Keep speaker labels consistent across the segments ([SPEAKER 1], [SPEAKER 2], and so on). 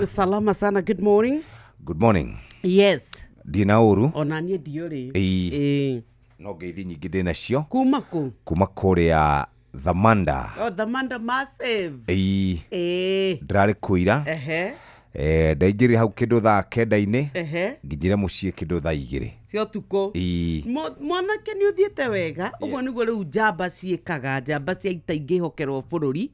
[SPEAKER 1] Salama sana, good morning.
[SPEAKER 2] Good morning.
[SPEAKER 1] Yes.
[SPEAKER 2] Ndina ũru.
[SPEAKER 1] Ona niĩ ndiũrĩ.
[SPEAKER 2] Ĩĩ.
[SPEAKER 1] Ĩĩ.
[SPEAKER 2] No ngeithi nyingĩ ndĩ nacio.
[SPEAKER 1] Kuma kũ?
[SPEAKER 2] Kuma kũrĩa Thamanda.
[SPEAKER 1] Oh, Thamanda Massive.
[SPEAKER 2] Ĩĩ.
[SPEAKER 1] Ĩĩ.
[SPEAKER 2] Ndĩrarĩ kũira.
[SPEAKER 1] Ehe.
[SPEAKER 2] Eh, ndaingĩrire hau kĩndũ thaa kenda-inĩ.
[SPEAKER 1] Ehe.
[SPEAKER 2] Nginyire mũciĩ kĩndũ thaa 2.
[SPEAKER 1] Cia ũtukũ.
[SPEAKER 2] Ĩĩ.
[SPEAKER 1] Mwanake nĩ ũthiĩte wega. Ũguo nĩguo rĩu njamba ciĩkaga, njamba cia ita ingĩhokerwo bũrũri.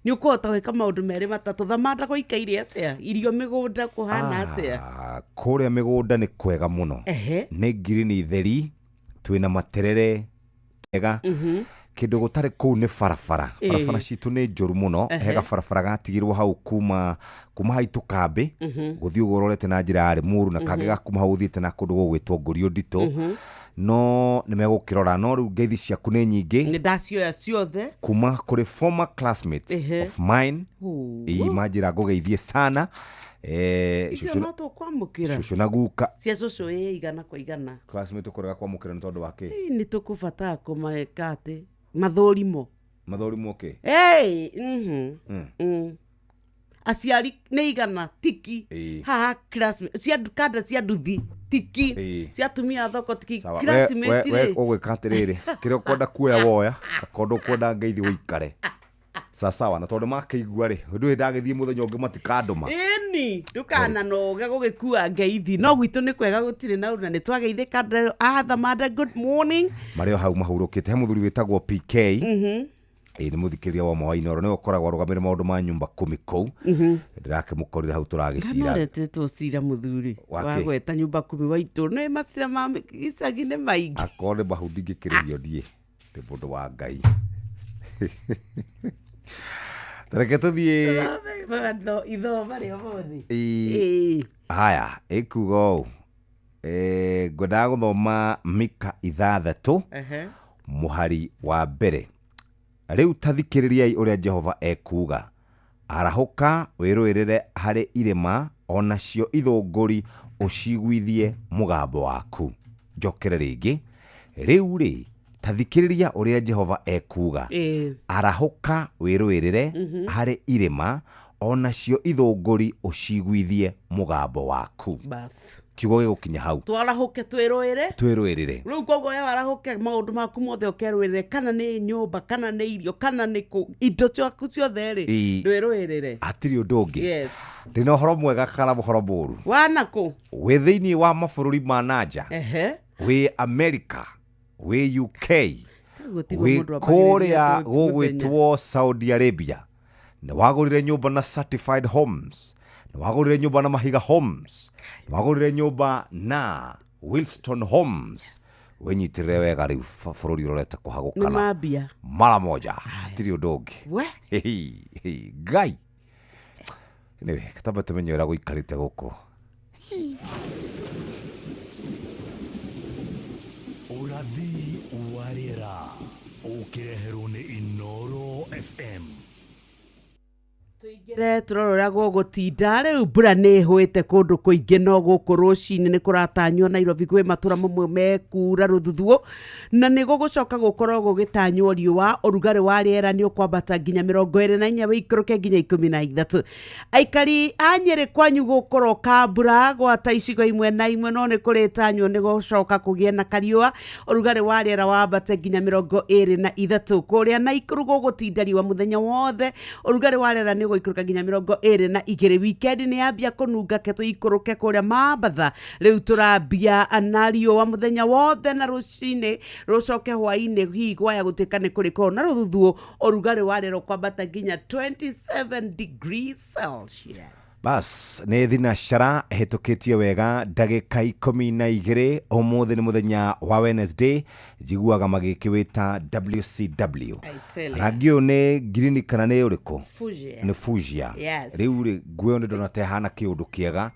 [SPEAKER 1] Nĩ ũkũhota gwĩka maũndũ merĩ matatũ. Thamanda gũikaire atĩa? Irio mĩgũnda kũhana atĩa?
[SPEAKER 2] Ah, kũrĩa mĩgũnda nĩ kwega mũno.
[SPEAKER 1] Ehe.
[SPEAKER 2] Nĩ ngirini theri, twĩna materere ega. Kĩndũ gũtarĩ kũu nĩ barabara. Barabara citũ nĩ njũru mũno. He gabarabara gatigirwo hau kuma haitũ kambĩ, gũthiĩ ũguo ũrorete na njĩra ya Limuru, na kangĩ ga kuma hau ũthiĩte na kũndũ gũgwĩtwo Ngũriũ Nditũ. No nĩ megũkĩrora, no rĩu ngeithi ciaku nĩ nyingĩ.
[SPEAKER 1] Nĩ ndacioya ciothe.
[SPEAKER 2] Kuma kũrĩ former classmates of mine. Ĩĩ, manjĩra ngũgeithie sana.
[SPEAKER 1] Icio no tũkwamũkĩra.
[SPEAKER 2] Cũcũ na guka.
[SPEAKER 1] Cia cũcũ ĩ igana kwa igana.
[SPEAKER 2] Classmate ũkũrega kwamũkĩra nĩ tondũ wa kĩ?
[SPEAKER 1] Ĩĩ, nĩ tũkũbatara kũmeka atĩ mathũrimo.
[SPEAKER 2] Mathũrimo kĩ?
[SPEAKER 1] Hey, Aciari nĩ igana tiki. Haha classmate cia kanda cia nduthi tiki. Cia atumia a thoko tiki.
[SPEAKER 2] Sawa.
[SPEAKER 1] Classmate
[SPEAKER 2] We
[SPEAKER 1] rĩ.
[SPEAKER 2] ũgwĩka atĩrĩrĩ, kĩrĩa ũkwenda kuoya woya, akorwo ndũkwenda ngeithi ũikare. Sawa sawa, na tondũ makĩigua rĩ, ndũĩ ndagĩthiĩ mũthenya ũngĩ matikandũma.
[SPEAKER 1] Ĩni, ndũkananoge gũgĩkua ngeithi. No gwitũ nĩ kwega gũtirĩ na ũru na nĩ twageithĩka andũ a Thamanda, good morning.
[SPEAKER 2] Marĩ o hau mahurũkĩte. He mũthuri wĩtagwo PK. Ĩĩ, nĩ mũthikĩrĩria wa Ũma wa Inooro, nĩwe ũkoragwo arũgamĩrĩire maũndũ ma nyũmba kumi kũu. Ndĩrakĩmũkorire hau tũragĩcira.
[SPEAKER 1] Kana ũretĩtwo cira mũthuri
[SPEAKER 2] Wa
[SPEAKER 1] wa
[SPEAKER 2] kĩ?
[SPEAKER 1] gweta nyũmba kumi wa itũ. Nĩ macira ma icagi nĩ maingĩ.
[SPEAKER 2] Akorwo nĩ mahu ndingĩkĩrĩrio niĩ. Ndĩ mũndũ wa Ngai. Tareke tũthiĩ.
[SPEAKER 1] Ithoma rĩa ũmũthĩ.
[SPEAKER 2] Ĩĩ.
[SPEAKER 1] Ĩĩ.
[SPEAKER 2] Haya, ĩkuga ũũ. Ngwendaga gũthoma Mika 6, mũhari wa mbere. Rĩu ta thikĩrĩriai ũrĩa Jehova ekuuga. Arahũka wĩrũĩrĩre harĩ irĩma, o nacio ithũngũri ũciguithie mũgambo waku. Njokere rĩngĩ. Rĩu rĩ, ta thikĩrĩria ũrĩa Jehova ekuuga. Arahũka wĩrũĩrĩre harĩ irĩma, o nacio ithũngũri ũciguithie mũgambo waku.
[SPEAKER 1] Bas.
[SPEAKER 2] Kiugo gĩgũkinya hau.
[SPEAKER 1] Twarahũke twĩrũĩre.
[SPEAKER 2] Twĩrũĩrĩre.
[SPEAKER 1] Rĩu koguo we warahũke maũndũ maku mothe ũkerũĩrĩre, kana nĩ nyũmba, kana nĩ irio, kana nĩ kũ, indo ciaku ciothe rĩ, ndwĩrũĩrĩre.
[SPEAKER 2] Hatirĩ ũndũ ũngĩ.
[SPEAKER 1] Yes.
[SPEAKER 2] Ndĩna ũhoro mwega kana ũhoro mũũru?
[SPEAKER 1] Wana kũ?
[SPEAKER 2] Wĩ thĩinĩ wa mabũrũri ma nanja. Wĩ America, wĩ UK,
[SPEAKER 1] Gũtirĩ
[SPEAKER 2] wĩ
[SPEAKER 1] mũndũ ambagĩrĩria
[SPEAKER 2] kũrĩa
[SPEAKER 1] mũthenya.
[SPEAKER 2] gũgwĩtwo Saudi Arabia. Nĩ wagũrire nyũmba na Certified Homes. Nĩ wagũrire nyũmba na Mahiga Homes. Nĩ wagũrire nyũmba na Wilston Homes. Wĩnyitĩrĩre wega rĩu bũrũri ũrorete kũhagũkana.
[SPEAKER 1] Nĩ mambia.
[SPEAKER 2] Mara moja. Hatirĩ ũndũ ũngĩ.
[SPEAKER 1] We?
[SPEAKER 2] Hei, hei, Ngai. Anyway, tamba tũmenye ũrĩa gũikarĩte gũkũ.
[SPEAKER 3] Ũrathi wa rĩera ũkĩreherwo nĩ Inooro FM.
[SPEAKER 1] Tũingĩre tũrore ũrĩa gũgũtinda. Rĩu mbura nĩ ĩhũĩte kũndũ kũingĩ, no gũkũ rũcinĩ nĩ kũratanywo Nairobi kwĩ matũra mamwe mekura rũthuthuũ, na nĩ gũgũcoka gũkorwo gũgĩtanywo riũa. Ũrugarĩ wa rĩera nĩ ũkwambata nginya 24 wĩikũrũke nginya 13. Aikari a Nyĩrĩ kwanyu gũkũroka mbura gwata icigo imwe na imwe, no nĩ kũrĩtanywo nĩ gũcoka kũgĩe na kariũa. Ũrugarĩ wa rĩera wambate nginya 23. Kũrĩa Naikuru gũgũtinda riũa mũthenya wothe. Ũrugarĩ wa rĩera nĩ ũgũikũrũka nginya 22. Weekend nĩ yambia kũnunga, ke tũikũrũke kũrĩa Mambatha. Rĩu tũrambia na riũa mũthenya wothe na rũcinĩ rũcoke hwainĩ, hihi gwaya gũtuĩka nĩ kũrĩkorwo na rũthuthuũ. Ũrugarĩ wa rĩera ũkwambata nginya 27 degrees Celsius.
[SPEAKER 2] Bas, nĩ thinacara ĩhĩtũkĩtie wega ndagĩka 12. Ũmũthĩ nĩ mũthenya wa Wednesday, njiguaga magĩkĩwĩta WCW.
[SPEAKER 1] I tell you.
[SPEAKER 2] Rangi ũyũ nĩ ngirini kana nĩ ũrĩkũ?
[SPEAKER 1] Fuchsia.
[SPEAKER 2] Nĩ fuchsia.
[SPEAKER 1] Yes.
[SPEAKER 2] Rĩu rĩ, nguo ĩyo nĩ ndona ta ĩhana kĩũndũ kĩega.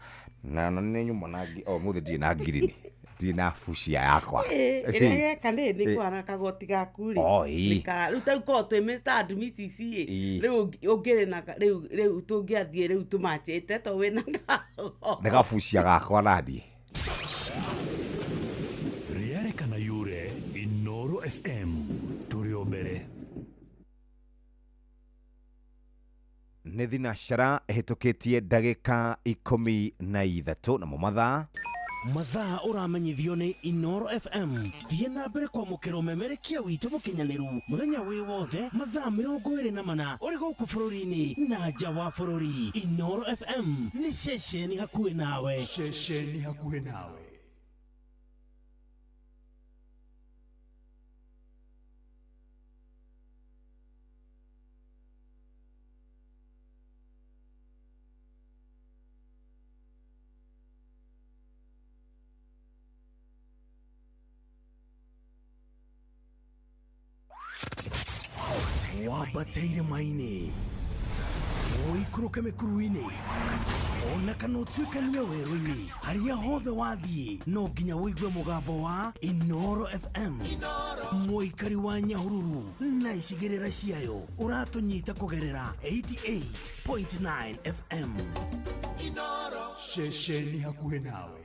[SPEAKER 2] Na nĩ nyuma na o mũthĩ ndirĩ na ngirini. Ndirĩ na fuchsia yakwa.
[SPEAKER 1] Ĩrĩa geka nĩ kũhana kagoti gaku rĩ.
[SPEAKER 2] Oh, ĩĩ.
[SPEAKER 1] Nĩ rĩu ta rĩu korwo twĩ Mr and Mrs ĩ,
[SPEAKER 2] Ĩĩ.
[SPEAKER 1] rĩu ũngĩrĩ na rĩu, rĩu tũngĩathiĩ rĩu tũmachĩte to wĩna
[SPEAKER 2] Nĩ gabucia gakwa naniĩ.
[SPEAKER 3] Rĩarĩ kana yure, Inooro FM, tũrĩ o mbere.
[SPEAKER 2] Nĩ thinacara ĩhĩtũkĩtie ndagĩka 13 namo mathaa
[SPEAKER 4] Mathaa ũramenyithio nĩ Inoro FM. Thiĩ na mbere kwamũkĩra ũmemerekia witũ mũkinyanĩru mũthenya wĩ wothe mathaa 24 ũrĩ gũkũ bũrũri-inĩ na nja wa bũrũri. Inoro FM nĩ ceceni hakuhĩ nawe.
[SPEAKER 3] Ceceni hakuhĩ nawe.
[SPEAKER 4] Wambateire maini ũikũrũke mĩkuru-inĩ ona kana ũtuĩkanie werũ-inĩ harĩa hothe wathiĩ no nginya ũigue mũgambo wa Inoro FM. Mũikari wa Nyahururu na icigĩrĩra ciayo ũratũnyita kũgerera 88.9 FM.
[SPEAKER 3] Ceceni hakuhĩ nawe.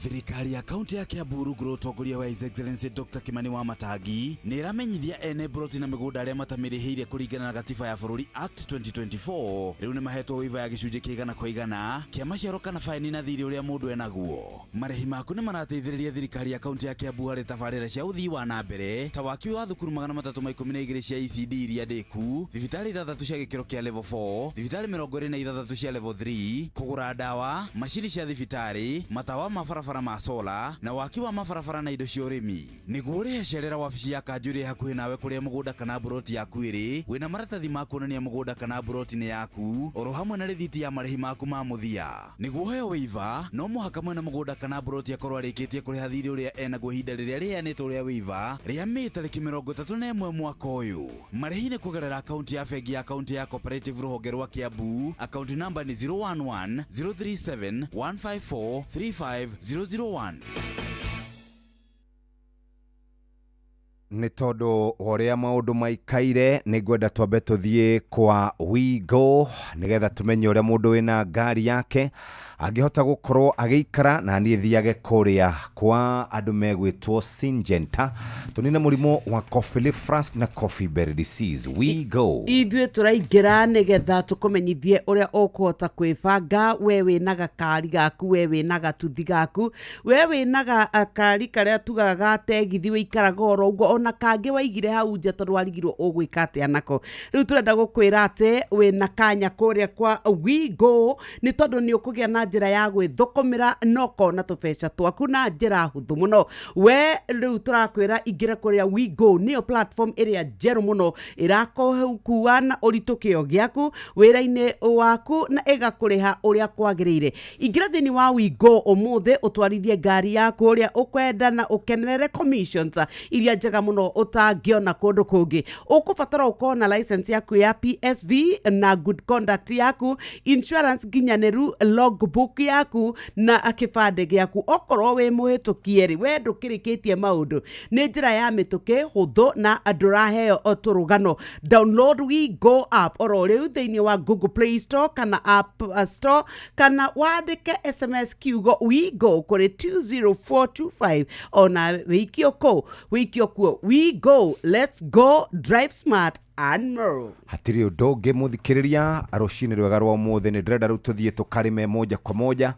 [SPEAKER 5] Thirikari ya kaunti ya Kiambu rungu rwa ũtongoria wa His Excellency Dr. Kimani wa Matangi nĩ ĩramenyithia ene mburoti na mĩgũnda arĩa matamĩrĩhĩire kũringana na gatiba ya bũrũri Act 2024 rĩu nĩ mahetwo waiver ya gĩcunjĩ kĩa igana kwa igana kĩa maciaro kana baini na thirĩ ũrĩa mũndũ enaguo. Marĩhi maku nĩ marateithĩrĩria thirikari ya kaunti ya Kiambu harĩ tabarĩra cia ũthii wa na mbere ta waki wa thukuru 312 cia ECD iria ndĩku, thibitarĩ 6 cia gĩkĩro kĩa level 4, thibitarĩ 26 cia level 3, kũgũra ndawa, macini cia thibitarĩ, matawa ma barabara ma sola na waki wa mabarabara na indo cia ũrĩmi. Nĩguo ũrĩhe cerera wabici ya kanjũ ĩrĩa hakuhĩ nawe kũrĩa mũgũnda kana mburoti yaku ĩrĩ, wĩna maratathi ma kuonania mũgũnda kana mburoti nĩ yaku, oro hamwe na rĩthiti ya marĩhi maku ma mũthia. Nĩguo ũheo waiver, no mũhaka mwene mũgũnda kana mburoti akorwo arĩkĩtie kũrĩha thirĩ ũrĩa enaguo ihinda rĩrĩa rĩheanĩtwo rĩa waiver rĩa Mĩĩ tarĩki 31 mwaka ũyũ. Marĩhi nĩ kũgerera akaunti ya bengi ya kaunti ya Cooperative rũhonge rwa Kiambu, akaunti namba nĩ 011 037 154 35 001.
[SPEAKER 2] Nĩ tondũ wa ũrĩa maũndũ maikaire nĩ ngwenda twambe tũthiĩ kwa Wigo nĩgetha tũmenye ũrĩa mũndũ wĩna ngari yake angĩhota gũkorwo agĩikara, na niĩ thiage kũrĩa kwa andũ megwĩtwo Syngenta tũnine mũrimũ wa coffee leaf rust na coffee berry disease. Wigo
[SPEAKER 1] Ithuĩ tũraingĩra nĩgetha tũkũmenyithie ũrĩa ũkũhota kwĩbanga we wĩna gakari gaku, we wĩna gatuthi gaku, we wĩna gakari karĩa tugaga ga tegithi wĩikaraga oro ũguo, ona kangĩ waigire hau nja tondũ warigirwo ũgwĩka atĩa nako. Rĩu tũrenda gũkwĩra atĩ wĩna kanya kũrĩa kwa Wigo nĩ tondũ nĩ ũkũgĩa na njĩra ya gwĩthũkũmĩra na ũkona tũbeca twaku na njĩra hũthũ mũno. We rĩu tũrakwĩra ingĩra kũrĩa Wigo, nĩyo platform ĩrĩa njerũ mũno ĩrakũkua na ũritũ kĩo gĩaku wĩra-inĩ waku na ĩgakũrĩha ũrĩa kwagĩrĩire. Ingĩra thĩinĩ wa Wigo ũmũthĩ ũtwarithie ngari yaku ũrĩa ũkwenda na ũkenerere commissions iria njega mũno ũtangĩona kũndũ kũngĩ. Ũkũbatara ũkorwo na license yaku ya PSV na good conduct yaku, insurance nginyanĩru, logbook yaku na kĩbandĩ gĩaku. Okorwo wĩ mũhĩtũkie rĩ, we ndũkĩrĩkĩtie maũndũ, nĩ njĩra ya mĩtũkĩ hũthũ na ndũraheo tũrũgano. Download Wigo app oro rĩu thĩinĩ wa Google Play Store kana App Store, kana wandĩke SMS kiugo Wigo kũrĩ 20425 ona wĩikio kũu, wĩikio kuo. Wigo, let's go, drive smart and more.
[SPEAKER 2] Hatirĩ ũndũ ũngĩ mũthikĩrĩria rũcinĩ rwega rwa ũmũthĩ nĩ ndĩrenda rĩu tũthiĩ tũkarĩme moja kwa moja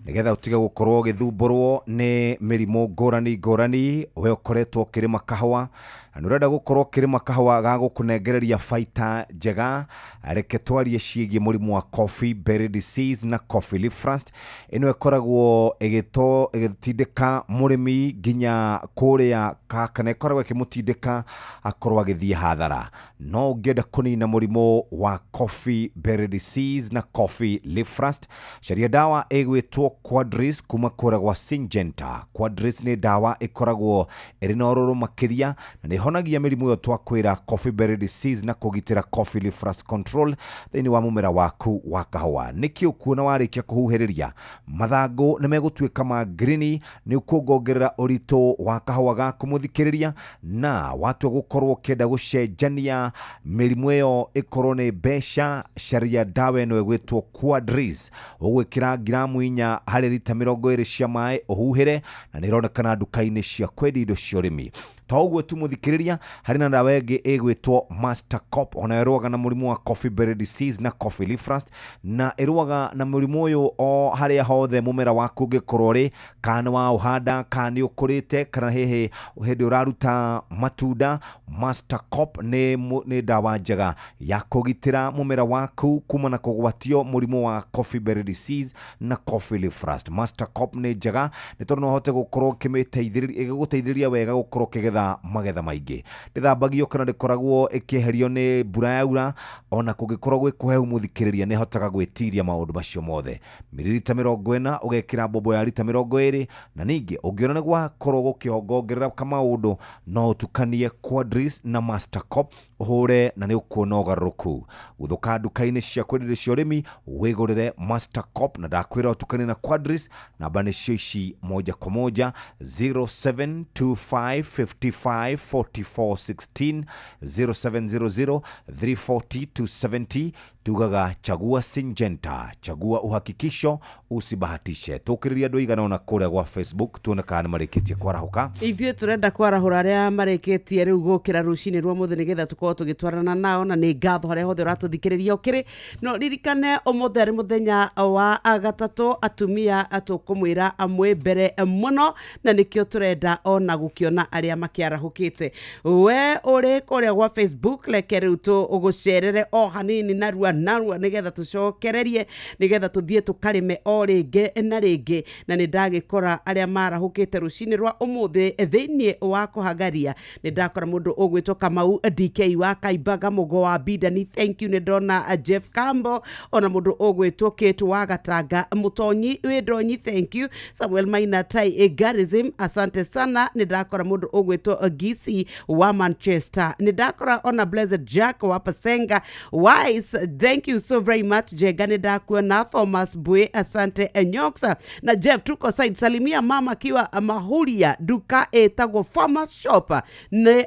[SPEAKER 2] nĩgetha ũtige gũkorwo ũgĩthumbũrwo nĩ mĩrimũ ngũrani ngũrani. We ũkoretwo ũkĩrĩma kahũa na nĩ ũrenda gũkorwo ũkĩrĩma kahũa ga gũkũnengereria baita njega, reke twarie ciĩgiĩ mũrimũ wa coffee berry disease na coffee leaf rust. Ĩno ĩkoragwo ĩgĩtindĩka mũrĩmi nginya kũrĩa kana ĩkoragwo ĩkĩmũtindĩka akorwo agĩthiĩ hathara. No ũngĩenda kũnina mũrimũ wa coffee berry disease na coffee leaf rust, caria ndawa ĩgwĩtwo Quadris kuma kũrĩa gwa Syngenta. Quadris nĩ ndawa ĩkoragwo ĩrĩ na ũrũrũ makĩria na nĩ ĩhonagia mĩrimũ ĩyo twakwĩra coffee berry disease na kũgitĩra coffee leaf rust control thĩinĩ wa mũmera waku wa kahũa. Nĩkĩ ũkuona warĩkia kũhuhĩrĩria mathangũ nĩ megũtuĩka ma green, nĩ ũkuongongerera ũritũ wa kahũa gaku mũthikĩrĩria, na watua gũkorwo ũkĩenda gũcenjania mĩrimũ ĩyo ĩkorwo nĩ mbeca, caria ndawa ĩno ĩgwĩtwo Quadris. Ũgwĩkĩra ngiramu 4 harĩ rita 20 cia maĩ ũhuhĩre, na nĩ ĩronekana nduka-inĩ cia kwendia indo cia ũrĩmi. To ũguo tu mũthikĩrĩria, harĩ na ndawa ĩngĩ ĩgwĩtwo Master Cop, ona ĩrũaga na mũrimũ wa coffee berry disease na coffee leaf rust, na ĩrũaga na mũrimũ ũyũ o harĩa hothe mũmera waku ũngĩkorwo ũrĩ, kana nĩ waũhanda, kana nĩ ũkũrĩte, kana hihi hĩndĩ ũraruta matunda. Master Cop nĩ ndawa njega ya kũgitĩra mũmera waku kuma na kũgwatio mũrimũ wa coffee berry disease na coffee leaf rust. Master Cop nĩ njega nĩ tondũ no ũhote gũkorwo ĩgĩgũteithĩrĩria wega gũkorwo ũkĩgetha magetha maingĩ. Ndĩthambagio kana ndĩkoragwo ĩkĩeherio nĩ mbura yaura, ona kũngĩkorwo gwĩ kũhehu mũthikĩrĩria nĩ ĩhotaga gwĩtiria maũndũ macio mothe. Miririta 40 ũgekĩra mbombo ya rita 20, na ningĩ ũngĩona nĩ gwakorwo gũkĩongongerera kamaũndũ no ũtukanie Quadris na Master Cop ũhũre na nĩ ũkuona ũgarũrũku. Gũthũka nduka-inĩ cia kwenderia cia ũrĩmi wĩgũrĩre Master Cop, na ndakwĩra ũtukanie na Quadris. Namba nĩcio ici moja kwa moja: 0725554416, 0700 340 270. Tugaga chagua Syngenta, chagua uhakikisho, usibahatishe. Tũkĩrĩria andũ aigana ona kũrĩa gwa Facebook tuone kana nĩ marĩkĩtie kwarahũka.
[SPEAKER 1] Ithuĩ tũrenda kwarahũra arĩa marĩkĩtie rĩu gũkĩra rũcinĩ rwa mũthĩ nĩgetha tũkorwo tũgĩtwarana nao, na nĩ ngatho harĩa hothe ũratũthikĩrĩria ũkĩrĩ. No ririkane ũmũthĩ arĩ mũthenya wa gatatũ, atumia tũkũmwĩra amwe mbere mũno, na nĩkĩo tũrenda ona gũkĩona arĩa makĩarahũkĩte. We ũrĩ kũrĩa gwa Facebook, reke rĩu tũgũcerere o hanini narua narua nĩgetha tũcokererie, nĩgetha tũthiĩ tũkarĩme o rĩngĩ na rĩngĩ. Na nĩ ndagĩkora arĩa marahũkĩte rũcinĩ rwa ũmũthĩ thĩinĩ wa kũhagaria. Nĩ ndakora mũndũ ũgwĩtwo Kamau DK wa Kaimbaga Mũgo wa Bidani, thank you. Nĩ ndona Jeff Campbell, ona mũndũ ũgwĩtwo Kate wa Gatanga Mũtonyi wĩ Ndonyi, thank you. Samuel Maina Tai Garism, asante sana. Nĩ ndakora mũndũ ũgwĩtwo Gisi wa Manchester, nĩ ndakora ona Blessed Jack wa Pasenga Wise, thank you so very much. Jenga nĩ ndakuona Thomas Bwe, asante. Nyoksa na Jeff tuko side, salimia mama akiwa Mahuria, duka ĩtagwo Farmers Shop nĩ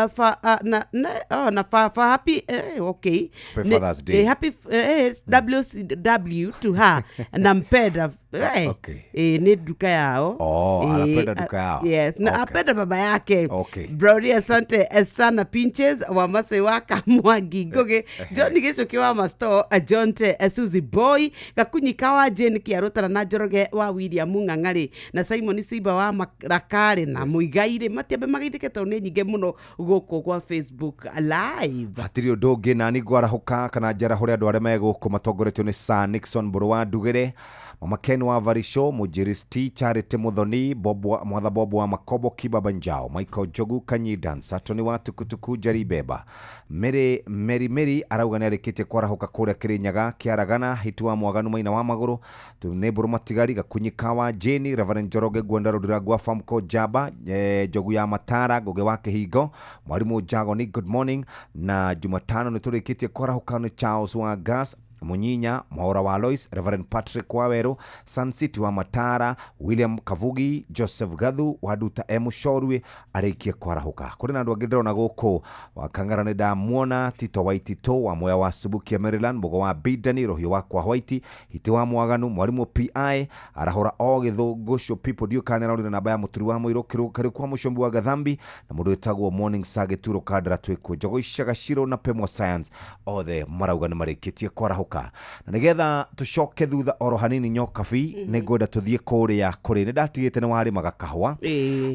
[SPEAKER 1] fa, na, na, oh, na fa, fa happy okay.
[SPEAKER 2] Happy Father's Day.
[SPEAKER 1] Happy WCW to her nampenda.
[SPEAKER 2] Okay.
[SPEAKER 1] Nĩ duka yao.
[SPEAKER 2] Oh, anapenda duka yao.
[SPEAKER 1] Yes, na
[SPEAKER 2] Okay.
[SPEAKER 1] apenda baba yake.
[SPEAKER 2] Okay.
[SPEAKER 1] Brody, asante sana. Pinches wa Masai wa Kamwangi Ngugi, John Gicuki wa Masto, Jonte, Suzy Boy Gakunyika wa Jane Kiarutara na Njoroge wa William Ng'ang'ari na Simon Simba wa Marakari na Muigai-rĩ, matiambe magaithĩke tondũ nĩ nyingĩ mũno gũkũ gwa Facebook live.
[SPEAKER 2] Hatirĩ ũndũ ũngĩ nani ngwarahũka kana njarahũre andũ arĩa me gũkũ matongoretio nĩ Sir Nixon Mbũrũ wa Ndugĩre, Mama Ken wa Varisho, Mũnjĩristi Charity Muthoni, Bob wa, Mwatha Bob wa Makobo, Kibaba Njao, Michael Njogu Kanyi Dansa, Tony wa Tukutuku, Njeri Beba, Mary Mary Mary arauga nĩ arĩkĩtie kwarahũka kũrĩa Kĩrĩnyaga Kĩaragana, Hitu wa Mwaganu Maina wa Magũrũ, nĩ Mbũrũ Matigari, Gakunyika wa Jane, Reverend Njoroge Gwenda Rũdirangwa Famco Jaba, Njogu ya Matara, Ngugi wa Kĩhingo, Mwarimũ Jagoni, good morning. Na Jumatano nĩ tũrĩkĩtie kwarahũka nĩ Charles wa Gas Munyinya, Mwaura wa Lois, Reverend Patrick Waweru, Sun City wa Matara, William Kavugi, Joseph Gathu wa Nduta M Shorwe arĩkie kwarahũka. Kũrĩ na andũ angĩ ndĩrona gũkũ wa Kang'ara nĩ ndamuona, Tito wa Itito wa Mwea wa Subukia Maryland, Mũgo wa Bidani, Rũhiũ wa kwa White, Hiti wa Mwaganu, Mwarimũ PI arahũra o gĩthũngũcio people ndiũ kana nĩarorire namba ya mũturi wa mũirũ kĩrĩ kwa mũcombi wa Gathambi na mũndũ wĩtagwo Morning Star Gĩturo Kandara twĩkuo Njogo Icaga Ciro na Pemwa Science, othe marauga nĩ marĩkĩtie kwarahũka. Na nĩgetha tũcoke thutha oro hanini Nyokabi, nĩ ngwenda tũthiĩ kũrĩa kũrĩ nĩ ndatigĩte nĩ warĩmaga kahũa.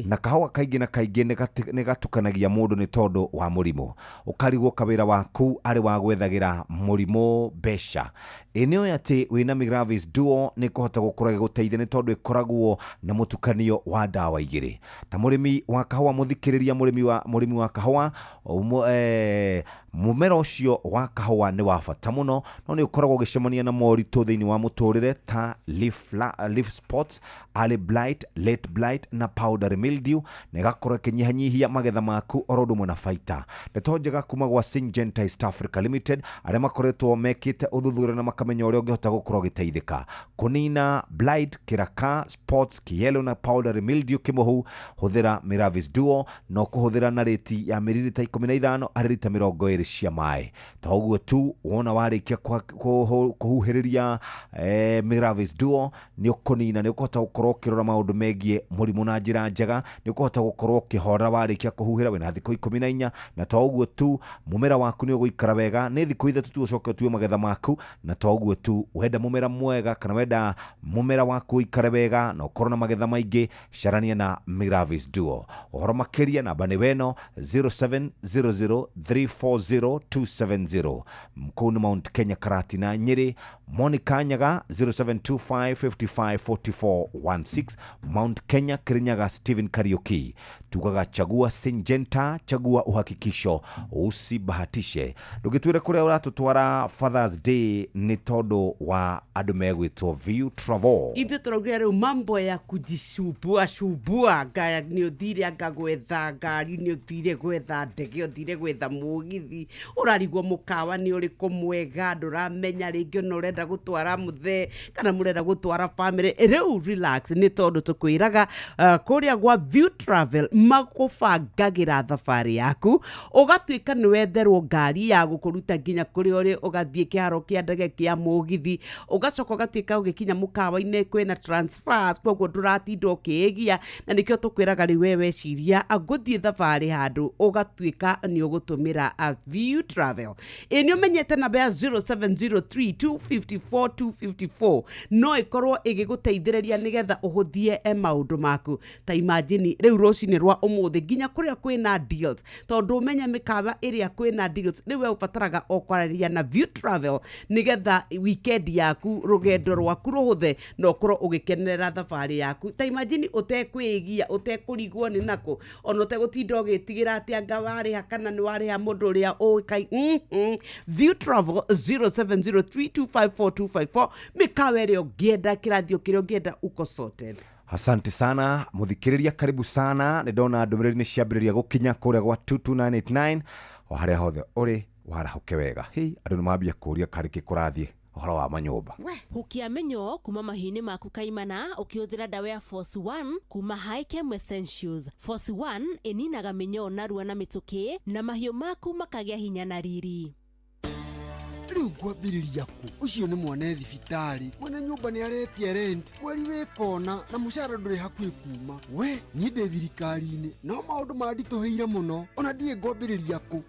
[SPEAKER 2] Na kahũa kaingĩ na kaingĩ nĩ gatukanagia mũndũ nĩ tondũ wa mũrimũ, ũkarigwo kawĩra waku arĩ wa gwethagĩra mũrimũ mbeca. Ĩ nĩ ũĩ atĩ wĩna Miravis Duo nĩ kũhota gũkorwo ĩgĩgũteithia nĩ tondũ ĩkoragwo na mũtukanio wa ndawa igĩrĩ. Ta mũrĩmi wa kahũa mũthikĩrĩria, mũrĩmi wa kahũa, mũmera ũcio wa kahũa nĩ wa bata mũno, no nĩ ũkoragwo ũgĩcemania na moritũ thĩinĩ wa mũtũrĩre ta leaf spots, early blight, late blight na powdery mildew, na ĩgakorwo ĩkĩnyihanyihia magetha maku oro ũndũ ũmwe na baita. Ndeto njega kuma gwa Syngenta East Africa Limited arĩa makoretwo mekĩte ũthuthuria na makamenya ũrĩa ũngĩhota gũkorwo ũgĩteithĩka kũnina blight, kĩraka, spots, kĩyellow na powdery mildew kĩmũhu. Hũthĩra Miravis Duo no kũhũthĩra na rĩti ya miririta 15 harĩ rita 20. igĩrĩ cia maĩ. To ũguo tu, wona warĩkia kũhuhĩrĩria Miravis Duo, nĩ ũkũnina, nĩ ũkũhota gũkorwo ũkĩrora maũndũ megiĩ mũrimũ na njĩra njega, nĩ ũkũhota gũkorwo ũkĩhorera warĩkia kũhuhĩra wĩna thikũ 14. Na to ũguo tu, mũmera waku nĩ ũgũikara wega, nĩ thikũ 3 tu ũcoke ũtue magetha maku. Na to ũguo tu, wenda mũmera mwega kana wenda mũmera waku ũikare wega na ũkorwo na magetha maingĩ, carania na Miravis Duo. Ũhoro makĩria namba nĩ weno 0700340270. Kũu nĩ Mount Kenya, Karatina, Nyĩrĩ. Monica Nyaga 0725554416, Mount Kenya, Kirinyaga, Stephen Kariuki. Tugaga chagua Syngenta, chagua uhakikisho, usibahatishe. Ndũgĩtwĩre kũrĩa ũratũtwara Father's Day nĩ tondũ wa andũ megwĩtwo View Travel.
[SPEAKER 1] Ithuĩ tũraugire rĩu mambo ya kujishubua shubua, ngaya nĩ ũthire anga gwetha ngari, nĩ ũthire gwetha ndege, ũthire gwetha mũgithi, ũrarigwo mũkawa nĩ ũrĩkũ mwega, ndũramenya rĩngĩ ona ũrenda gũtwara mũthee kana mũrenda gũtwara family. Rĩu relax, nĩ tondũ tũkwĩraga kũrĩa gwa View Travel makũbangagĩra thabarĩ yaku, ũgatuĩka nĩ wetherwo ngari ya gũkũruta nginya kũrĩa ũrĩ, ũgathiĩ kĩharo kĩa ndege kĩa mũgithi, ũgacoka ũgatuĩka ũgĩkinya mũkawa-inĩ kwĩna transfers, koguo ndũratinda ũkĩĩgia. Na nĩkĩo tũkwĩraga rĩu we weciria ngũthiĩ thabarĩ handũ, ũgatuĩka nĩ ũgũtũmĩra View Travel. Ĩ nĩ ũmenyete namba ya 0703 254 254 no ĩkorwo ĩgĩgũteithĩrĩria nĩgetha ũhũthie maũndũ maku. Ta imagine rĩu rũcinĩ rwa ũmũthĩ nginya kũrĩa kwĩna deals, tondũ ũmenye mĩkawa ĩrĩa kwĩna deals, rĩu we ũbataraga o kwaranĩria na View Travel nĩgetha weekend yaku, rũgendo rwaku rũhũthe na ũkorwo ũgĩkenerera thabarĩ yaku. Ta imagine ũtekwĩgia, ũtekũrigwo nĩ nakũ, ona ũtegũtinda ũgĩtigĩra atĩ anga warĩha kana nĩ warĩha mũndũ ũrĩa ũĩkai. View Travel 0703254254, mĩkawa ĩrĩa ũngĩenda, kĩrathio kĩrĩa ũngĩenda, uko sorted.
[SPEAKER 2] Asante sana muthikiriria, karibu sana. Nĩ ndona ndũmĩrĩri nĩ ciambĩrĩria gũkinya kũrĩa gwa 22989, o harĩa hothe ũrĩ warahũke wega. Hei, andũ nĩ mambia kũria karĩ kĩ kũrathiĩ ũhoro wa manyũmba.
[SPEAKER 6] Hukia mĩnyoo kuma mahiũ-inĩ maku kaimana ũkĩhũthĩra ndawa ya Force 1 kuma Hichem Essentials. Force 1 ĩninaga mĩnyoo narua na mĩtũkĩ na mahiũ maku makagĩa hinya na riri.
[SPEAKER 3] Rĩu ngwambĩrĩria kũ? Ũcio nĩ mwana thibitarĩ, mwene nyũmba nĩ aretia rent mweri wĩ kona, na mũcara ndũrĩ hakuhĩ kuma. We niĩ ndĩ thirikari-inĩ no maũndũ manditũhĩire mũno, ona ndiĩ ngwambĩrĩria kũ.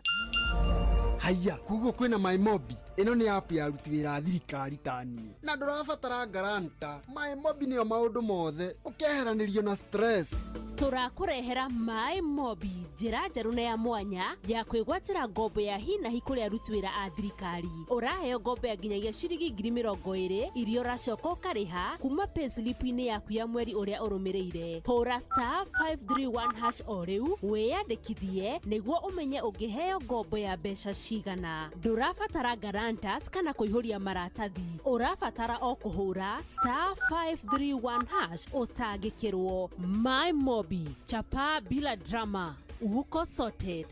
[SPEAKER 3] Haiya, koguo kwĩna MyMobi. Ĩno nĩ app ya aruti wĩra a thirikari ta niĩ, na ndũrabatara guarantor. MyMobi nĩyo maũndũ mothe, ũkeheranĩrio na stress.
[SPEAKER 6] Tũrakũrehera Maĩ Mobi, njĩra njerũ na ya mwanya ya kwĩgwatĩra ngombo ya hi na hi kũrĩ aruti wĩra a thirikari. Ũraheo ngombo ya nginyagia ciringi 20,000 iria ũracoka ũkarĩha kuma payslip-inĩ yaku ya mweri ũrĩa ũrũmĩrĩire. Hũra *531# o rĩu wĩyandĩkithie nĩguo ũmenye ũngĩheo ngombo ya mbeca cigana. Ndũrabatara guarantors kana kũihũria maratathi, ũrabatara o kũhũra *531# ũtangĩkĩrwo. My Mobi, chapa bila drama, uko sorted.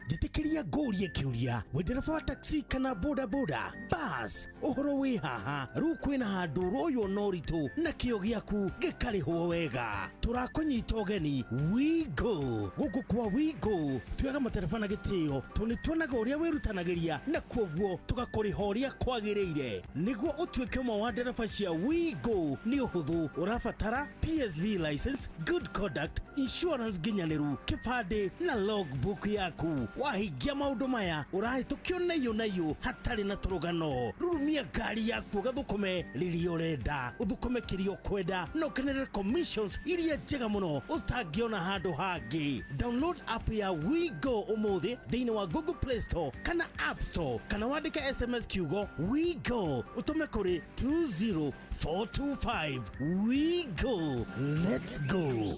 [SPEAKER 4] Njĩtĩkĩria ngũrie kĩũria, wĩ ndereba wa taxi kana boda boda bas, ũhoro wĩ haha. Rĩu kwĩna handũ ũroywo na ũritũ na kĩo gĩaku gĩkarĩhwo wega. Tũrakũnyita ũgeni Wigo. Gũkũ kwa Wigo tuoyaga matereba na gĩtĩo, tondũ nĩ tuonaga ũrĩa wĩrutanagĩria na kuoguo tũgakũrĩha ũrĩa kwagĩrĩire. Nĩguo ũtuĩke ũmwe wa ndereba cia Wigo nĩ ũhũthũ, ũrabatara PSV license, good conduct, insurance nginyanĩru, kĩbandĩ na logbook yaku. Wahingia maũndũ maya, ũrahĩtũkio naiyũ naiyũ hatarĩ na tũrũgano. Rurumia ngari yaku ũgathũkũme rĩrĩa ũrenda, ũthũkũme kĩrĩa ũkwenda na ũkenerere commissions iria njega mũno ũtangĩona handũ hangĩ. Download app ya WeGo ũmũthĩ thĩinĩ wa Google Play Store kana App Store, kana wandĩke SMS kiugo WeGo ũtũme kũrĩ 20425. WeGo, let's go.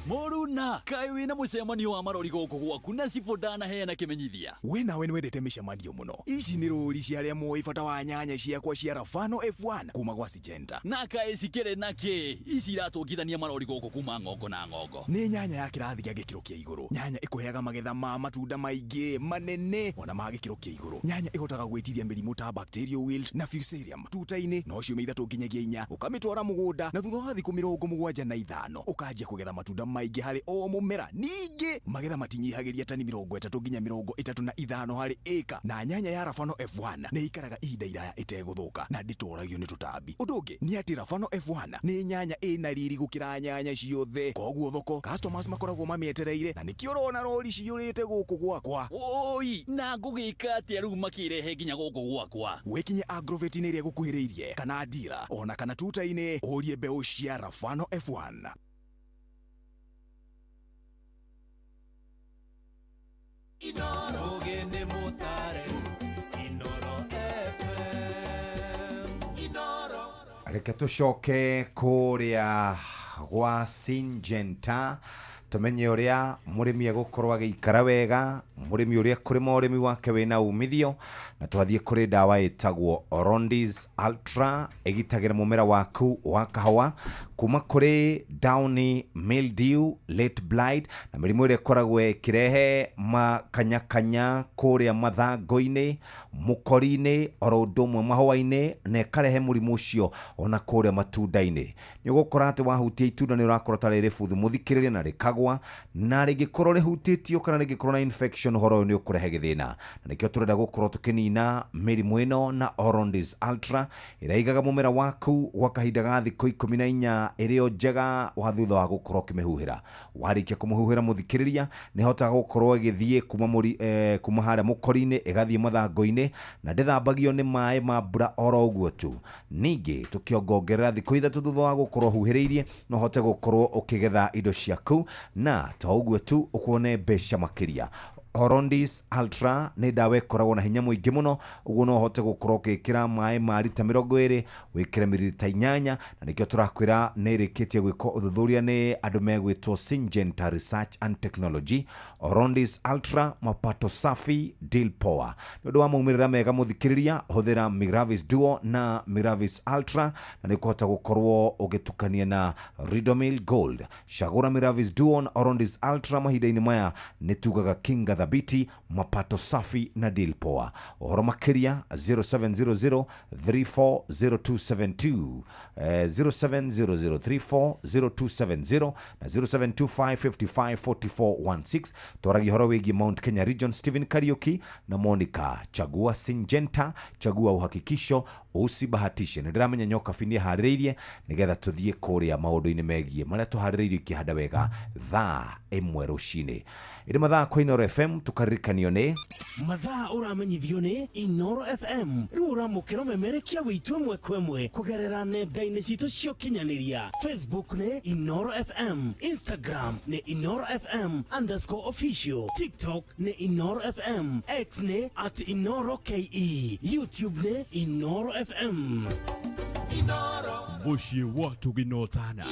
[SPEAKER 7] Mũruna, kaĩ wĩna mũcemanio wa marori gũkũ gwaku na cibũ ndanaheana kĩmenyithia?
[SPEAKER 3] We nawe nĩ wendete mĩcemanio mũno. Ici nĩ rũri cia arĩa moĩ bata wa nyanya ciakwa cia Rafano F1 kuma gwa Syngenta.
[SPEAKER 7] Na kaĩ cikĩrĩ na kĩ ici iratũngithania marori gũkũ kuma ng'ongo na ng'ongo?
[SPEAKER 3] Nĩ nyanya ya kĩrathi gĩa gĩkĩro kĩa igũrũ, nyanya ĩkũheaga magetha ma matunda maingĩ manene ona ma gĩkĩro kĩa igũrũ, nyanya ĩhotaga gwĩtiria mĩrimũ ta bacterial wilt na fusarium. Tuta-inĩ no ciumia 3 nginyagia 4 ũkamĩtwara mũgũnda, na thutha wa thikũ 75 ũkanjia kũgetha matunda.
[SPEAKER 8] maingĩ harĩ o mũmera. Ningĩ magetha matinyihagĩria tani 30 nginya 35 harĩ ĩka, na nyanya ya Rafano F1 nĩ ikaraga ihinda iraya ĩtegũthũka na ndĩtoragio nĩ tũtambi. Ũndũ ũngĩ nĩ atĩ Rafano F1 nĩ nyanya ĩna riri gũkĩra nyanya ciothe, koguo thoko customers makoragwo mamĩetereire, na nĩkĩo ũrona rori ciyũrĩte gũkũ gwakwa.
[SPEAKER 7] Oi, na ngũgĩka atĩa rĩu makĩrehe nginya gũkũ gwakwa?
[SPEAKER 8] Wĩkinye agrovet-inĩ ĩrĩa ĩgũkuhĩrĩirie kana dira ona kana tuta-inĩ, ũrie mbeũ cia Rafano F1.
[SPEAKER 2] Reke tũcoke kũrĩa gwa Syngenta tumenye ũrĩa mũrĩmi egũkorwo agĩikara wega, mũrĩmi ũrĩa kũrĩma ũrĩmi wake wĩna umithio, na twathiĩ kũrĩ ndawa ĩtagwo Orondis Ultra ĩgitagĩra mũmera waku wa kahũa kuma kũrĩ downy mildew, late blight na mĩrimũ ĩrĩa ĩkoragwo ĩkĩrehe makanyakanya kũrĩa mathangũ-inĩ, mũkori-inĩ, oro ũndũ ũmwe mahũa-inĩ, na ĩkarehe mũrimũ ũcio ona kũrĩa matunda-inĩ. Nĩ ũgũkora atĩ wahutia itunda nĩ ũrakora ta rĩrĩ buthu mũthikĩrĩria na rĩkagwa, na rĩngĩkorwo rĩhutĩtio kana rĩngĩkorwo na infection, ũhoro ũyũ nĩ ũkũrehe gĩthĩna, na nĩkĩo tũrenda gũkorwo tũkĩnina mĩrimũ ĩno na Orondis Ultra ĩrĩa ĩigaga mũmera waku gwa kahinda ga thikũ 14 ĩrĩ o njega wa thutha wa gũkorwo ũkĩmĩhuhĩra. Warĩkia kũmĩhuhĩra mũthikĩrĩria nĩ ĩhotaga gũkorwo ĩgĩthiĩ kuma harĩa mũkori-inĩ ĩgathiĩ mathangũ-inĩ, na ndĩthambagio nĩ maĩ ma mbura oro ũguo tu. Ningĩ tũkĩongongerera thikũ 3 thutha wa gũkorwo huhĩrĩirie no ũhote gũkorwo ũkĩgetha indo ciaku, na to ũguo tu ũkuone mbeca makĩria. Orondis Ultra nĩ ndawa ĩkoragwo na hinya mũingĩ mũno, ũguo no ũhote gũkorwo ũgĩkĩra maĩ ma rita 20 wĩkĩre mililita 8, na nĩkĩo tũrakwĩra nĩ ĩrĩkĩtie gwĩkwo ũthuthuria nĩ andũ megwĩtwo Syngenta Research and Technology. Orondis Ultra, mapato safi, deal poa. Nĩ ũndũ wa maumĩrĩra mega mũthikĩrĩria, hũthĩra Miravis Duo na Miravis Ultra na nĩ ũkũhota gũkorwo ũgĩtukania na Ridomil Gold. Cagũra Miravis Duo na Orondis Ultra mahinda-inĩ maya nĩ tugaga kinga thabiti, mapato safi na deal poa. Ũhoro makĩria 0700 340272, 0700 340270 na 0725 55 4416. Twaragia ũhoro wĩgiĩ Mount Kenya Region, Stephen Kariuki na Monica. Chagua Syngenta, chagua uhakikisho, usibahatishe. Nĩ ndĩramenya nyoka bi nĩ harĩrĩirie nĩgetha tũthiĩ kũrĩa maũndũ-inĩ megiĩ marĩa tũharĩrĩirie ikĩhanda wega thaa 1 rũcinĩ. Ĩrĩ mathaa kwa Inooro FM tũkaririkanio nĩ
[SPEAKER 4] mathaa ũramenyithio nĩ Inooro FM. Rĩu ũramũkĩra ũmemerekia witũ ĩmwe kwa ĩmwe kũgerera nenda-inĩ citũ cia ũkinyanĩria. Facebook nĩ Inooro FM, Instagram nĩ Inooro FM _official, TikTok nĩ Inooro FM, X nĩ @InooroKE, YouTube nĩ Inooro FM.
[SPEAKER 9] Mũciĩ wa Tuginotana.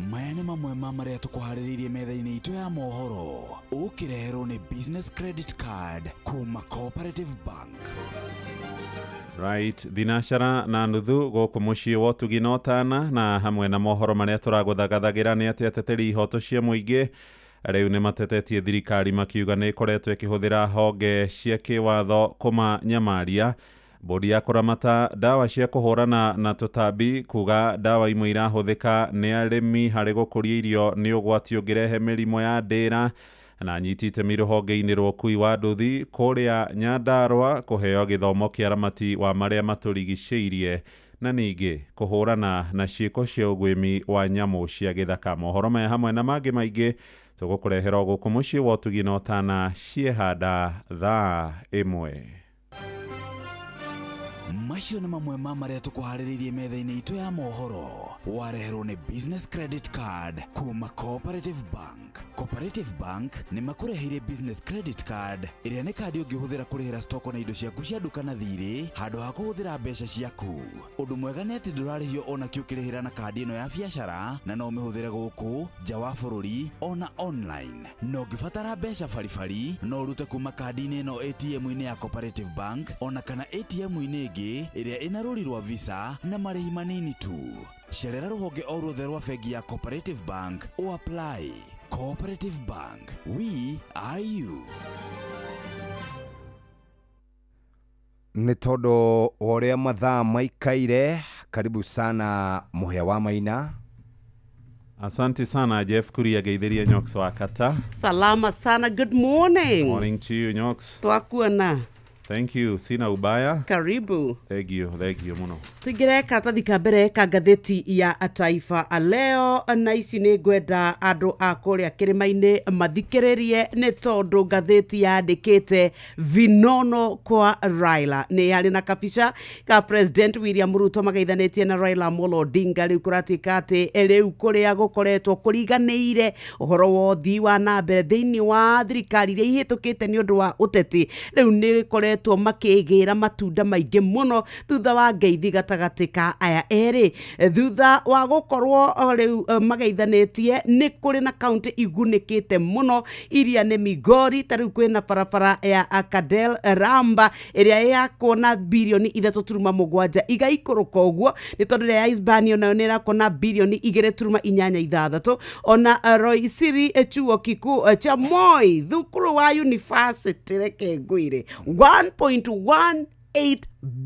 [SPEAKER 5] Maya nĩ mamwe ma marĩa tũkũharĩrĩirie metha-inĩ itũ ya mohoro, ũkĩreherwo nĩ Business Credit Card kuma Cooperative Bank.
[SPEAKER 10] Right, thinacara na nuthu gũkũ mũciĩ wa ũtugi na ũtana, na hamwe na mohoro marĩa tũragũthagathagira nĩ atĩ ateteri ihoto cia mũingĩ rĩu nĩ matetetie thirikari makiuga nĩ ĩkoretwo ĩkĩhũthĩra honge cia kĩwatho kũmanyamaria. Bodi ya kũramata ndawa cia kũhũrana na tũtambi kuga ndawa imwe irahũthĩka nĩ arĩmi harĩ gũkũria irio nĩ ũgwati ũngĩrehe mĩrimũ ya ndĩra. Na anyiti itemi rũhonge-inĩ rwa ũkui wa nduthi kũrĩa Nyandarũa kũheo gĩthomo kĩa ramati wa marĩa matũrigicĩirie, na ningĩ kũhũrana na ciĩko cia ũguĩmi wa nyamũ cia gĩthaka. Mohoro maya hamwe na mangĩ maingĩ tũgũkũrehera gũkũ mũciĩ wa ũtugi na ũtana ciehanda thaa 1.
[SPEAKER 5] Macio nĩ mamwe ma marĩa tũkũharĩrĩirie metha-inĩ itũ ya mohoro, wareherwo nĩ Business Credit Card kuma Cooperative Bank. Cooperative Bank nĩ makũreheire Business Credit Card ĩrĩa nĩ kandi ũngĩhũthĩra kũrĩhĩra stoko na indo ciaku cia nduka na thirĩ handũ ha kũhũthĩra mbeca ciaku. Ũndũ mwega nĩ atĩ ndũrarĩhio ona kĩ ũkĩrĩhĩra na kandi ĩno ya biacara, na no ũmĩhũthĩre gũkũ nja wa bũrũri ona online. Na ũngĩbatara mbeca baribari no ũrute kuma kandi-inĩ ĩno ATM-inĩ ya Cooperative Bank ona kana ATM-inĩ ĩngĩ ĩrĩa ĩna rũri rwa Visa na marĩhi manini tu. Cerera rũhonge o ruothe rwa bengi ya Cooperative Bank o apply. Cooperative Bank, we are you.
[SPEAKER 2] Nĩ tondũ wa ũrĩa mathaa maikaire, karibu sana Mũhĩa wa Maina.
[SPEAKER 10] Asante sana Jeff Kuria, geithirie Nyox wa Kata.
[SPEAKER 1] Salama sana, good morning.
[SPEAKER 10] Morning to you Nyox.
[SPEAKER 1] Twakuona.
[SPEAKER 10] Thank you, sina ubaya.
[SPEAKER 1] Karibu.
[SPEAKER 10] Thank you, thank you muno.
[SPEAKER 1] Tuingire karatathi ka mbere ka ngathĩti ya Taifa Leo, na ici nĩ ngwenda andũ a kũrĩa kĩrĩma-inĩ mathikĩrĩrie nĩ tondũ ngathĩti yandĩkĩte vinono kwa Raila. Nĩ harĩ na kabica ka President William Ruto magaithanĩtie na Raila Amolo Odinga. Rĩu kũratuĩka atĩ rĩu kũrĩa gũkoretwo kũriganĩire ũhoro wa ũthii wa na mbere thĩinĩ wa thirikari iria ihĩtũkĩte nĩ ũndũ wa ũteti, rĩu nĩ gĩkoretwo makĩgĩra matunda maingĩ mũno thutha wa ngeithi gatagatĩ ka aya erĩ. Thutha wa gũkorwo rĩu mageithanĩtie, nĩ kũrĩ na kaunti igunĩkĩte mũno iria nĩ Migori. Ta rĩu kwĩna barabara ya Akadel Ramba ĩrĩa yakwo na birioni 3.7 igaikũrũka ũguo, nĩ tondũ ĩrĩa ya Hispania nayo nĩ ĩrakwo na birioni 2.86. Ona Roisiri chuo kikuu cha Moi, thukuru wa university, reke ngwĩre 1.18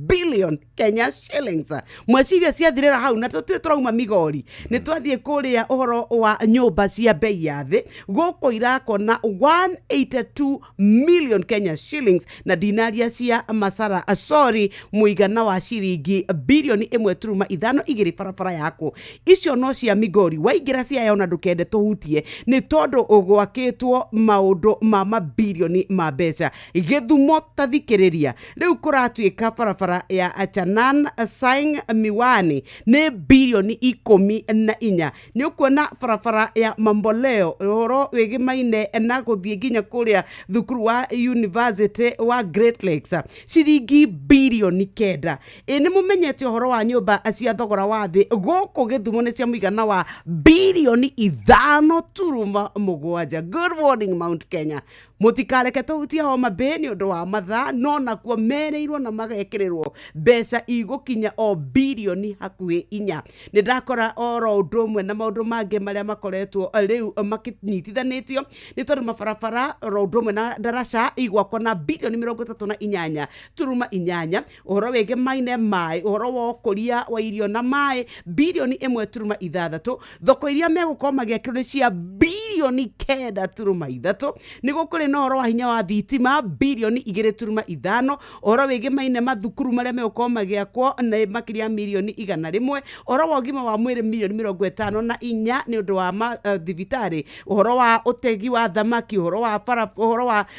[SPEAKER 1] billion Kenya shillings. Mweciria ciathirĩra hau, na tũtirĩ tũrauma Migori, nĩ twathiĩ kũrĩa ũhoro wa nyũmba cia bei ya thĩ gũkũ irakwo na 182 million Kenya shillings, na ndinaria cia masara, sorry, mũigana wa ciringi birioni 1.52 barabara yakwo. Icio no cia Migori. Waingĩra Siaya ona ndũkende tũhutie, nĩ tondũ ũgwakĩtwo maũndũ ma mabirioni ma mbeca. Gĩthumo ta thikĩrĩria, rĩu kũratuĩka barabara ya Chanan Saing Miwani nĩ birioni 14. Nĩ ũkuona barabara ya Mamboleo ũhoro wĩgĩmaine na gũthiĩ nginya kũrĩa thukuru wa university wa Great Lakes, ciringi birioni 9. Ĩ nĩ mũmenyete ũhoro wa nyũmba cia thogora wa thĩ gũkũ Gĩthumo nĩ cia mũigana wa birioni 5.7. Good morning Mount Kenya. Mũtikareke tũhutie Homa Bay nĩ ũndũ wa mathaa, no nakuo merĩirwo na magekĩrĩrwo mbeca igũkinya o birioni hakuhĩ 4. Nĩ ndakora oro ũndũ ũmwe na maũndũ mangĩ marĩa makoretwo rĩu makĩnyitithanĩtio, nĩ tondũ mabarabara oro ũndũ ũmwe na ndaraca igwakwo na birioni 38.8. Ũhoro wĩgiĩ maine maĩ, ũhoro wa ũkũria wa irio na maĩ, birioni 1.6. Thoko iria megũkorwo magĩakĩrwo nĩ cia birioni 9.3. Nĩguo kũrĩ na ũhoro wa hinya wa thitima birioni 2.5. Ũhoro wĩgiĩ maine mathukuru marĩa megũkorwo magĩakwo nĩ makĩria ya mirioni 100. Ũhoro wa ũgima wa mwĩrĩ mirioni 54 nĩ ũndũ wa mathibitarĩ. Ũhoro wa ũtegi wa thamaki, ũhoro wa bara,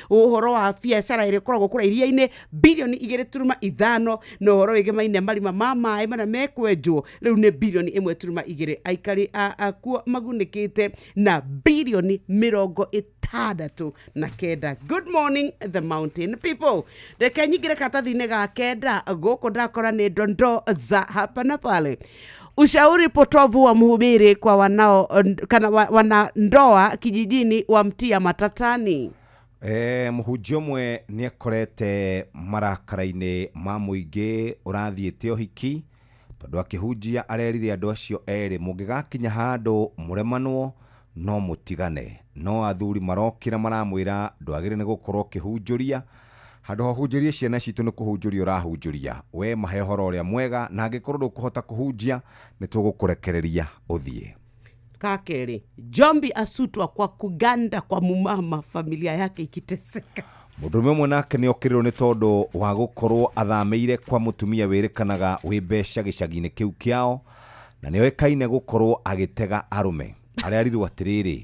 [SPEAKER 1] ũhoro wa biacara ĩrĩa ĩkoragwo kũrĩa iria-inĩ birioni 2.5. Na ũhoro wĩgiĩ maine marima ma maĩ marĩa mekwenjwo rĩu nĩ birioni 1.2. Aikari akuo magunĩkĩte na birioni 69. Good morning the mountain people. Reke nyingĩre karatathi-inĩ ga kenda gũkũ ndakora nĩ dondoo za hapa na pale. Ushauri potovu wa mhubiri kwa wanao kana wanandoa kijijini wamtia matatani.
[SPEAKER 2] Mũhunjia ũmwe nĩ akorete marakara-inĩ ma mũingĩ ũrathiĩte ũhiki, tondũ akĩhunjia arerire andũ acio erĩ mũngĩgakinya handũ mũremanwo no mũtigane. No athuri marokĩra maramwĩra ndwagĩrĩire nĩ gũkorwo ũkĩhunjũria, handũ ha ũhunjĩrie ciana citũ nĩ kũhunjũria ũrahunjũria, we mahe ũhoro ũrĩa mwega, na angĩkorwo ndũkũhota kũhunjia nĩ tũgũkũrekereria ũthiĩ.
[SPEAKER 1] Kakeri Jombi asutwa kwa kuganda kwa mumama, familia yake ikiteseka.
[SPEAKER 2] Mũndũrũme ũmwe nake nĩ okĩrĩrwo nĩ tondũ wa gũkorwo athamĩire kwa mũtumia wĩrĩkanaga wĩ mbeca gĩcagi-inĩ kĩu kĩao, na nĩ oĩkaine gũkorwo agĩtega arũme. Arerirwo atĩrĩrĩ,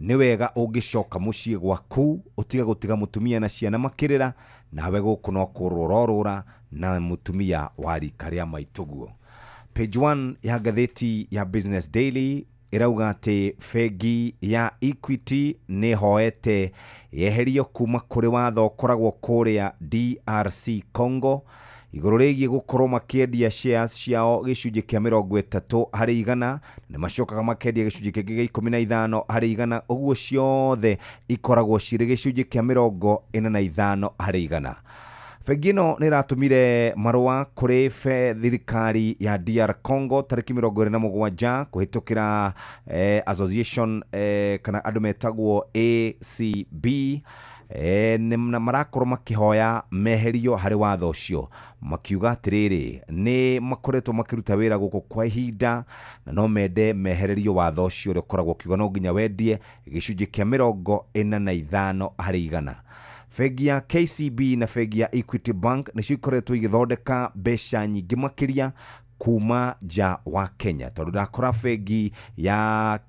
[SPEAKER 2] nĩ wega ũngĩcoka mũciĩ gwaku ũtige gũtiga mũtumia na ciana makĩrĩra, nawe gũkũ no kũrũra ũrũra na mũtumia wa rika rĩa maitũguo. Page 1 ya ngathĩti ya Business Daily ĩrauga atĩ bengi ya Equity nĩ hoete yeherio kuma kũrĩ watho ũkoragwo kũrĩa DRC Congo igũrũ rĩgiĩ gũkorwo makĩendia shares ciao gĩcunjĩ kĩa 30%, nĩ macokaga makendia gĩcunjĩ kĩngĩ gĩa 15%, ũguo ciothe ikoragwo cirĩ gĩcunjĩ kĩa 45%. Bengi ĩno nĩ ĩratũmire marũa kũrĩ thirikari ya DR Congo tarĩki 27 kũhĩtũkĩra association kana andũ metagwo ACB, na marakorwo makĩhoya meherio harĩ watho ũcio, makiuga atĩrĩrĩ, nĩ makoretwo makĩruta wĩra gũkũ kwa ihinda na no mende mehererio watho ũcio ũrĩa ũkoragwo ũkiuga no nginya wendie gĩcunjĩ kĩa 45 harĩ igana. Bengi ya KCB na bengi ya Equity Bank nĩcio ikoretwo igĩthondeka mbeca nyingĩ makĩria kuma nja wa Kenya, tondũ ndakora bengi ya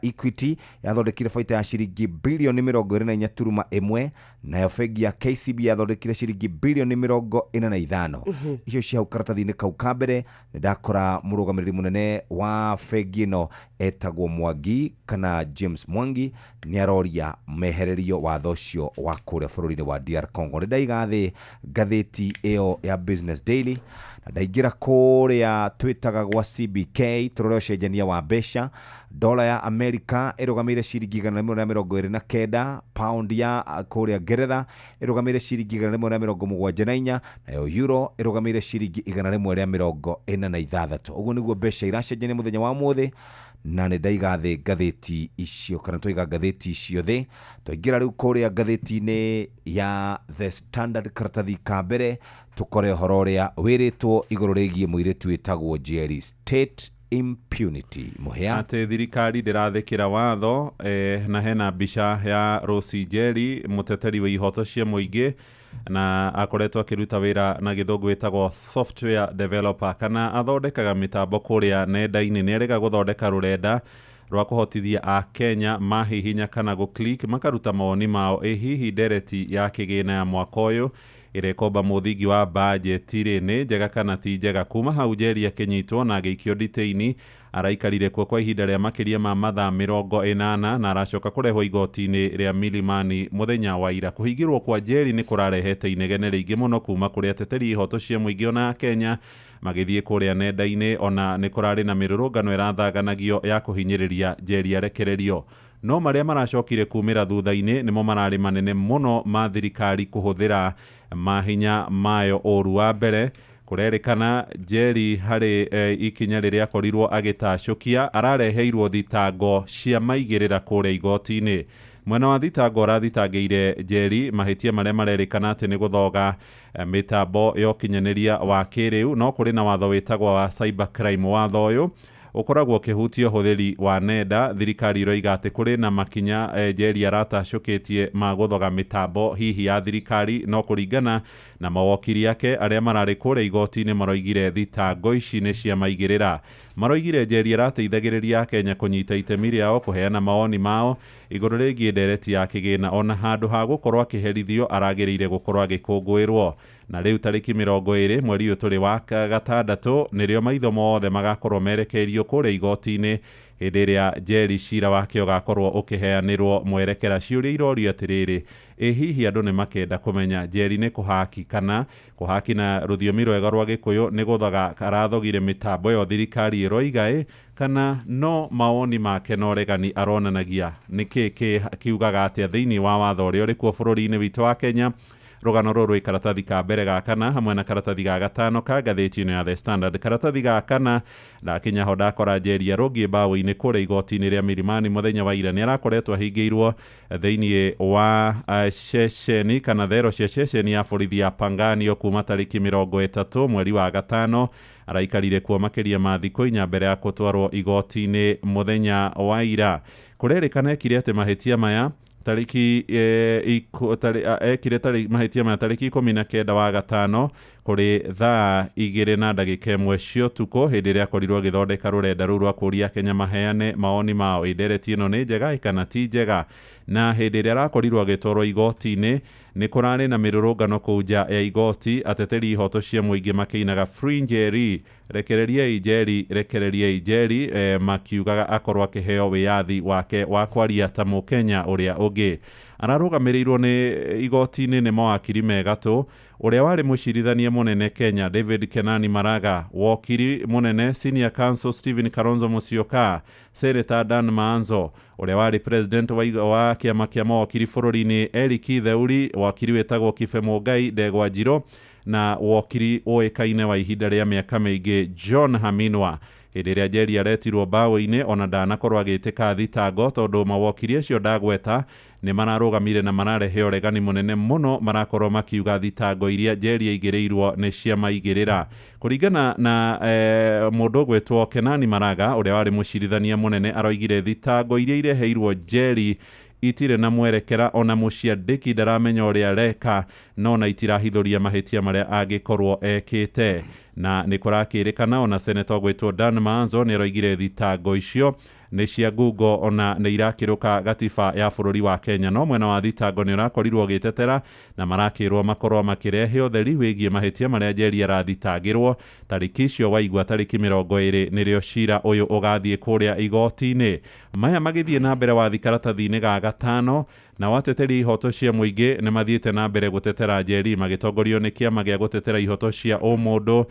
[SPEAKER 2] Equity yathondekire baita ya ciringi bilioni 24.1, nayo bengi ya KCB yathondekire ciringi bilioni 45. Icio cia hau karatathi-inĩ kau ka mbere nĩ ndakora mũrũgamĩrĩri mũnene wa bengi ĩno etagwo Mwangi kana James Mwangi nĩ aroria mehererio watho ũcio wa kũrĩa bũrũri-inĩ wa DR Congo. Nĩ ndaiga thĩ ngathĩti ĩyo ya Business Daily na ndaingĩra kũrĩa twĩtaga gwa CBK tũrore ũcenjania wa mbeca. Dola ya Amerika ĩrũgamĩire ciringi 129, pound ya kũrĩa Ngeretha ĩrũgamĩire ciringi 174, nayo euro ĩrũgamĩire ciringi 146. Ũguo nĩguo mbeca iracenjania mũthenya wa ũmũthĩ, na nĩ ndaiga thĩ ngathĩti icio kana twaiga ngathĩti icio thĩ. Twaingĩra rĩu kũrĩa ngathĩti-inĩ ya The Standard karatathi ka mbere tũkore ũhoro ũrĩa wĩrĩtwo igũrũ rĩgiĩ mũirĩtu wĩtagwo Njeri, state impunity. Mũhĩa
[SPEAKER 10] atĩ thirikari ndĩrathĩkĩra watho, na hena mbica ya Rosie Njeri, mũteteri wa ihoto cia mũingĩ, na akoretwo akĩruta wĩra na gĩthũngũ wĩtagwo software developer, kana athondekaga mĩtambo kũrĩa nenda-inĩ. Nĩ erĩga gũthondeka rũrenda rwa kũhotithia a Kenya mahihinya kana gũ-click makaruta mawoni mao ĩ hihi ndereti ya kĩgĩna ya mwaka ũyũ ĩrekomba mũthingi wa bajeti rĩ nĩ njega kana ti njega. Kuma hau Njeri akĩnyitwo na agĩikio nditĩini, araikarire kuo kwa ihinda rĩa makĩria ma mathaa 80 na aracoka kũrehwo igoti-inĩ rĩa Milimani mũthenya wa ira. Kũhingĩrwo kwa Njeri nĩ kũrarehete inegene rĩingĩ mũno kuma kũrĩ ateteri ihoto cia mũingĩ ona Kenya magĩthiĩ kũrĩa nenda-inĩ, ona nĩ kũrarĩ na mĩrũrũngano ĩrathaganagio ya kũhinyĩrĩria Njeri arekererio. No marĩa maracokire kumĩra thutha-inĩ nĩmo mararĩ manene mũno ma thirikari kũhũthĩra mahinya mayo ũru. Wa mbere, kũrerĩkana Njeri harĩ ikinya rĩrĩa akorirwo agĩtacũkia arareheirwo thitango cia maigĩrĩra kũrĩa igoti-inĩ. Mwena wa thitango ũrathitangĩire Njeri mahĩtia marĩa marerĩkana atĩ nĩ gũthoga mĩtambo ya ũkinyanĩria wa kĩrĩu, no kũrĩ na watho wĩtagwo wa cyber crime. Watho ũyũ ũkoragwo ũkĩhutia ũhũthĩri wa nenda. Thirikari ĩroiga atĩ kũrĩ na makinya Njeri aratacũkĩtie ma gũthoga mĩtambo hihi ya thirikari, no kũringana na mawokiri ake arĩa mararĩ kũrĩa igoti-inĩ maroigire thitango ici nĩ cia maigĩrĩra. Maroigire Njeri arateithagĩrĩria Akenya kũnyita itemi rĩao kũheana mawoni mao igũrũ rĩgiĩ ndereti ya kĩgĩna, ona handũ ha gũkorwo akĩherithio aragĩrĩire gũkorwo agĩkũngũĩrwo. Na rĩu tarĩki 20 mweri ũyũ tũrĩ wa gatandatũ nĩrĩo maitho mothe magakorwo merekeirio kũrĩa igoti-inĩ hĩndĩ ĩrĩa Njeri cira wake ũgakorwo ũkĩheanĩrwo mwerekera. Ciũria irorio atĩrĩrĩ, ĩ hihi andũ nĩ makenda kũmenya Njeri nĩ kũhaki kana kũhaki na rũthiomi rwega rwa Gĩkũyũ nĩ gũthoga arathogire mĩtambo ĩyo thirikari ĩroiga ĩ, kana no mawoni make na ũregani aronanagia? Nĩkĩ kiugaga atĩa thĩinĩ wa watho ũrĩa ũrĩ kuo bũrũri-inĩ witũ wa Kenya? Rũgano rũrũ rwĩ karatathi ka mbere ga kana hamwe na karatathi ga gatano ka ngathĩti ĩno ya The Standard. Karatathi ga kana ndakinya ho ndakora Njeri arũngiĩ mbaũ-inĩ kũrĩa igoti-inĩ rĩa Milimani mũthenya wa ira. Nĩ arakoretwo ahingĩirwo thĩinĩ wa ceceni kana thero cia ceceni ya borithi ya Panganio kuma tarĩki 30 mweri wa gatano. Araikarire kuo makĩria ma thikũ 4 mbere ya gũtwarwo igoti-inĩ mũthenya wa ira. Kũrerĩkana ekire atĩ mahĩtia maya tarĩki ekire mahĩtia maya tarĩki 19 wa gatano kũrĩ thaa 2:01 cia ũtukũ hĩndĩ ĩrĩa akorirwo agĩthondeka rũrenda rũu rwa kũũria Kenya maheane maoni mao ĩ ndereti ĩno nĩ njega kana ti njega. Na hĩndĩ ĩrĩa arakorirwo agĩtwarwo igoti-inĩ nĩ kũrarĩ na mĩrũrũngano kũu nja ya igoti, ateteri ihoto cia mũingĩ makĩinaga Free Njeri, rekereriai Njeri, rekereriai Njeri, makiugaga akorwo akĩheo wĩyathi wake wa kwaria ta mũkenya ũrĩa ũngĩ. Ararũgamĩrĩirwo nĩ igoti-inĩ nĩ mawakiri megatũ, ũrĩa warĩ mũcirithania mũnene Kenya David Kenani Maraga, wokiri mũnene Senior Counsel Stephen Kalonzo Musyoka, Senator Dan Maanzo, ũrĩa warĩ president wa kĩama kĩa mawakiri bũrũri-inĩ Eric Theuri, wakiri wĩtagwo Kibe Mũngai Ndegwa Njirũ, na wokiri ũĩkaine wa ihinda rĩa mĩaka mĩingĩ John Haminwa. Hĩndĩ ĩrĩa Njeri aretirwo mbaũ-inĩ ona ndanakorwo agĩtĩka thitango tondũ mawokiri acio ndagweta nĩ mararũgamire na mararehe ũregani mũnene mũno, marakorwo makiuga thitango iria Njeri aigĩrĩirwo nĩ ciamaigĩrĩra. Kũringana na mũndũ ũgwĩtwo Kenani Maraga ũrĩa warĩ mũcirithania mũnene, aroigire thitango iria ireheirwo Njeri itirĩ na mwerekera ona mũciandĩki ndaramenya ũrĩa areka, no na itirahithũria mahĩtia marĩa angĩkorwo ekĩte. Na nĩ kũrakĩrĩkana ona seneta ũgwĩtwo Dan Maanzo nĩ aroigire thitango icio nĩ cia ngungo ona nĩ irakĩrũka gatiba ya bũrũri wa Kenya. No mwena wa thitango nĩ ũrakorirwo ũgĩtetera na marakĩrwo makorwo makĩrehe ũtheri wĩgiĩ mahĩtia marĩa Njeri arathitangĩrwo. Tarĩki icio waigua tarĩki 20 nĩrĩo cira ũyũ ũgathiĩ kũrĩa igoti-inĩ. Maya magĩthiĩ na mbere wathi karatathi-inĩ ga gatano, na wateteri ihoto cia mũingĩ nĩ mathiĩte na mbere gũtetera Njeri magĩtongorio nĩ kĩama gĩa gũtetera ihoto cia ũmũndũ,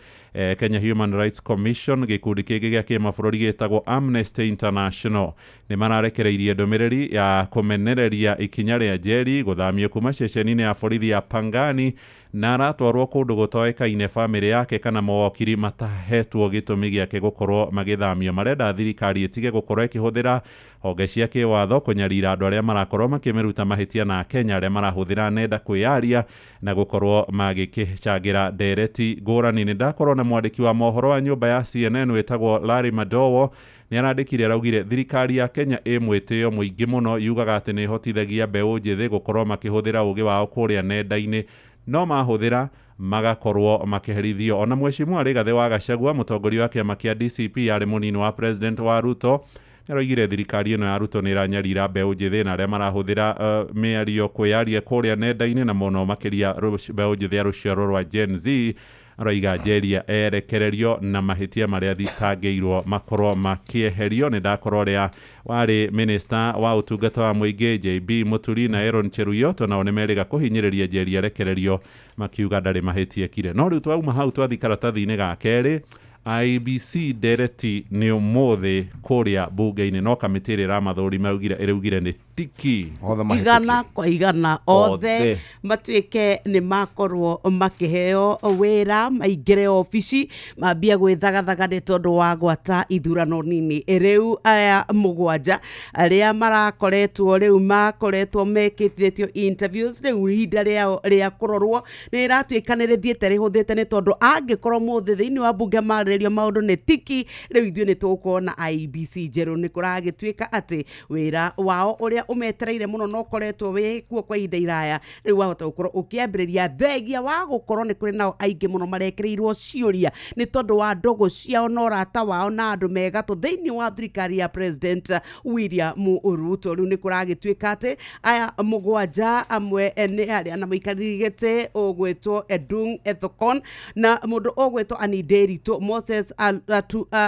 [SPEAKER 10] Kenya Human Rights Commission, gĩkundi kĩngĩ gĩa kĩmabũrũri gĩtagwo Amnesty International. Nĩ mararekereirie ndũmĩrĩri ya kũmenereria ikinya rĩa Njeri gũthamio kuma ceceni-inĩ ya borithi ya Pangani na aratwarwo kũndũ gũtoĩkaine bamĩrĩ yake kana mawokiri matahetwo gĩtũmi gĩake gũkorwo magĩthamio. Marenda thirikari ĩtige gũkorwo ĩkĩhũthĩra honge cia kĩwatho kũnyarira andũ arĩa marakorwo makĩmĩruta mahĩtia na Kenya arĩa marahũthĩra nenda kwĩyaria na gũkorwo magĩkĩcangĩra ndereti ngũrani. Nĩ ndakorwo na mwandĩki wa mohoro wa nyũmba ya CNN wĩtagwo Larry Madowo, nĩ arandĩkire araugire thirikari ya Kenya ĩ mwĩtĩo mũingĩ mũno, yugaga atĩ nĩ ĩhotithagia mbeũ njĩthĩ gũkorwo makĩhũthĩra ũgĩ wao kũrĩa nenda-inĩ, no mahũthĩra magakorwo makĩherithio. Ona Mheshimiwa Rigathĩ wa Gachagua, mũtongoria wa kĩama kĩa DCP, arĩ mũnini wa president wa Ruto, nĩaroigire thirikari ĩno ya Ruto nĩ ĩranyarira mbeũ njĩthĩ na arĩa marahũthĩra mĩario kwĩyaria kũrĩa nenda-inĩ, na mũno makĩria mbeũ njĩthĩ ya rũciaro rwa Gen Z. Aroiga Njeri erekererio na mahĩtia marĩa thitangĩirwo makorwo makĩeherio. Nĩ ndakorwo ũrĩa warĩ minister wa ũtungata wa mũingĩ JB Muturi na Aaron Cheruiyot nao nĩ merĩga kũhinyĩrĩria Njeri arekererio makiuga ndarĩ mahĩtia ekire. No rĩu twauma hau twathi karatathi-inĩ ga kerĩ, IEBC ndereti nĩ ũmũthĩ kũrĩa bunge-inĩ, no kamĩtĩ ĩrĩa ĩramathũrima ĩraugire nĩ tiki
[SPEAKER 1] igana kwa igana othe matuĩke nĩ makorwo makĩheo wĩra, maingĩre obici mambia gwĩthagathaga nĩ tondũ wa gwata ithurano nini. Rĩu aya mũgwanja arĩa marakoretwo rĩu makoretwo mekĩtithĩtio interviews, rĩu ihinda rĩao rĩa kũrorwo nĩ rĩratuĩka nĩ rĩthiĩte rĩhũthĩte, nĩ tondũ angĩkorwo mũthĩ thĩinĩ wa bunge marĩrĩrio maũndũ nĩ tiki, rĩu ithuĩ nĩ tũgũkorwo na IEBC njerũ. Nĩ kũragĩtuĩka atĩ wĩra wao ũrĩa ũmetereire mũno na ũkoretwo wĩ kuo kwa ihinda iraya rĩu wahota gũkorwo ũkĩambĩrĩria thengia wa gũkorwo nĩ kũrĩ nao aingĩ mũno marekereirwo ciũria nĩ tondũ wa ndũgũ ciao na ũrata wao na andũ megatũ thĩinĩ wa thirikari ya President William Ruto. Rĩu nĩ kũragĩtuĩka atĩ aya mũgwanja amwe nĩ arĩa na mũikarĩri gĩtĩ ũgwĩtwo Edung Ethekon na mũndũ ũgwĩtwo Annie Nderitu, Moses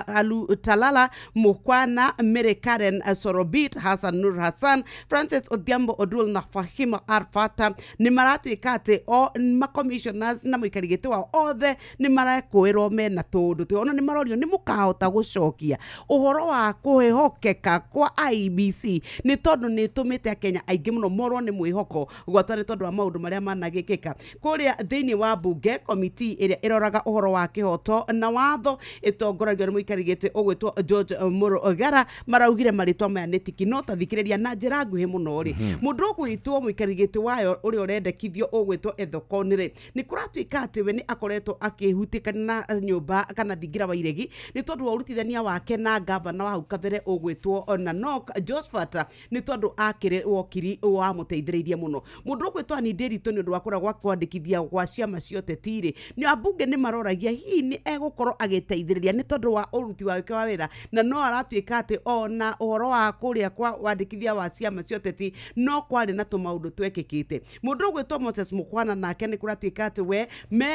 [SPEAKER 1] Alutalala Mukwana, Mary Karen Sorobit, Hassan Nur Hassan, Francis Odhiambo Odul na Fahima Arfata. Nĩ maratuĩka atĩ o ma-commissioners na mũikari gĩtĩ wao othe nĩ marekũĩrwo mena tũũndũ twĩ ona nĩ marorio nĩ mũkahota gũcokia ũhoro wa kwĩhokeka kwa IEBC nĩ tondũ nĩ ĩtũmĩte Akenya aingĩ mũno morwo nĩ mwĩhoko gwata nĩ tondũ wa maũndũ marĩa managĩkĩka kũrĩa thĩinĩ wa bunge. Komiti ĩrĩa ĩroraga ũhoro wa kĩhoto na watho ĩtongoragio nĩ mũikari gĩtĩ ũgwĩtwo George Murugara maraugire marĩtwa maya nĩ tiki. No tathikĩrĩria na njĩra nguhĩ mũno rĩ, mũndũ ũgwĩtwo mũikari gĩtĩ wayo ũrĩa ũrendekithio ũgwĩtwo Ethekon rĩ, nĩ kũratuĩka atĩ we nĩ akoretwo akĩhutĩkana na nyũmba kana thingira wa iregi nĩ tondũ wa ũrutithania wake na gavana wa hau kabere ũgwĩtwo Nanok Josephat, nĩ tondũ akĩrĩ wokiri wa mũteithĩrĩirie mũno. Mũndũ ũgwĩtwo Annie Nderitu nĩ ũndũ wa kũrega gwa kwandĩkithia gwa ciama cia ũteti rĩ, nĩ ambunge nĩ maroragia hihi nĩ egũkorwo agĩteithĩrĩria nĩ tondũ wa ũruti wake wa wĩra, na no aratuĩka atĩ ona ũhoro wa kũrĩa kwa wandĩkithia wa ciama ciama cia ũteti no kwarĩ na tũmaũndũ twekĩkĩte. Mũndũ ũgwĩtwo Moses Mukwana nake nĩ kũratuĩka atĩ we me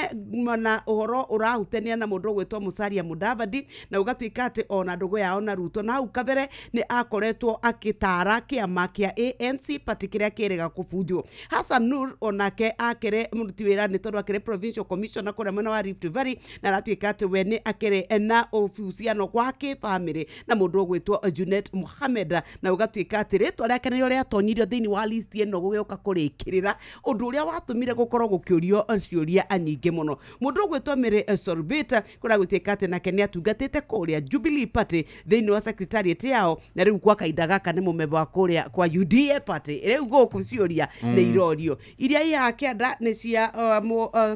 [SPEAKER 1] na ũhoro ũrahutania na mũndũ ũgwĩtwo Musalia Mudavadi, na ũgatuĩka atĩ ona ndũgũ yao na Ruto na hau kabere nĩ akoretwo akĩtara kĩama kĩa ANC party kĩrĩa kĩrĩga kũbunjwo. Hassan Nur onake akĩrĩ mũruti wĩra nĩ tondũ akĩrĩ provincial commissioner kũrĩa mwena wa Rift Valley, na aratuĩka atĩ we nĩ akĩrĩ na uhusiano wa kĩbamĩrĩ na mũndũ ũgwĩtwo Junet Mohamed, na ũgatuĩka atĩ rĩtwa rĩake nĩrĩo rĩatonyirio thĩinĩ wa list ĩno gũgĩũka kũrĩkĩrĩra ũndũ ũrĩa watũmire gũkorwo gũkĩũrio ciũria nyingĩ mũno. Mũndũ ũgwĩtwo Mary Sorbet kũrĩa gũtuĩka atĩ nake nĩ atungatĩte kũrĩa Jubilee Party thĩinĩ wa secretariat yao, na rĩu kwa kahinda gaka nĩ mũmemba wa kũrĩa kwa UDA Party. Rĩu gũkũ ciũria nĩ irorio iria ihaha kĩanda nĩ cia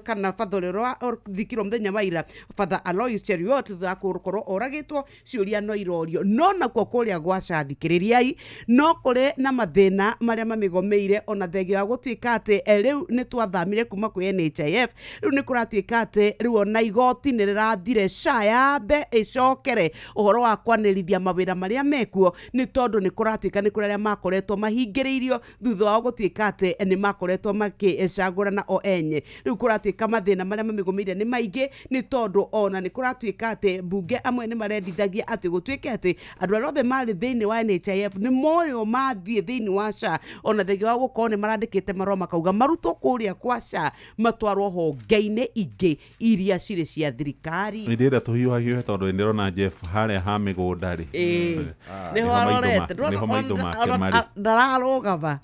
[SPEAKER 1] kana batha ũrĩa ũrathikirwo mũthenya wa ira, Father Alois Cheruiyot, thutha wa gũkorwo oragĩtwo, ciũria no irorio. No nakuo kũrĩa gwa SHA, thikĩrĩriai, no kũrĩ na mathĩna marĩa mamĩgomeire, ona thengia wa gũtuĩka atĩ rĩu nĩ twathamire kuma kwĩ NHIF, rĩu nĩ kũratuĩka atĩ rĩu ona igoti nĩ rĩrathire SHA yambe ĩcokere ũhoro wa kwanĩrithia mawĩra marĩa mekuo, nĩ tondũ nĩ kũratuĩka nĩ kũrĩ arĩa makoretwo mahingĩrĩirio thutha wao gũtuĩka atĩ nĩ makoretwo makĩcagũrana o enye. Rĩu kũratuĩka mathĩna marĩa mamĩgũmĩire nĩ maingĩ, nĩ tondũ ona nĩ kũratuĩka atĩ mbunge amwe nĩ marendithagia atĩ gũtuĩke atĩ andũ arĩa othe marĩ thĩinĩ wa NHIF nĩ moyo mathiĩ thĩinĩ wa SHA, ona thengia wa gũkorwo nĩ marandĩkĩte marũa makauga marutwo kũrĩa kwa SHA matwarwo honge-inĩ ingĩ iria cirĩ cia thirikari.
[SPEAKER 10] Ndĩrenda tũhiũhahiũhe tondũ ndĩrona Jeff harĩa ha mĩgũnda rĩ.
[SPEAKER 1] Ĩĩ, nĩho arorete.
[SPEAKER 10] Nĩho maitho make marĩ.
[SPEAKER 1] Ndararũgama.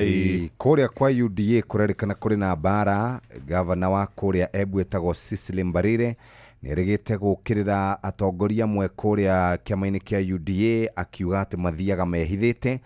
[SPEAKER 2] Kũrĩa kwa UDA kũrerĩkana kũrĩ na mbara. Gavana wa kũrĩa Embu etagwo Cecily Mbarire nĩerĩgĩte gũkĩrĩra atongoria amwe kũrĩa kĩama-inĩ kĩa UDA, akiuga atĩ mathiaga mehithĩte,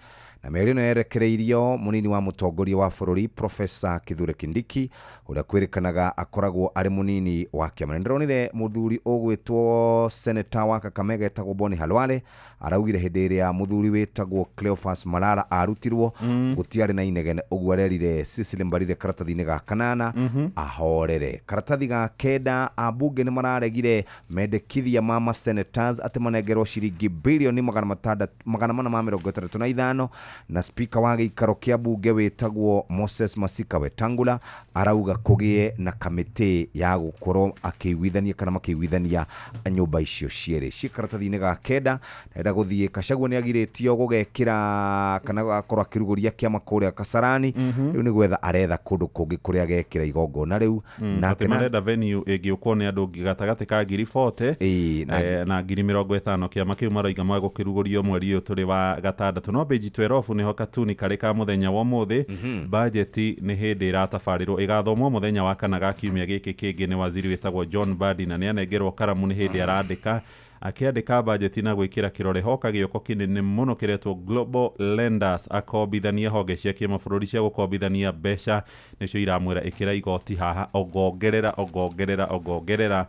[SPEAKER 2] na mĩario ĩno yerekereirio mũnini wa mũtongoria wa bũrũri Professor Kithure Kindiki, ũrĩa kwĩrĩkanaga akoragwo arĩ mũnini wa kĩama. Nĩndĩronire mũthuri ũgwĩtwo senator wa Kakamega etagwo Boni Halwale araugire hĩndĩ ĩrĩa mũthuri wĩtagwo Cleophas Malala arutirwo gũtiarĩ na inegene, ũguo arerire Cecily Mbarire karatathi-inĩ ga kanana ahorere. Karatathi ga kenda, ambunge nĩ mararegire mendekithia ma ma senators atĩ manengerwo ciringi bilioni 465, na speaker wa gĩikaro kĩa mbunge wĩtagwo Moses Masika Wetangula arauga kũgĩe na kamĩtĩ ya gũkorwo akĩiguithania kana makĩiguithania nyũmba icio cierĩ. Ciĩ karatathi-inĩ ga kenda. Nenda gũthiĩ Kachagua nĩ agirĩtio gũgekĩra kana akorwo akĩrugũria kĩama kũrĩa Kasarani, rĩu nĩ gwetha aretha kũndũ kũngĩ kũrĩa agekĩra igongona rĩu.
[SPEAKER 10] Nake marenda venue ĩngĩũkwo nĩ andũ gatagatĩ ka 40,000 na 50,000. Kĩama kĩu maroiga magũkĩrugũrio mweri ũyũ tũrĩ wa gatandatũ. No page 12 nĩho katuni karĩ ka mũthenya wa ũmũthĩ. Bajeti nĩ hĩndĩ ĩratabarĩrwo ĩgathomwo mũthenya wa kana ga kiumia gĩkĩ kĩngĩ nĩ waziri wĩtagwo John Mbadi, na nĩanengerwo karamu nĩ hĩndĩ arandĩka akĩandĩka bajeti na gwĩkĩra kĩrore hoka gĩoko kĩnene mũno kĩretwo Global Lenders, akombithania honge cia kĩmabũrũri cia gũkombithania mbeca nĩcio iramwĩra ĩkĩra igoti haha, ongongerera ongongerera ongongerera.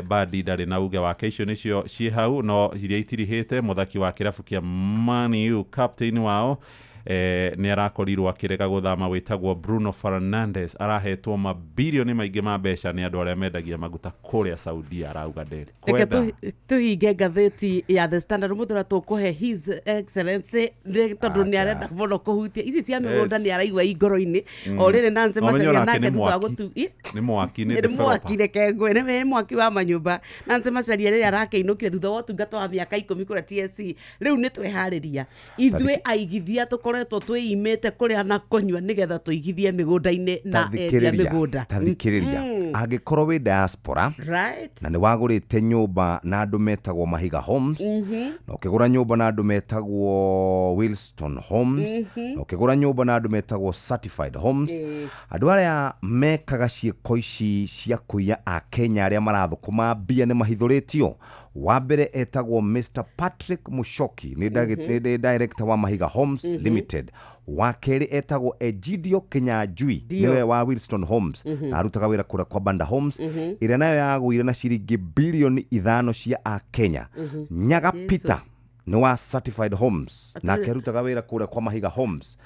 [SPEAKER 10] Mbadi ndarĩ na uge wake, icio nĩcio ciĩ hau no iria itirihĩte. Mũthaki wa kĩrabu kĩa Man U captain wao nĩ arakorirwo akĩrega gũthama wĩtagwo Bruno Fernandes, arahetwo mabirioni maingĩ ma mbeca nĩ andũ arĩa mendagia maguta kũrĩa Saudi, arauga
[SPEAKER 1] Reke
[SPEAKER 10] ndekwenda.
[SPEAKER 1] Tuhinge ngathĩti ya The Standard mũthĩ ũrĩa tũkũhe His Excellency nĩ tondũ nĩ arenda mũno kũhutia ici cia mĩgũnda, nĩ araigua i ngoro-inĩ o rĩrĩ Nancy
[SPEAKER 10] No menye
[SPEAKER 1] Macharia
[SPEAKER 10] onake
[SPEAKER 1] nake
[SPEAKER 10] nĩ
[SPEAKER 1] thutha wa
[SPEAKER 10] mwaki.
[SPEAKER 1] gũtu Ĩ?
[SPEAKER 10] Nĩ mwaki, nĩ
[SPEAKER 1] Nĩ mwaki,
[SPEAKER 10] developer.
[SPEAKER 1] reke ngwe nĩ mwaki wa manyũmba. Nancy Macharia rĩrĩa arakĩinũkire thutha wa ũtungata wa mĩaka 10 kũrĩa TSC, rĩu nĩ tweharĩria ithuĩ aigithia tũkoretwo twĩimĩte kũrĩa na kũnyua nĩgetha tũigithie mĩgũnda-inĩ na endia mĩgũnda.
[SPEAKER 2] Tathikĩrĩria, angĩkorwo wĩ diaspora na nĩ wagũrĩte nyũmba na andũ metagwo Mahiga Homes, na ũkĩgũra nyũmba na andũ metagwo Wilston Homes, na ũkĩgũra nyũmba na andũ metagwo Certified Homes, andũ arĩa mekaga ciĩko ici cia kũiya akenya arĩa marathũkũma mbia nĩ mahithũrĩtio. Wa mbere etagwo Mr Patrick Mushoki, nĩ nĩ director wa Mahiga Homes Limited. Wa kerĩ etagwo Egidio Kinyanjui, nĩwe wa Wilston Homes na arutaga wĩra kũrĩa kwa Banda Homes, ĩrĩa nayo yagũire na ciringi bilioni 5 cia akenya. Nyaga Peter nĩ wa Certified Homes, nake arutaga wĩra kũrĩa kwa Mahiga Homes,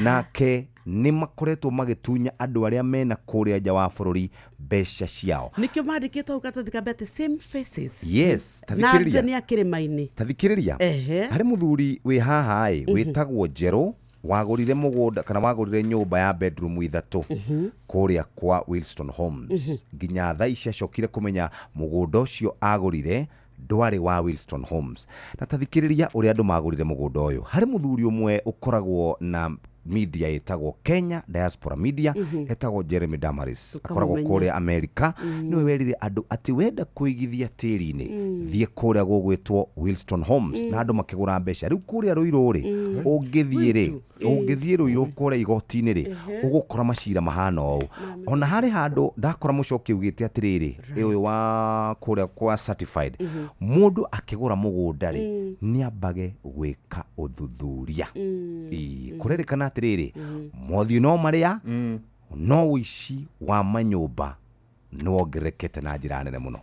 [SPEAKER 2] nake nĩ makoretwo magĩtunya andũ arĩa mena kũrĩa nja wa bũrũri mbeca ciao.
[SPEAKER 1] Nĩkĩo mandĩkĩtwo hau karatathi ka mbere atĩ same faces.
[SPEAKER 2] Yes,
[SPEAKER 1] Na
[SPEAKER 2] tathikĩrĩria.
[SPEAKER 1] nĩ a kĩrĩma-inĩ.
[SPEAKER 2] Tathikĩrĩria, harĩ mũthuri wĩ haha ĩ wĩtagwo Njerũ Wagũrire mũgũnda kana wagũrire nyũmba ya bedroom 3 kũrĩa kwa Wilston Homes. Nginya thaa ici acokire kũmenya mũgũnda ũcio agũrire ndwarĩ wa Wilston Homes. Na tathikĩrĩria ũrĩa andũ magũrire mũgũnda ũyũ. Harĩ mũthuri ũmwe ũkoragwo na media ĩtagwo Kenya Diaspora Media, etagwo Jeremy Damaris, akoragwo kũrĩa America. Nĩwe werire andũ atĩ wenda kũigithia tĩri-inĩ thiĩ kũrĩa gũgwĩtwo Wilston Homes, na andũ makĩgũra mbeca. Rĩu kũrĩa Rũirũ rĩ, ũngĩthiĩ rĩ, ũngĩthiĩ Rũirũ kũrĩa igoti-inĩ rĩ, ũgũkora macira mahana ũũ. Ona harĩ handũ ndakora mũcoki augĩte atĩrĩrĩ, ũyũ wa kũrĩa kwa certified, mũndũ akĩgũra mũgũnda rĩ, nĩambage gwĩka ũthuthuria. Kũrerĩkana atĩrĩrĩ, mothiũ no marĩa, no ũici wa manyũmba nĩwongererekete na njĩra nene mũno.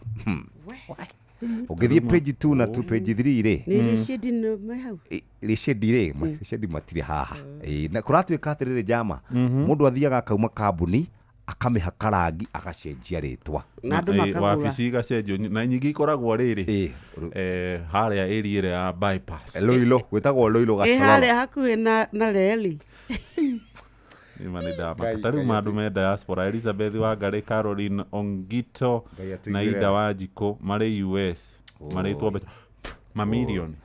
[SPEAKER 2] Ũngĩthiĩ page 2 na page 3 rĩ,
[SPEAKER 1] Nĩ rĩcindi nĩ hau.
[SPEAKER 2] Rĩcendi rĩ, rĩcendi matirĩ haha. Na kũratuĩka atĩrĩrĩ jama, mũndũ athiaga akauma kambuni akamĩhaka rangi agacenjia rĩtwa.
[SPEAKER 1] Na andũ makagũra.
[SPEAKER 10] Wabici igacenjio na nyingĩ ikoragwo rĩrĩ harĩa area ĩrĩa ya bypass.
[SPEAKER 2] Loilo, gwĩtagwo Loilo
[SPEAKER 1] Ĩ
[SPEAKER 2] Gacororo.
[SPEAKER 1] harĩa hakuhĩ na reli.
[SPEAKER 10] Ima nĩ ndamaka. Ta rĩu mandũ me diaspora, Elizabeth Wangari, Caroline Ongito na Ida Wanjikũ marĩ US, marĩtwo mbeca mamirioni.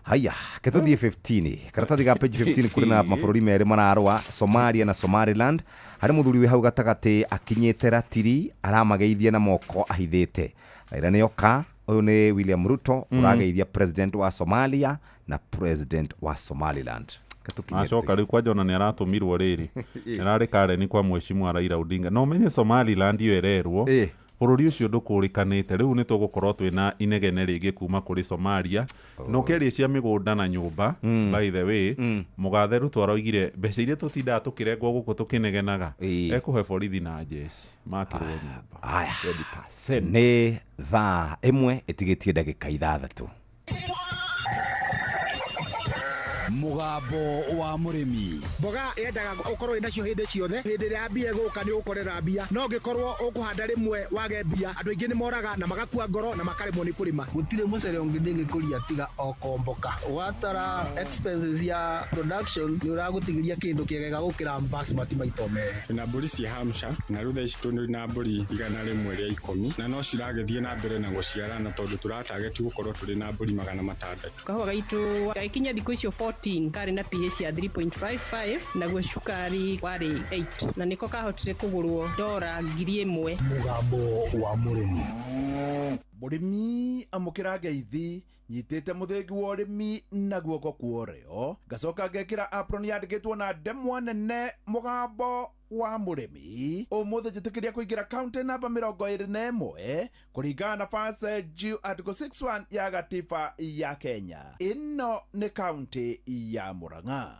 [SPEAKER 2] Haya, ke tuthiĩ 15 karatathi ga page 15 kũrĩ na mabũrũri merĩ mararũa, Somalia na Somaliland. Harĩ mũthuri wĩ hau gatagatĩ akinyĩte ratiri aramageithia na moko ahithĩte. Raila nĩoka, ũyũ nĩ William Ruto ũrageithia president wa Somalia na president wa Somaliland.
[SPEAKER 10] Acoka rĩu kwanja ona nĩ aratũmirwo rĩrĩ, ĩrarĩ Karen kwa mheshimiwa Raila Odinga. No ũmenye Somaliland ĩyo ĩrerwo bũrũri ũcio ndũkũrĩkanĩte. Rĩu nĩ tũgũkorwo twĩna inegene rĩngĩ kuma kũrĩ Somalia. No kerie cia mĩgũnda na nyũmba, by the way, mũgathe Ruto aroigire mbeca iria tũtindaga tũkĩrengwo gũkũ tũkĩnegenaga ekũhe borithi na jeshi makĩrwo nyũmba. 20%.
[SPEAKER 2] Nĩ thaa 1 ĩtigĩtie ndagĩka 6.
[SPEAKER 5] Mũgambo wa mũrĩmi.
[SPEAKER 9] Mboga yendaga ũkorwo wĩnacio hĩndĩ ciothe, hĩndĩ ĩrĩa mbia ĩgũka nĩ ũgũkorera mbia, no ũngĩkorwo ũkũhanda rĩmwe wage mbia, andũ aingĩ nĩ moraga na magakua ngoro na makaremwo nĩ kũrĩma.
[SPEAKER 11] Gũtirĩ mũcere ũngĩ ndĩngĩkũria tiga o komboka. Watara expenses ya production nĩ ũragũtigĩria kĩndũ kĩega gũkĩra basmati maita merĩ.
[SPEAKER 12] Na mbũri cia Hampshire na rĩu thaa ici tũrĩ na mbũri 110 na no ciragĩthiĩ na mbere na gũciarana tondũ tũratageti gũkorwo tũrĩ na mbũri 600.
[SPEAKER 13] Kahũa gaitũ gagĩkinya thikũ icio 14 karĩ na pH ya 3.55 naguo cukari warĩ 8 na nĩko kahotire kũgũrwo $1,000.
[SPEAKER 9] Mũgambo wa mũrĩmi.
[SPEAKER 5] Mũrĩmi amũkĩra ngeithi nyitĩte mũthĩgi wa ũrĩmi na guoko kwa ũrĩo, ngacoka ngekĩra apron yandĩkĩtwo na ndemwa nene mũgambo wa mũrĩmi. Ũmũthĩ njĩtĩkĩria kũingĩra kaunti namba 21 kũringana na First G Article 61 ya gatiba ya Kenya. Ĩno nĩ kaunti ya Murang'a.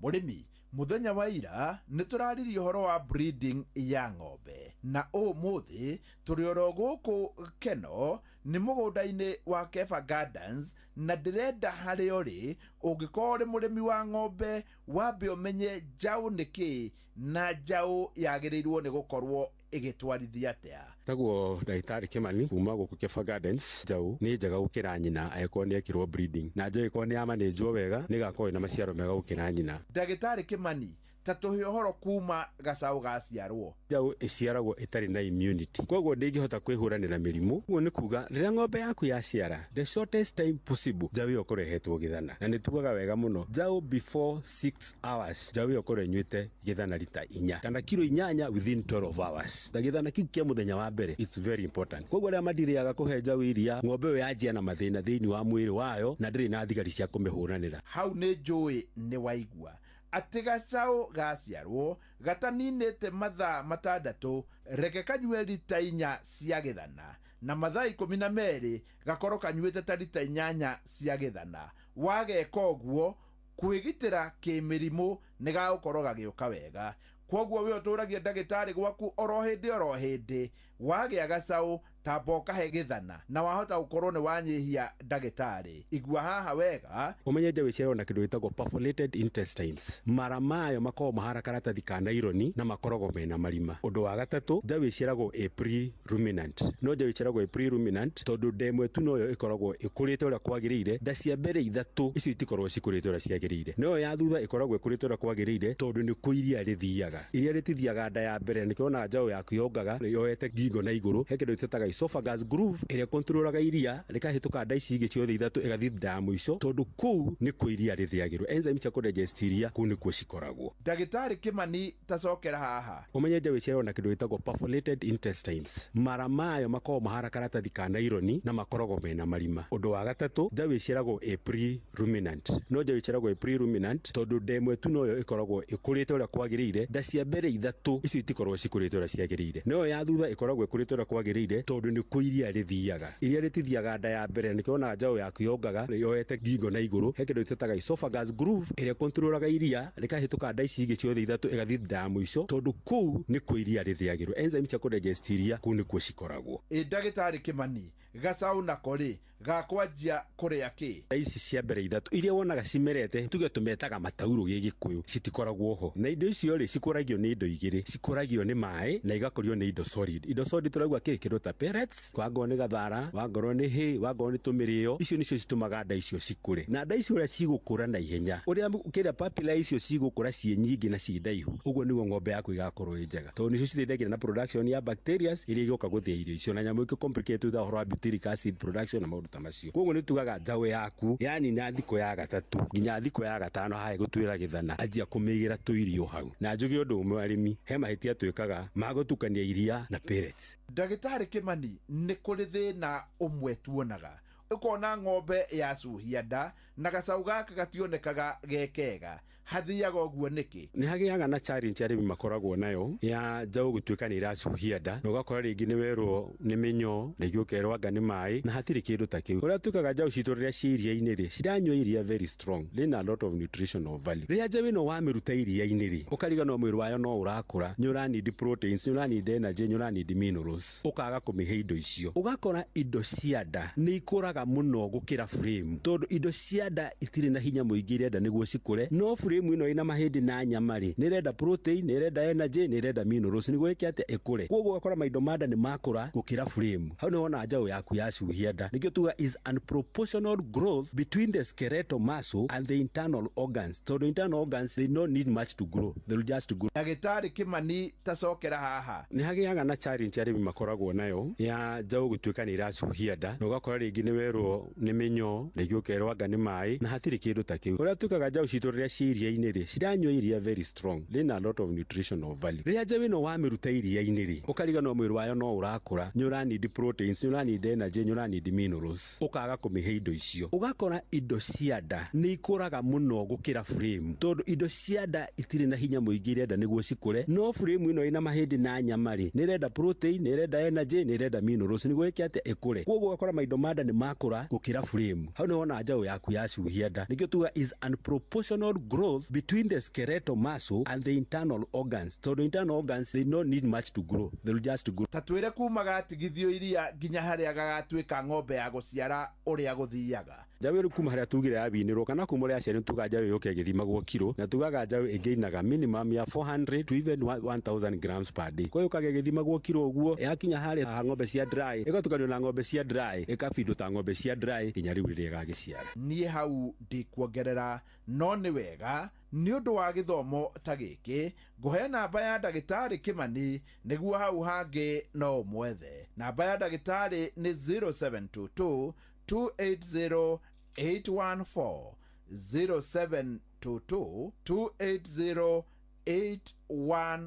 [SPEAKER 5] Mũrĩmi, mũthenya wa ira nĩ tũraririe ũhoro wa breeding ya ng'ombe, na ũmũthĩ tũrĩ oro gũkũ Keno nĩ mũgũnda-inĩ wa Kefa Gardens, na ndĩrenda harĩa ũrĩ ũngĩkorwo ũrĩ mũrĩmi wa ng'ombe wambe ũmenye njaũ nĩ kĩĩ na njaũ yagĩrĩirwo nĩ gũkorwo ĩgĩtwarithia atĩa.
[SPEAKER 14] Tagwo ndagĩtarĩ Kimani kuma gũkũ Kefa Gardens. Njaũ nĩ njega gũkĩra nyina angĩkorwo nĩ ekĩrwo breeding, na njaũ ĩkorwo nĩ yamanĩnjwo wega nĩ ĩgakorwo ĩna maciaro mega gũkĩra nyina.
[SPEAKER 5] Ndagĩtarĩ Kimani, ta tũhe ũhoro kuma gacaũ gaciarwo.
[SPEAKER 14] Njaũ ĩciaragwo ĩtarĩ na immunity, koguo ndĩngĩhota kwĩhũranĩra mĩrimũ. Ũguo nĩ kuga rĩrĩa ng'ombe yaku yaciara, the shortest time possible njaũ ĩyo ĩkorwo ĩhetwo gĩthana, na nĩ tugaga wega mũno njaũ before 6 hours njaũ ĩyo ĩkorwo ĩnyuĩte gĩthana rita 4 kana kiro 8 within 12 hours. Na gĩthana kĩu kĩa mũthenya wa mbere it's very important. Koguo arĩa madirĩaga kũhe njaũ iria, ng'ombe ĩyo yanjia na mathĩna thĩinĩ wa mwĩrĩ wayo na ndĩrĩ na thigari cia kũmĩhũranĩra.
[SPEAKER 5] Hau nĩ njũĩ nĩ waigua atĩ gacaũ gaciarwo gataninĩte mathaa 6 reke kanyue rita 4 cia gĩthana, na mathaa 12 gakorwo kanyuĩte ta rita 8 cia gĩthana. Wageka ũguo kwĩgitĩra kĩmĩrimũ nĩ gagũkorwo gagĩũka wega. Kwoguo we ũtũragia ndagĩtarĩ gwaku oro hĩndĩ oro hĩndĩ,
[SPEAKER 15] Wagĩa gacaũ tamba ũkahe gĩthana na wahota gũkorwo nĩ wanyihia ndagĩtarĩ. Igua haha wega.
[SPEAKER 14] Ũmenye njaũ ĩciaragwo na kĩndũ gĩtagwo perforated intestines. Mara mayo makoragwo mahana karatathi ka naironi na makoragwo mena marima. Ũndũ wa gatatũ, njaũ ĩciaragwo ĩ pre-ruminant. No njaũ ĩciaragwo ĩ pre-ruminant tondũ nda ĩmwe tu noyo ĩkoragwo ĩkũrĩte ũrĩa kwagĩrĩire. Nda cia mbere ithatũ icio itikoragwo cikũrĩte ũrĩa ciagĩrĩire. No ĩyo ya thutha ĩkoragwo ĩkũrĩte ũrĩa kwagĩrĩire tondũ nĩ kũ iria rĩthiaga. Iria rĩtithiaga nda ya mbere, nĩkĩo wonaga njaũ yaku yongaga yoete ngingo na igũrũ. He kĩndũ twĩtaga esophagus groove ĩrĩa kontrolaga iria rĩkahĩtũka nda ici ingĩ ciothe ithatũ ĩgathiĩ nda ya mũico, tondũ kũu nĩkuo iria rĩthĩagĩrwo. Enzyme cia kũdigest iria kũu nĩkuo cikoragwo.
[SPEAKER 15] Ndagĩtarĩ Kĩmani, ta cokera haha.
[SPEAKER 14] Ũmenye njaũ ĩciaragwo na kĩndũ gĩtagwo perforated intestines. Mara mayo makoragwo mahana karatathi ka naironi na makoragwo mena marima. Ũndũ wa gatatũ, njaũ ĩciaragwo ĩ pre-ruminant. No njaũ ĩciaragwo ĩ pre-ruminant tondũ nda ĩmwe tu noyo ĩkoragwo ĩkũrĩte ũrĩa kwagĩrĩire. Nda cia mbere ithatũ icio itikoragwo cikũrĩte ũrĩa ciagĩrĩire. No ĩyo ya thutha ĩkoragwo ĩkũrĩte ũrĩa kwagĩrĩire tondũ nĩ kũ iria rĩthiaga. Iria rĩtithiaga nda ya mbere, nĩkĩo wonaga njaũ yaku yongaga yoete ngingo na igũrũ. He kĩndũ twĩtaga esophagus groove ĩrĩa kontrolaga iria rĩkahĩtũka nda ici ingĩ ciothe ithatũ ĩgathiĩ nda ya mũico, tondũ kũu nĩkuo iria rĩthĩagĩrwo. Enzyme cia kũdigest iria kũu nĩkuo cikoragwo.
[SPEAKER 15] Ĩ ndagĩtarĩ Kĩmani, gacaũ nako rĩ gakwanjia kũrĩa kĩ?
[SPEAKER 14] Nda ici cia mbere ithatũ iria wonaga cimerete, tuge tũmetaga mataurũ gĩgĩkũyũ, citikoragwo ho. Na indo icio rĩ cikũragio nĩ indo igĩrĩ, cikũragio nĩ maĩ na igakũrio nĩ indo solid. Indo solid tũraigua kĩ? Kĩndũ ta pellets, wangorwo nĩ gathara, wangorwo nĩ hay, wangorwo nĩ tũmĩrĩo. Icio nĩcio citũmaga nda icio cikũre. Na nda icio ũrĩa cigũkũra na ihenya, ũrĩa kĩrĩa papilla icio cigũkũra ciĩ nyingĩ na ciĩ ndaihu, ũguo nĩguo ng'ombe yaku ĩgakorwo ĩ njega, tondũ nĩcio citeithagia na production ya bacteria iria igũka gũthĩa irio icio, na nyamũ ĩngĩ complicated ta ũhoro wa butyric acid production na maũndũ ta macio. Koguo nĩ tugaga njaũ yaku yani na thikũ ya gatatũ nginya thikũ ya gatano hae gũtuĩra gĩthana, anjia kũmĩigĩra tũirio hau. Na njuge ũndũ ũmwe, arĩmi he mahĩtia twĩkaga ma gũtukania iria na pellets.
[SPEAKER 15] Ndagĩtarĩ Kĩmani, nĩ kũrĩ thĩna ũmwe tuonaga, ũkona ng'ombe yacuhia nda na gacaũ gaka gationekaga ge kega, hathiaga ũguo nĩkĩ?
[SPEAKER 14] Nĩ hagĩaga na challenge arĩmi makoragwo nayo ya njaũ gũtuĩka nĩ iracuhia nda, na ũgakora rĩngĩ nĩ werwo nĩ mĩnyoo, rĩngĩ ũkerwo anga nĩ maĩ, na hatirĩ kĩndũ ta kĩu. Ũrĩa twĩkaga njaũ citũ rĩrĩa ciĩ iria-inĩ rĩ, ciranyua iria very strong, rĩna a lot of nutritional value. Rĩrĩa njaũ ĩno wamĩruta iria-inĩ rĩ, ũkariganĩrwo mwĩrĩ wayo no ũrakũra, nĩ ũranidi proteins, nĩ ũranidi energy, nĩ ũranidi minerals, ũkaga kũmĩhe indo icio. Ũgakora indo cia nda nĩ ikũraga mũno gũkĩra frame, tondũ indo cia nda itirĩ na hinya mũingĩ irenda nĩguo cikũre, no frame ĩno ĩna mahĩndĩ na nyama rĩ, nĩ ĩrenda protein, nĩ ĩrenda energy, nĩ ĩrenda minerals nĩguo ĩke atĩa? Ĩkũre. Koguo ũgakora maindo ma nda nĩ makũra gũkĩra frame. Hau nĩ wona njaũ yaku yacuhia nda. Nĩkĩo tuga is unproportional growth between the skeletal muscle and the internal organs, tondũ internal organs they don't need much to grow, they will just grow.
[SPEAKER 15] Ndagĩtarĩ Kĩmani, ta cokera haha.
[SPEAKER 14] Nĩ hagĩaga na challenge arĩmi makoragwo nayo ya njaũ gũtuĩka nĩ iracuhia nda, na ũgakora rĩngĩ nĩ werwo nĩ mĩnyoo, rĩngĩ ũkerwo anga nĩ maĩ, na hatirĩ kĩndũ ta kĩu. Ũrĩa twĩkaga njaũ citũ rĩrĩa ciĩ iria-inĩ rĩ, ciranyua iria very strong, rĩna a lot of nutritional value. Rĩrĩa njaũ ĩno wamĩruta iria-inĩ rĩ, ũkariganĩrwo mwĩrĩ wayo no ũrakũra, nĩ ũranidi proteins, nĩ ũranidi energy, nĩ ũranidi minerals, ũkaga kũmĩhe indo icio. Ũgakora indo cia nda nĩ ikũraga mũno gũkĩra frame, tondũ indo cia nda itirĩ na hinya mũingĩ irenda nĩguo cikũre, no frame ĩno ĩna mahĩndĩ na nyama rĩ, nĩ ĩrenda protein, nĩ ĩrenda energy, nĩ ĩrenda minerals nĩguo ĩke atĩa? Ĩkũre. Koguo ũgakora maindo ma nda nĩ makũra gũkĩra frame. Hau nĩ wona njaũ yaku yacuhia nda. Nĩkĩo tuga is unproportional growth between the skeletal muscle and the internal organs, tondũ internal organs they don't need much to grow, they will just grow.
[SPEAKER 15] Ta twĩre kuma gatigithio iria nginya harĩa gagatuĩka ng'ombe ya gũciara ũrĩa gũthiaga.
[SPEAKER 14] Njaũ ĩrĩ kuma harĩa tugire yawinĩrwo kana kuma ũrĩa yaciarirwo, tugaga njaũ yũke ĩgĩthimagwo kiro, na tugaga njaũ ĩngĩinaga minimum ya 400 to even 1000 grams per day. Kwa hiyo ũkagĩa ĩgĩthimagwo kiro ũguo, yakinya harĩa ha ng'ombe cia dry, ĩgatukanio na ng'ombe cia dry, ĩkabindwo ta ng'ombe cia dry nginya rĩu rĩrĩa ĩgagĩciara.
[SPEAKER 15] Niĩ hau ndikuongerera, no nĩ wega nĩ ũndũ wa gĩthomo ta gĩkĩ ngũhe namba ya ndagĩtarĩ Kĩmani nĩguo hau hangĩ no ũmwethe. Namba ya ndagĩtarĩ nĩ 0722 280 814, 0722 280 814.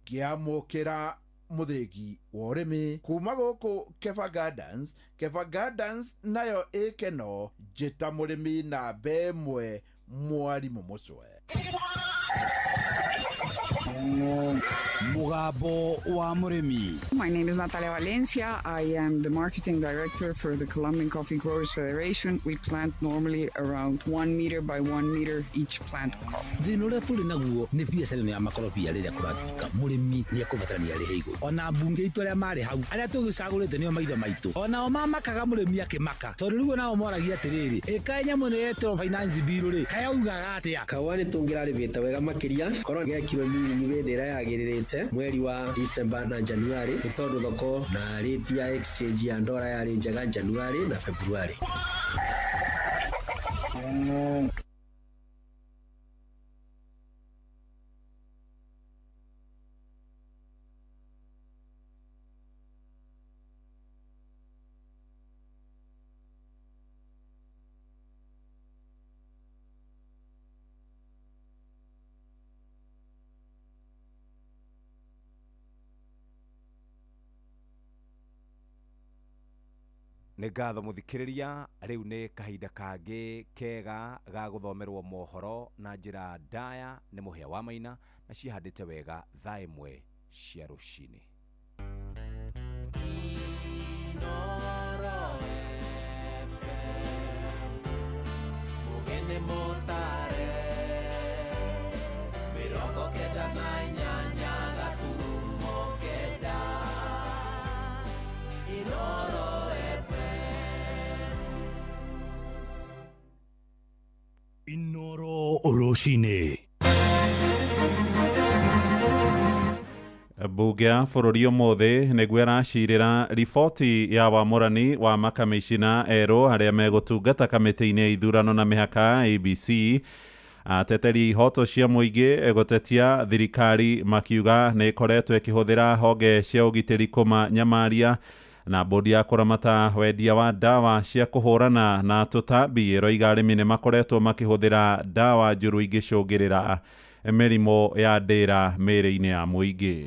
[SPEAKER 15] Ngĩamũkĩra mũthĩgi wa ũrĩmi kuma gũkũ Keba Gardens. Keba Gardens nayo ĩkeno, njĩta mũrĩmi namba ĩmwe mwarimũ mũcwe.
[SPEAKER 5] Mũgambo wa mũrĩmi.
[SPEAKER 16] My name is Natalia Valencia. I am the marketing director for the Colombian Coffee Growers Federation. We plant normally around 1 meter by 1 meter each plant of coffee.
[SPEAKER 17] Thĩna ũrĩa tũrĩ naguo nĩ biacara ĩno ya makorobia. Rĩrĩa kũratuĩka mũrĩmi nĩ ekũbatarania arĩhe igũrũ, ona mbunge itũ arĩa marĩ hau, arĩa tũgĩcagũrĩte nĩo maitho maitũ, onao mamakaga mũrĩmi akĩmaka, tondũ rĩu onao moragia atĩrĩrĩ, ĩkaĩ nyamũ ĩno yetĩrwo finance bill rĩ, kayaugaga atĩa?
[SPEAKER 18] Kahũa nĩ tũngĩrarĩmĩte wega makĩria korwo gekirwo mĩrĩmi hĩndĩ ĩrĩa yagĩrĩrĩte, mweri wa December na January, nĩ tondũ thoko na rate ya exchange ya ndora yarĩ njega January na February.
[SPEAKER 2] Nĩ ngatho mũthikĩrĩria. Rĩu nĩ kahinda kangĩ kega ga gũthomerwo mohoro na njĩra ndaya nĩ Mũhĩa wa Maina, na cihandĩte wega thaa 1 cia rũcinĩ.
[SPEAKER 19] Mugene motare 98.9 Inoro FM.
[SPEAKER 4] Inoro rũcinĩ.
[SPEAKER 10] Mbunge ya bũrũri ũmũthĩ nĩguo ĩracirĩra riboti ya wamũrani wa makamĩcina erũ arĩa megũtungata kamĩtĩ-inĩ ya ithurano na mĩhaka ABC. Ateteri ihoto cia mũingĩ gũtetia thirikari makiuga nĩ ĩkoretwo ĩkĩhũthĩra honge cia ũgitĩri kũmanyamaria, na bodi ya kũramata wendia wa ndawa cia kũhũrana na tũtambi ĩroiga arĩmi nĩ makoretwo makĩhũthĩra ndawa njũru ingĩcũngĩrĩra mĩrimũ ya ndĩra mĩĩrĩ-inĩ ya mũingĩ.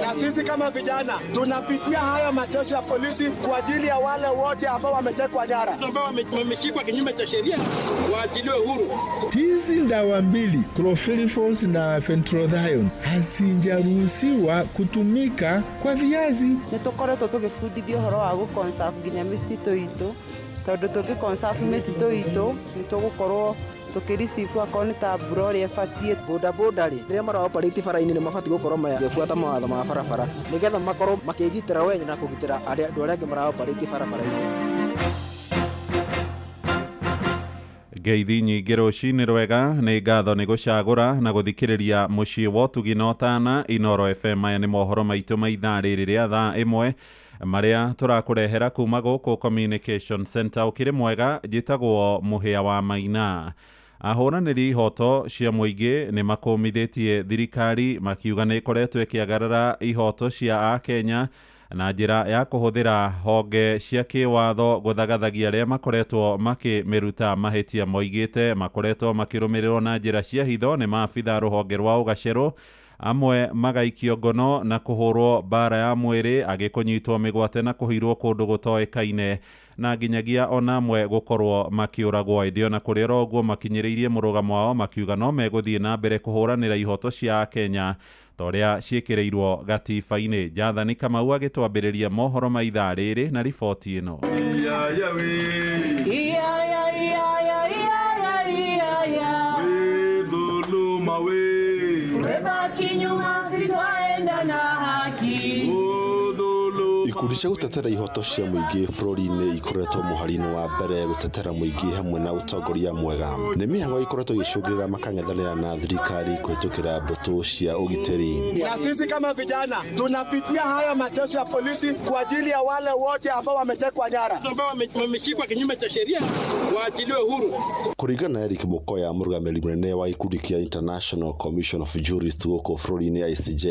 [SPEAKER 9] Na sisi kama vijana tunapitia haya mateso ya polisi kwa ajili ya wale wote ambao wametekwa nyara,
[SPEAKER 11] ambao wameshikwa kinyume cha sheria waachiliwe huru.
[SPEAKER 20] Hizi ndawa mbili, chlorpyrifos na fenprothion, hazijaruhusiwa kutumika kwa viazi.
[SPEAKER 21] Nĩ tũkoretwo tũgĩbundithio ũhoro wa gũ conserve nginya mĩtitũ itũ, tondũ tũngĩ conserve mĩtitũ itũ nĩ tũgũkorwo tũkĩ receive akorwo nĩ ta mbura ũrĩa ĩbatiĩ.
[SPEAKER 22] Bodaboda rĩ, rĩrĩa mara operate bara-inĩ, nĩ mabatiĩ gũkorwo magĩbuata mawatho ma barabara nĩgetha makorwo makĩgitĩra wenye na kũgitĩra andũ arĩa angĩ mara operate barabara-inĩ.
[SPEAKER 10] Ngeithi nyingĩ, rũcinĩ rwega. Nĩ ngatho nĩ gũcagũra na gũthikĩrĩria mũciĩ wa ũtugi na ũtana, Inoro FM. Maya nĩ mohoro maitũ ma ithaa rĩrĩ rĩa thaa 1 marĩa tũrakũrehera kuma gũkũ Communication Center. Ũkĩrĩ mwega, njĩtagwo Mũhĩa wa Maina. Ahũranĩri ihoto cia mũingĩ nĩ makũmithĩtie thirikari makiuga nĩ ĩkoretwo ĩkĩagarara ihoto cia akenya na njĩra ya kũhũthĩra honge cia kĩwatho gũthagathagia arĩa makoretwo makĩmĩruta mahĩtia. Moigĩte makoretwo makĩrũmĩrĩrwo na njĩra cia hitho nĩ maabitha rũhonge rwa ũgacerũ, amwe magaikio ngono na kũhũrwo mbara ya mwĩrĩ, angĩ kũnyitwo mĩgwate na kũhirwo kũndũ gũtoĩkaine, na nginyagia ona amwe gũkorwo makĩũragwo. Ĩndĩ ona kũrĩ oro ũguo, makinyĩrĩirie mũrũgamo wao makiuga no megũthiĩ na mbere kũhũranĩra ihoto cia akenya ta ũrĩa ciĩkĩrĩirwo gatiba-inĩ. Jathani Kamau agĩtwambĩrĩria mohoro ma ithaa rĩrĩ na riboti ĩno.
[SPEAKER 23] Ikundi cia gũtetera ihoto cia mũingĩ bũrũri-inĩ ikoretwo mũhari-inĩ wa mbere gũtetera mũingĩ hamwe na ũtongoria mwega. Nĩ mĩhang'o ikoretwo ĩgĩcũngĩrĩra makang'ethanĩra na thirikari kũhĩtũkĩra mbũtũ cia ũgitĩri.
[SPEAKER 9] Na sisi kama vijana tunapitia haya mateso ya polisi kwa ajili ya wale wote ambao wametekwa nyara,
[SPEAKER 11] ambao wameshikwa kinyume cha sheria waachiliwe huru.
[SPEAKER 23] Kũringana na Eric Mukoya, mũrũgamĩrĩri mũnene wa gĩkundi kĩa International Commission of Jurists gũkũ bũrũri-inĩ ICJ,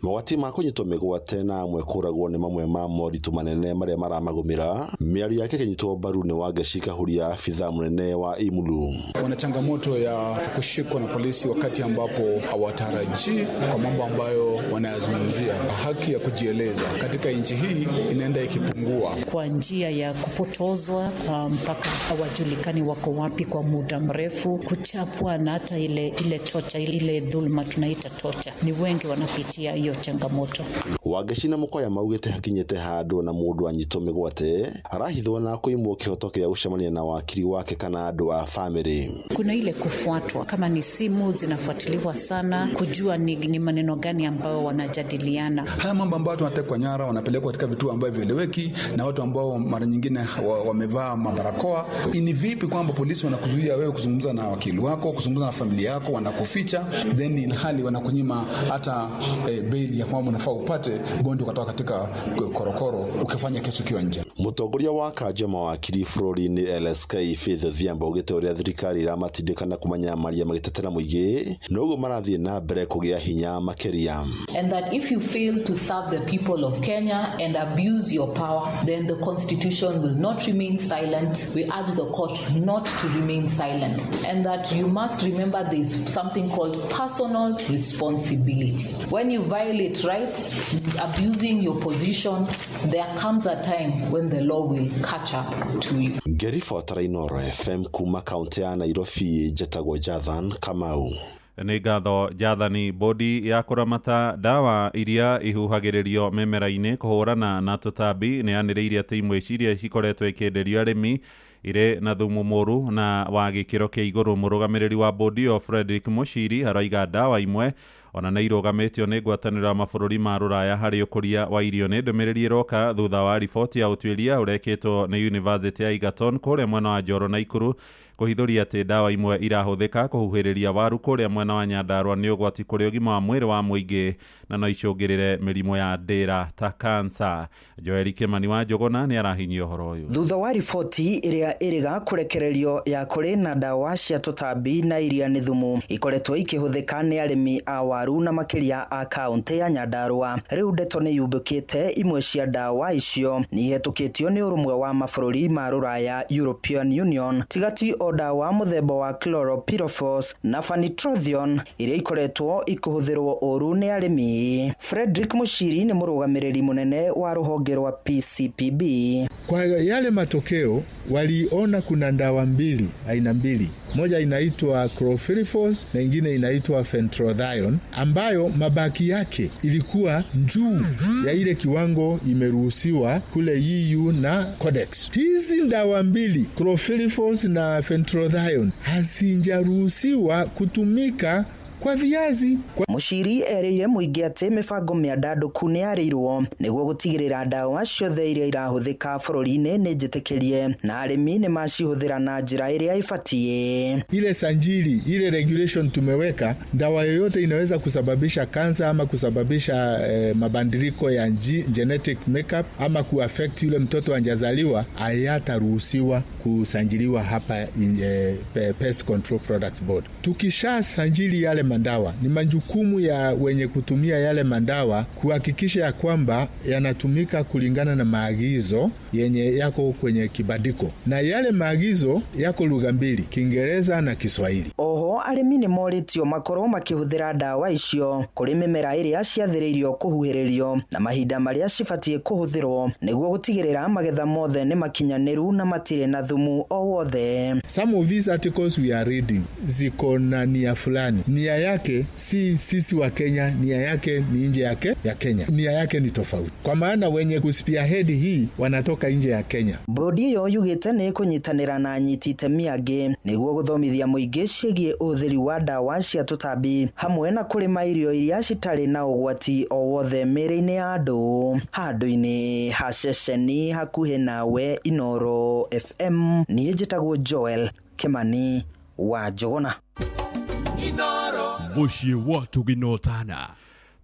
[SPEAKER 23] mogwati ma kũnyitwo mĩgwate na amwe kũragwo nĩ mamwe ma na moritũ manene marĩa maramagũmĩra. Mĩario yake ĩkĩnyitwo mbaru nĩ Wangeci Kahuria, abithaa mũnene wa IMLU.
[SPEAKER 3] Wana changamoto ya kushikwa na polisi wakati ambapo hawatarajii kwa mambo ambayo wanayazungumzia. Haki ya kujieleza katika nchi hii inaenda ikipungua
[SPEAKER 6] kwa njia ya kupotozwa mpaka hawajulikani wako wapi kwa muda mrefu, kuchapwa na hata ile tocha, ile dhulma tunaita tocha. Ni wengi wanapitia hiyo changamoto.
[SPEAKER 23] Wangeci na Mukoya maugĩte hakinyĩte handũ na mũndũ anyitwo mĩgwate arahithwo na kũimwo kĩhoto kĩa gũcemania na wakiri wake kana andũ a famĩlĩ.
[SPEAKER 6] Kuna ile kufuatwa, kama ni simu zinafuatiliwa sana, kujua ni maneno gani ambayo wanajadiliana.
[SPEAKER 3] Haya mambo ambayo watu wanatekwa nyara, wanapelekwa katika vituo ambavyo vieleweki na watu ambao mara nyingine wamevaa mabarakoa. Ni vipi kwamba polisi wanakuzuia wewe kuzungumza na wakili wako, kuzungumza na familia yako, wanakuficha, then ilhali wanakunyima hata bail ya kwamba unafaa upate bondi ukatoka katika korokoro ukifanya kesi ukiwa nje.
[SPEAKER 23] Mũtongoria wa kanjo mawakiri bũrũri-inĩ LSK Faith Odhiambo augĩte ũrĩa thirikari ĩramatindĩka na kũmanyamaria magĩtetera mũingĩ noguo marathiĩ na mbere kũgĩa hinya makĩria.
[SPEAKER 7] And that if you fail to serve the people of Kenya and abuse your power, then the constitution will not remain silent. We urge the courts not to remain silent, and that you must remember there is something called personal responsibility. When you violate rights, abusing your position, there comes a time when the law will catch up to you.
[SPEAKER 23] Ngĩribotera Inooro FM kuma kaunti ya Nairobi, njetagwo Jathan Kamau.
[SPEAKER 10] Nĩ ngatho Jathani. Bodi ya kũramata ndawa iria ihuhagĩrĩrio mĩmera-inĩ kũhũrana na tũtambi nĩ yanĩrĩire atĩ imwe ciria cikoretwo ikĩenderio arĩmi irĩ na thumu mũru na wa gĩkĩro kĩa igũrũ. Mũrũgamĩrĩri wa bodi ĩyo Frederick Mushiri aroiga ndawa imwe ona nĩ irũgamĩtio nĩ ngwatanĩro ya mabũrũri ma rũraya harĩ ũkũria wa irio. Nĩ ndũmĩrĩri ĩroka thutha wa riboti ya ũtuĩria ũrekĩtwo nĩ University ya Egerton kũrĩa mwena wa Njoro na Ikuru kũhithũria atĩ ndawa imwe irahũthĩka kũhuhĩrĩria waru kũrĩa mwena wa Nyandarua nĩ ũgwati kũrĩ ũgima wa mwĩrĩ wa mũingĩ na no icũngĩrĩre mĩrimũ ya ndĩra ta kansa. Joel Kimani wa Njũgũna nĩ arahinyia ũhoro ũyũ.
[SPEAKER 24] Thutha wa riboti ĩrĩa ĩrĩga kũrekererio ya kũrĩ na ndawa cia tũtambi na iria nĩ thumu ikoretwo ikĩhũthĩka nĩ arĩmi a waru na makĩria a kaunti ya Nyandarua, rĩu ndeto nĩ yumbũkĩte imwe cia ndawa icio nĩ ihetũkĩtio nĩ ũrũmwe wa mabũrũri ma rũraya European Union, tiga ti o ndawa mũthemba wa chloropyrifos na fenitrothion iria ikoretwo ikĩhũthĩrwo ũru nĩ arĩmi. Frederick Mushiri nĩ mũrũgamĩrĩri mũnene wa rũhonge rwa PCPB.
[SPEAKER 20] Kwa yale matokeo waliona kuna ndawa mbili, aina mbili, moja inaitwa chlorpyrifos na ingine inaitwa fentrothion, ambayo mabaki yake ilikuwa juu ya ile kiwango imeruhusiwa kule EU na Codex. Hizi ndawa mbili, chlorpyrifos na fentrothion, hazijaruhusiwa kutumika kwa viazi.
[SPEAKER 24] Mushiri erĩire mũingĩ atĩ mĩbango mĩandandũku nĩ yarĩirwo nĩguo gũtigĩrĩra ndawa ciothe iria irahũthĩka bũrũri-inĩ nĩ njĩtĩkĩrie na arĩmi nĩ macihũthĩra na njĩra ĩrĩa ĩbatiĩ.
[SPEAKER 20] Ile sanjili, ile regulation tumeweka, ndawa yoyote inaweza kusababisha kansa ama kusababisha mabadiliko ya genetic makeup ama kuaffect yule mtoto anjazaliwa, hayataruhusiwa kusanjiliwa hapa Pest Control Products Board. Tukisha sanjili yale mandawa, ni majukumu ya wenye kutumia yale mandawa kuhakikisha ya kwamba yanatumika kulingana na maagizo yenye yako kwenye kibandiko, na yale maagizo yako lugha mbili, Kiingereza na Kiswahili.
[SPEAKER 24] Oho arĩmi nĩ morĩtio makorwo makĩhũthĩra ndawa icio kũrĩ mĩmera ĩrĩa ciathĩrĩirio kũhuhĩrĩrio na mahinda marĩa cibatiĩ kũhũthĩrwo nĩguo gũtigĩrĩra magetha mothe nĩ makinyanĩru na matirĩ na thumu o wothe.
[SPEAKER 20] Some of these articles we are reading ziko na nia fulani. Nia yake si sisi wa Kenya, nia yake ni nje yake ya Kenya. Nia yake ni tofauti. Kwa maana wenye kuspearhead hii wanatoka nje ya Kenya.
[SPEAKER 24] Bodi ĩyo yugĩte nĩ ĩkũnyitanĩra na anyiti itemi angĩ nĩguo gũthomithia mũingĩ ciĩgiĩ ũhũthĩri wa ndawa cia tũtambi hamwe na kũrĩma irio iria citarĩ na ũgwati o wothe mĩĩrĩ-inĩ ya andũ. Handũ-inĩ ha ceceni hakuhĩ nawe Inooro FM, niĩ njĩtagwo Joel Kimani wa Njũgũna.
[SPEAKER 8] Mũciĩ wa Tũginotana.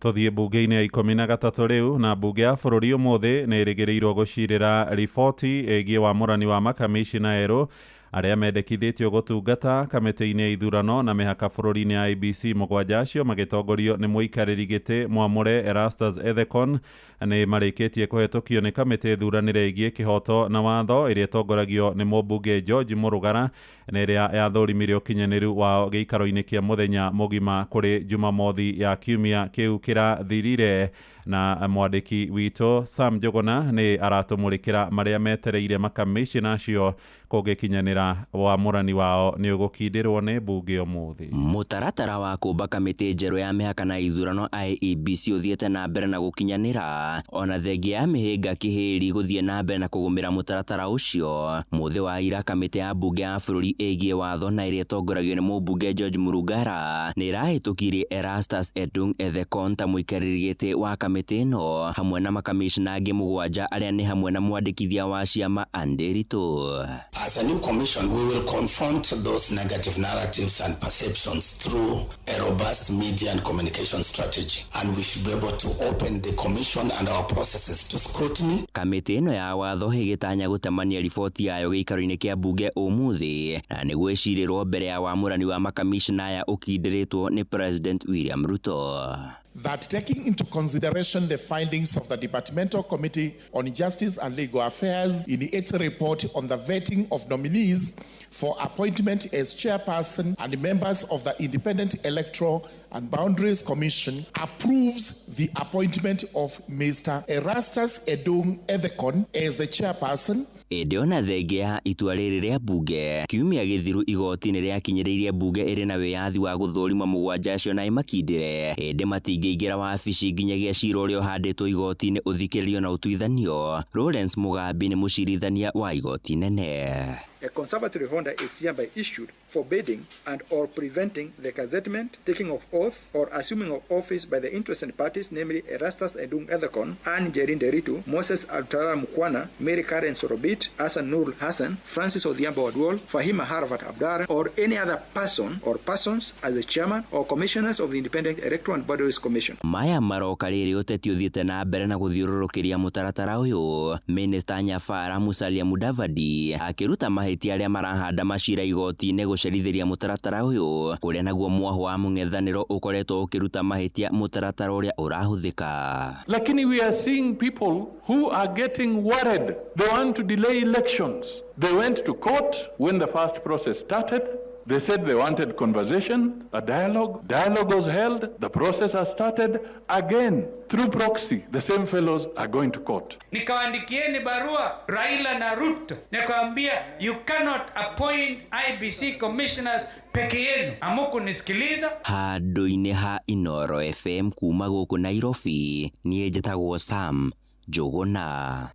[SPEAKER 10] Tũthiĩ mbunge-inĩ ya 13 rĩu, na mbunge ya bũrũri ũmũthĩ nĩ ĩrĩgĩrĩirwo gũcirĩra riboti ĩgiĩ wamũrani wa makamishina erũ Arĩa mendekithĩtio gũtungata kamĩtĩ-inĩ ya ithurano na mĩhaka bũrũri-inĩ ya IEBC mũgwanja acio magĩtongorio nĩ mũikarĩri gĩtĩ mwamũre Erastus Ethekon nĩ marĩkĩtie kũhetũkio nĩ kamĩtĩ thuranĩre ĩgiĩ kĩhoto na watho ĩrĩa ĩtongoragio nĩ mũmbunge George Mũrugara na ĩrĩa yathũrimire ũkinyanĩru wao gĩikaro-inĩ kĩa mũthenya mũgima kũrĩ Jumamothi ya kiumia kĩu kĩrathirire. Na mwandĩki witũ Sam Njuguna nĩ aratũmũrĩkĩra marĩa metereire makamĩcina acio kũngĩkinyanĩra wamũrani wao nĩ ũgũkindĩrwo nĩ mbunge ũmũthĩ.
[SPEAKER 1] Mũtaratara wa kũmba kamĩtĩ njerũ ya mĩhaka na ithurano IEBC ũthiĩte na mbere na gũkinyanĩra ona thengia ya mĩhĩnga kĩhĩri gũthiĩ na mbere na kũgũmĩra mũtaratara ũcio. Mũthĩ wa ira kamĩtĩ ya mbunge ya bũrũri ĩgiĩ watho na ĩrĩa ĩtongoragio nĩ mũmbunge George Murugara nĩ ĩrahĩtũkirie Erastus Edung Ethekon ta mũikarĩri gĩtĩ wa kamĩtĩ ĩno hamwe na makamĩcina angĩ mũgwanja arĩa nĩ hamwe na mwandĩkithia wa ciama Ann Nderitu.
[SPEAKER 12] As a new commission, we will confront those negative narratives and perceptions through a robust media and communication strategy, and we should be able to open the commission and our processes to scrutiny.
[SPEAKER 1] Kamĩtĩ ĩno ya watho ĩgĩtanya gũtemania riboti yayo gĩikaro-inĩ kĩa mbunge ũmũthĩ na nĩ gwĩcirĩrwo mbere ya wamũrani wa makamishna aya ũkindĩrĩtwo nĩ President William Ruto.
[SPEAKER 13] That taking into consideration the findings of the Departmental Committee on Justice and Legal Affairs in its report on the vetting of nominees for appointment as chairperson and members of the Independent Electoral and Boundaries Commission, approves the appointment of Mr. Erastus Edung Ethekon as the chairperson.
[SPEAKER 1] Ĩndĩ ona thengia ya itua rĩrĩ rĩa mbunge kiumia gĩthiru igoti nĩ rĩakinyĩrĩirie mbunge ĩrĩ na wĩyathi wa gũthũrima mũgwanja acio na ĩmakindĩre ĩndĩ matingĩingĩra wabici nginyagia cira ũrĩa ũhandĩtwo igoti-inĩ ũthikĩrĩrio na ũtuithanio. Lawrence Mugambi nĩ mũcirithania wa igoti nene.
[SPEAKER 14] A conservatory order is hereby issued forbidding and or preventing the gazettement, taking of oath, or assuming of office by the interested parties, namely Erastus Edung Ethekon, Anne Njeri Nderitu, Moses Alutalala Mukhwana, Mary Karen Sorobit, Hassan Nur Hassan, Francis Odhiambo Oduol, Fahima Harvat Abdar, or any other person or persons as the chairman or commissioners of the Independent Electoral and Boundaries Commission.
[SPEAKER 1] Maya maroka rĩrĩ ũteti ũthiĩte na mbere na gũthiũrũrũkĩria mũtaratara ũyũ. Minista Nyabara Musalia Mudavadi akĩruta mahĩtia arĩa marahanda macira igoti-inĩ gũcerithĩria mũtaratara ũyũ kũrĩa naguo mwaho wa mũng'ethanĩro ũkoretwo ũkĩruta mahĩtia mũtaratara ũrĩa ũrahũthĩka.
[SPEAKER 25] Lakini we are seeing people who are getting worried. They want to delay elections. They went to court when the first process started. They said they wanted conversation, a dialogue. Dialogue was held. The process has started. Again, through proxy, the same fellows are going to court.
[SPEAKER 26] Nikawaandikieni barua Raila na Ruto, nikawaambia you cannot appoint IEBC commissioners peke yenu. Hamukunisikiliza.
[SPEAKER 1] Handũ-inĩ ha Inooro FM kuma gũkũ Nairobi, niĩ njĩtagwo Sam Njuguna.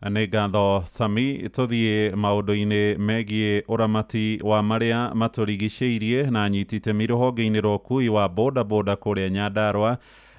[SPEAKER 10] Nĩ ngatho Sami. Tũthiĩ maũndũ-inĩ megiĩ ũramati wa marĩa matũrigicĩirie na anyiti itemi rũhonge-inĩ rwa ũkui wa bodaboda kũrĩa Nyandarua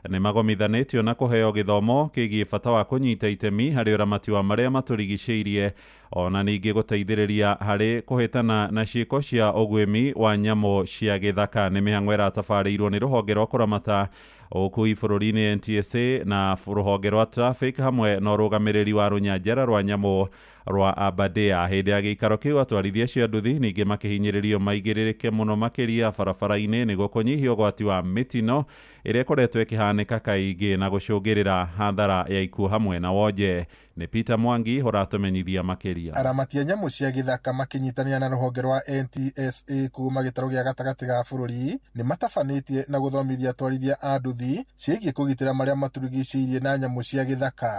[SPEAKER 10] nĩ magomithanĩtio na kũheo gĩthomo kĩgiĩ bata wa kũnyita itemi harĩ ũramati wa marĩa matũrigicĩirie ona ningĩ gũteithĩrĩria harĩ kũhĩtana na ciĩko cia ũguĩmi wa nyamũ cia gĩthaka. Nĩ mĩhang'o ĩratabarĩirwo nĩ rũhonge rwa kũramata ũkui bũrũri-inĩ NTSA na rũhonge rwa traffic hamwe na ũrũgamĩrĩri wa rũnyanjara rwa nyamũ rwa Aberdare. Hĩndĩ ya gĩikaro kĩu atwarithia acio a nduthi ningĩ makĩhinyĩrĩrio maigĩrĩrĩke mũno makĩria barabara-inĩ nĩguo kũnyihia ũgwati wa mĩtino ĩrĩa ĩkoretwo ĩkĩhanĩka kaingĩ na gũcũngĩrĩra hathara ya ikuũ hamwe na wonje. Nĩ Peter Mwangi ũratũmenyithia makĩria.
[SPEAKER 27] Aramati a nyamũ cia gĩthaka makĩnyitanĩra na rũhonge rwa NTSA kuma gĩtarũ gĩa gatagatĩ ga bũrũri nĩ matabanĩtie na gũthomithia atwarithia a nduthi ciĩgiĩ kũgitĩra marĩa matũrigicĩirie na nyamũ cia gĩthaka.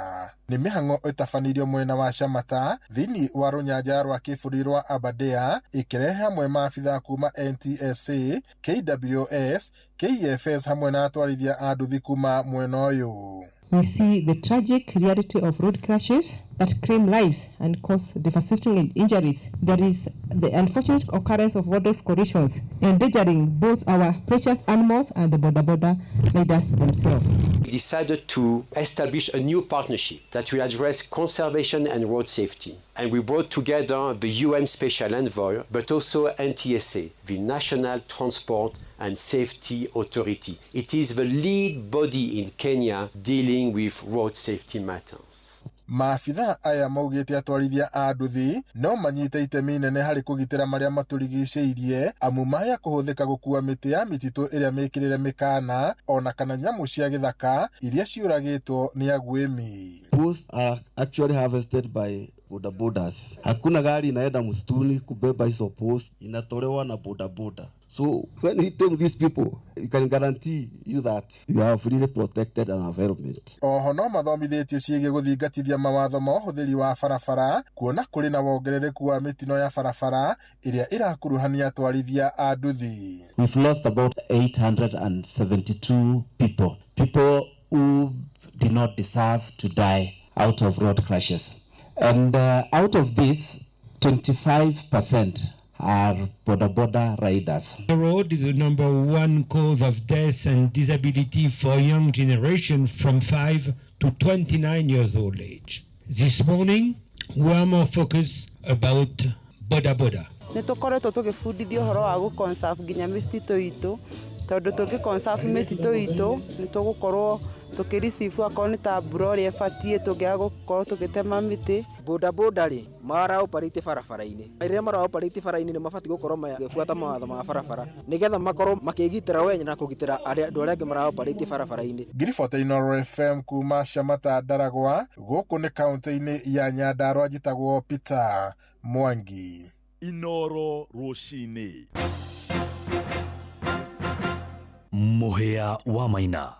[SPEAKER 27] Nĩ mĩhang'o ĩtabanĩirio mwena wa Shamata thĩinĩ wa rũnyanja rwa kĩbũrũri rwa Aberdare ĩkĩrehe hamwe maabithaa kuma NTSA, KWS, KFS hamwe na atwarithia a nduthi kuma mwena ũyũ.
[SPEAKER 28] We see the tragic reality of road crashes that claim lives and cause devastating injuries. There is the unfortunate occurrence of wildlife collisions, endangering both our precious animals and the border border riders themselves.
[SPEAKER 29] We decided to establish a new partnership that will address conservation and road safety. And we brought together the UN Special Envoy, but also NTSA, the National Transport and Safety Authority. It is the lead body in Kenya dealing with road safety matters.
[SPEAKER 27] Maabithaa aya maugĩte atwarithia a nduthi no manyite itemi inene harĩ kũgitĩra marĩa matũrigicĩirie, amu maya kũhũthĩka gũkua mĩtĩ ya mĩtitũ ĩrĩa mĩkĩrĩre mĩkana ona kana nyamũ cia gĩthaka iria ciũragĩtwo nĩ aguĩmi.
[SPEAKER 2] Posts are actually harvested by bodabodas. Hakuna gari inaenda msituni kubeba hizo posts, inatolewa na bodaboda. So when we tame these people, we can guarantee you that you have really protected an environment.
[SPEAKER 27] Oho no mathomithĩtio ciĩgiĩ gũthingatithia mawatho ma ũhũthĩri wa barabara, kuona kũrĩ na wongerereku wa mĩtino ya barabara ĩrĩa ĩrakuruhania atwarithia a nduthi.
[SPEAKER 4] We've lost about 872 people, people who did not deserve to die out of road crashes. And out of this, 25% are boda boda riders.
[SPEAKER 5] The road is the number one cause of death and disability for young generation from 5 to 29 years old age. This morning, we are more focused about boda boda.
[SPEAKER 15] Nĩ tũkoretwo tũgĩbundithio ũhoro wa gũ conserve nginya mĩtitũ itũ, tondũ tũngĩ conserve mĩtitũ itũ nĩ tũgũkorwo tũkĩreceive akorwo nĩ ta mbura ũrĩa ĩbatiĩ, tũngĩaga gũkorwo tũgĩtema mĩtĩ.
[SPEAKER 22] Bodaboda rĩ mara operate barabara-inĩ, rĩrĩa mara operate barabara-inĩ nĩ mabatiĩ gũkorwo magĩbuata mawatho ma barabara nĩgetha makorwo makĩgitĩra wenye na kũgitĩra andũ arĩa angĩ mara operate barabara-inĩ.
[SPEAKER 27] Ngiribota Inooro FM kuma Shamata Ndaragwa, gũkũ nĩ kaunti-inĩ ya Nyandarua, njĩtagwo Peter Mwangi.
[SPEAKER 16] Inooro rũcinĩ.
[SPEAKER 17] Mũhĩa wa Maina.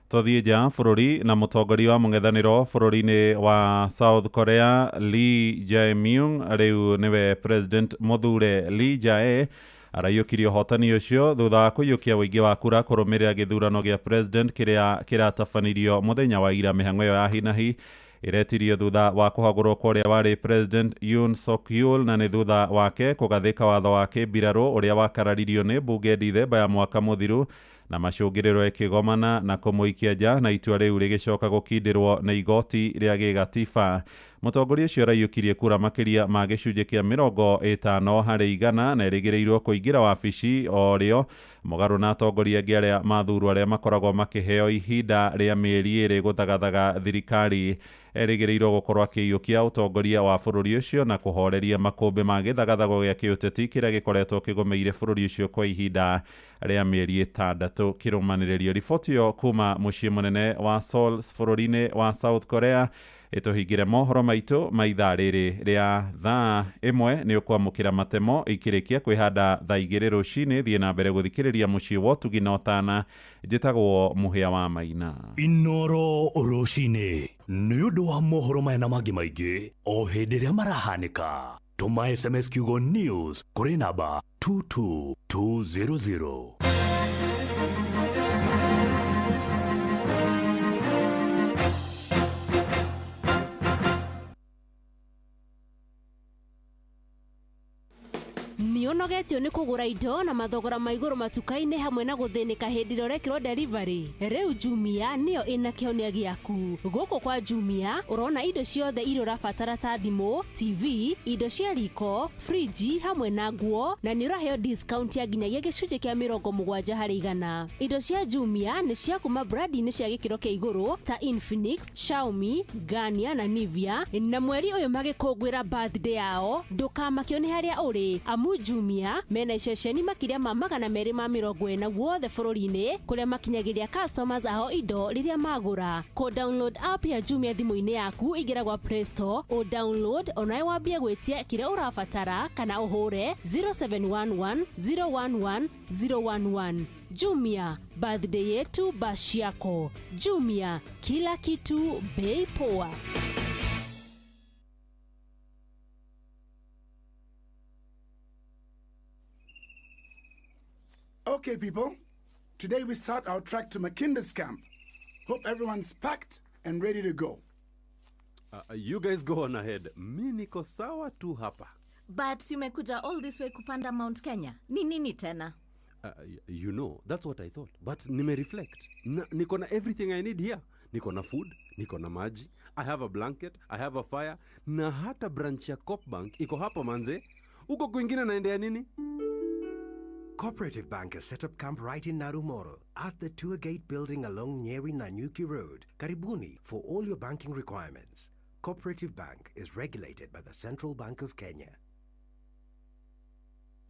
[SPEAKER 10] Tũthiĩ nja bũrũri na mũtongoria wa mũng'ethanĩro bũrũri-inĩ wa South Korea Lee Jae-myung rĩu nĩwe president mũthure. Lee Jae araiyũkirie ũhotani ũcio thutha wa kũiyũkia ũingĩ wa kura kũrũmĩrĩra gĩthurano gĩa president kĩrĩa kĩratabanirio mũthenya wa ira. Mĩhang'o ĩyo ya hinahi ĩretirio thutha wa kũhagũrwo kwa ũrĩa warĩ president Yoon Suk Yeol, na nĩ thutha wake kũgathĩka watho wa kĩmbirarũ ũrĩa wakararirio nĩ mbunge Dithemba ya mwaka mũthiru na macũngĩrĩro ĩkĩgomana na kũmũikia nja, na itua rĩu rĩgĩcoka gũkindĩrwo nĩ igoti rĩa gĩgatiba. Mũtongoria ũcio araiyũkirie kura makĩria ma gĩcunjĩ kĩa 50% na ĩrĩgĩrĩirwo kũingĩra wabici o rĩo, mũgarũ na atongoria angĩ arĩa mathurwo arĩa makoragwo makĩheo ihinda rĩa mĩeri 2 gũthagathaga thirikari. Erĩgĩrĩirwo gũkorwo akĩiyũkia ũtongoria wa bũrũri ũcio na kũhoreria makũmbĩ ma gĩthagathago gĩa kĩũteti kĩrĩa gĩkoretwo kĩgũmĩire bũrũri ũcio kwa ihinda rĩa mĩeri 6 kĩrũmanĩrĩrio. Riboti ĩyo kuma mũciĩ mũnene wa Seoul bũrũri-inĩ wa South Korea ĩtũhingĩre mohoro maitũ ma ithaa rĩrĩ rĩa thaa 1. Nĩ ũkwamũkĩra matemo ikĩrĩkia kwĩhanda thaa 2 rũcinĩ. Thiĩ na mbere gũthikĩrĩria mũciĩ wa ũtugi na ũtana. Njĩtagwo Mũhĩa wa Maina.
[SPEAKER 17] Inooro rũcinĩ nĩ ũndũ wa mohoro maya na mangĩ maingĩ o hĩndĩ ĩrĩa marahanĩka. Tũma SMS kiugo news kũrĩ namba 22200.
[SPEAKER 18] Nĩũnogetio nĩ kũgũra indo na mathogora ma igũrũ matuka-inĩ hamwe na gũthĩnĩka hĩndĩ ĩrĩa ũrekĩrwo delivery. Rĩu Jumia nĩyo ĩna kĩhonia gĩaku. Gũkũ kwa Jumia ũrona indo ciothe iria ũrabatara ta thimũ, TV, indo cia riko, friji hamwe na nguo, na nĩ ũraheo discount ya nginyagia gĩcunjĩ kĩa 70%. Indo cia Jumia nĩ cia kuma brandi-inĩ cia gĩkĩro kĩa igũrũ ta Infinix, Xiaomi, Garnier na Nivea, na mweri ũyũ magĩkũngũĩra birthday yao ndũkamakio nĩ harĩa ũrĩ, amu Jumia mena iceceni makĩria ma 240 guothe bũrũri-inĩ kũrĩa makinyagĩria customers ao indo rĩrĩa magũra. Kũ download app ya Jumia thimũ-inĩ yaku, ingĩra gwa Play Store, ũ download onawe wambie gwĩtia kĩrĩa ũrabatara kana ũhũre 0711 011 011. Jumia, birthday yetu bash yako. Jumia, kila kitu bei poa.
[SPEAKER 19] Okay, people, today we start our trek to Makinda's camp. Hope everyone's packed and ready to go.
[SPEAKER 21] You guys go on ahead. Mi niko sawa tu hapa.
[SPEAKER 30] But umekuja all this way kupanda Mount Kenya. Ni nini tena?
[SPEAKER 21] You know, that's what I thought. But nime reflect. Niko na everything I need here. Niko na food, niko na maji, I have a blanket, I have a fire, na hata branch ya Coop Bank iko hapa manze. Uko kwingine naendea nini?
[SPEAKER 3] Cooperative Bank has set up camp right in Narumoro at the Tour Gate building along Nyeri Nanyuki Road, Karibuni, for all your banking requirements. Cooperative Bank is regulated by the Central Bank of Kenya.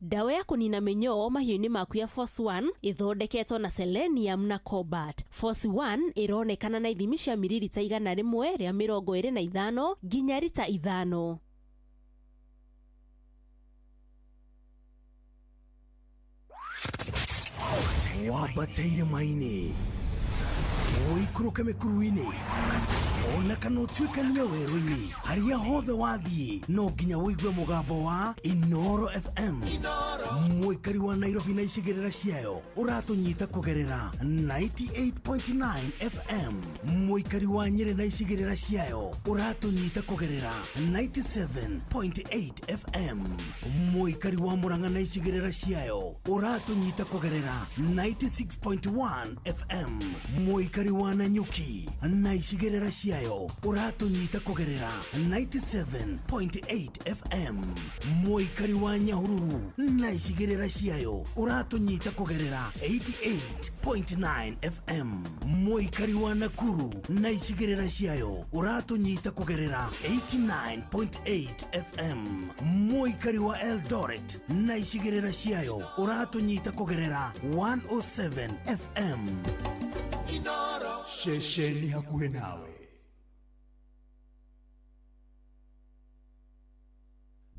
[SPEAKER 18] Ndawa ya kũnina mĩnyoo mahiũ-inĩ maku ya Force 1 ĩthondeketwo na selenium na cobalt. Force 1 ĩronekana na ithimi cia mililita 125 nginya rita 5.
[SPEAKER 6] Wambate irĩma-inĩ, ũikũrũke mĩkuru-inĩ, ona kana ũtuĩkanie werũ-inĩ, harĩa hothe wathiĩ no nginya ũigue mũgambo wa Inoro FM. Mũikari wa Nairobi na icigĩrĩra ciayo ũratũnyita kũgerera 98.9 FM. Mũikari wa Nyĩrĩ na icigĩrĩra ciayo ũratũnyita kũgerera 97.8 FM. Mũikari wa Murang'a na icigĩrĩra ciayo ũratũnyita kũgerera 96.1 FM. Mũikari wa Nanyuki na icigĩrĩra ciayo ũratũnyita kũgerera 97.8 FM. Mũikari wa Nyahururu na icigĩrĩra ciayo ũratũnyita kũgerera 88.9 FM. Mũikari wa Nakuru na icigĩrĩra ciayo ũratũnyita kũgerera 89.8 FM. Mũikari wa Eldoret na icigĩrĩra ciayo ũratũnyita kũgerera 107 FM.
[SPEAKER 16] Inoro
[SPEAKER 6] ceceni hakuhĩ nawe.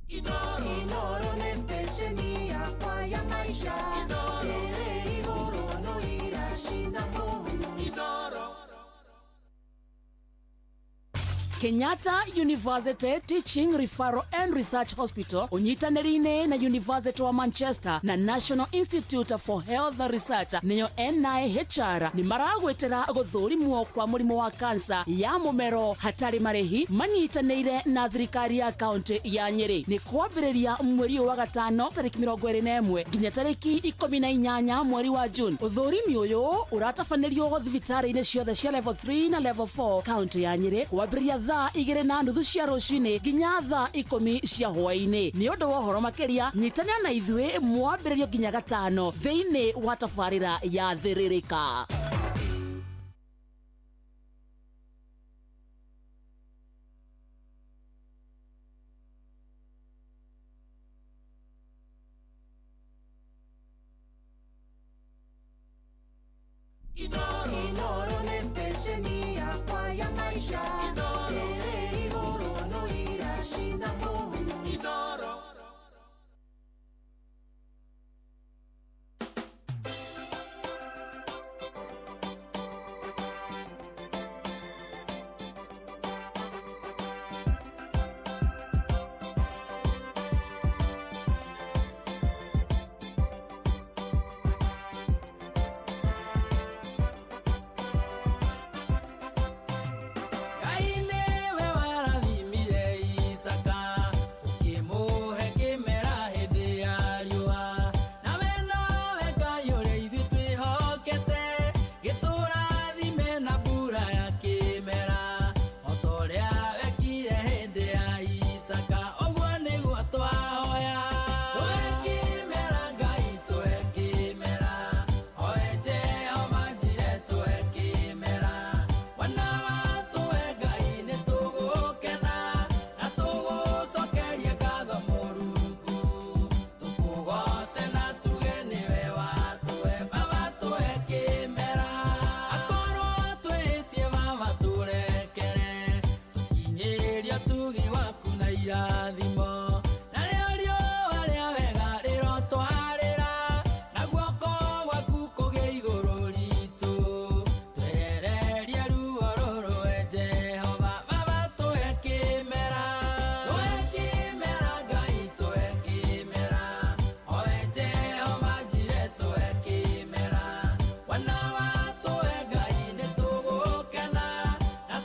[SPEAKER 7] Inoro nĩ stesheni yakwa ya maisha. Ĩrĩ igũrũ no iracina kũu.
[SPEAKER 16] Inoro.
[SPEAKER 8] Kenyatta University Teaching Referral and Research Hospital unyitanĩri-inĩ na University wa Manchester na National Institute for Health Research nĩyo NIHR nĩ maragwĩtĩra gũthũrimwo kwa mũrimũ wa kansa ya mũmero hatarĩ marĩhi manyitanĩire na thirikari ya kaunti ya Nyĩrĩ. Nĩ kwambĩrĩria mweri ũyũ wa gatano tarĩki 21 nginya tarĩki 18 mweri wa June. Ũthũrimi ũyũ ũratabanĩrio thibitarĩ-inĩ ciothe cia level 3 na level 4 kaunti ya Nyĩrĩ kwambĩrĩria thaa 2:30 cia rũcinĩ nginya thaa 10 cia hwaĩ-inĩ. Nĩ ũndũ wa ũhoro makĩria nyitanĩra na ithuĩ mwambĩrĩrio nginya gatano thĩinĩ wa tabarĩra ya Thĩrĩrĩka.
[SPEAKER 7] Inoro nĩ stesheni yakwa ya maisha. Ĩrĩ igũrũ no iracina kũu.
[SPEAKER 16] Inoro.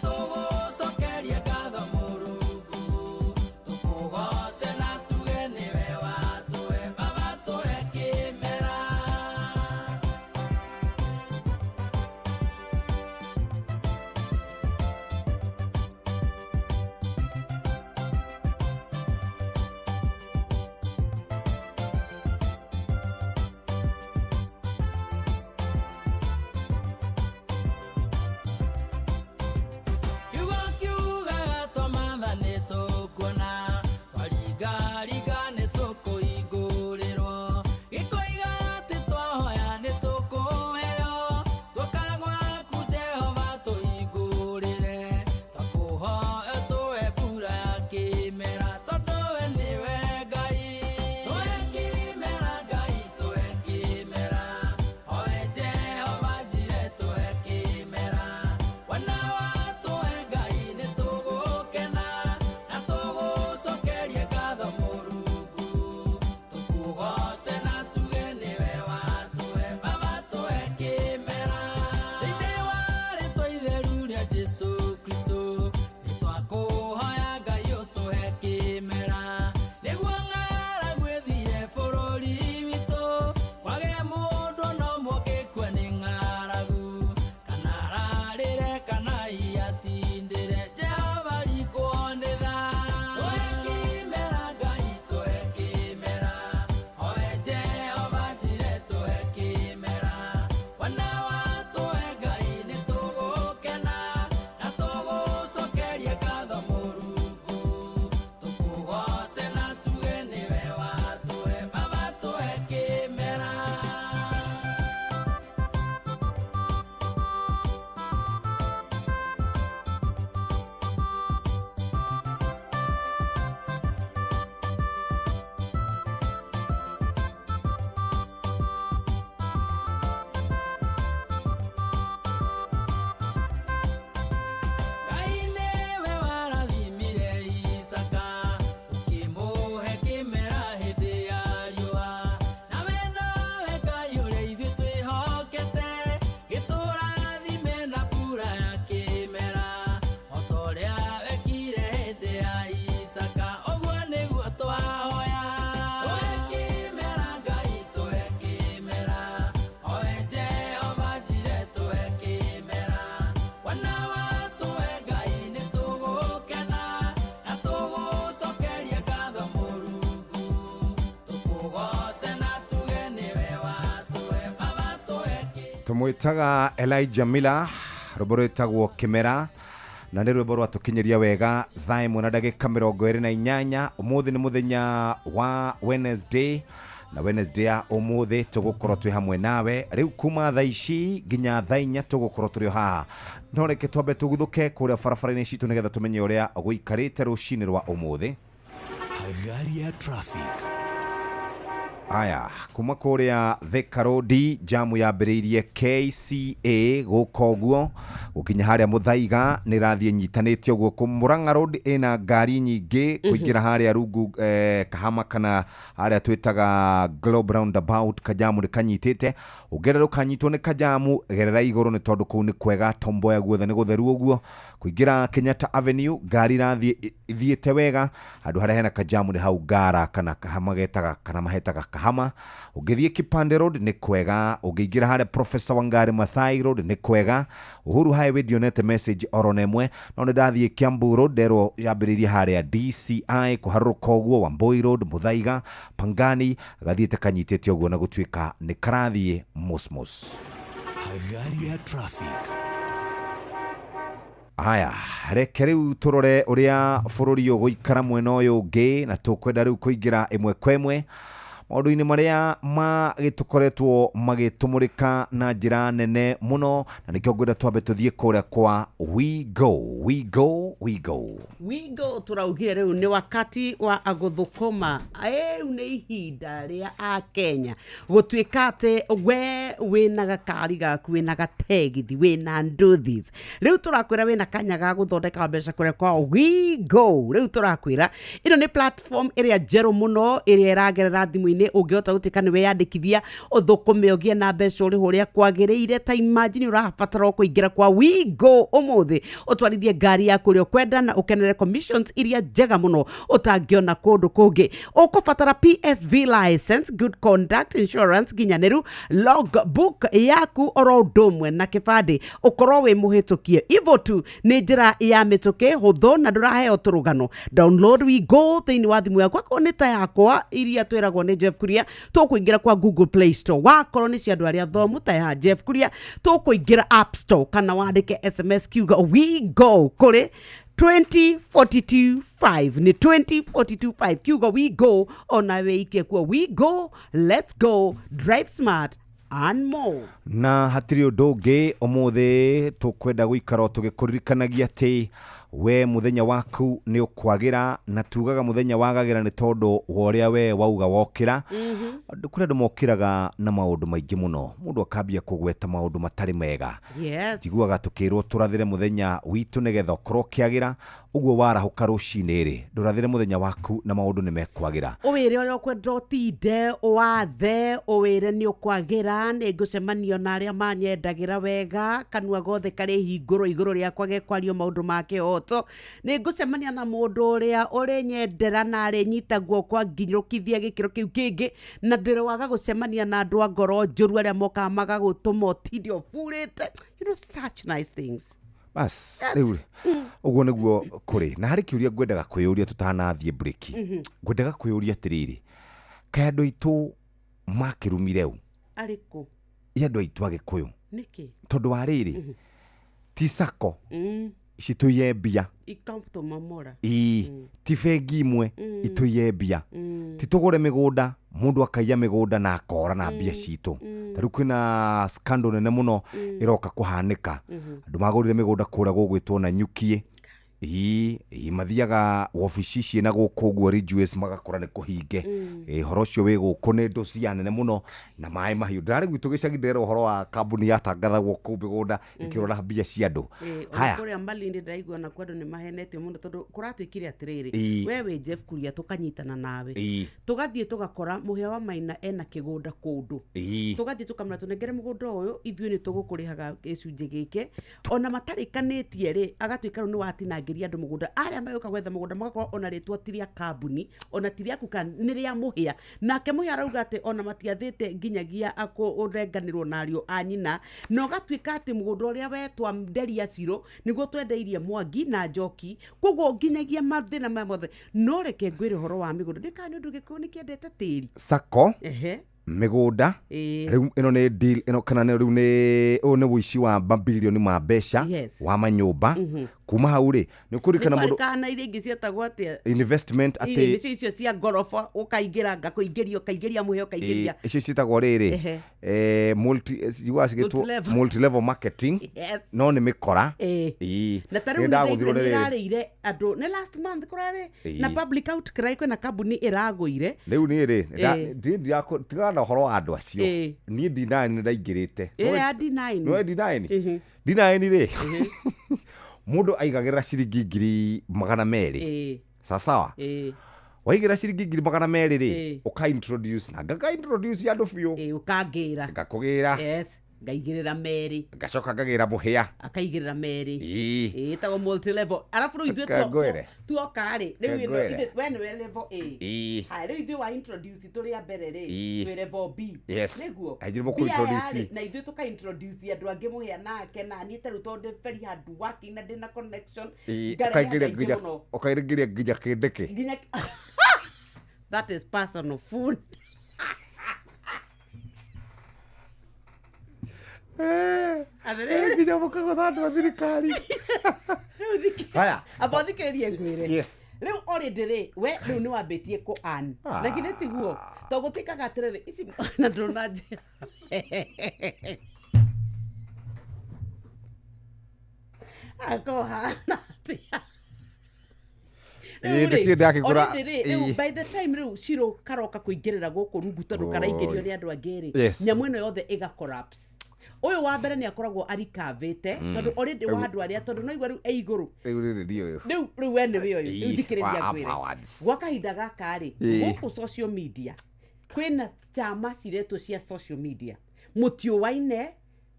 [SPEAKER 7] Tũgũcokeria ngatho Mũrungu, tũkũgoce.
[SPEAKER 9] tũkuona twaringaringa nĩ tũkũhingũrĩrwo gĩkoiga atĩ twahoya nĩ tũkũheo twoka gwaku Jehova tũhingũrĩre twakũhoya tũhe mbura ya kĩmera tondũ we nĩwe Ngai tũhe kĩmera Ngai tũhe kĩmera oe Jehova njire tũhe kĩmera wana watũhe Ngai nĩ tũgũkena na tũgũcokerie ngatho Mũrungu tũkũgoce na tuge nĩwe watũhe Baba tũhe kĩmera thĩinĩ wa rĩtwa itheru rĩa Jesũ Kristo nĩ twakũhoya Ngai ũtũhe kĩmera nĩguo ng'aragu ĩthire bũrũri witũ kwage mũndũ ona ũmwe ũngĩkua nĩ ng'aragu kana ararĩre kana hiatindĩre Jehova rikwo nĩ tha tũhe kĩmera Ngai tũhe kĩmera oe Jehova njire tũhe kĩmera wana watũhe Ngai nĩ tũgũkena na tũgũcokerie ngatho Mũrungu tũkũgoce na tuge nĩwe watũhe Baba tũhe kĩmera. Ngai nĩwe warathimire Isaka ũkĩmũhe kĩmera hĩndĩ ya riũa nawe nowe Ngai ũrĩa ithuĩ twĩhokete gĩtũrathime na mbura ya kĩmera o ta ũrĩa wekire hĩndĩ ya Isaka ũguo nĩguo twahoya tũhe kĩmera Ngai tũhe kĩmera oe Jehova njire tũhe kĩmera wana watũhe Ngai nĩ tũgũkena na tũgũcokeria ngatho Mũrungu tũkũgoce na tuge nĩwe watũhe Baba tũhe
[SPEAKER 11] Tũmwĩtaga Elijah Miller, rwĩmbo rwĩtagwo Kĩmera, na nĩ rwĩmbo rwatũkinyĩria wega thaa 1 na ndagĩka 28. Ũmũthĩ nĩ mũthenya wa Wednesday, na Wednesday ya ũmũthĩ tũgũkorwo twĩ hamwe nawe rĩu kuma thaa ici nginya thaa 4 tũgũkorwo tũrĩ o haha. No reke twambe tũguthũke kũrĩa barabara-inĩ citũ nĩgetha tũmenye ũrĩa gũikarĩte rũcinĩ rwa ũmũthĩ.
[SPEAKER 17] Hagaria traffic.
[SPEAKER 11] Aya, kuma kũrĩa Thika Road jamu yambĩrĩirie KCA gũka ũguo gũkinya harĩa Mũthaiga nĩ ĩrathiĩ nyitanĩte ũguo. Mũrang'a Road ĩna ngari nyingĩ kũingĩra harĩa rungu Kahama kana harĩa twĩtaga Globe Roundabout, kajamu nĩ kanyitĩte. Ũngĩenda ndũkanyitwo nĩ kajamu, gerera igũrũ nĩ tondũ kũu nĩ kwega, Tomboya guothe nĩ gũtheru ũguo. Kũingĩra Kenyatta Avenue ngari irathiĩ ithiĩte wega, handũ harĩa hena kajamu nĩ hau Ngara kana Kahama getaga kana mahetaga Kahama. Ũngĩthiĩ Kipande Road nĩ kwega, ũngĩingĩra harĩa Professor Wangari Maathai Road nĩ kwega. Uhuru Highway ndionete message oro na ĩmwe, no nĩ ndathiĩ Kiambu Road nderwo yambĩrĩirie harĩa DCI kũharũrũka ũguo, Wambui Road, Muthaiga, Pangani gathiĩte kanyitĩte ũguo na gũtuĩka nĩ karathiĩ mosmos.
[SPEAKER 17] Hagaria traffic.
[SPEAKER 11] Aya, reke rĩu tũrore ũrĩa bũrũri ũgũikara mwena ũyũ ũngĩ, na tũkwenda rĩu kũingĩra ĩmwe kwa ĩmwe maũndũ-inĩ marĩa magĩtũkoretwo magĩtũmũrĩka na njĩra nene mũno, na nĩkĩo ngwenda twambe tũthiĩ kũrĩa kwa We Go, We Go, We Go.
[SPEAKER 12] Wigo tũraugire rĩu nĩ wakati wa agũthũkũma, rĩu nĩ ihinda rĩa akenya gũtuĩka atĩ we wĩna gakari gaku, wĩna gategithi, wĩna nduthis, rĩu tũrakwĩra wĩna kanya ga gũthondeka mbeca kũrĩa kwa Wigo. Rĩu tũrakwĩra ĩno nĩ platform ĩrĩa njerũ mũno ĩrĩa ĩragerera thimũ-inĩ, ũngĩhota gũtuĩka nĩ weyandĩkithia ũthũkũme ũgĩe na mbeca ũrĩhwo ũrĩa kwagĩrĩire. Ta imagine ũrabatara o kũingĩra kwa Wigo ũmũthĩ ũtwarithie ngari yaku ũrĩa ũkwenda na ũkenere commissions iria njega mũno ũtangĩona kũndũ kũngĩ. Ũkũbatara PSV license, good conduct insurance nginyanĩru, logbook yaku oro ũndũ ũmwe na kĩbandĩ ũkorwo wĩ mũhĩtũkie. Ivo tu nĩ njĩra ya mĩtũkĩ hũthũ na ndũraheo tũrũgano. Download Wigo thĩinĩ wa thimũ yaku, akorwo nĩ ta yakwa iria twĩragwo nĩ Jeff Jeff Kuria tũkũingĩra kwa Google Play Store wakorwo nĩ cia andũ arĩa thomu ta ya Jeff Kuria tũkũingĩra App Store kana wandĩke SMS kiugo we go kũrĩ 20425 nĩ 20425 kiugo we go ona wĩikie kuo we go, let's go, drive smart and more.
[SPEAKER 11] Na hatirĩ ũndũ ũngĩ ũmũthĩ tũkwenda gũikara tũgĩkũririkanagia atĩ we mũthenya waku nĩ ũkwagĩra, na tugaga mũthenya wagagĩra nĩ tondũ wa ũrĩa we wauga wokĩra. Kũrĩ andũ mokĩraga na maũndũ maingĩ mũno, mũndũ akambia kũgweta maũndũ matarĩ mega. Njiguaga tũkĩrwo tũrathĩre mũthenya witũ nĩgetha ũkorwo ũkĩagĩra. Ũguo warahũka rũcinĩ rĩ, ndũrathĩre mũthenya waku na maũndũ nĩ mekwagĩra.
[SPEAKER 12] Ũwĩre ũrĩa ũkwenda ũtinde ũwathe, ũwĩre nĩ ũkwagĩra, nĩ ngũcemanio na arĩa manyendagĩra wega, kanua gothe karĩ hingũrwo igũrũ rĩakwa gekwario maũndũ ma kĩhoto, nĩ ngũcemania na mũndũ ũrĩa ũrĩnyendera na arĩnyita guoko anginyũkithia gĩkĩro kĩu kĩngĩ, na ndĩrwaga gũcemania na andũ a ngoro njũru arĩa mokaga magagũtũma ũtinde ũburĩte, you know, such nice things.
[SPEAKER 11] Bas, rĩu ũguo nĩguo kũrĩ. Na harĩ kĩũria ngwendaga kwĩyũria tũtanathiĩ break. Ngwendaga kwĩyũria atĩrĩrĩ, kaĩ andũ aitũ makĩrumire ũ?
[SPEAKER 12] Arĩkũ?
[SPEAKER 11] Ĩ andũ aitũ Agĩkũyũ.
[SPEAKER 12] Nĩkĩ?
[SPEAKER 11] Tondũ wa rĩrĩ, ti sacco citũiye mbia,
[SPEAKER 12] ikamũtũmomora.
[SPEAKER 11] Ĩĩ, ti bengi imwe itũiye mbia, ti tũgũre mĩgũnda mũndũ akaiya mĩgũnda na akora na mbia citũ. Ta rĩu kwĩna scandal nene mũno ĩroka kũhanĩka, andũ magũrire mĩgũnda kũrĩa gũgwĩtwo na Nyukie. Ĩĩ, mathiaga wabici ciĩna gũkũ ũguo Ridgeways magakora nĩ kũhinge. Ũhoro ũcio wĩ gũkũ nĩ ndũcia nene mũno na maĩ mahiũ. Ndĩrarĩ gwitũ gĩcagi ndĩrera ũhoro wa kambuni yatangathagwo kũu mĩgũnda ĩkĩrora mbia cia andũ. Haya.
[SPEAKER 12] Kũrĩa Malindi ndĩraigua nakuo andũ nĩ mahenetio mũno tondũ kũratuĩkire atĩrĩrĩ, we wĩ Jeff Kuria tũkanyitana nawe, tũgathiĩ tũgakora mũhĩa wa Maina ena kĩgũnda kũndũ, tũgathiĩ tũkamwĩra tũnengere mũgũnda ũyũ, ithuĩ nĩ tũgũkũrĩhaga gĩcunjĩ gĩkĩ, ona matarĩkanĩtie rĩ, agatuĩka rĩu nĩ watinangĩria andũ mũgũnda. Arĩa magĩũka gwetha mũgũnda magakorwo ona rĩtwa ti rĩa kambuni, ona ti rĩaku, kana nĩ rĩa mũhĩa, nake mũhĩa arauga atĩ ona matiathĩte nginyagia kũrenganĩrwo na ariũ a nyina, na ũgatuĩka atĩ mũgũnda ũrĩa wetwa Nderia Ciro nĩguo twendeirie Mwangi na Njoki, koguo nginyagia mathĩna maya mothe. No reke ngwĩre ũhoro wa mĩgũnda, ndĩkaga nĩ ũndũ Gĩkũyũ nĩ kĩendete tĩri.
[SPEAKER 11] Sacco, mĩgũnda, rĩu ĩno nĩ deal ĩno, kana rĩu nĩ ũyũ nĩ ũici wa mabilioni ma mbeca wa manyũmba. Kuma hau rĩ, nĩ ũkũririkana mũndũ
[SPEAKER 12] kana iria ingĩ cietagwo atĩa,
[SPEAKER 11] investment
[SPEAKER 12] iria
[SPEAKER 11] atĩ
[SPEAKER 12] nĩcio icio cia ngoroba, ũkaingĩra ngakũingĩria, ũkaingĩria mũhĩa, ũkaingĩria
[SPEAKER 11] icio ciĩtagwo rĩrĩ multi, njiguaga cigĩtwo
[SPEAKER 12] Multi-level.
[SPEAKER 11] multi-level marketing. No nĩ mĩkora. Ĩĩ.
[SPEAKER 12] Na ta rĩu
[SPEAKER 11] Nĩ ndagũthirwo nĩ rĩrĩ.
[SPEAKER 12] nĩrarĩire andũ nĩ last month kũrarĩ na public outcry, kwĩna kambuni ĩragũire.
[SPEAKER 11] Rĩu niĩ rĩ, tigana na ũhoro wa andũ acio. Niĩ D9 nĩ ndaingĩrĩte.
[SPEAKER 12] Ĩrĩa ya D9.
[SPEAKER 11] Nĩwe D9 D9 rĩ, mũndũ aigagĩrĩra ciringi 200,000. Sawasawa, waigĩra ciringi 200,000 rĩ, ũka introduce na ngaka introduce andũ biũ.
[SPEAKER 12] Ũkangĩra.
[SPEAKER 11] Ngakũgĩra.
[SPEAKER 12] Yes, ngaigĩrĩra merĩ.
[SPEAKER 11] Ngacoka ngagĩra mũhĩa.
[SPEAKER 12] Akaigĩrĩra merĩ.
[SPEAKER 11] Ĩĩ.
[SPEAKER 12] Ĩtagwo multi level. Arabu rĩu ithuĩ
[SPEAKER 11] Kangwĩre.
[SPEAKER 12] tuoka rĩ, rĩu ĩno
[SPEAKER 11] Kangwĩre.
[SPEAKER 12] ithuĩ we nĩwe level A. Haya, rĩu ithuĩ wa introduce tũrĩ a mbere rĩ, twĩ level B. Nĩguo.
[SPEAKER 11] Na ithuĩ mũkũ
[SPEAKER 12] B aya
[SPEAKER 11] introduce.
[SPEAKER 12] rĩ, na ithuĩ tũka introduce andũ angĩ mũhĩa nake, na niĩ ta rĩu tondũ ndĩ very hard working na ndĩna connection, ngarehe
[SPEAKER 11] ũkaingĩria
[SPEAKER 12] andũ aingĩ
[SPEAKER 11] nginya
[SPEAKER 12] mũno.
[SPEAKER 11] ũkaingĩria nginya kĩndĩkĩ.
[SPEAKER 12] Nginya that is personal food. Atĩrĩrĩ.
[SPEAKER 11] Nginya mũkagũtha andũ a thirikari. Haya.
[SPEAKER 12] Amba ũthikĩrĩrie ngwĩre.
[SPEAKER 11] Yes.
[SPEAKER 12] Rĩu already rĩ, we rĩu nĩ wambĩtie kũ earn. Na githĩ tiguo? To gũtuĩkaga atĩrĩrĩ, ici na ndũrona njĩra. Akohana atĩa?
[SPEAKER 11] Ĩĩ, ndĩkĩĩ ndakĩgũra.
[SPEAKER 12] Already rĩ, rĩu by the time rĩu Ciro karoka kũingĩrĩra gũkũ rungu tondũ karaingĩrio nĩ andũ angĩ rĩ, nyamũ ĩno yothe ĩga collapse. Ũyũ wa mbere nĩ akoragwo arikavĩte tondũ already wa andũ arĩa, tondũ no igua rĩu e igũrũ.
[SPEAKER 11] Rĩu rĩrĩ ndiũyũ.
[SPEAKER 12] Rĩu rĩu we nĩwe ũyũ, rĩu thikĩrĩria
[SPEAKER 11] wa
[SPEAKER 12] ngwĩre.
[SPEAKER 11] Awards.
[SPEAKER 12] Gwa kahinda gaka rĩ, gũkũ social media kwĩna chama ciretwo cia social media, mũtiũwaine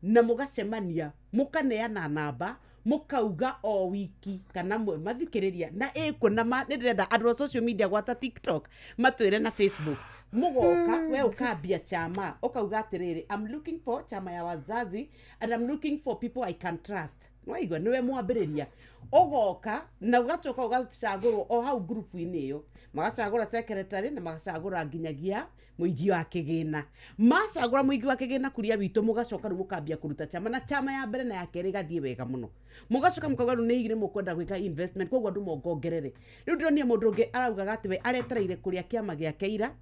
[SPEAKER 12] na mũgacemania, mũkaneana namba, mũkauga o wiki kana mathikĩrĩria na ĩkuo na nĩ ndĩrenda andũ a social media gwata TikTok matwĩre na Facebook, mũgoka we ũkambia chama ũkauga atĩrĩrĩ, I'm looking for chama ya wazazi and I'm looking for people I can trust. Nĩwaigua nĩwe mwambĩrĩria Ũgoka na ũgacoka ũgacagũrwo o hau ngurubu-inĩ ĩyo, magacagũra secretary na magacagũra nginyagia mũigi wa kĩgĩna. Macagũra mũigi wa kĩgĩna kuria witũ, mũgacoka rĩu mũkambia kũruta chama, na chama ya mbere na ya kerĩ ĩgathiĩ wega mũno. Mũgacoka mũkauga rĩu nĩ igĩrĩ mũkwenda gwĩka investment, koguo andũ mongongerere. Rĩu ndĩronire mũndũ ũngĩ araugaga atĩ we aretereire kũrĩa kĩama gĩake ira,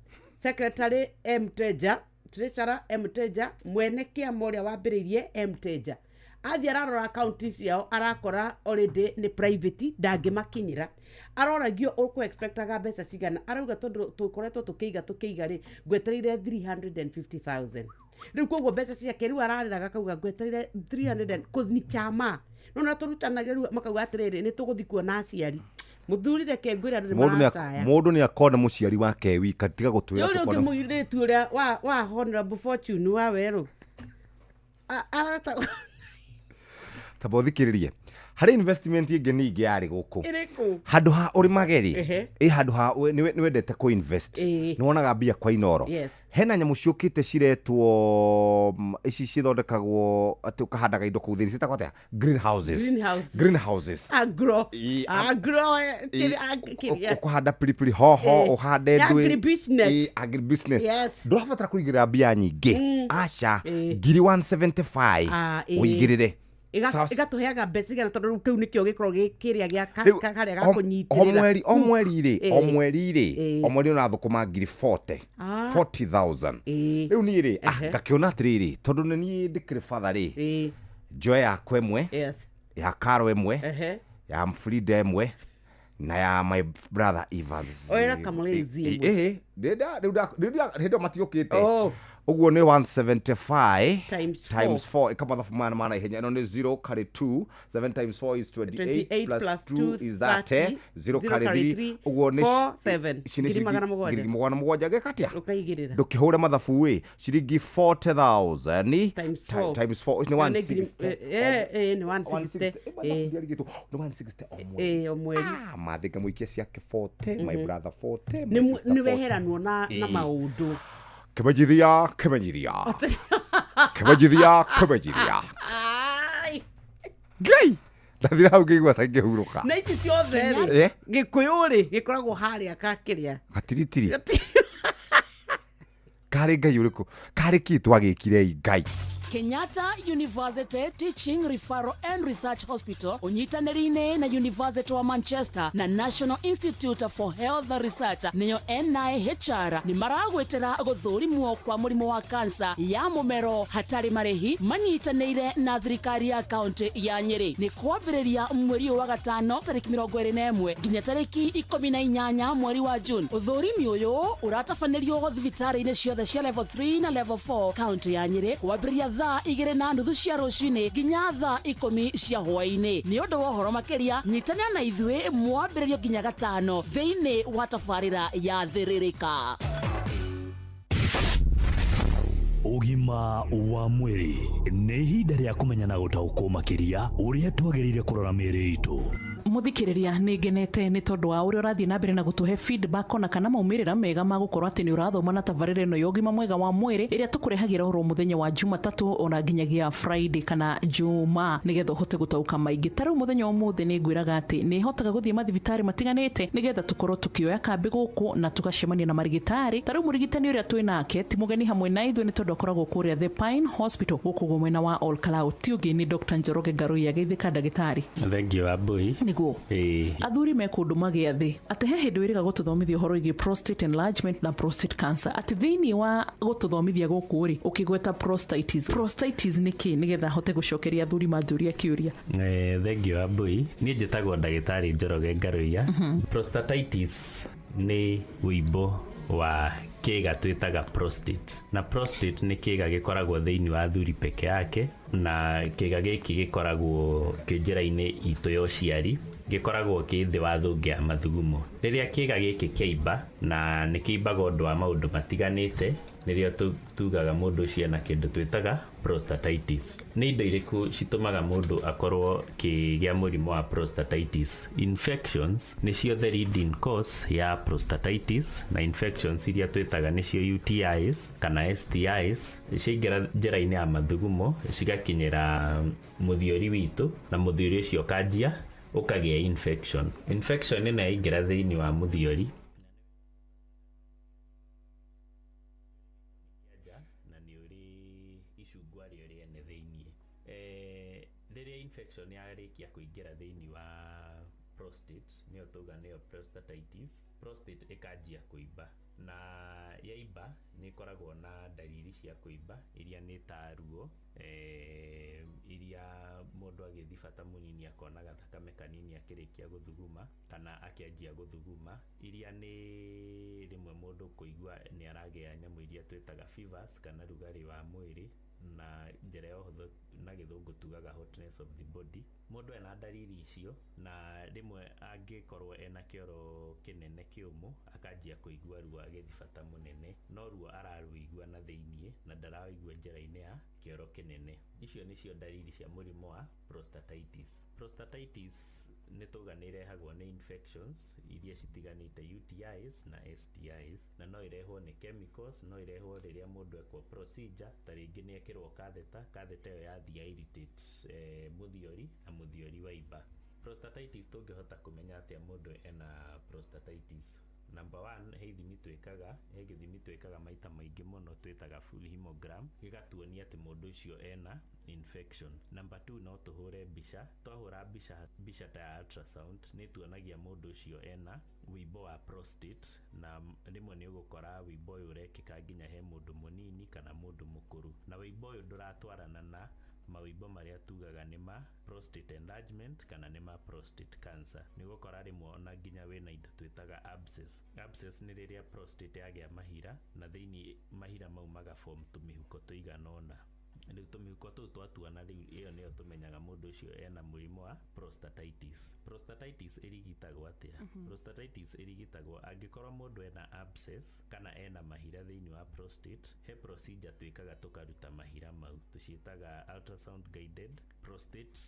[SPEAKER 12] secretary M Teja, treasurer M Teja, mwene kĩama ũrĩa wambĩrĩirie M Teja. Athiĩ ararora akaunti ciao, arakora already nĩ private, ndangĩmakinyĩra. Aroragio ũkũ expectaga mbeca cigana, arauga tondũ tũkoretwo tũkĩiga rĩ, ngwetereire 350,000. Rĩu koguo mbeca ciake rĩu ararĩraga akauga ngwetereire 300 and, cause ni chama no na tũrutanagia. Rĩu makauga atĩrĩrĩ, nĩ tũgũthiĩ kuona aciari. Mũthuri, reke ngwĩre, andũ nĩ
[SPEAKER 11] Mũndũ nĩ
[SPEAKER 12] maracaya.
[SPEAKER 11] Mũndũ nĩ akona mũciari wake wika, tiga gũtwĩra
[SPEAKER 12] Ũrĩa ũngĩ
[SPEAKER 11] tũkona.
[SPEAKER 12] Mũirĩtu ũrĩa wa Honorable Fortune wa werũ arata.
[SPEAKER 11] Tamba ũthikĩrĩrie, harĩ investment ĩngĩ ningĩ yarĩ gũkũ.
[SPEAKER 12] Ĩrĩkũ?
[SPEAKER 11] Handũ ha ũrĩmage rĩ, ĩ handũ ha nĩ wendete kũ invest, nĩ wonaga mbia kwa Inoro. Hena nyamũ ciũkĩte ciretwo ici cithondekagwo atĩ ũkahandaga indo kũu thĩinĩ, ciĩtagwo atĩa? Greenhouses.
[SPEAKER 12] Greenhouses.
[SPEAKER 11] Greenhouses.
[SPEAKER 12] Agro. Agro, kĩrĩa.
[SPEAKER 11] Ũkũhanda pilipili hoho, ũhande
[SPEAKER 12] Nĩ
[SPEAKER 11] ndwĩ.
[SPEAKER 12] agribusiness.
[SPEAKER 11] Agribusiness. Ndũrabatara kũigĩrĩra mbia nyingĩ. Aca, ngiri 175
[SPEAKER 12] Ah, ĩĩ.
[SPEAKER 11] ũigĩrĩre.
[SPEAKER 12] Ĩgatũheaga mbeca igana, tondũ rĩu kĩu nĩkĩo gĩkoragwo gĩ kĩrĩa gĩa
[SPEAKER 11] Rĩu,
[SPEAKER 12] karĩa ga
[SPEAKER 11] o
[SPEAKER 12] kũnyitĩrĩra.
[SPEAKER 11] mweri, o mweri rĩ, o mweri rĩ, o mweri ũrathũkũma ngiri 40, 40,000. Rĩu niĩ rĩ, ngakĩona atĩrĩrĩ, tondũ nĩ niĩ ndĩkĩrĩ batha rĩ, njoe yakwa ĩmwe, ya Karo ĩmwe, ya Frida ĩmwe, na ya my brother Evans.
[SPEAKER 12] Oera Kamũrĩithi ĩmwe.
[SPEAKER 11] Rĩu hĩndĩ ĩyo matiũkĩte. Ũguo nĩ 175
[SPEAKER 12] Times
[SPEAKER 11] times 4, ĩka mathabu maya ma naihenya. Ĩno nĩ 0 carry 2, 7 times 4 is 28,
[SPEAKER 12] 28
[SPEAKER 11] plus
[SPEAKER 12] plus
[SPEAKER 11] 2
[SPEAKER 12] 2
[SPEAKER 11] is 30, 0
[SPEAKER 12] 0
[SPEAKER 11] carry
[SPEAKER 12] carry
[SPEAKER 11] 3,
[SPEAKER 12] 3,
[SPEAKER 11] ũguo nĩ
[SPEAKER 12] 4, 7,
[SPEAKER 11] ici nĩ
[SPEAKER 12] ngiri magana mũgwanja.
[SPEAKER 11] Ngiri magana mũgwanja gĩkatia.
[SPEAKER 12] Ũkaigĩrĩra.
[SPEAKER 11] Ndũkĩhũre mathabu ĩ, ciringi 40,000
[SPEAKER 12] Times four.
[SPEAKER 11] Times 4 nĩ
[SPEAKER 12] Ĩyo nĩ ngiri-
[SPEAKER 11] 160.
[SPEAKER 12] Nĩ 160.
[SPEAKER 11] Nĩ 160 o mweri.
[SPEAKER 12] O mweri.
[SPEAKER 11] Mathĩ ngamũikia ciake 40, my brother 40, my
[SPEAKER 12] Nĩ
[SPEAKER 11] sister
[SPEAKER 12] nĩ
[SPEAKER 11] 40.
[SPEAKER 12] weheranwo na maũndũ.
[SPEAKER 11] Kĩmenyithia, kĩmenyithia, kĩmenyithia, kĩmenyithia.
[SPEAKER 12] Ai.
[SPEAKER 11] Ngai, ndathira hau ngĩigua ta ngĩhurũka.
[SPEAKER 12] Na ici ciothe rĩ, gĩkũyũ rĩ, gĩkoragwo harĩa kakĩrĩa.
[SPEAKER 11] Gatiritiri karĩ Ngai ũrĩkũ, karĩ kĩ twagĩkire Ngai?
[SPEAKER 8] Kenyatta University Teaching Referral and Research Hospital ũnyitanĩri-inĩ na University wa Manchester na National Institute for Health Research, nĩyo NIHR, nĩ maragwĩtĩra gũthũrimwo kwa mũrimũ wa kansa ya mũmero hatarĩ marĩhi, manyitanĩire na thirikari ya kaunti ya Nyĩrĩ. Nĩ kwambĩrĩria mweri ũyũ wa gatano tarĩki 21 nginya tarĩki 18 mweri wa June. Ũthũrimi ũyũ ũratabanĩrio thibitarĩ-inĩ ciothe cia level 3 na level 4 kaunti ya Nyĩrĩ, kwambĩrĩria thaa 2:30 cia rũcinĩ nginya thaa 10 cia hwaĩ-inĩ. Nĩ ũndũ wa ũhoro makĩria, nyitanĩra na ithuĩ mwambĩrĩrio nginya gatano thĩinĩ wa tabarĩra ya Thĩrĩrĩka.
[SPEAKER 17] Ũgima wa mwĩrĩ nĩ ihinda rĩa kũmenya na gũtaũkwo makĩria ũrĩa twagĩrĩire kũrora mĩĩrĩ itũ.
[SPEAKER 1] Muthikiriria, nĩ ngenete nĩ tondũ wa ũrĩa ũrathiĩ na mbere na gũtũhe feedback ona kana maumĩrĩra mega ma gũkorwo atĩ nĩ ũrathoma na tabarĩra ĩno ya ũgima mwega wa mwĩrĩ, ĩrĩa tũkũrehagĩra oro mũthenya wa Jumatatũ ona nginyagia Friday kana Juma, nĩgetha ũhote gũtaũka maingĩ. Ta rĩu mũthenya wa ũmũthĩ nĩ ngwĩraga atĩ nĩ hotaga gũthiĩ mathibitarĩ matiganĩte nĩgetha tũkorwo tũkĩoya kambĩ gũkũ na tũgacemania na marigitari. Ta rĩu mũrigitani ũrĩa twĩ nake ti mũgeni hamwe na ithuĩ, nĩ tondũ akoragwo kũrĩa The Pine Hospital gũkũ mwena wa Ol Kalou, ti ũngĩ nĩ Dr. Njoroge Ngarui. Ageithĩka, ndagĩtarĩ.
[SPEAKER 13] Thank you, Abui.
[SPEAKER 1] Nĩguo.
[SPEAKER 13] Ĩĩ.
[SPEAKER 1] Athuri me kũndũ magĩa thĩ atĩ he hĩndĩ wĩrĩga gũtũthomithia ũhoro wĩgiĩ prostate enlargement na prostate cancer, atĩ thĩinĩ wa gũtũthomithia gũkũ rĩ, ũkĩgweta prostatitis. Prostatitis nĩ kĩ, nĩgetha hote gũcokeria athuri manjũria kĩũria?
[SPEAKER 13] Thank you, Abui. Niĩ njĩtagwo ndagĩtarĩ Njoroge Ngaruiya. Prostatitis nĩ wĩimbo wa kĩga twĩtaga prostate, na prostate nĩ kĩga gĩkoragwo thĩinĩ wa athuri peke yake, na kĩga gĩkĩ gĩkoragwo kĩ njĩra-inĩ itũ ya ũciari, gĩkoragwo kĩ thĩ wa thũngĩ ya mathugumo. Rĩrĩa kĩga gĩkĩ kĩaimba, na nĩ kĩimbaga ũndũ wa maũndũ matiganĩte, nĩrĩo tugaga mũndũ ũcio ena kĩndũ twĩtaga prostatitis. Nĩ indo irĩkũ citũmaga mũndũ akorwo kĩgĩa mũrimũ wa prostatitis? Infections nĩcio the leading cause ya prostatitis, na infections iria twĩtaga nĩcio UTIs kana STIs ciaingĩra njĩra-inĩ ya mathugumo cigakinyĩra mũthiori witũ, na mũthiori ũcio ũkanjia Ũkagĩa infection. Infection ĩno yaingĩra thĩinĩ wa mũthiori na nĩ ũrĩ icungwa rĩo rĩene thĩiniĩ. Rĩrĩa infection yarĩkia kũingĩra thĩinĩ wa prostate, nĩyo tauga nĩyo prostatitis, prostate ĩkanjia kũimba, na yaimba nĩ ĩkoragwo na ndariri cia kũimba iria nĩ ta ruo, iria mũndũ agĩthiĩ bata mũnini akona gathakame kanini akĩrĩkia gũthuguma kana akĩanjia gũthuguma, iria nĩ rĩmwe mũndũ kũigua nĩ aragĩa nyamũ iria twĩtaga fevers kana rugarĩ wa mwĩrĩ, na njĩra ya ũhũthũ na Gĩthũngũ tugaga hotness of the body. Mũndũ ena ndariri icio, na rĩmwe angĩkorwo ena kĩoro kĩnene kĩũmũ, akanjia kũigua ruo agĩthiĩ bata mũnene, no ruo ararũigua na thĩiniĩ na ndaraigua njĩra-inĩ ya kĩoro kĩnene. Icio nĩcio ndariri cia mũrimũ wa prostatitis. Prostatitis nĩ tauga nĩ ĩrehagwo nĩ infections iria citiganĩte, UTIs na STIs, na no ĩrehwo nĩ chemicals, no ĩrehwo rĩrĩa mũndũ ekwo procedure, ta rĩngĩ nĩ ekĩrwo catheter, catheter ĩyo yathiĩ irritate mũthiori na mũthiori waimba. Prostatitis tũngĩhota kũmenya atĩa mũndũ ena prostatitis? Number one, he ithimi twĩkaga, he gĩthimi twĩkaga maita maingĩ mũno twĩtaga full hemogram, gĩgatuonia atĩ mũndũ ũcio ena infection. Number two, no tũhũre mbica. Twahũra mbica, mbica ta ya ultrasound, nĩ tuonagia mũndũ ũcio ena wĩimbo wa prostate, na rĩmwe nĩ ũgũkora wĩimbo ũyũ ũrekĩka nginya he mũndũ mũnini kana mũndũ mũkũrũ, na wĩimbo ũyũ ndũratwarana na mawĩimbo marĩa tugaga nĩ ma prostate enlargement kana nĩ ma prostate cancer. Nĩ ũgũkora rĩmwe ona nginya wĩna indo twĩtaga abscess. Abscess nĩ rĩrĩa prostate yagĩa mahira, na thĩinĩ mahira mau magaform tũmĩhuko tũigana ũna. Rĩu tũmĩhuko tũu twatuana, rĩu ĩyo nĩyo tũmenyaga mũndũ ũcio ena mũrimũ wa prostatitis. Prostatitis ĩrigitagwo atĩa? Prostatitis ĩrigitagwo angĩkorwo mũndũ ena abscess kana ena mahira thĩinĩ wa prostate, he procedure twĩkaga tũkaruta mahira mau, tũciĩtaga ultrasound guided prostate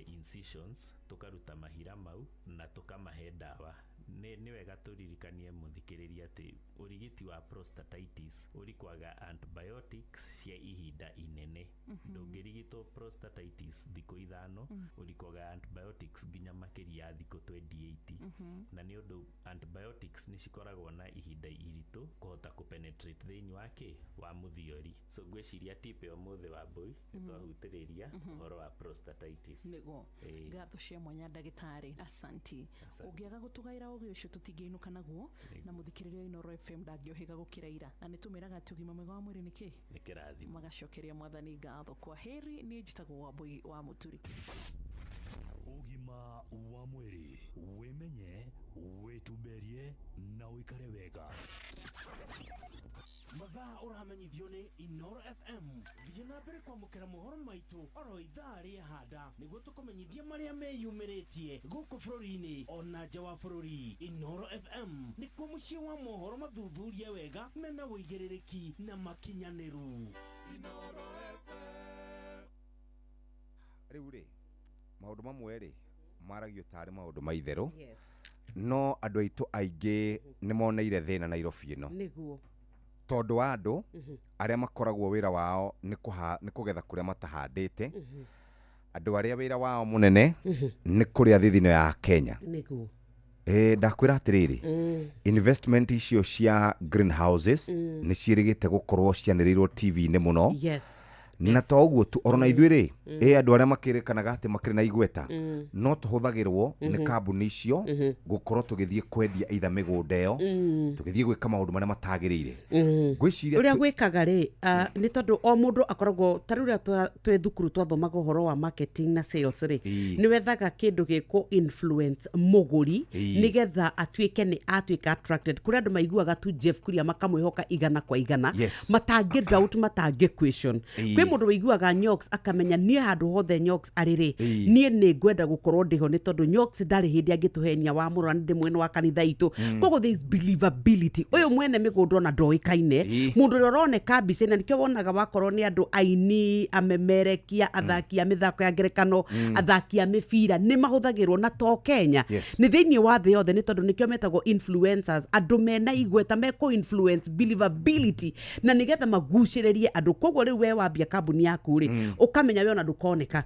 [SPEAKER 13] incisions, tũkaruta mahira mau na tũkamahe ndawa. Nĩ wega tũririkanie mũthikĩrĩria atĩ ũrigiti wa prostatitis ũrikwaga antibiotics cia ihinda inene. Ndũngĩrigitwo prostatitis thikũ 5, ũrikwaga antibiotics nginya makĩria ya thikũ 28. Na nĩ ũndũ antibiotics nĩ cikoragwo na ihinda iritũ kũhota kũpenetrate thĩinĩ wa kĩ wa mũthiori. So ngwĩciria tip ya ũmũthĩ wa mbũi nĩ twahutĩrĩria ũhoro wa prostatitis.
[SPEAKER 1] Nĩguo. Ngatho cia mwanya ndagĩtarĩ, asanti.
[SPEAKER 13] Asante.
[SPEAKER 1] Ũngĩaga gũtũgaĩra ũgĩ ũcio tũtingĩinũka naguo, na mũthikĩrĩria Inooro FM ndangĩũhĩga gũkĩra ira, na nĩ tũmĩraga atĩ ũgima mwega wa mwĩrĩ nĩ kĩ?
[SPEAKER 13] Nĩ kĩrathimo.
[SPEAKER 1] Magacokeria Mwathani ngatho. Kwa heri, niĩ njĩtagwo Wambũi wa Mũturi.
[SPEAKER 17] Ũgima wa mwĩrĩ, wĩmenye, wĩtumberie na ũikare wega.
[SPEAKER 6] Mathaa ũramenyithio nĩ Inoro FM. Thiĩ na mbere kwamũkĩra mohoro maitũ oro ithaa rĩa handa nĩguo tũkũmenyithie marĩa meyumĩrĩtie gũkũ bũrũri-inĩ ona nja wa bũrũri. Inoro FM nĩkuo mũciĩ wa mohoro mathuthurie wega mena ũigĩrĩrĩki na makinyanĩru.
[SPEAKER 11] Rĩu rĩ, maũndũ mamwe rĩ maragio tarĩ maũndũ ma itherũ,
[SPEAKER 12] Yes.
[SPEAKER 11] no andũ aitũ aingĩ nĩ moneire thĩna Nairobi ĩno,
[SPEAKER 12] Nĩguo.
[SPEAKER 11] Tondũ wa andũ arĩa makoragwo wĩra wao nĩ kũgetha kũrĩa matahandĩte, andũ arĩa wĩra wao mũnene nĩ kũrĩa thithino ya Kenya.
[SPEAKER 12] Nĩguo.
[SPEAKER 11] Ndakwĩra atĩrĩrĩ, investment icio cia greenhouses nĩ ciĩrĩgĩte gũkorwo cianĩrĩirwo TV-inĩ mũno. Na to ũguo tu, orona ithuĩ rĩ, ĩ andũ arĩa makĩrĩkanaga atĩ makĩrĩ na igweta, no tũhũthagĩrwo nĩ kambuni icio gũkorwo tũgĩthiĩ kwendia either mĩgũnda ĩyo, tũgĩthiĩ gwĩka maũndũ marĩa matagĩrĩire. Ngwĩciria
[SPEAKER 12] Ũrĩa gwĩkaga rĩ, nĩ tondũ o mũndũ akoragwo ta rĩu rĩrĩa twĩ thukuru twathomaga ũhoro wa marketing na sales rĩ, nĩ wethaga kĩndũ gĩkũ influence mũgũri nĩgetha atuĩke nĩ atuĩka attracted. Kũrĩ andũ maiguaga tu Jeff Kuria makamwĩhoka 100 kwa 100, matangĩ doubt, matangĩ question. Kwĩ mũndũ wĩiguaga Nyox akamenya niĩ handũ hothe Nyox arĩ rĩ, niĩ nĩ ngwenda gũkorwo ndĩho nĩ tondũ Nyox ndarĩ hĩndĩ angĩtũhenia wa mũrora, nĩ ndĩ mwene wa kanitha itũ. Koguo there is believability. Ũyũ mwene mĩgũnda ona ndoĩkaine, mũndũ ũrĩa ũroneka mbica-inĩ, nĩkĩo wonaga wakorwo nĩ andũ aini, amemerekia, athaki a mĩthako ya ngerekano, athaki a mĩbira nĩ mahũthagĩrwo, na to Kenya, nĩ thĩinĩ wa thĩ yothe, nĩ tondũ nĩkĩo metagwo influencers, andũ mena igweta mekũ influence believability na nĩgetha magucĩrĩrie andũ. Koguo rĩu we wambia kambuni yaku rĩ, ũkamenya we ona ndũkoneka.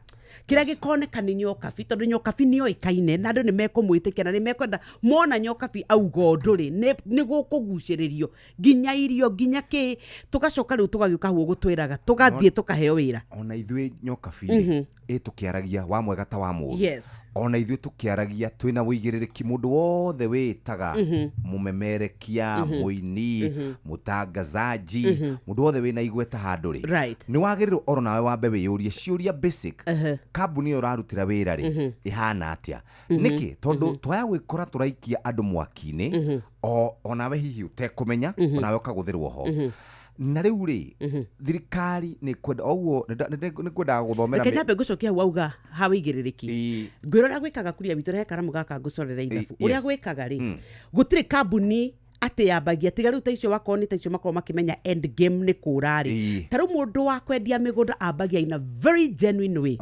[SPEAKER 12] Kĩrĩa gĩkoneka nĩ Nyokabi, tondũ Nyokabi nĩ oĩkaine na andũ nĩ mekũmwĩtĩkia na nĩ mekwenda mona Nyokabi auga ũndũ rĩ, nĩ gũkũgucĩrĩrio nginya irio nginya kĩ. Tũgacoka rĩu tũgagĩũka hau ũgũtwĩraga tũgathiĩ tũkaheo wĩra.
[SPEAKER 11] Ona ithuĩ Nyokabi rĩ, ĩ tũkĩaragia wa mwega ta wa mũũru. Ona ithuĩ tũkĩaragia twĩna wũigĩrĩrĩki, mũndũ wothe wĩtaga mũmemerekia, mũini, mũtangazaji, mũndũ wothe wĩna igweta handũ rĩ, nĩ wagĩrĩirwo oro nawe wambe wĩyũrie ciũria basic, kambuni ĩyo ũrarutĩra wĩra rĩ, ĩhana atĩa? Nĩkĩ? Tondũ twaya gwĩkora tũraikia andũ mwaki-inĩ, o onawe hihi ũtekũmenya, onawe ũkagũthĩrwo ho. Na rĩu rĩ, thirikari nĩ kwenda oguo nĩ kwendaga gũthomera.
[SPEAKER 12] Reke nyambe ngũcokia hau auga ha wĩigĩrĩrĩki. Ngwĩra ũrĩa gwĩkaga kuria witũ, rehe karamu gaka ngũcorere ithabu ũrĩa gwĩkaga rĩ. Gũtirĩ kambuni atĩ yambagia tiga rĩu ta icio wakorwo nĩ ta icio makorwo makĩmenya end game nĩ kũra rĩ. Ta rĩu mũndũ wa kwendia mĩgũnda ambagia in a very genuine way.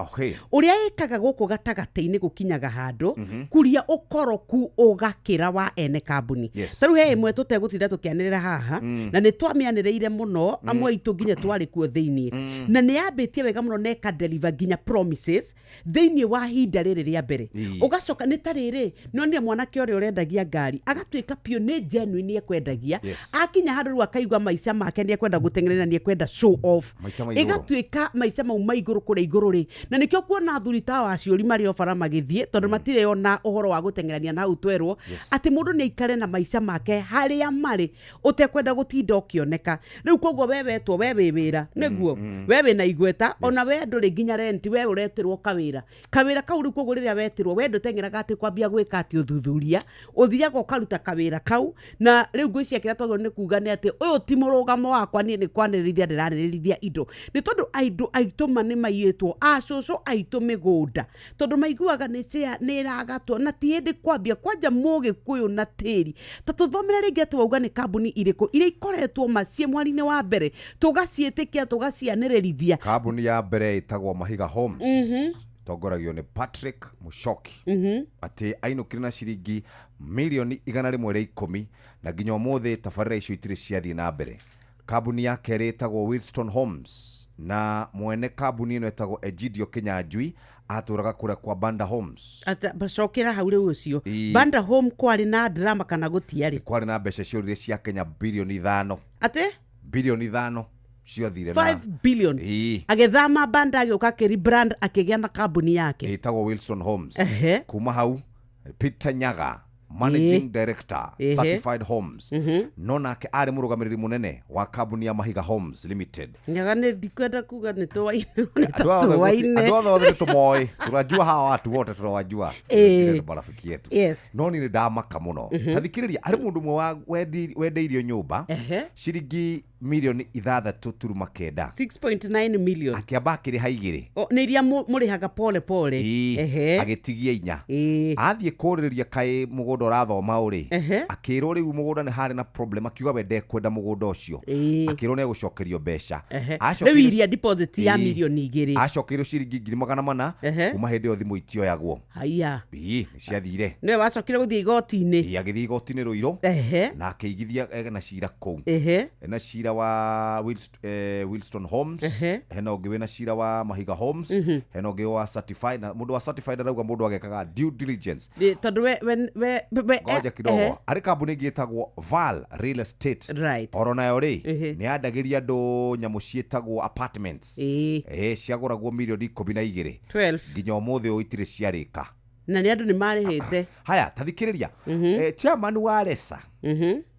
[SPEAKER 12] Ũrĩa ĩkaga gũkũ gatagatĩ-inĩ gũkinyaga handũ kuria ũkoroku ũgakĩra wa ene kambuni. Ta rĩu he ĩmwe tũtegũtinda tũkĩanĩrĩra haha, na nĩ twamĩanĩrĩire mũno, amwe aitũ nginya twarĩ kuo thĩiniĩ, na nĩ yambĩtie wega mũno na ĩka deliver nginya promises thĩiniĩ wa ihinda rĩrĩ rĩa mbere. Ũgacoka nĩ ta rĩrĩ nonire mwanake ũrĩa ũrendagia ngari agatuĩka piũ nĩ genuine nĩ ekwendagia. Akinya handũ rĩu akaigua maica make nĩ ekwenda gũteng'erera, nĩ ekwenda show off.
[SPEAKER 11] Maita ma igũrũ.
[SPEAKER 12] Ĩgatuĩka maica mau ma igũrũ kũrĩa igũrũ rĩ, na nĩkĩo kuona athuri ta waciũri marĩ o bara magĩthiĩ, tondũ matirĩ ona ũhoro wa gũteng'erania na hau twerwo atĩ mũndũ nĩ aikare na maica make harĩa marĩ ũtekwenda gũtinda ũkĩoneka. Rĩu koguo we wetwo, we wĩ wĩra nĩguo, we wĩna igweta, ona we ndũrĩ nginya renti, we ũretĩrwo kawĩra kau. Rĩu koguo rĩrĩa wetirwo, we ndũteng'eraga atĩ kwambia gwĩka atĩ ũthuthuria, ũthiaga ũkaruta kawĩra kau. Na rĩu ngwĩciria kĩrĩa twagĩrĩirwo nĩ kuga nĩ atĩ ũyũ ti mũrũgamo wakwa niĩ, nĩ kwanĩrĩrithia ndĩranĩrĩrithia indo, nĩ tondũ andũ aitũ ma nĩ maiyĩtwo, acũcũ aitũ mĩgũnda, tondũ maiguaga nĩ cĩa nĩ ĩragatwo na ti hĩndĩ kwambia kwanja mũgĩkũyũ na tĩri. Ta tũthomere rĩngĩ atĩ wauga nĩ kambuni irĩkũ iria ikoretwo ma ciĩ mweri-inĩ wa mbere tũgaciĩtĩkia tũgacianĩrĩrithia.
[SPEAKER 11] Kambuni ya mbere ĩtagwo Mahiga Homes, tongoragio nĩ Patrick Mushoki, atĩ ainũkire na ciringi mirioni 110, na nginya ũmũthĩ tabarĩra icio itirĩ ciathiĩ na mbere. Kambuni ya kerĩ ĩtagwo Wilston Homes, na mwene kambuni ĩno ĩtagwo Egidio Kinyanjui, atũraga kũrĩa kwa Banda Homes.
[SPEAKER 12] Bacokera hau rĩu ũcio Banda Home kwarĩ na drama kana gũtiarĩ?
[SPEAKER 11] Kwarĩ na mbeca ciorire cia Kenya birioni 5.
[SPEAKER 12] Atĩ?
[SPEAKER 11] Birioni 5 ciathire na
[SPEAKER 12] 5 billion. Agĩthama Banda agĩũka akĩrebrand akĩgĩa na kambuni yake.
[SPEAKER 11] Ĩtagwo Wilson Homes. Kuma hau, Peter Nyaga, managing director, Certified Homes, no nake arĩ mũrũgamĩrĩri mũnene wa kambuni ya Mahiga Homes Limited.
[SPEAKER 12] Nyaga nĩ ndikwenda kuga nĩ tũwaine nĩ
[SPEAKER 11] Andũ aya othe
[SPEAKER 12] tũwaine.
[SPEAKER 11] Andũ othe othe nĩ tũmoĩ, tunajua hawa watu wote, tunawajua. Wengine nĩ marafiki yetu. No niĩ nĩ ndamaka mũno. Ta thikĩrĩria, harĩ mũndũ ũmwe wendeirio nyũmba ciringi mirioni 6.9.
[SPEAKER 12] 6.9 million.
[SPEAKER 11] Akĩamba akĩrĩha 2.
[SPEAKER 12] O, nĩ iria mũrĩhaga pole pole.
[SPEAKER 11] Agĩtigia 4. Athiĩ kũrĩrĩria kaĩ mũgũnda ũrathoma ũrĩ, akĩrwo rĩu mũgũnda nĩ harĩ na problem, akiuga we ndekwenda mũgũnda ũcio. Akĩrwo nĩ egũcokerio mbeca.
[SPEAKER 12] Rĩu iria deposit ya mirioni 2.
[SPEAKER 11] Acokeirwo ciringi 400,000. Kuma hĩndĩ ĩyo thimũ itioyagwo.
[SPEAKER 12] Haya.
[SPEAKER 11] Ĩĩ, nĩ ciathire.
[SPEAKER 12] Nĩwe wacokire gũthiĩ igoti-inĩ?
[SPEAKER 11] Ĩĩ, agĩthiĩ igoti-inĩ Rũirũ na akĩigithia na cira kũu. Ena cira wa Wilston Homes, hena ũngĩ wĩna cira wa Mahiga Homes, hena ũngĩ wa Certified, na mũndũ wa Certified arauga mũndũ agekaga due diligence.
[SPEAKER 12] Tondũ we
[SPEAKER 11] Ngoja kidogo, harĩ kambuni ĩngĩ ĩtagwo Val Real Estate. Oro nayo rĩ, nĩ yandagĩria andũ nyamũ ciĩtagwo apartments. Ciagũragwo mirioni 12.
[SPEAKER 12] 12.
[SPEAKER 11] Nginya ũmũthĩ ũyũ itirĩ ciarĩka.
[SPEAKER 12] Na nĩ andũ nĩ marĩhĩte.
[SPEAKER 11] Haya, ta thikĩrĩria, chairman wa Resa,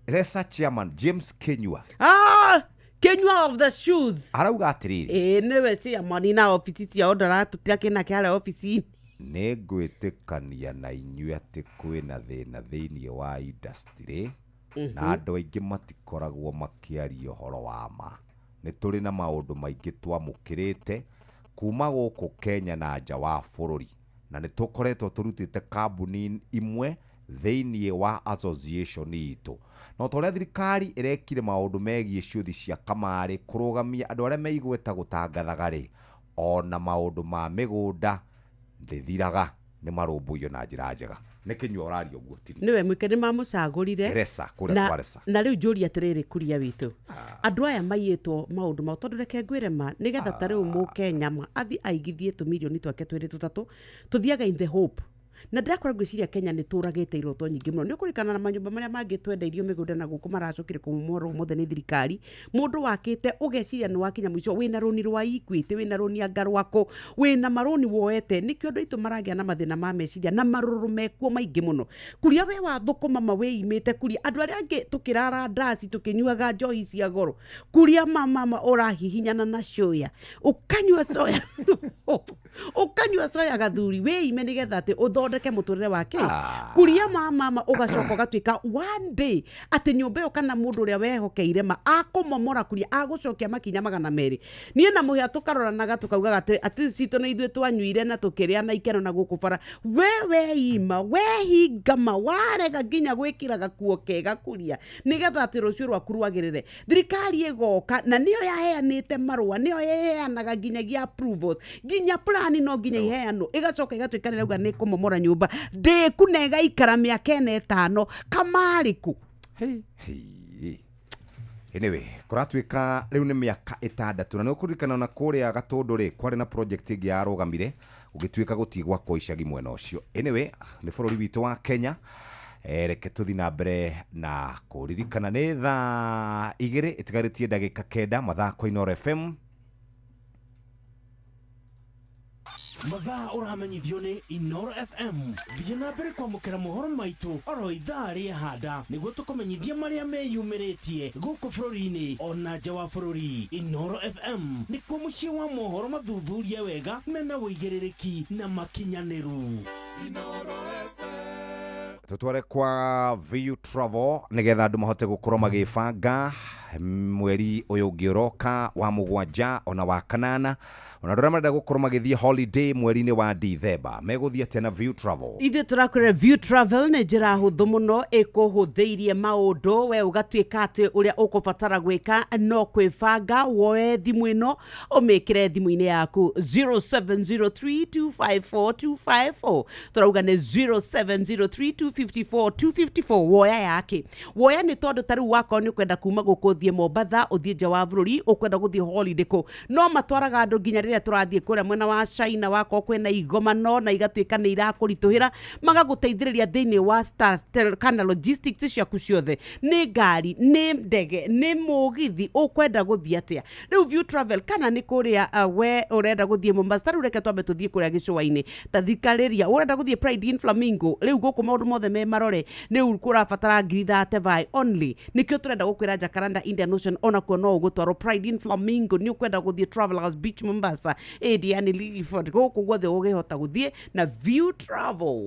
[SPEAKER 11] Resa chairman James Kenyua.
[SPEAKER 12] Ah, Kenyua of the shoes.
[SPEAKER 11] Arauga atĩrĩrĩ.
[SPEAKER 12] Ĩĩ, nĩwe chairman na obici ciao ndaratutira kĩna kĩarĩa obici-inĩ.
[SPEAKER 11] Nĩ ngwĩtĩkania na inyuĩ atĩ kwĩna thĩna thĩiniĩ wa industry, na andũ aingĩ matikoragwo makĩaria ũhoro wa ma. Nĩ tũrĩ na maũndũ maingĩ twamũkĩrĩte kuma gũkũ Kenya na nja wa bũrũri, na nĩ tũkoretwo tũrutĩte kambuni imwe thĩiniĩ wa association itũ, no ta ũrĩa thirikari ĩrekire maũndũ megiĩ ciũthi cia kamarĩ kũrũgamia andũ arĩa meigweta gũtangathaga rĩ, ona maũndũ ma mĩgũnda ndĩthiraga, nĩ marũmbũiyo na njĩra njega. Nĩ Kĩnyua ũraria ũguo ti
[SPEAKER 12] Nĩwe mwike nĩ mamũcagũrire.
[SPEAKER 11] Resa, kũrĩa kwa Resa.
[SPEAKER 12] Na rĩu njũria atĩrĩrĩ, kuria witũ, andũ aya maiyĩtwo maũndũ mao, tondũ reke ngwĩre ma, nĩgetha ta rĩu mũkenya ma athi aigithie tũmirioni twake twĩrĩ tũtatũ, tũthiaga in the hope. Na ndĩrakora ngwĩciria Kenya nĩ tũragĩte iroto nyingĩ mũno. Nĩ ũkũririkana na manyũmba marĩa mangĩ twendeirio mĩgũnda na gũkũ maracokire kũmomorwo ũmũthĩ nĩ thirikari. Mũndũ wakĩte ũgeciria nĩ wakinya mũico, wĩna rũni rwa Equity, wĩna rũni anga rwakũ, wĩna marũni woete. Nĩkĩo andũ aitũ maragĩa na mathĩna ma meciria na marũrũ mekuo maingĩ mũno. Kuria we wathũkũma ma wĩimĩte, kuria andũ arĩa angĩ tũkĩrara ndaci tũkĩnyuaga njohi cia goro, kuria mama ũrahihinyana na coya, ũkanyua coya, ũkanyua coya gathuri, wĩime nĩgetha atĩ ũthondeke mũtũrĩre wake. Kuria mama ũgacoka ũgatuĩka one day atĩ nyũmba ĩyo kana mũndũ ũrĩa wehokeire ma akũmomora, kuria agũcokia makinya 200. Niĩ na mũhĩa tũkaroranaga tũkaugaga atĩ atĩ citũ nĩ ithuĩ twanyuire na tũkĩrĩa na ikeno na gũkũ bara. We weima, wehingama, warega nginya gwĩkĩra gakuo kega kuria nĩgetha atĩ rũciũ rwaku rwagĩrĩre. Thirikari ĩgoka na nĩyo yaheanĩte marũa, nĩyo yaheanaga nginyagia approvals, nginya plani no nginya iheanwo, ĩgacoka ĩgatuĩka nĩ ĩrauga nĩ kũmomora nyũmba ndĩku na ĩgaikara mĩaka ĩna ĩtano kamarĩku.
[SPEAKER 11] Anyway, kũratuĩka rĩu nĩ mĩaka 6, na nĩ ũkũririkana ona kũrĩa Gatũndũ rĩ kwarĩ na project ĩngĩ yarũgamire gũgĩtuĩka gũtigwakwo icagi mwena ũcio. Anyway, nĩ bũrũri witũ wa Kenya. Reke tũthiĩ na mbere na kũririkana nĩ thaa 2 ĩtigarĩtie ndagĩka 9 mathaa kwa Inooro FM.
[SPEAKER 6] Mathaa ũramenyithio nĩ Inooro FM. Thiĩ na mbere kwamũkĩra mohoro maitũ oro ithaa rĩahanda nĩguo tũkũmenyithie marĩa meyumĩrĩtie gũkũ bũrũri-inĩ ona nja wa bũrũri. Inooro FM nĩkuo mũciĩ wa mohoro mathuthurie wega mena ũigĩrĩrĩki na makinyanĩru.
[SPEAKER 11] Tutware kwa VU Travel nigetha andu mahote gukorwo magibanga mweri uyu ungi uroka wa 7 ona wa 8, ona andu aria marenda gukorwo magithie holiday mweri-ini wa Dithemba meguthie atia na VU Travel?
[SPEAKER 12] Ithuĩ tũrakwĩra View Travel nĩ njĩra hũthũ mũno ĩkũhũthĩirie maũndũ. We ũgatuĩka atĩ ũrĩa ũkũbatara gwĩka no kwĩbanga, woe thimũ ĩno ũmĩkĩre thimũ-inĩ yaku 0703254254. Tũrauga nĩ 0703254254. Woya yake, woya nĩ tondũ ta rĩu wakorwo nĩ ũkwenda kuma gũkũ ũthiĩ Mombatha, ũthiĩ nja wa bũrũri, ũkwenda gũthiĩ holiday kũ, no matwaraga andũ nginya rĩrĩa tũrathiĩ kũrĩa mwena wa China, wakorwo kwĩna igomano na igatuĩka nĩ irakũritũhĩra, magagũteithĩrĩria thĩinĩ wa Startel kana logistics ciaku ciothe, nĩ ngari, nĩ ndege, nĩ mũgithi, ũkwenda gũthiĩ atĩa. Rĩu View Travel kana nĩ kũrĩa we ũrenda gũthiĩ Mombasa, ta rĩu reke twambe tũthiĩ kũrĩa gĩcũa-inĩ, ta thikarĩria ũrenda gũthiĩ Pride in Flamingo, rĩu gũkũ maũndũ mothe me marore, rĩu kũrabatara ngiri 35 only. Nĩkĩo tũrenda gũkwĩra Jacaranda Indian Ocean onakuo no ũgũtwarwo Pride in Flamingo, nĩ ũkwenda gũthiĩ Travelers Beach Mombasa, Diani Lifford, gũkũ guothe ũgĩhota gũthiĩ na View Travel.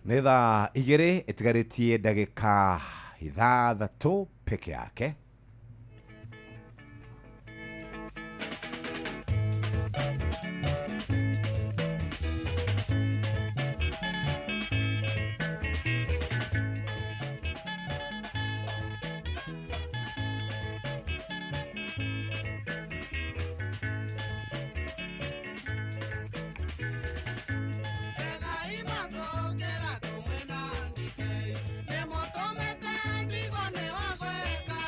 [SPEAKER 11] Nĩ thaa 2 ĩtigarĩtie ndagĩka 6 peke yake.
[SPEAKER 16] Nemo tomete ndigo ne wagweka.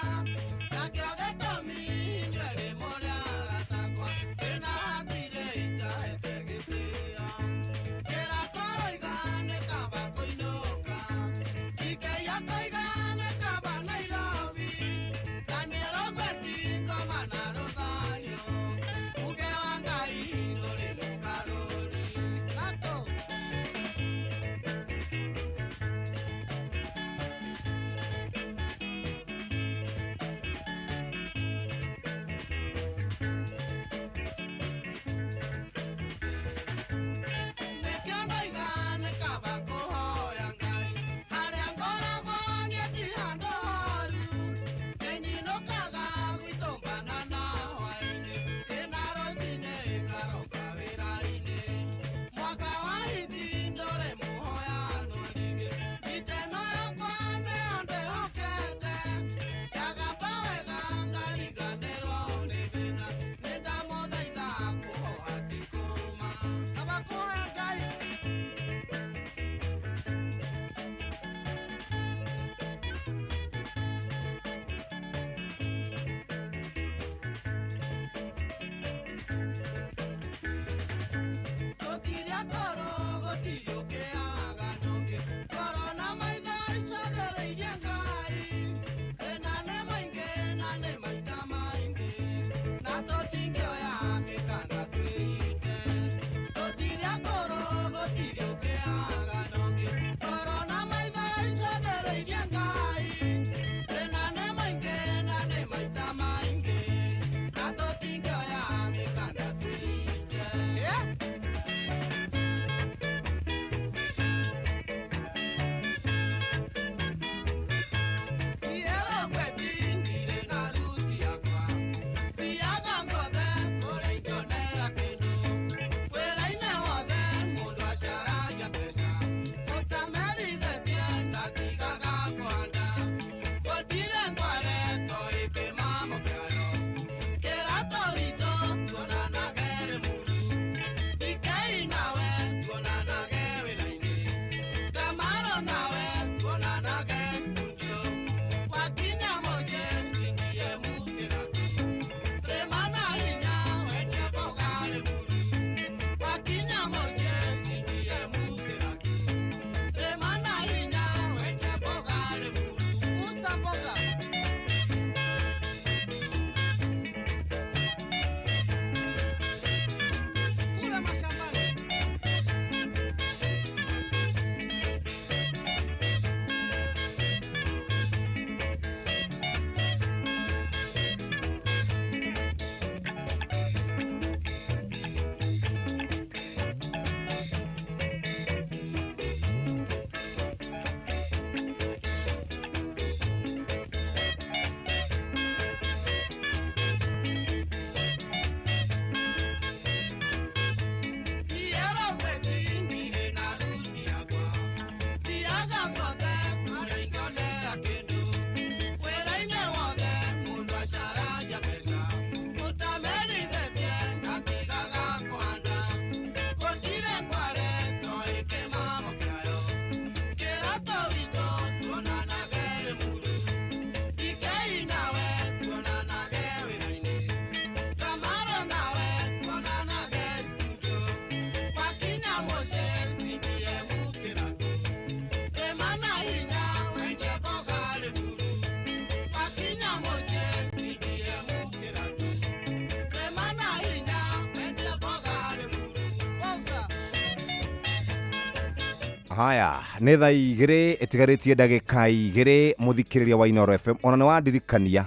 [SPEAKER 11] Haya, nĩ thaa 2 ĩtigarĩtie ndagĩka 2 mũthikĩrĩria wa Inooro FM ona nĩ wandirikania.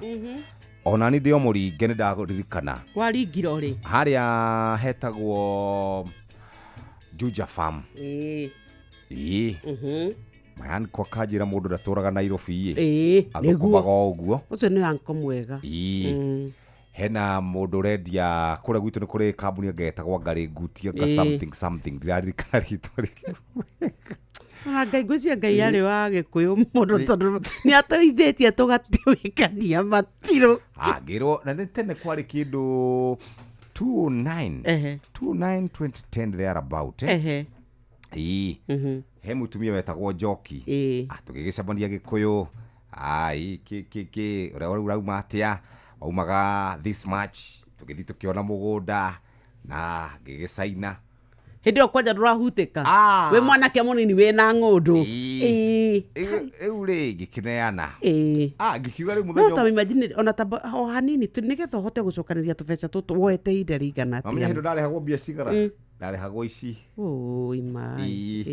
[SPEAKER 11] Ona ni ndĩ o mũringe nĩ ndaririkana.
[SPEAKER 12] Waringiro rĩ?
[SPEAKER 11] Harĩa hetagwo Juja Farm.
[SPEAKER 12] Ĩĩ.
[SPEAKER 11] Ĩĩ. Mayanikwa kanjĩra mũndũ ndatũraga Nairobi ĩ.
[SPEAKER 12] Ĩĩ,
[SPEAKER 11] Athũkũmaga o ũguo.
[SPEAKER 12] Ũcio nĩ anko mwega.
[SPEAKER 11] Ĩĩ. Hena mũndũ ũrendia kũrĩa gwitũ nĩ kũrĩ kambuni anga ĩtagwo Ngarĩ Nguti anga
[SPEAKER 12] Ĩĩ.
[SPEAKER 11] something something ndiraririkana rĩtwa rĩu.
[SPEAKER 12] Ona Ngai ngwĩciria Ngai arĩ wa Gĩkũyũ mũno tondũ nĩ atũithĩtie tũgatuĩkania matirũ.
[SPEAKER 11] Ngĩrwo na nĩ tene kwarĩ kĩndũ 209 29 2010 thereabout eh?
[SPEAKER 12] Ehe.
[SPEAKER 11] Ĩĩ. He mũtumia wetagwo Njoki. Tũgĩgĩcemania Gĩkũyũ. Ai kĩ kĩ kĩ ũrĩa ũrauma atĩa? Waumaga this much. Tũgĩthiĩ tũkĩona mũgũnda na ngĩgĩcaina.
[SPEAKER 12] Hĩndĩ ĩyo kwanja ndũrahutĩka. Wĩ mwanake mũnini wĩna ng'ũndũ. Ĩĩ.
[SPEAKER 11] Rĩu rĩ ngĩkĩneana.
[SPEAKER 12] Ĩĩ.
[SPEAKER 11] Ngĩkiuga rĩu
[SPEAKER 12] No
[SPEAKER 11] mũthenya
[SPEAKER 12] ta imagine ona ta o hanini tu nĩgetha ũhote gũcokanĩria tũbeca tũtũ woete ihinda rĩigana
[SPEAKER 11] Mamenya hĩndĩ
[SPEAKER 12] atĩa.
[SPEAKER 11] ndarĩhagwo mbia cigana? Ndarĩhagwo ici.
[SPEAKER 12] Oi mai.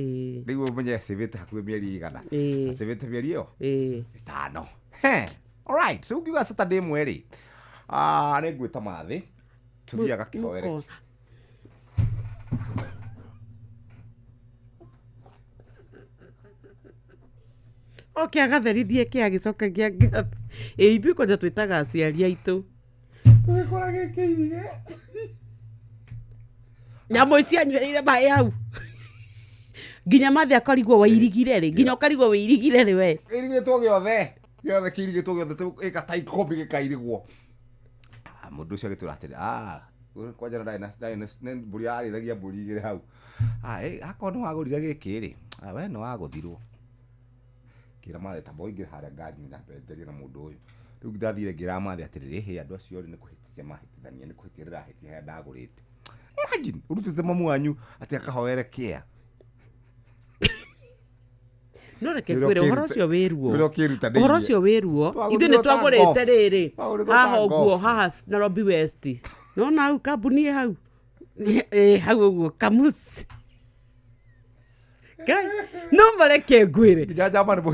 [SPEAKER 11] Rĩu ũmenye acĩvĩte hakuhĩ mĩeri igana. Acĩvĩte mĩeri ĩyo? Ĩtano. He. Alright, rĩu ngiuga Saturday ĩmwe rĩ. Nĩ ngwĩta mathĩ. Tũthiaga kĩhoere.
[SPEAKER 12] Oke agatherithie kĩ agĩcoka gĩa ngatho. Ĩ ithuĩ kwanja twĩtaga aciari aitũ.
[SPEAKER 11] Tũgĩkora gĩkĩ irige.
[SPEAKER 12] Nyamũ ici anyuĩrĩire maĩ hau. Nginya mathĩ akarigwo wairigire rĩ. Nginya ũkarigwo wĩirigire rĩ we.
[SPEAKER 11] Kĩirigĩtwo gĩothe. Gĩothe kĩirigĩtwo gĩothe ĩka ta ikũmbi gĩkairigwo. Mũndũ ũcio agĩtwĩra atĩrĩ, kwanja ndarĩ na ndarĩ na nĩ mbũri ararĩithagia mbũri igĩrĩ hau. Akorwo nĩ wagũrire gĩkĩ rĩ, we nĩ wagũthirwo. Ngĩra mathĩ tamba ũingĩre harĩa ngari-inĩ na njarie na mũndũ ũyũ. Rĩu ndathire ngĩra mathĩ atĩrĩrĩ, hĩ andũ acio rĩ nĩ kũhĩtithia mahĩtithania, nĩ kũhĩtia ndĩrahĩtia harĩa ndagũrĩte. Imagine ũrutĩte mamu wanyu atĩ akahoere kĩa.
[SPEAKER 12] No reke ngwĩre ũhoro ũcio wĩ ruo.
[SPEAKER 11] Ũrĩa ũkĩrutanĩirie.
[SPEAKER 12] Ũhoro ũcio wĩ ruo. Ithuĩ nĩ
[SPEAKER 11] Twagũrirwo ta
[SPEAKER 12] twagũrĩte
[SPEAKER 11] golf.
[SPEAKER 12] rĩrĩ.
[SPEAKER 11] Twagũrĩtwo ta
[SPEAKER 12] Haha ũguo
[SPEAKER 11] golf.
[SPEAKER 12] haha Nairobi West. Nona hau kambuni ĩ hau. Ĩ hau ũguo Kamusi. Ngai no mareke ngwĩre.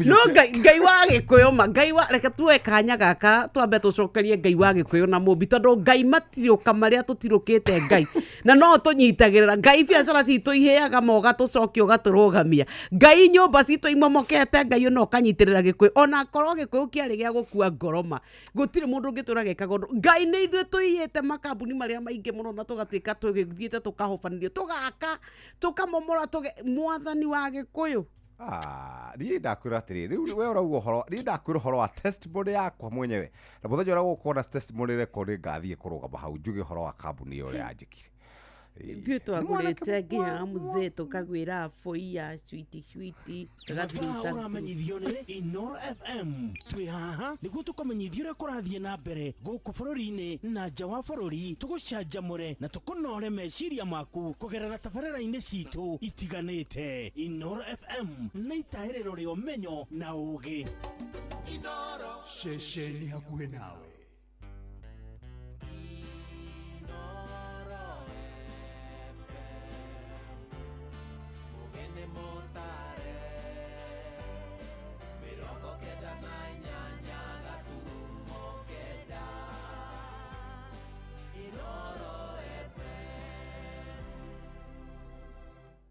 [SPEAKER 12] No Ngai Ngai wa Gĩkũyũ ma Ngai wa reke tuoe kanya gaka twambe tũcokerie Ngai wa Gĩkũyũ na Mũmbi tondũ Ngai matirũka marĩa tũtirũkĩte Ngai na no tũnyitagĩrĩra Ngai biacara citũ ihĩaga ma ũgatũcokia ũgatũrũgamia Ngai nyũmba citũ imomokete Ngai no ũkanyitĩrĩra Gĩkũyũ ona korwo Gĩkũyũ kĩarĩ gĩa gũkua ngoro ma gũtirĩ mũndũ ũngĩtũra gekaga ũndũ Ngai nĩ ithuĩ tũiyĩte makambuni marĩa maingĩ mũno na tũgatuĩka tũgĩthiĩte tũkahobanĩrio tũgaka tũkamomora tũge mwathani wa Gĩkũyũ.
[SPEAKER 11] Niĩ ndakwĩra atĩrĩ rĩu we ũrauga ũhoro niĩ ndakwĩra ũhoro wa testimony yakwa mwenyewe na mũthenya ũrĩa gũkorwo na testimony record ngathiĩ kũrũgama hau njuge ũhoro wa kambuni ĩyo ũrĩa yanjĩkire.
[SPEAKER 12] Ithuĩ twagũrĩte nginya mzee tũkagwĩra boi ya switi switi
[SPEAKER 6] Mathaa ũramenyithio nĩ Inooro FM twĩ haha nĩguo tũkũmenyithia ũrĩa kũrathiĩ na mbere gũkũ bũrũri-inĩ na nja wa bũrũri tũgũcanjamũre na tũkũnore meciria maku kũgerera tabarĩra-inĩ citũ itiganĩte. Inooro FM nĩ itahĩrĩro rĩa ũmenyo na ũũgĩ.
[SPEAKER 17] Ceceni hakuhĩ nawe.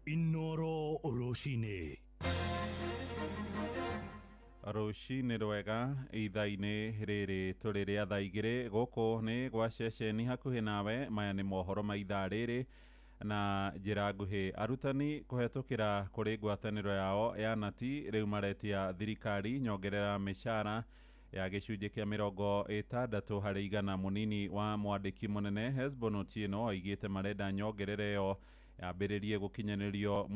[SPEAKER 17] Inooro rũcinĩ.
[SPEAKER 10] Rũcinĩ rwega ithaa-inĩ rĩrĩ tũrĩ rĩa thaa 2 gũkũ nĩ gwa ceceni hakuhĩ nawe maya nĩ mohoro ma ithaa rĩrĩ na njĩra nguhĩ. Arutani kũhetũkĩra kũrĩ ngwatanĩro yao ya nati rĩu maretia thirikari nyongerera mĩcara ya gĩcunjĩ kĩa 60 harĩ igana. Mũnini wa mwandĩki mũnene Hesbon Otieno oigĩte marenda nyongerera ĩyo yambĩrĩrie gũkinyanĩrio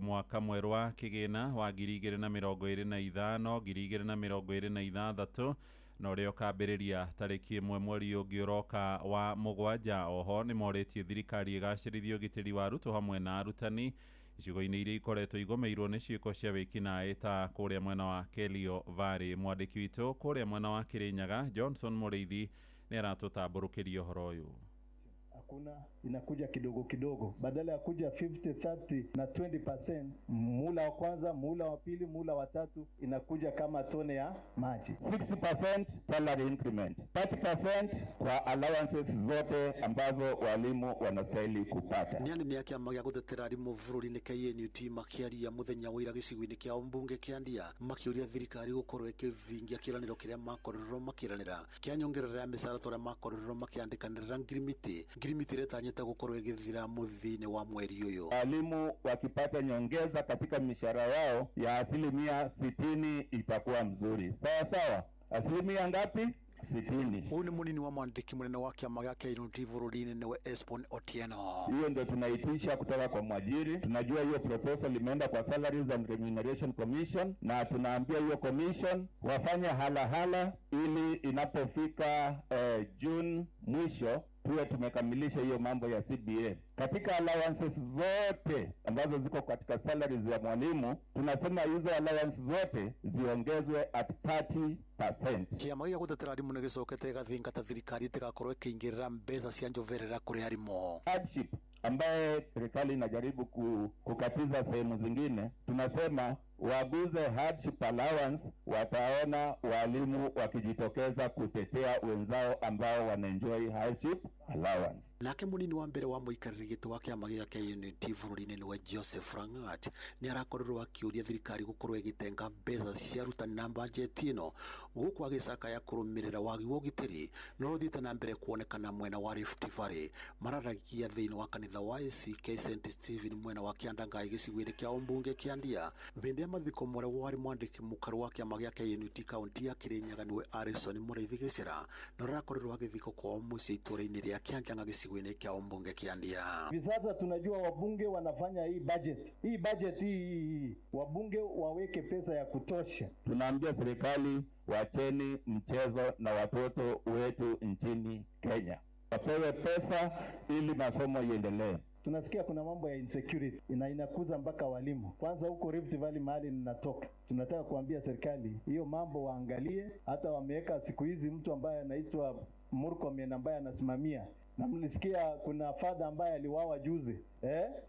[SPEAKER 10] mwaka mwerũ wa kĩgĩna wa 2025 2026 na ũrĩa ũkambĩrĩria tarĩki 1 mweri ũngĩ ũroka wa 7. Oho nĩ morĩtie thirikari ĩgacĩrithie ũgitĩri wa arutwo hamwe na arutani icigo-inĩ iria ikoretwo igomeirwo nĩ ciĩko cia wĩkinaĩ ta kũrĩa mwena wa Kelio Valley. Mwandĩki witũ kũrĩa mwena wa Kĩrĩnyaga Johnson Mũrĩithi nĩ aratũtambũrũkĩria ũhoro ũyũ.
[SPEAKER 2] Hakuna, inakuja kidogo kidogo, badala ya kuja 50, 30 na 20%, muhula wa kwanza, muhula wa pili, muhula wa tatu, inakuja kama tone ya maji.
[SPEAKER 4] 60% salary increment, 30% kwa allowances zote ambazo walimu wanastahili kupata.
[SPEAKER 14] Nĩ anene a kĩama gĩa gũtetera arimũ bũrũri-inĩ KNUT makĩaria mũthenya wa ira gĩcigo-inĩ kĩa mbunge kĩa Ndia makĩũria thirikari gũkorwo ĩkĩvingia kĩĩranĩro kĩrĩa makorirwo makĩranĩra kĩa nyongerera ya mĩcara ta ũrĩa makorirwo makĩandĩkanĩra ngirimiti ngirimiti ĩrĩa ĩtanyĩte gũkorwo ĩgĩthira mũthia-inĩ wa mweri ũyũ.
[SPEAKER 4] Walimu wakipata nyongeza katika mishahara yao ya 60% itakuwa mzuri. Sawa sawa, asilimia ngapi? 60.
[SPEAKER 14] Ũyũ nĩ mũnini wa mwandĩki mũnene wa kĩama gĩa KNUT bũrũri-inĩ nĩwe Esbon Otieno.
[SPEAKER 4] Hiyo ndio tunaitisha kutoka kwa mwajiri. Tunajua hiyo proposal imeenda kwa Salaries and Remuneration Commission, na tunaambia hiyo commission wafanye hala hala ili inapofika June mwisho tuwe tumekamilisha hiyo mambo ya CBA. Katika allowances zote ambazo ziko katika salaries ya mwalimu, tunasema hizo allowance zote ziongezwe at 30%.
[SPEAKER 14] Kĩama gĩa gũtetera arimũ nĩ gĩcokete gĩgathingata thirikari ĩtigakorwo ĩkĩingĩrĩra mbeca cia njoverera kũrĩ arimũ.
[SPEAKER 4] Hardship ambaye serikali inajaribu kukatiza sehemu zingine, tunasema waguze hardship allowance, wataona walimu wakijitokeza kutetea wenzao ambao wanaenjoy hardship allowance.
[SPEAKER 14] Nake mũnini wa mbere wa mũikarĩri gĩtĩ wa kĩama gĩa KNUT bũrũri-inĩ nĩwe Joseph Langat nĩ arakorirwo akĩũria thirikari gũkorwo ĩgĩtenga mbeca cia arutani na bajeti ĩno gũkũ agĩcakaya kũrũmĩrĩra wagi wa ũgitĩri na ũrĩa ũthiĩte na mbere kuonekana mwena wa Rift Valley. Mararagia thĩinĩ wa kanitha wa ACK St Stephen mwena wa Kĩandangai gĩcigo-inĩ kĩa ũmbunge kĩa Ndia hĩndĩ ya mathiko mũrĩa warĩ mwandĩki mũkaru wa kĩama gĩa KNUT kaunti ya Kirinyaga nĩwe Harrison Mũraithi Gĩcera na ũrakorirwo agĩthikwo kwao mũciĩ itũũra-inĩ rĩa Kĩanjanga gĩcigo-inĩ kĩa ũmbunge kĩa Ndia.
[SPEAKER 2] Hivi sasa tunajua wabunge wanafanya hii budget, hii budget hii, wabunge waweke pesa ya kutosha.
[SPEAKER 4] Tunaambia serikali wacheni mchezo na watoto wetu nchini Kenya, wapewe pesa ili masomo iendelee.
[SPEAKER 2] Tunasikia kuna mambo ya insecurity na inakuza mpaka walimu. Kwanza huko Rift Valley mahali ninatoka, tunataka kuambia serikali hiyo mambo waangalie. Hata wameweka siku hizi mtu ambaye anaitwa Murkomen ambaye anasimamia, na mlisikia kuna fadha ambaye aliwawa juzi.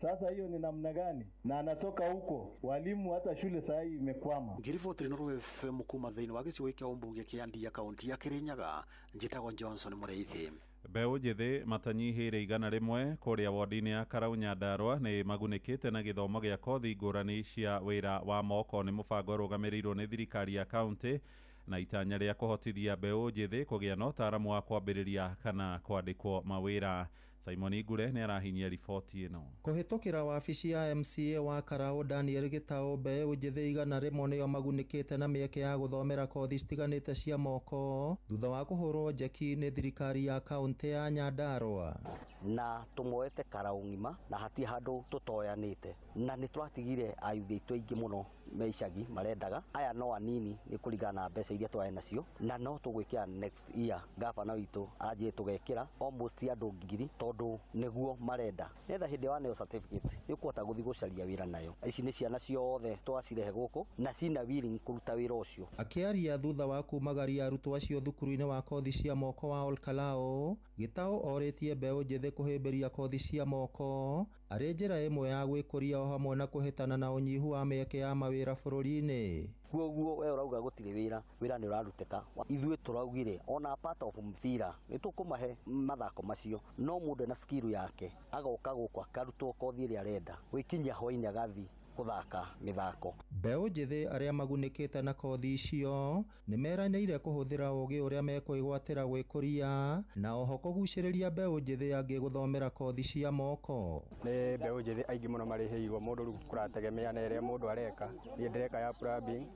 [SPEAKER 2] Sasa hiyo ni namna gani? Na anatoka huko, walimu hata shule saa hii imekwama.
[SPEAKER 14] Ngiriboti Inooro FM kuma thĩinĩ wa gĩcigo kĩa ũmbunge kĩa Ndia kaunti ya Kirinyaga njĩtagwo Johnson Mũrĩithi.
[SPEAKER 10] Mbeũ njĩthĩ matanyihĩire 100 kũrĩa wodi-inĩ ya Karau Nyandarua nĩ magunĩkĩte na gĩthomo gĩa kothi ngũrani cia wĩra wa moko. Nĩ mũbango ũrũgamĩrĩirwo nĩ thirikari ya kaunti na itanya rĩa kũhotithia mbeũ njĩthĩ kũgĩa na ũtaaramu wa kwambĩrĩria kana kwandĩkwo mawĩra. Simon Ngure nĩ arahinyia riboti ĩno.
[SPEAKER 20] Kũhĩtũkĩra wabici ya MCA wa Karau Daniel Gĩtaũ, mbeũ njĩthĩ 100 nĩo magunĩkĩte na mĩeke ya gũthomera kothi citiganĩte cia moko thutha wa kũhũrwo njeki nĩ thirikari ya kaunti ya Nyandarua.
[SPEAKER 23] Na tũmoete Karau ng'ima na hatirĩ handũ tũtoyanĩte, na nĩ tũratigire ayuthi aitũ aingĩ mũno me icagi marendaga aya no anini nĩ kũringana na mbeca iria twarĩ nacio, na no tũgwĩkĩra next year gavana witũ anjie tũgekĩra almost andũ 1000 tondũ nĩguo marenda, nĩgetha hĩndĩ waneo certificate nĩ ũkũhota gũthiĩ gũcaria wĩra nayo. Ici nĩ ciana ciothe twacirehe gũkũ na cina willing kũruta wĩra ũcio.
[SPEAKER 20] Akĩaria thutha wa kumagaria arutwo acio thukuru-inĩ wa kothi cia moko wa Olkalao, Gĩtaũ orĩtie mbeũ njĩthĩ kũhĩmbĩria kothi cia moko arĩ njĩra ĩmwe ya gwĩkũria o hamwe na kũhĩtana na ũnyihu wa mĩeke ya mawĩra bũrũri-inĩ.
[SPEAKER 23] Koguo we ũrauga gũtirĩ wĩra, wĩra nĩ ũrarutĩka. Ithuĩ tũraugire ona part of mpira nĩ tũkũmahe mathako macio, no mũndũ ena skill yake agoka gũkũ akarutwo kothi ĩrĩa arenda, gwĩkinyia hwainĩ agathiĩ gũthaka mĩthako.
[SPEAKER 20] Mbeũ njĩthĩ arĩa magunĩkĩte na kothi icio nĩ meranĩire kũhũthĩra ũũgĩ ũrĩa mekwĩgwatĩra gwĩkũria na oho kũgucĩrĩria mbeũ njĩthĩ angĩ gũthomera kothi cia moko.
[SPEAKER 24] Nĩ mbeũ njĩthĩ aingĩ mũno marĩhĩirwo mũndũ rĩu kũrategemea na ĩrĩa mũndũ areka. Niĩ ndĩreka ya plumbing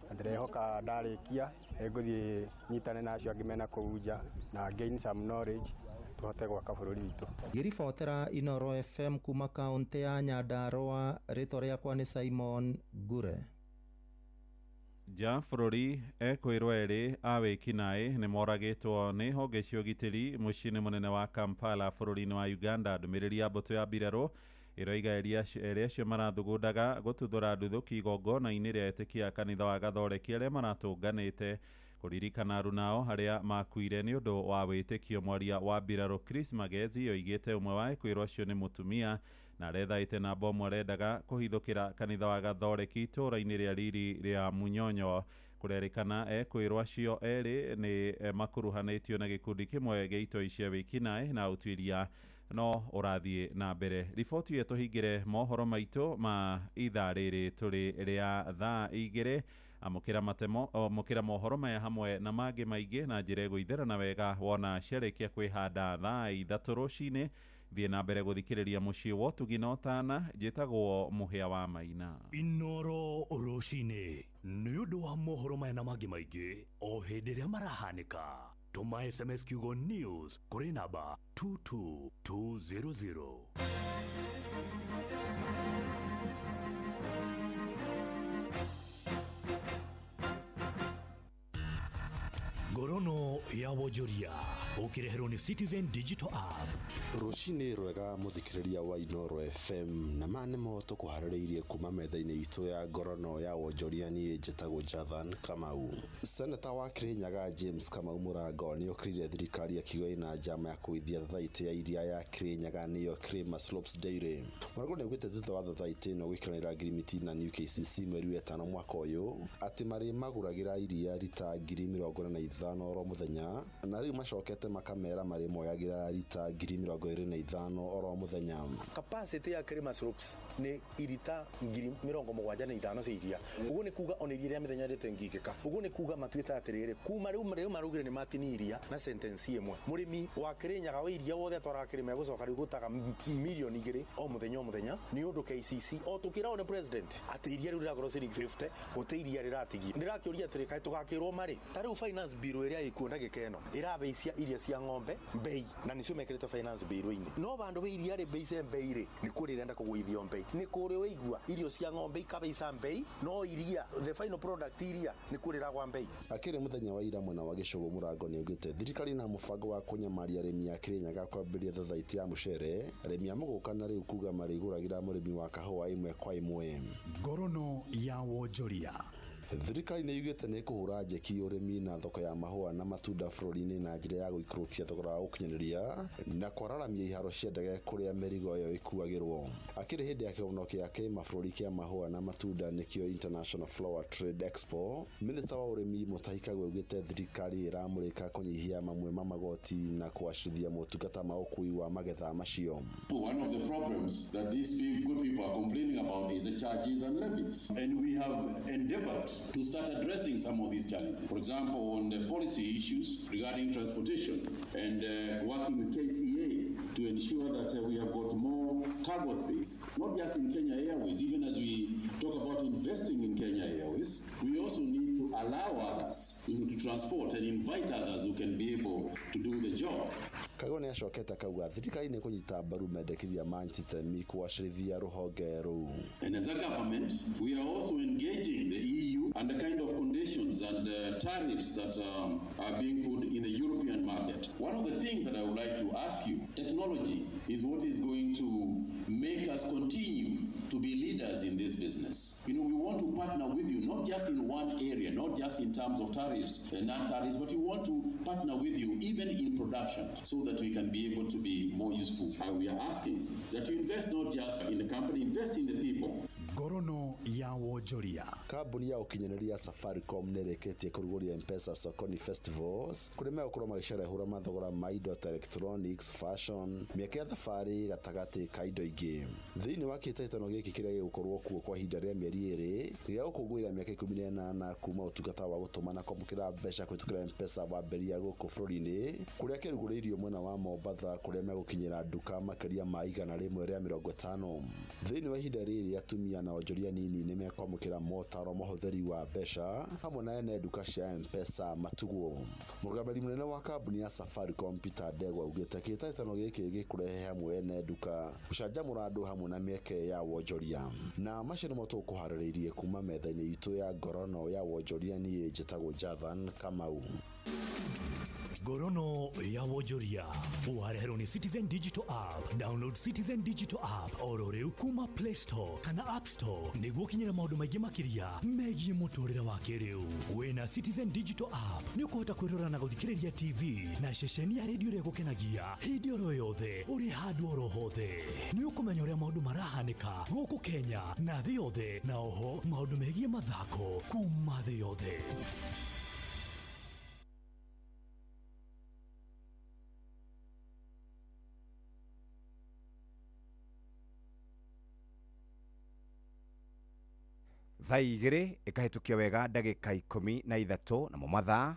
[SPEAKER 24] na ndĩrehoka ndarĩkia ngũthiĩ nyitane na acio angĩ mena kũu nja na gain some knowledge tũhote gwaka bũrũri witũ.
[SPEAKER 20] Ngĩribotera Inooro FM kuma kaunti ya Nyandarua, rĩtwa rĩakwa nĩ Simon Ngure.
[SPEAKER 10] Nja bũrũri ekwĩrwo erĩ a wĩkinaĩ nĩ moragĩtwo nĩ honge cia ũgitĩri mũciĩ-inĩ mũnene wa Kampala bũrũri-inĩ wa Uganda. Ndũmĩrĩri ya mbũtũ ya mbirarũ ĩroiga erĩ acio marathugundaga gũtuthũra nduthũki igongona-inĩ rĩa etĩkia a kanitha wa Gathoreki arĩa maratũnganĩte Kũririkana arunao arĩa makuire nĩ ũndũ wa wĩtĩkio. Mwaria wa mbirarũ Chris Magezi oigĩte ũmwe wa ekwĩrwo acio nĩ mũtumia na arethaĩte na bomu arendaga kũhithũkĩra kanitha wa Gathoreki itũũra-inĩ rĩa Riri rĩa Munyonyo. Kũrerĩkana ekwĩrwo acio erĩ nĩ makuruhanĩtio na gĩkundi kĩmwe gĩa itoi cia wĩkinaĩ na ũtuĩria no ũrathiĩ na mbere. Riboti ĩyo tũhingĩre mohoro maitũ ma ithaa rĩrĩ tũrĩ rĩa thaa 2. Amũkĩra mohoro maya hamwe na mangĩ maingĩ na njĩra ĩgũitherana wega wona ciarĩkia kwĩhanda thaa 3 rũcinĩ. Thiĩ na mbere gũthikĩrĩria mũciĩ wa ũtugi na ũtana. Njĩtagwo Mũhĩa wa Maina.
[SPEAKER 17] Inoro rũcinĩ nĩ ũndũ wa mohoro maya na mangĩ maingĩ o hĩndĩ ĩrĩa marahanĩka. Tũma SMS kiugo news kũrĩ namba 22200. Ngorono ya wonjoria ũkĩreherwo nĩ Citizen Digital App.
[SPEAKER 5] Rũcinĩ rwega mũthikĩrĩria wa Inoro FM, na ma nĩmo tũkũharĩrĩirie kuma metha-inĩ itũ ya ngorono ya wonjoria. Niĩ njĩtagwo Jathan Kamau. Seneta wa Kirinyaga James Kamau Mũrango nĩ okĩrĩire thirikari akiuga ĩna njama ya kũgũithia thaitĩ ya iria ya Kirinyaga nĩyo Kirima Slopes Dairy. Mũrango nĩ augĩte thutha wa thaitĩ ĩno gwĩkĩranĩra ngirimiti na New KCC mweri wa 5 mwaka ũyũ atĩ marĩ magũragĩra iria rita 45,000 oro mũthenya, na rĩu macokete makamera marĩ moyagĩra rita 25,000 oro mũthenya.
[SPEAKER 15] Capacity ya Kirima Slopes nĩ irita 75,000 cia iria. Ũguo nĩ kuga ona iria rĩa mĩthenya rĩtengĩkĩka. Ũguo nĩ kuga matuĩte atĩrĩrĩ, kuma rĩu marugire nĩ matini iria na sentence ĩmwe. Mũrĩmi wa Kirinyaga wa iria wothe atwaraga Kirima egũcoka rĩu gũtaga milioni 2 o mũthenya o mũthenya nĩ ũndũ KCC o tũkĩragwo nĩ president atĩ iria rĩu rĩragũrwo ciringi 50 gũtĩ iria rĩratigia. Ndĩrakĩũria atĩrĩ, kaĩ tũgakĩrwo marĩ ta rĩu finance bill ĩrĩa ĩkuo ndagĩka ĩno ĩrabeicia iria cia ng'ombe mbei na nĩcio mekĩrĩte finance bill-inĩ, no vandũ wa iria rĩbeice mbei rĩ nĩ kũrĩ ĩrenda kũgũithio mbei. Nĩ kũrĩ wĩigua irio cia ng'ombe ikabeica mbei, no iria the final product iria nĩ kũrĩ ĩragwa mbei.
[SPEAKER 5] Akĩrĩ mũthenya wa ira mwena wa Gĩcũgũ, Mũrango nĩ augĩte thirikari na mũbango wa kũnyamaria arĩmi a Kirinyaga kwambĩrĩria thaitĩ ya mũcere arĩmi a mũgũka na rĩu kuga marĩgũragĩra mũrĩmi wa kahũa ĩmwe kwa ĩmwe.
[SPEAKER 6] Ngorono ya wonjoria.
[SPEAKER 5] Thirikari nĩ yugĩte nĩ ĩkũhũra njeki ũrĩmi na thoko ya mahũa na matunda bũrũri-inĩ na njĩra ya gũikũrũkia thogora wa gũkinyanĩria na kwararamia iharo cia ndege kũrĩa mĩrigo ĩyo ĩkuagĩrwo. Akĩrĩ hĩndĩ ya kĩgomano kĩa kĩmabũrũri kĩa mahũa na matunda nĩkĩo International Flower Trade Expo, minista wa ũrĩmi Mutahi Kagwe augĩte thirikari ĩramũrĩka kũnyihia mamwe ma magoti na kũgacĩrithia motungata ma ũkuui wa magetha macio.
[SPEAKER 19] One of the problems that these good people are complaining about is the charges and levies, and we have endeavored to start addressing some of these challenges. For example, on the policy issues regarding transportation and working with KCA to ensure that we have got more cargo space, not just in Kenya Airways. Even as we talk about investing in Kenya Airways, we also need to allow others, to transport and invite others who can be able to do the job.
[SPEAKER 5] Kagwe nĩ acokete akauga thirikari nĩ kũnyita mbaru mendekithia ma Nchitemi kũgacĩrithia rũhonge rũu.
[SPEAKER 19] And as a government, we are also engaging the EU and the kind of conditions and tariffs that are being put in the European market. One of the things that I would like to ask you, technology is what is going to make us continue to be leaders in this business. You know, we want to partner with you, not just in one area, not just in terms of tariffs and non-tariffs, but we want to partner with you even in production so that we can be able to be more useful. And we are asking that you invest not just in the company, invest in the people.
[SPEAKER 6] Ngorono ya wonjoria.
[SPEAKER 5] Kambuni ya ũkinyanĩria Safaricom nĩ ĩrĩkĩtie kũrugũria M-Pesa Sokoni Festivals kũrĩa megũkorwo magĩcerehũra mathogora ma indo ta electronics, fashion, mĩeke ya thabarĩ gatagatĩ ka indo ingĩ. Thĩinĩ wa kĩhĩtahĩtano gĩkĩ kĩrĩa gĩgũkorwo kuo kwa ihinda rĩa mĩeri 2 gĩa gũkũngũĩra mĩaka 18 kuma ũtungata wa gũtũma na kwamũkĩra mbeca kũhĩtũkĩra M-Pesa wambĩrĩria gũkũ bũrũri-inĩ kũrĩa kĩrugũrĩirio mwena wa Mombatha kũrĩa megũkinyĩra nduka makĩria ma 150. Thĩinĩ wa ihinda rĩrĩ atumia na onjoria nini nĩ mekwamũkĩra motaro ma ũhũthĩri wa mbeca hamwe na ene nduka cia M-Pesa matugwo. Mũrũgamĩrĩri mũnene wa kambuni ya Safaricom Peter Ndegwa augĩte kĩhĩtahĩtano gĩkĩ gĩkũrehe hamwe ene nduka gũcanjamũra andũ hamwe na mĩeke ya wonjoria. Na macio nĩmo tũkũharĩrĩirie kuma metha-inĩ itũ ya ngorono ya wonjoria. Niĩ njĩtagwo Jathan Kamau.
[SPEAKER 17] Ngorono ya wonjoria wareherwo nĩ Citizen Digital App. Download Citizen Digital App oro rĩu kuma Play Store kana App Store nĩguo ũkinyĩre maũndũ maingĩ makĩria megiĩ mũtũrĩre wa kĩrĩu. Wĩna Citizen Digital App nĩ ũkũhota kwĩrora na gũthikĩrĩria TV na ceceni ya redio ĩrĩa ĩgũkenagia hĩndĩ oro yothe ũrĩ handũ oro hothe. Nĩ ũkũmenya ũrĩa maũndũ marahanĩka gũkũ Kenya na thĩ yothe, na oho maũndũ megiĩ mathako kuma thĩ yothe.
[SPEAKER 11] Thaa 2 ĩkahĩtũkia wega ndagĩka 13 namo mathaa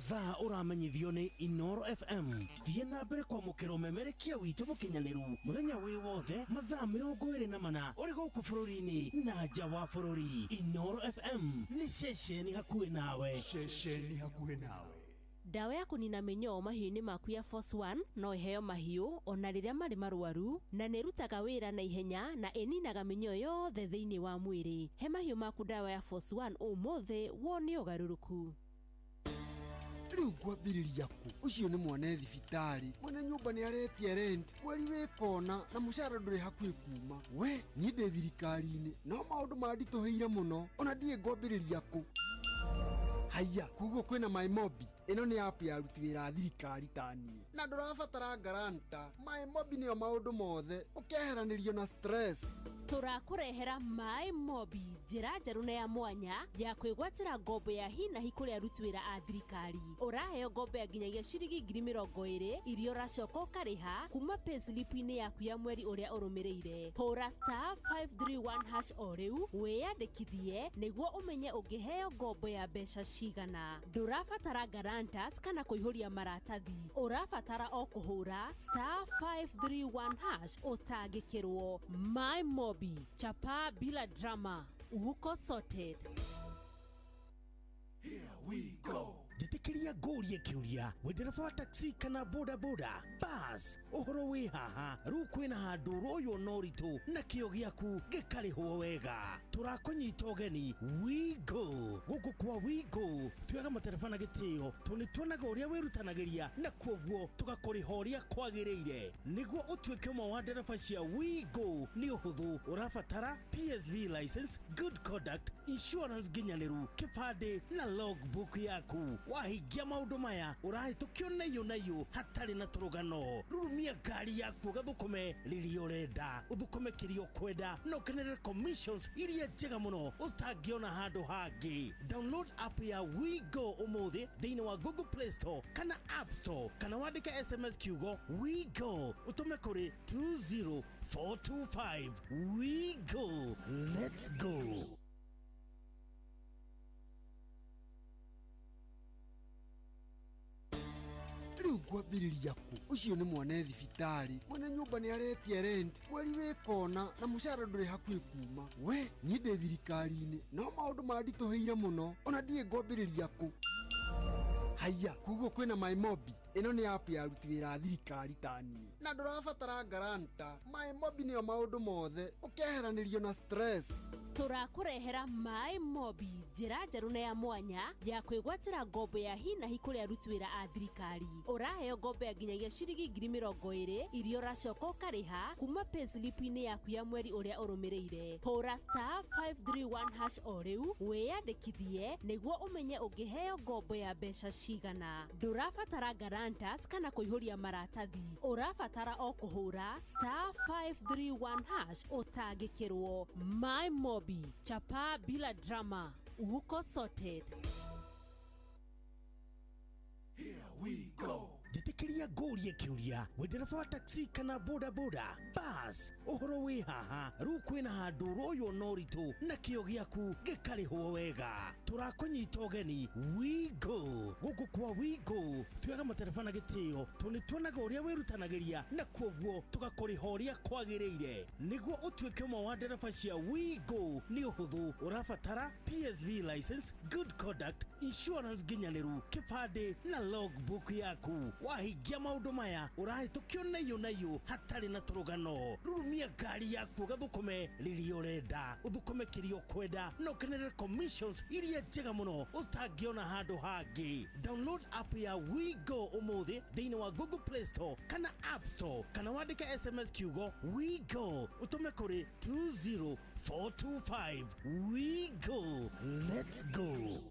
[SPEAKER 6] Thaa ũramenyithio nĩ Inoro FM. Thiĩ na mbere kwamũkĩra ũmemerekia witũ mũkinyanĩru mũthenya wĩ wothe mathaa 24 ũrĩ gũkũ bũrũri-inĩ na nja wa bũrũri. Inoro FM nĩ ceceni hakuhĩ nawe.
[SPEAKER 3] Ceceni hakuhĩ nawe.
[SPEAKER 18] Ndawa ya kũnina mĩnyoo mahiũ-inĩ maku ya Force 1 no ĩheo mahiũ ona rĩrĩa marĩ marwaru, na nĩ ĩrutaga wĩra na ihenya na ĩninaga mĩnyoo yothe thĩinĩ wa mwĩrĩ. He mahiũ maku ndawa ya Force 1 ũmũthĩ wone ũgarũrũku.
[SPEAKER 21] Rĩu ngwambĩrĩria kũ? Ũcio nĩ mwana thibitarĩ, mwene nyũmba nĩ aretia rent, mweri wĩ kona na mũcara ndũrĩ hakuhĩ kuma. We niĩ ndĩ thirikari-inĩ no maũndũ manditũhĩire mũno, ona ndiĩ ngwambĩrĩria kũ. Haiya, koguo kwĩna MyMobi. Ĩno nĩ app ya aruti wĩra a thirikari ta niĩ, na ndũrabatara guarantor. MyMobi nĩyo maũndũ mothe, ũkeheranĩrio na stress.
[SPEAKER 18] Tũrakũrehera MyMobi, njĩra njerũ na ya mwanya ya kwĩgwatĩra ngombo ya hi na hi kũrĩ aruti wĩra a thirikari. Ũraheo ngombo ya nginyagia ciringi 20,000 iria ũracoka ũkarĩha kuma payslip-inĩ yaku ya mweri ũrĩa ũrũmĩrĩire. Hũra *531# o rĩu wĩyandĩkithie nĩguo ũmenye ũngĩheo ngombo ya mbeca cigana. Ndũrabatara guarantors kana kũihũria maratathi, ũrabatara o kũhũra *531# ũtangĩkĩrwo. MyMobi, chapa bila drama, uko sorted.
[SPEAKER 6] Here we go. Njĩtĩkĩria ngũrie kĩũria, wĩ ndereba wa taxi kana boda boda bas, ũhoro wĩ haha. Rĩu kwĩna handũ ũroywo na ũritũ na kĩo gĩaku gĩkarĩhwo wega. Tũrakũnyita ũgeni Wigo. Gũkũ kwa Wigo tuoyaga matereba na gĩtĩo tondũ nĩ tuonaga ũrĩa wĩrutanagĩria na kuoguo tũgakũrĩha ũrĩa kwagĩrĩire. Nĩguo ũtuĩke ũmwe wa ndereba cia Wigo nĩ ũhũthũ, ũrabatara PSV license, good conduct, insurance nginyanĩru, kĩbandĩ na logbook yaku. Wahingia maũndũ maya ũrahĩtũkio naiyũ naiyũ hatarĩ na tũrũgano. Rurumia ngari yaku ũgathũkũme rĩrĩa ũrenda, ũthũkũme kĩrĩa ũkwenda na ũkenerere commissions iria njega mũno ũtangĩona handũ hangĩ. Download app ya WeGo ũmũthĩ thĩinĩ wa Google Play Store kana App Store, kana wandĩke SMS kiugo WeGo ũtũme kũrĩ 20425. WeGo, let's go.
[SPEAKER 21] Rĩu ngwambĩrĩria kũ? Ũcio nĩ mwana thibitarĩ, mwene nyũmba nĩ aretia rent, mweri wĩ kona na mũcara ndũrĩ hakuhĩ kuma. We niĩ ndĩ thirikari-inĩ no maũndũ manditũhĩire mũno, ona ndiĩ ngwambĩrĩria kũ. Haiya, koguo kwĩna MyMobi. Ĩno nĩ app ya aruti wĩra a thirikari ta niĩ, na ndũrabatara guarantor. MyMobi nĩyo maũndũ mothe, ũkeheranĩrio na stress.
[SPEAKER 18] Tũrakũrehera MyMobi, njĩra njerũ na ya mwanya ya kwĩgwatĩra ngombo ya hi na hi kũrĩ aruti wĩra a thirikari. Ũraheo ngombo ya nginyagia ciringi 20,000 iria ũracoka ũkarĩha kuma payslip-inĩ yaku ya mweri ũrĩa ũrũmĩrĩire. Hũra *531# o rĩu wĩyandĩkithie nĩguo ũmenye ũngĩheo ngombo ya mbeca cigana. Ndũrabatara guarantors kana kũihũria maratathi, ũrabatara o kũhũra *531# ũtangĩkĩrwo. MyMobi, chapa bila drama, uko sorted.
[SPEAKER 6] Here we go. Njĩtĩkĩria ngũrie kĩũria, wĩ ndereba wa taxi kana boda boda bas, ũhoro wĩ haha. Rĩu kwĩna handũ ũroywo na ũritũ na kĩo gĩaku gĩkarĩhwo wega. Tũrakũnyita ũgeni Wigo. Gũkũ kwa Wigo tuoyaga matereba na gĩtĩo tondũ nĩ tuonaga ũrĩa wĩrutanagĩria na kuoguo tũgakũrĩha ũrĩa kwagĩrĩire. Nĩguo ũtuĩke ũmwe wa ndereba cia Wigo nĩ ũhũthũ, ũrabatara PSV license, good conduct, insurance nginyanĩru, kĩbandĩ na logbook yaku. Wahingia Maũndũ maya ũrahĩtũkio naiyũ naiyũ hatarĩ na tũrũgano. Rurumia ngari yaku ũgathũkũme rĩrĩa ũrenda, ũthũkũme kĩrĩa ũkwenda, na ũkenere commissions iria njega mũno ũtangĩona handũ hangĩ. Download app ya WeGo ũmũthĩ thĩinĩ wa Google Play Store kana App Store, kana wandĩke SMS kiugo WeGo ũtũme kũrĩ 20425. WeGo, let's go.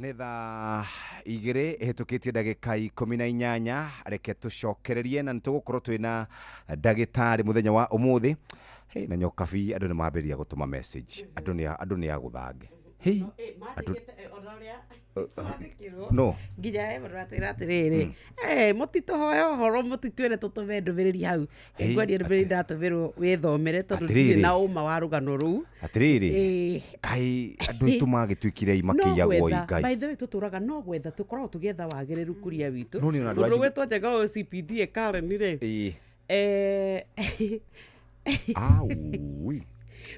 [SPEAKER 11] Nĩ thaa 2 ĩhĩtũkĩtie ndagĩka 18. Reke tũcokererie na nĩtũgũkorwo twĩna ndagĩtarĩ mũthenya wa ũmũthĩ. Hey, na nyokabi andũ nĩ mambĩrĩria gũtũma message, andũ nĩ agũthange. Hey, andũ no
[SPEAKER 12] nginya he mũndũ atwĩra atĩrĩrĩ, mũtitũhoe ũhoro, mũtitwĩre tũtũme ndũmĩrĩri hau. Ngwaria ndũmĩrĩri ndatũmĩrwo wĩthomere tondũ ndirĩ na ũma wa rũgano rũu.
[SPEAKER 11] Atĩrĩrĩ,
[SPEAKER 12] Ĩĩ.
[SPEAKER 11] Kaĩ andũ aitũ magĩtuĩkire makĩiyagwo
[SPEAKER 12] No gwetha,
[SPEAKER 11] Ngai.
[SPEAKER 12] by the way, tũtũraga no gwetha, tũkoragwo tũgĩetha wagĩrĩru kuria witũ.
[SPEAKER 11] No nĩ ona andũ
[SPEAKER 12] Mũndũ
[SPEAKER 11] anjĩ-
[SPEAKER 12] ũgwĩtwo Njenga ũyũ CPD e Karen rĩ,
[SPEAKER 11] Aui.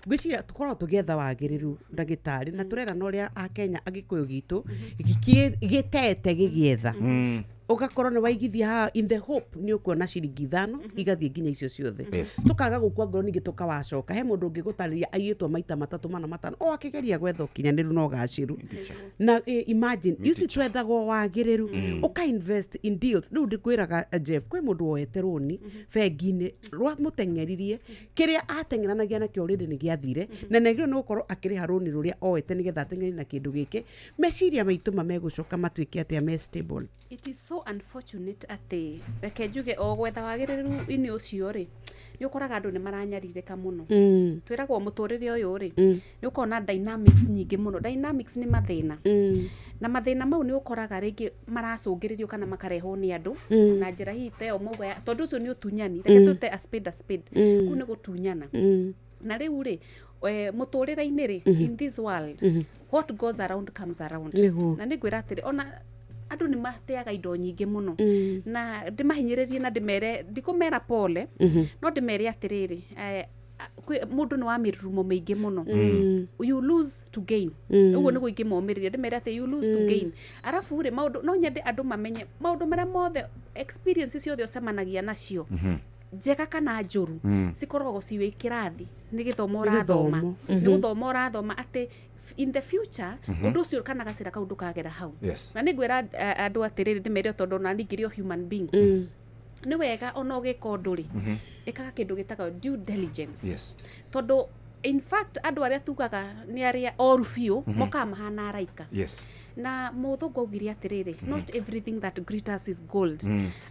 [SPEAKER 12] Ngwĩciria tũkoragwo tũgĩetha wagĩrĩru, ndagĩtarĩ, na tũrera na ũrĩa akenya agĩkũyũ gitũ gĩtete gĩgĩetha. Ũgakorwo nĩ waigithia haha in the hope nĩ ũkuona ciringi 5 igathiĩ nginya icio ciothe. Tũkaga gũkua ngoro, ningĩ tũkawacoka he mũndũ ũngĩ gũtarĩria aiyĩtwo maita 3, 4, 5 o akĩgeria gwetha ũkinyanĩru na ũgacĩru. Na imagine ici twethagwo wagĩrĩru. Ũka invest in deals. Rĩu ndĩkwĩraga, Jeff, kwĩ mũndũ woete rũni bengi-inĩ rwamũteng'eririe, kĩrĩa ateng'eranagia nakĩo rĩndĩ nĩ gĩathire, na nĩagĩrĩirwo nĩ gũkorwo akĩrĩha rũni rũrĩa oete nĩgetha ateng'erie na kĩndũ gĩkĩ. Meciria maitũ ma megũcoka matuĩke atĩa me stable?
[SPEAKER 7] It is so unfortunate atĩ reke njuge o gwetha wagĩrĩru-inĩ ũcio rĩ, nĩ ũkoraga andũ nĩ maranyarirĩka mũno. Twĩragwo mũtũrĩre ũyũ rĩ, nĩ ũkona dynamics nyingĩ mũno. Dynamics nĩ mathĩna, na mathĩna mau nĩ ũkoraga rĩngĩ maracũngĩrĩrio kana makarehwo nĩ andũ na njĩra hihi ta ĩyo mauga tondũ ũcio nĩ ũtunyani. Reke tũte a spade a spade. Kũu nĩ gũtunyana. Na rĩu rĩ, mũtũrĩre-inĩ rĩ, in this world, what goes around comes around.
[SPEAKER 12] Nĩguo.
[SPEAKER 7] Na nĩ ngwĩra atĩrĩ, ona andũ nĩ mateaga indo nyingĩ mũno, na ndĩmahinyĩrĩrie na ndĩmere, ndikũmera pole, no ndĩmere atĩrĩrĩ, mũndũ nĩ wa mĩrurumo mĩingĩ mũno. You lose to gain. Ũguo nĩguo ingĩmomĩrĩria, ndĩmere atĩ you lose to gain. Arabu rĩ, maũndũ no nyende andũ mamenye maũndũ marĩa mothe, experience ciothe ũcemanagia nacio, njega kana njũru, cikoragwo ciwĩ kĩrathi, nĩ gĩthomo
[SPEAKER 12] Nĩ
[SPEAKER 7] ũrathoma.
[SPEAKER 12] gĩthomo.
[SPEAKER 7] Nĩ gũthoma ũrathoma atĩ in the future ũndũ ũcio kana gacĩra kau ndũkagera hau. Na nĩ ngwĩra andũ atĩrĩrĩ, ndĩmere tondũ ona niĩ ngĩrĩ o human being, nĩ wega ona ũgĩka ũndũ rĩ, ĩkaga kĩndũ gĩtagwo due diligence. Tondũ in fact andũ arĩa tugaga nĩ arĩa oru biũ, mokaga mahana araika. Na mũthũngũ augire atĩrĩrĩ, not everything that glitters is gold.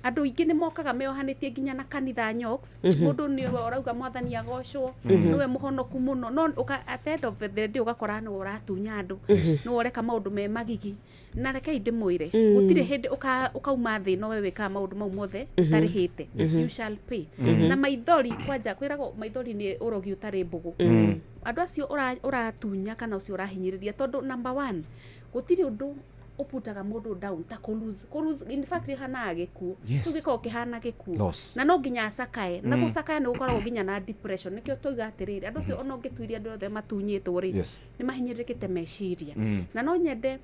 [SPEAKER 7] Andũ aingĩ nĩ mokaga meohanĩtie nginya na kanitha nyoks. Mũndũ nĩwe ũrauga mwathani agocwo, nĩwe mũhonoku mũno, no at the end of the day ũgakora nĩwe ũratunya andũ, nĩwe ũreka maũndũ me magigi. Na rekei ndĩmwĩre, gũtirĩ hĩndĩ ũkauma thĩ no we wĩkaga maũndũ mau mothe ũtarĩhĩte. You shall pay. Na maithori, kwanja kwĩragwo maithori nĩ ũrogi ũtarĩ mbũgũ. Andũ acio ũratunya kana ũcio ũrahinyĩrĩria, tondũ number one, gũtirĩ ũndũ ũputaga mũndũ down ta kũ lose. Kũ lose in fact ĩhanaga gĩkuũ. Kĩu gĩkoragwo kĩhana gĩkuũ.
[SPEAKER 11] Loss.
[SPEAKER 7] Na no nginya acakae, na gũcakaya nĩ gũkoragwo nginya na depression. Nĩkĩo twauga atĩrĩrĩ, andũ acio ona ũngĩtuiria andũ othe matunyĩtwo rĩ, nĩ mahinyĩrĩrĩkĩte meciria. Na no nyende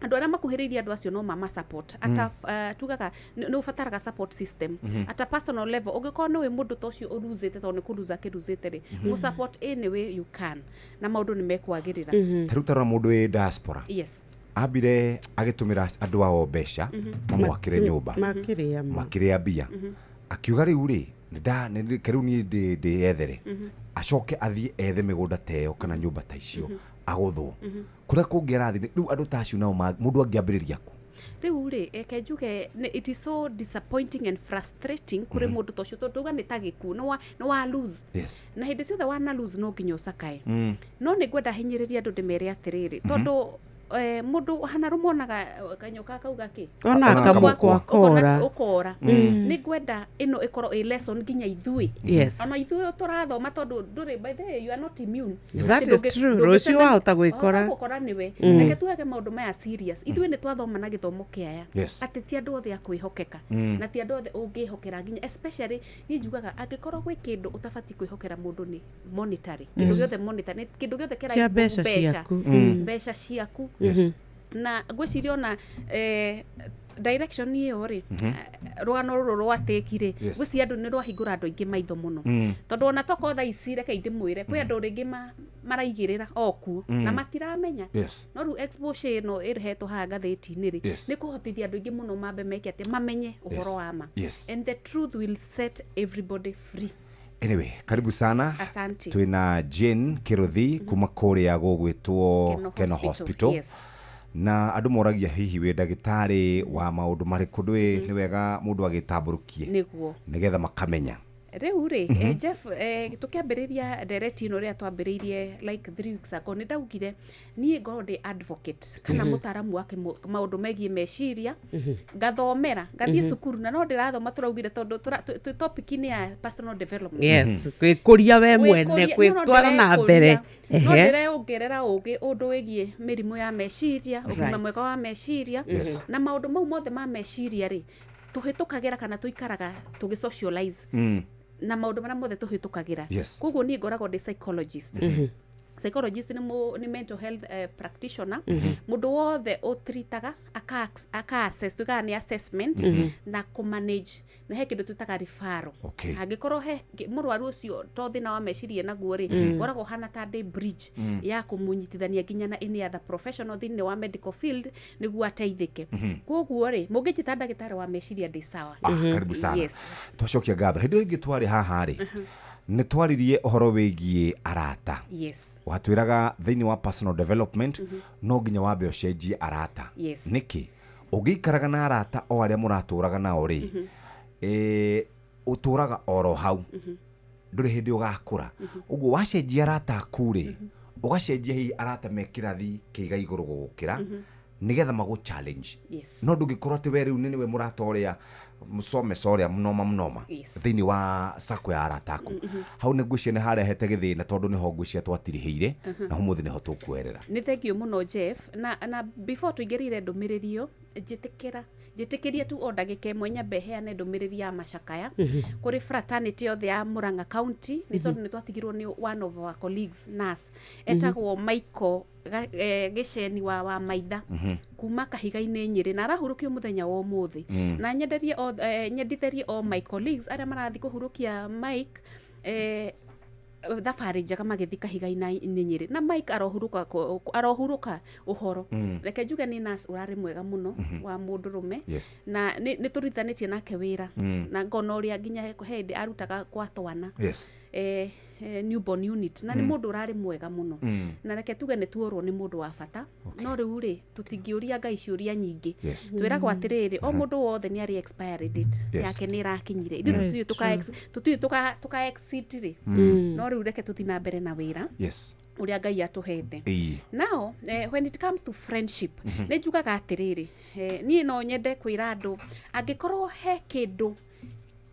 [SPEAKER 7] andũ arĩa makuhĩrĩirie andũ acio no mama support ata tugaga nĩ ũbataraga support system at a personal level. Ũngĩkorwo nĩ wĩ mũndũ ta ũcio ũruzĩte, tondũ nĩ kũruza akĩruzĩte rĩ, mũ support any way you can, na maũndũ nĩ mekwagĩrĩra.
[SPEAKER 11] Ta rĩu tarora mũndũ wĩ diaspora, ambire agĩtũmĩra andũ ao mbeca mamwakĩre nyũmba,
[SPEAKER 12] Makĩrĩa ma.
[SPEAKER 11] Makĩrĩa mbia. Akiuga rĩu rĩ, reke rĩu niĩ ndĩyethere. Acoke athiĩ ethe mĩgũnda ta ĩyo kana nyũmba ta icio, agũthwo kũrĩa kũngĩ arathiĩ. Rĩu andũ ta acio nao mũndũ angĩambĩrĩria kũ?
[SPEAKER 7] Rĩu rĩ, eke njuge it is so disappointing and frustrating kũrĩ mũndũ ta ũcio, tondũ uga nĩ ta gĩkuũ, nĩ wa lose. Na hĩndĩ ciothe wana lose no nginya ũcakae. No nĩ ngwenda hinyĩrĩria andũ ndĩmere atĩrĩrĩ, tondũ Mundu hana rumonaga kanyoka kauga ki
[SPEAKER 12] Ona kamũkwa kora.
[SPEAKER 7] Ukora ni ngwenda ino ikorwo i lesson nginya ithui.
[SPEAKER 12] Yes.
[SPEAKER 7] Ona ithui turathoma tondu nduri, by the way, you are not immune.
[SPEAKER 12] That is true. Rũciũ wahota gwĩkora.
[SPEAKER 7] Gukora niwe. Reke tuwege maundu maya serious. Ithuĩ nĩ twathoma na gĩthomo kĩaya
[SPEAKER 11] Yes.
[SPEAKER 7] atĩ ti andũ othe a kwĩhokeka na ti andũ othe ũngĩhokera, nginya especially niĩ njugaga angĩkorwo gwĩ kĩndũ ũtabatiĩ kwĩhokera mũndũ nĩ monetary, kĩndũ gĩothe monetary, kĩndũ gĩothe
[SPEAKER 12] Cia
[SPEAKER 7] kĩra
[SPEAKER 12] mbeca ciaku.
[SPEAKER 7] Mbeca ciaku. Na ngwĩciria ona direction ĩyo rĩ, rũgano rũrũ rwa tĩki rĩ, ngwĩciria andũ nĩ rwahingũra andũ aingĩ maitho mũno, tondũ ona tokorwo thaa ici, reke ndĩmwĩre, kwĩ andũ rĩngĩ maraigĩrĩra o kuo na matiramenya. No rĩu exposure ĩno ĩrehetwo haha ngathĩti-inĩ rĩ, nĩ kũhotithia andũ aingĩ mũno mambe meke atĩ mamenye ũhoro wa ma. And the truth will set everybody free.
[SPEAKER 11] Anyway, karibu sana.
[SPEAKER 7] Asante.
[SPEAKER 11] Twina Jane Kiruthi kuma kuria gũgwĩtwo
[SPEAKER 7] Keno
[SPEAKER 11] Keno
[SPEAKER 7] Hospital.
[SPEAKER 11] Hospital.
[SPEAKER 7] Yes.
[SPEAKER 11] Na andũ moragia hihi wĩ ndagĩtarĩ wa maũndũ marĩkũ, ndũĩ nĩ wega mũndũ agĩtambũrũkie nĩgetha makamenya.
[SPEAKER 7] Rĩu rĩ, Jeff, tũkĩambĩrĩria ndereti ĩno, rĩrĩa twambĩrĩirie like 3 weeks ago, nĩ ndaugire niĩ ngorwo ndĩ advocate kana mũtaaramu wa maũndũ megiĩ meciria, ngathomera, ngathiĩ cukuru, na no ndĩrathoma, tũraugire tondũ twĩ topic-inĩ ya personal development.
[SPEAKER 12] Yes, kwĩkũria we mwene.
[SPEAKER 7] Gwĩkũria- no, no
[SPEAKER 12] Gwĩtwara na mbere.
[SPEAKER 7] No ndĩreongerera ũgĩ ũndũ wĩgiĩ mĩrimũ ya meciria, ũgima mwega wa meciria, na maũndũ mau mothe ma meciria rĩ, tũhĩtũkagĩra kana tũikaraga tũgĩ socialize na maũndũ marĩa mothe tũhĩtũkagĩra. Koguo niĩ ngoragwo ndĩ psychologist. Psychologist nĩ mental health practitioner, mũndũ wothe ũtritaga aka assess, tugaga nĩ assessment, na kũmanage, na he kĩndũ twĩtaga referral. Angĩkorwo he mũrwaru ũcio to thĩna wa meciria naguo rĩ, ngoragwo hana ta ndĩ bridge ya kũmũnyitithania nginya na any other professional thĩinĩ wa medical field nĩguo ateithĩke. Koguo rĩ, mũngĩnjĩta ndagĩtarĩ wa meciria, ndĩ sawa.
[SPEAKER 11] Ah, karibu sana.
[SPEAKER 7] Yes.
[SPEAKER 11] Twacokia ngatho. Hĩndĩ ĩrĩa ĩngĩ twarĩ haha rĩ, nĩ twaririe ũhoro wĩgiĩ arata. Watwĩraga thĩinĩ wa personal development no nginya wambe ũcenjie arata. Nĩkĩ ũngĩikaraga na arata o arĩa mũratũraga nao rĩ, ũtũraga oro hau, ndũrĩ hĩndĩ ũgakũra. Ũguo wacenjia arata aku rĩ, ũgacenjia hihi arata me kĩrathi kĩiga igũrũ gũgũkĩra, nĩgetha magũ challenge. No ndũngĩkorwo atĩ we rĩu nĩ nĩwe mũrata ũrĩa mũcomesa ũrĩa mnoma mnoma thĩinĩ wa sako ya arata aku. Hau nĩ ngwĩciria nĩ harehete gĩthĩna, tondũ nĩho ngwĩciria twatirihĩire, na ũmũthĩ nĩho tũkuerera.
[SPEAKER 7] Nĩ thengiũ mũno, Jeff, na before tũingĩrĩire ndũmĩrĩri ĩyo, njĩtĩkĩra njĩtĩkĩrie tu o ndagĩka ĩmwe nyambe heane ndũmĩrĩri ya macakaya kũrĩ fraternity yothe ya Murang'a County, nĩ tondũ nĩ twatigirwo nĩ one of our colleagues, nurse etagwo Michael Gĩceni wa Maitha kuma Kahiga-inĩ Nyĩrĩ, na arahurũkio mũthenya wa ũmũthĩ. Na nyenderie o nyendithĩrie o my colleagues arĩa marathiĩ kũhurũkia Mike thabarĩ njega magĩthiĩ Kahiga-inĩ Nyĩrĩ, na Mike arohurũka arohurũka ũhoro. Reke njuge nĩ nurse ũrarĩ mwega mũno wa mũndũrũme, na nĩ tũrutithanĩtie nake wĩra, na ngona ũrĩa nginya he hĩndĩ arutaga kwa twana, newborn unit, na nĩ mũndũ ũrarĩ mwega mũno. Na reke tuge nĩ tuorwo nĩ mũndũ wa bata, no rĩu rĩ, tũtingĩũria Ngai ciũria nyingĩ. Twĩragwo atĩrĩrĩ, o mũndũ wothe nĩ arĩ expiry date yake, nĩ ĩrakinyire. Ithuĩ tũtiũĩ tũka exit rĩ. No rĩu reke tũthiĩ na mbere na wĩra ũrĩa Ngai atũhete. Now, when it comes to friendship, nĩ njugaga atĩrĩrĩ, niĩ no nyende kwĩra andũ, angĩkorwo he kĩndũ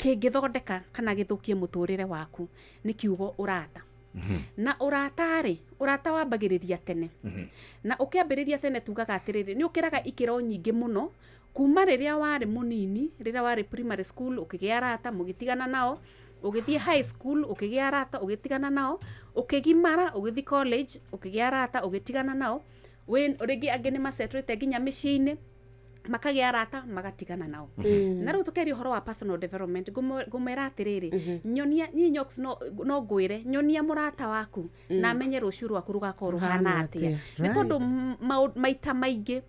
[SPEAKER 7] kĩngĩthondeka kana gĩthũkie mũtũrĩre waku, nĩ kiugo ũrata. Na ũrata rĩ, ũrata wambagĩrĩria tene, na ũkĩambĩrĩria tene, tugaga atĩrĩrĩ, nĩ ũkĩraga ikĩro nyingĩ mũno kuma rĩrĩa warĩ mũnini, rĩrĩa warĩ primary school, ũkĩgĩa arata, mũgĩtigana nao, ũgĩthiĩ high school, ũkĩgĩa arata, ũgĩtigana nao, ũkĩgimara, ũgĩthiĩ college, ũkĩgĩa arata, ũgĩtigana nao. Rĩngĩ angĩ nĩ macetũrĩte nginya mĩciĩ-inĩ, makagĩa arata, magatigana nao. Na rĩu tũkĩaria ũhoro wa personal development, ngũmwĩra atĩrĩrĩ, nyonia niĩ Nyox, no ngwĩre nyonia mũrata waku na menye rũciũ rwaku rũgakorwo rũhana
[SPEAKER 12] Rũhana
[SPEAKER 7] atĩa,
[SPEAKER 12] atĩa.
[SPEAKER 7] nĩ tondũ maita maingĩ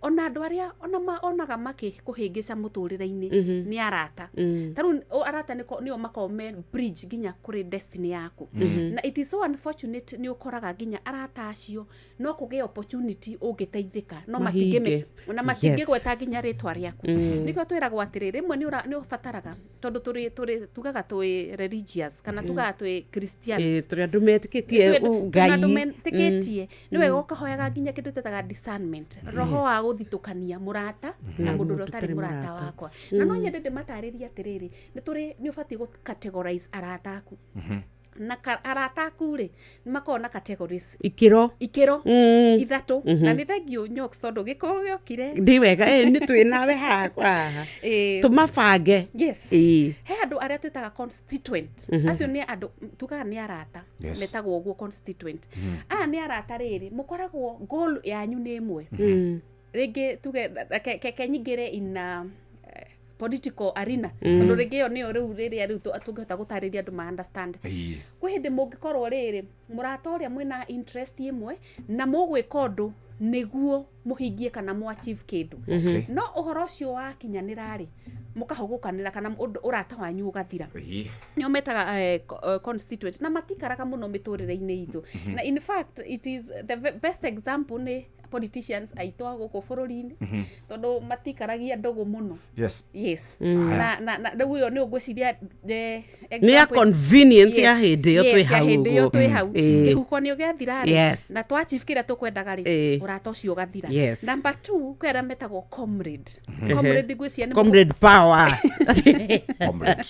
[SPEAKER 7] Ona andũ arĩa ona onaga makĩkũhĩngĩca mũtũrĩre-inĩ nĩ arata. Ta rĩu arata nĩo makoragwo me bridge nginya kũrĩ destiny yaku. Na it is so unfortunate nĩ ũkoraga nginya arata acio no kũgĩa opportunity ũngĩteithĩka no
[SPEAKER 12] Mahinge.
[SPEAKER 7] matingĩme na matingĩgweta nginya rĩtwa rĩaku. Nĩkĩo twĩragwo atĩrĩ, rĩmwe nĩ ũbataraga, tondũ tũrĩ tugaga twĩ religious kana tugaga twĩ Christians.
[SPEAKER 12] Tũrĩ andũ metĩkĩtie Ngai.
[SPEAKER 7] Andũ metĩkĩtie, nĩ wega ũkahoyaga nginya kĩndũ twĩtaga discernment, roho wa gũthitũkania mũrata na mũndũ ũrĩa ũtarĩ mũrata wakwa. Na no nyende ndĩmatarĩrie atĩrĩrĩ, nĩ tũrĩ nĩ ũbatiĩ gũ categorize arata aku. Na arata aku rĩ, nĩ makoragwo na categories,
[SPEAKER 12] Ikĩro.
[SPEAKER 7] Ikĩro 3. Na nĩ thengiũ Nyox, tondũ gĩkorwo gĩokire.
[SPEAKER 12] Ndĩ wega, nĩ twĩ nawe haha. Tũmabange.
[SPEAKER 7] Yes. He andũ arĩa twĩtaga constituent. Acio nĩ andũ tugaga nĩ arata. Metagwo ũguo, constituent. Aya nĩ arata rĩrĩ mũkoragwo goal yanyu nĩ ĩmwe. Rĩngĩ tuge ke nyingĩre in a political arena, tondũ rĩngĩ ĩyo nĩyo rĩu rĩrĩa rĩu tũngĩhota gũtarĩria andũ ma understand. Kwĩ hĩndĩ mũngĩkorwo rĩrĩ mũrata ũrĩa mwĩna interest ĩmwe na mũgwĩka ũndũ nĩguo mũhingie kana mũ achieve kĩndũ. No ũhoro ũcio wakinyanĩra rĩ, mũkahũgũkanĩra kana ũndũ ũrata wanyu ũgathira. Nĩo metaga constituent, na matikaraga mũno mĩtũrĩre-inĩ itũ. Na in fact it is the best example nĩ politicians aitũ a gũkũ bũrũri-inĩ, tondũ matikaragia ndũgũ mũno. Yes. Na rĩu ĩyo nĩ ũngwĩciria
[SPEAKER 12] Nĩ ya convenience ya hĩndĩ ĩyo twĩ
[SPEAKER 7] Yes, ya
[SPEAKER 12] hau
[SPEAKER 7] hĩndĩ ĩyo
[SPEAKER 12] ũguo.
[SPEAKER 7] twĩ hau. Kĩhuko gĩathira rĩ, na twa achieve kĩrĩa tũkwendaga rĩ, ũrata ũcio ũgathira. Number 2, kwĩ arĩa metagwo comrade. Comrade ngwĩciria nĩ
[SPEAKER 12] Comrade power.
[SPEAKER 11] Comrade.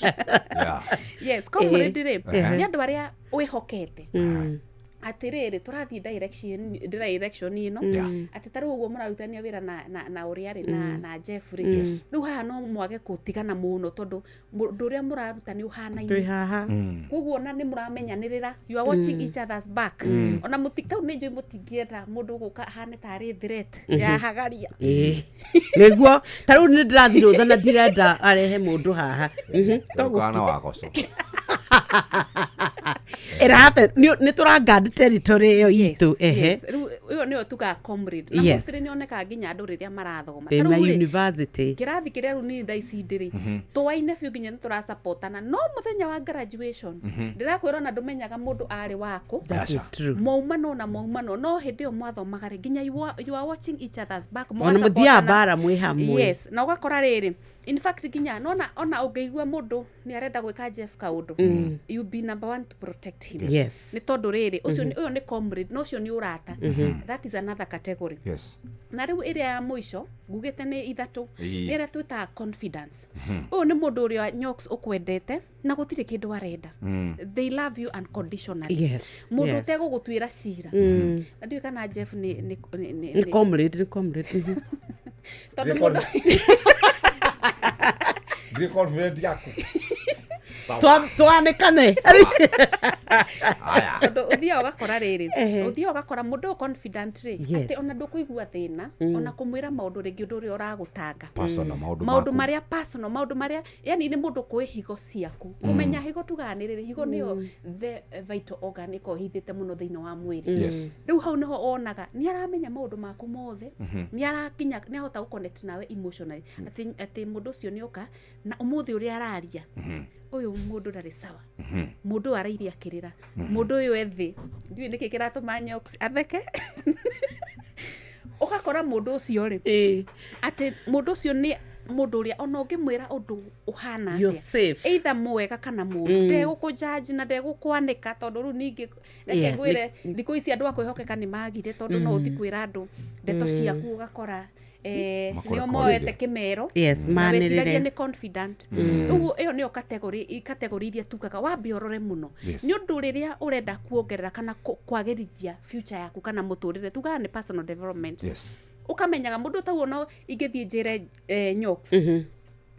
[SPEAKER 11] Yeah.
[SPEAKER 7] Yes, comrade rĩ, nĩ andũ arĩa wĩhokete atĩrĩrĩ, tũrathiĩ direction ĩno, atĩ ta rĩu ũguo mũrarutania wĩra na ũrĩa rĩ na Jeff rĩ, rĩu haha no mwage gũtigana mũno, tondũ ũndũ ũrĩa mũraruta nĩ ũhanaine.
[SPEAKER 12] Twĩ haha.
[SPEAKER 7] Koguo ona nĩ mũramenyanĩrĩra, you are watching each other's back. Ona tau nĩ njũĩ mũtingĩenda mũndũ gũka ahane tarĩ threat ya hagaria.
[SPEAKER 12] Nĩguo ta rĩu nĩ ndĩrathiĩ rũtha na ndirenda arehe mũndũ haha.
[SPEAKER 11] Kana wagoco.
[SPEAKER 12] It happen. Nĩ tũrangand territory ĩyo itũ, ehe.
[SPEAKER 7] Yes. Rĩu ĩyo nĩyo tugaga comrade, na mostly nĩ onekaga nginya andũ rĩrĩa marathoma.
[SPEAKER 12] Ta
[SPEAKER 7] rĩu
[SPEAKER 12] rĩ,
[SPEAKER 7] rĩ,
[SPEAKER 12] university.
[SPEAKER 7] Kĩrathi kĩrĩa rĩu niĩ thaa ici ndĩrĩ tũaine biũ, nginya nĩ tũrasapotana, no mũthenya wa graduation ndĩrakwĩra ona ndũmenyaga mũndũ arĩ wakũ.
[SPEAKER 12] That is true.
[SPEAKER 7] Maumano na maumano, no hĩndĩ ĩyo mwathomaga rĩ, nginya you are watching each other's back,
[SPEAKER 12] Ona mũthiaga
[SPEAKER 7] mũgasapotana.
[SPEAKER 12] mbara mwĩ hamwe.
[SPEAKER 7] Yes, na ũgakora rĩrĩ, in fact nginya nona ona ũngĩigua mũndũ nĩ arenda gwĩka Jeff kaũndũ, you be number one to protect him. Nĩ tondũ rĩrĩ, ũcio ũyũ nĩ comrade, no ũcio nĩ ũrata. That is another category. Na rĩu ĩrĩa ya mũico ngugĩte nĩ 3, nĩ ĩrĩa twĩtaga confidence. Ũyũ nĩ mũndũ ũrĩa Nyox ũkwendete na gũtirĩ kĩndũ arenda. They love you unconditionally. Mũndũ ũtegũgũtuĩra cira. Na ndiũĩ kana Jeff nĩ
[SPEAKER 12] Nĩ comrade, nĩ comrade.
[SPEAKER 7] Tondũ mũndũ
[SPEAKER 11] Ndirĩ confident yaku.
[SPEAKER 12] Twanĩkane.
[SPEAKER 7] Tondũ ũthiaga ũgakora rĩrĩ, ũthiaga ũgakora mũndũ ũyũ confident rĩ, atĩ ona ndũkũigua thĩna ona kũmwĩra maũndũ rĩngĩ, ũndũ ũrĩa ũragũtanga.
[SPEAKER 11] Personal, maũndũ
[SPEAKER 7] maũndũ
[SPEAKER 11] maku.
[SPEAKER 7] Marĩa personal, maũndũ marĩa yani nĩ mũndũ kũĩ higo ciaku, kũmenya higo, tugaga nĩ rĩrĩ, higo nĩyo the vital organ ĩkoragwo ĩhithĩte mũno thĩinĩ wa mwĩrĩ. Rĩu hau nĩho onaga nĩ aramenya maũndũ maku mothe, nĩ arakinya, nĩ ahota gũ connect nawe emotionally, atĩ mũndũ ũcio nĩ oka na ũmũthĩ ũrĩa araria, ũyũ mũndũ ndarĩ sawa, mũndũ ũyũ arairie akĩrĩra, mũndũ ũyũ ethĩ, ndiũĩ nĩkĩ kĩratũma Nyox atheke. Ũgakora mũndũ ũcio rĩ, atĩ mũndũ ũcio nĩ mũndũ ũrĩa ona ũngĩmwĩra ũndũ ũhana
[SPEAKER 12] You're
[SPEAKER 7] atĩa,
[SPEAKER 12] safe.
[SPEAKER 7] either mwega kana mũũru, ndegũkũjudge na ndegũkwanĩka, tondũ rĩu ningĩ reke ngwĩre, thikũ ici andũ a kwĩhokeka nĩ magire, tondũ no ũthiĩ kwĩra andũ ndeto ciaku, ũgakora nĩo
[SPEAKER 11] Makũrekodire.
[SPEAKER 7] moete kĩmero na wĩciragie
[SPEAKER 12] Manĩrĩre.
[SPEAKER 7] nĩ confident. Rĩu ĩyo nĩyo category iria tugaga wambe ũrore mũno, nĩ ũndũ rĩrĩa ũrenda kuongerera kana kwagĩrithia future yaku kana mũtũrĩre, tugaga nĩ personal development. Ũkamenyaga mũndũ tauo no ingĩthiĩ njĩre Nyox,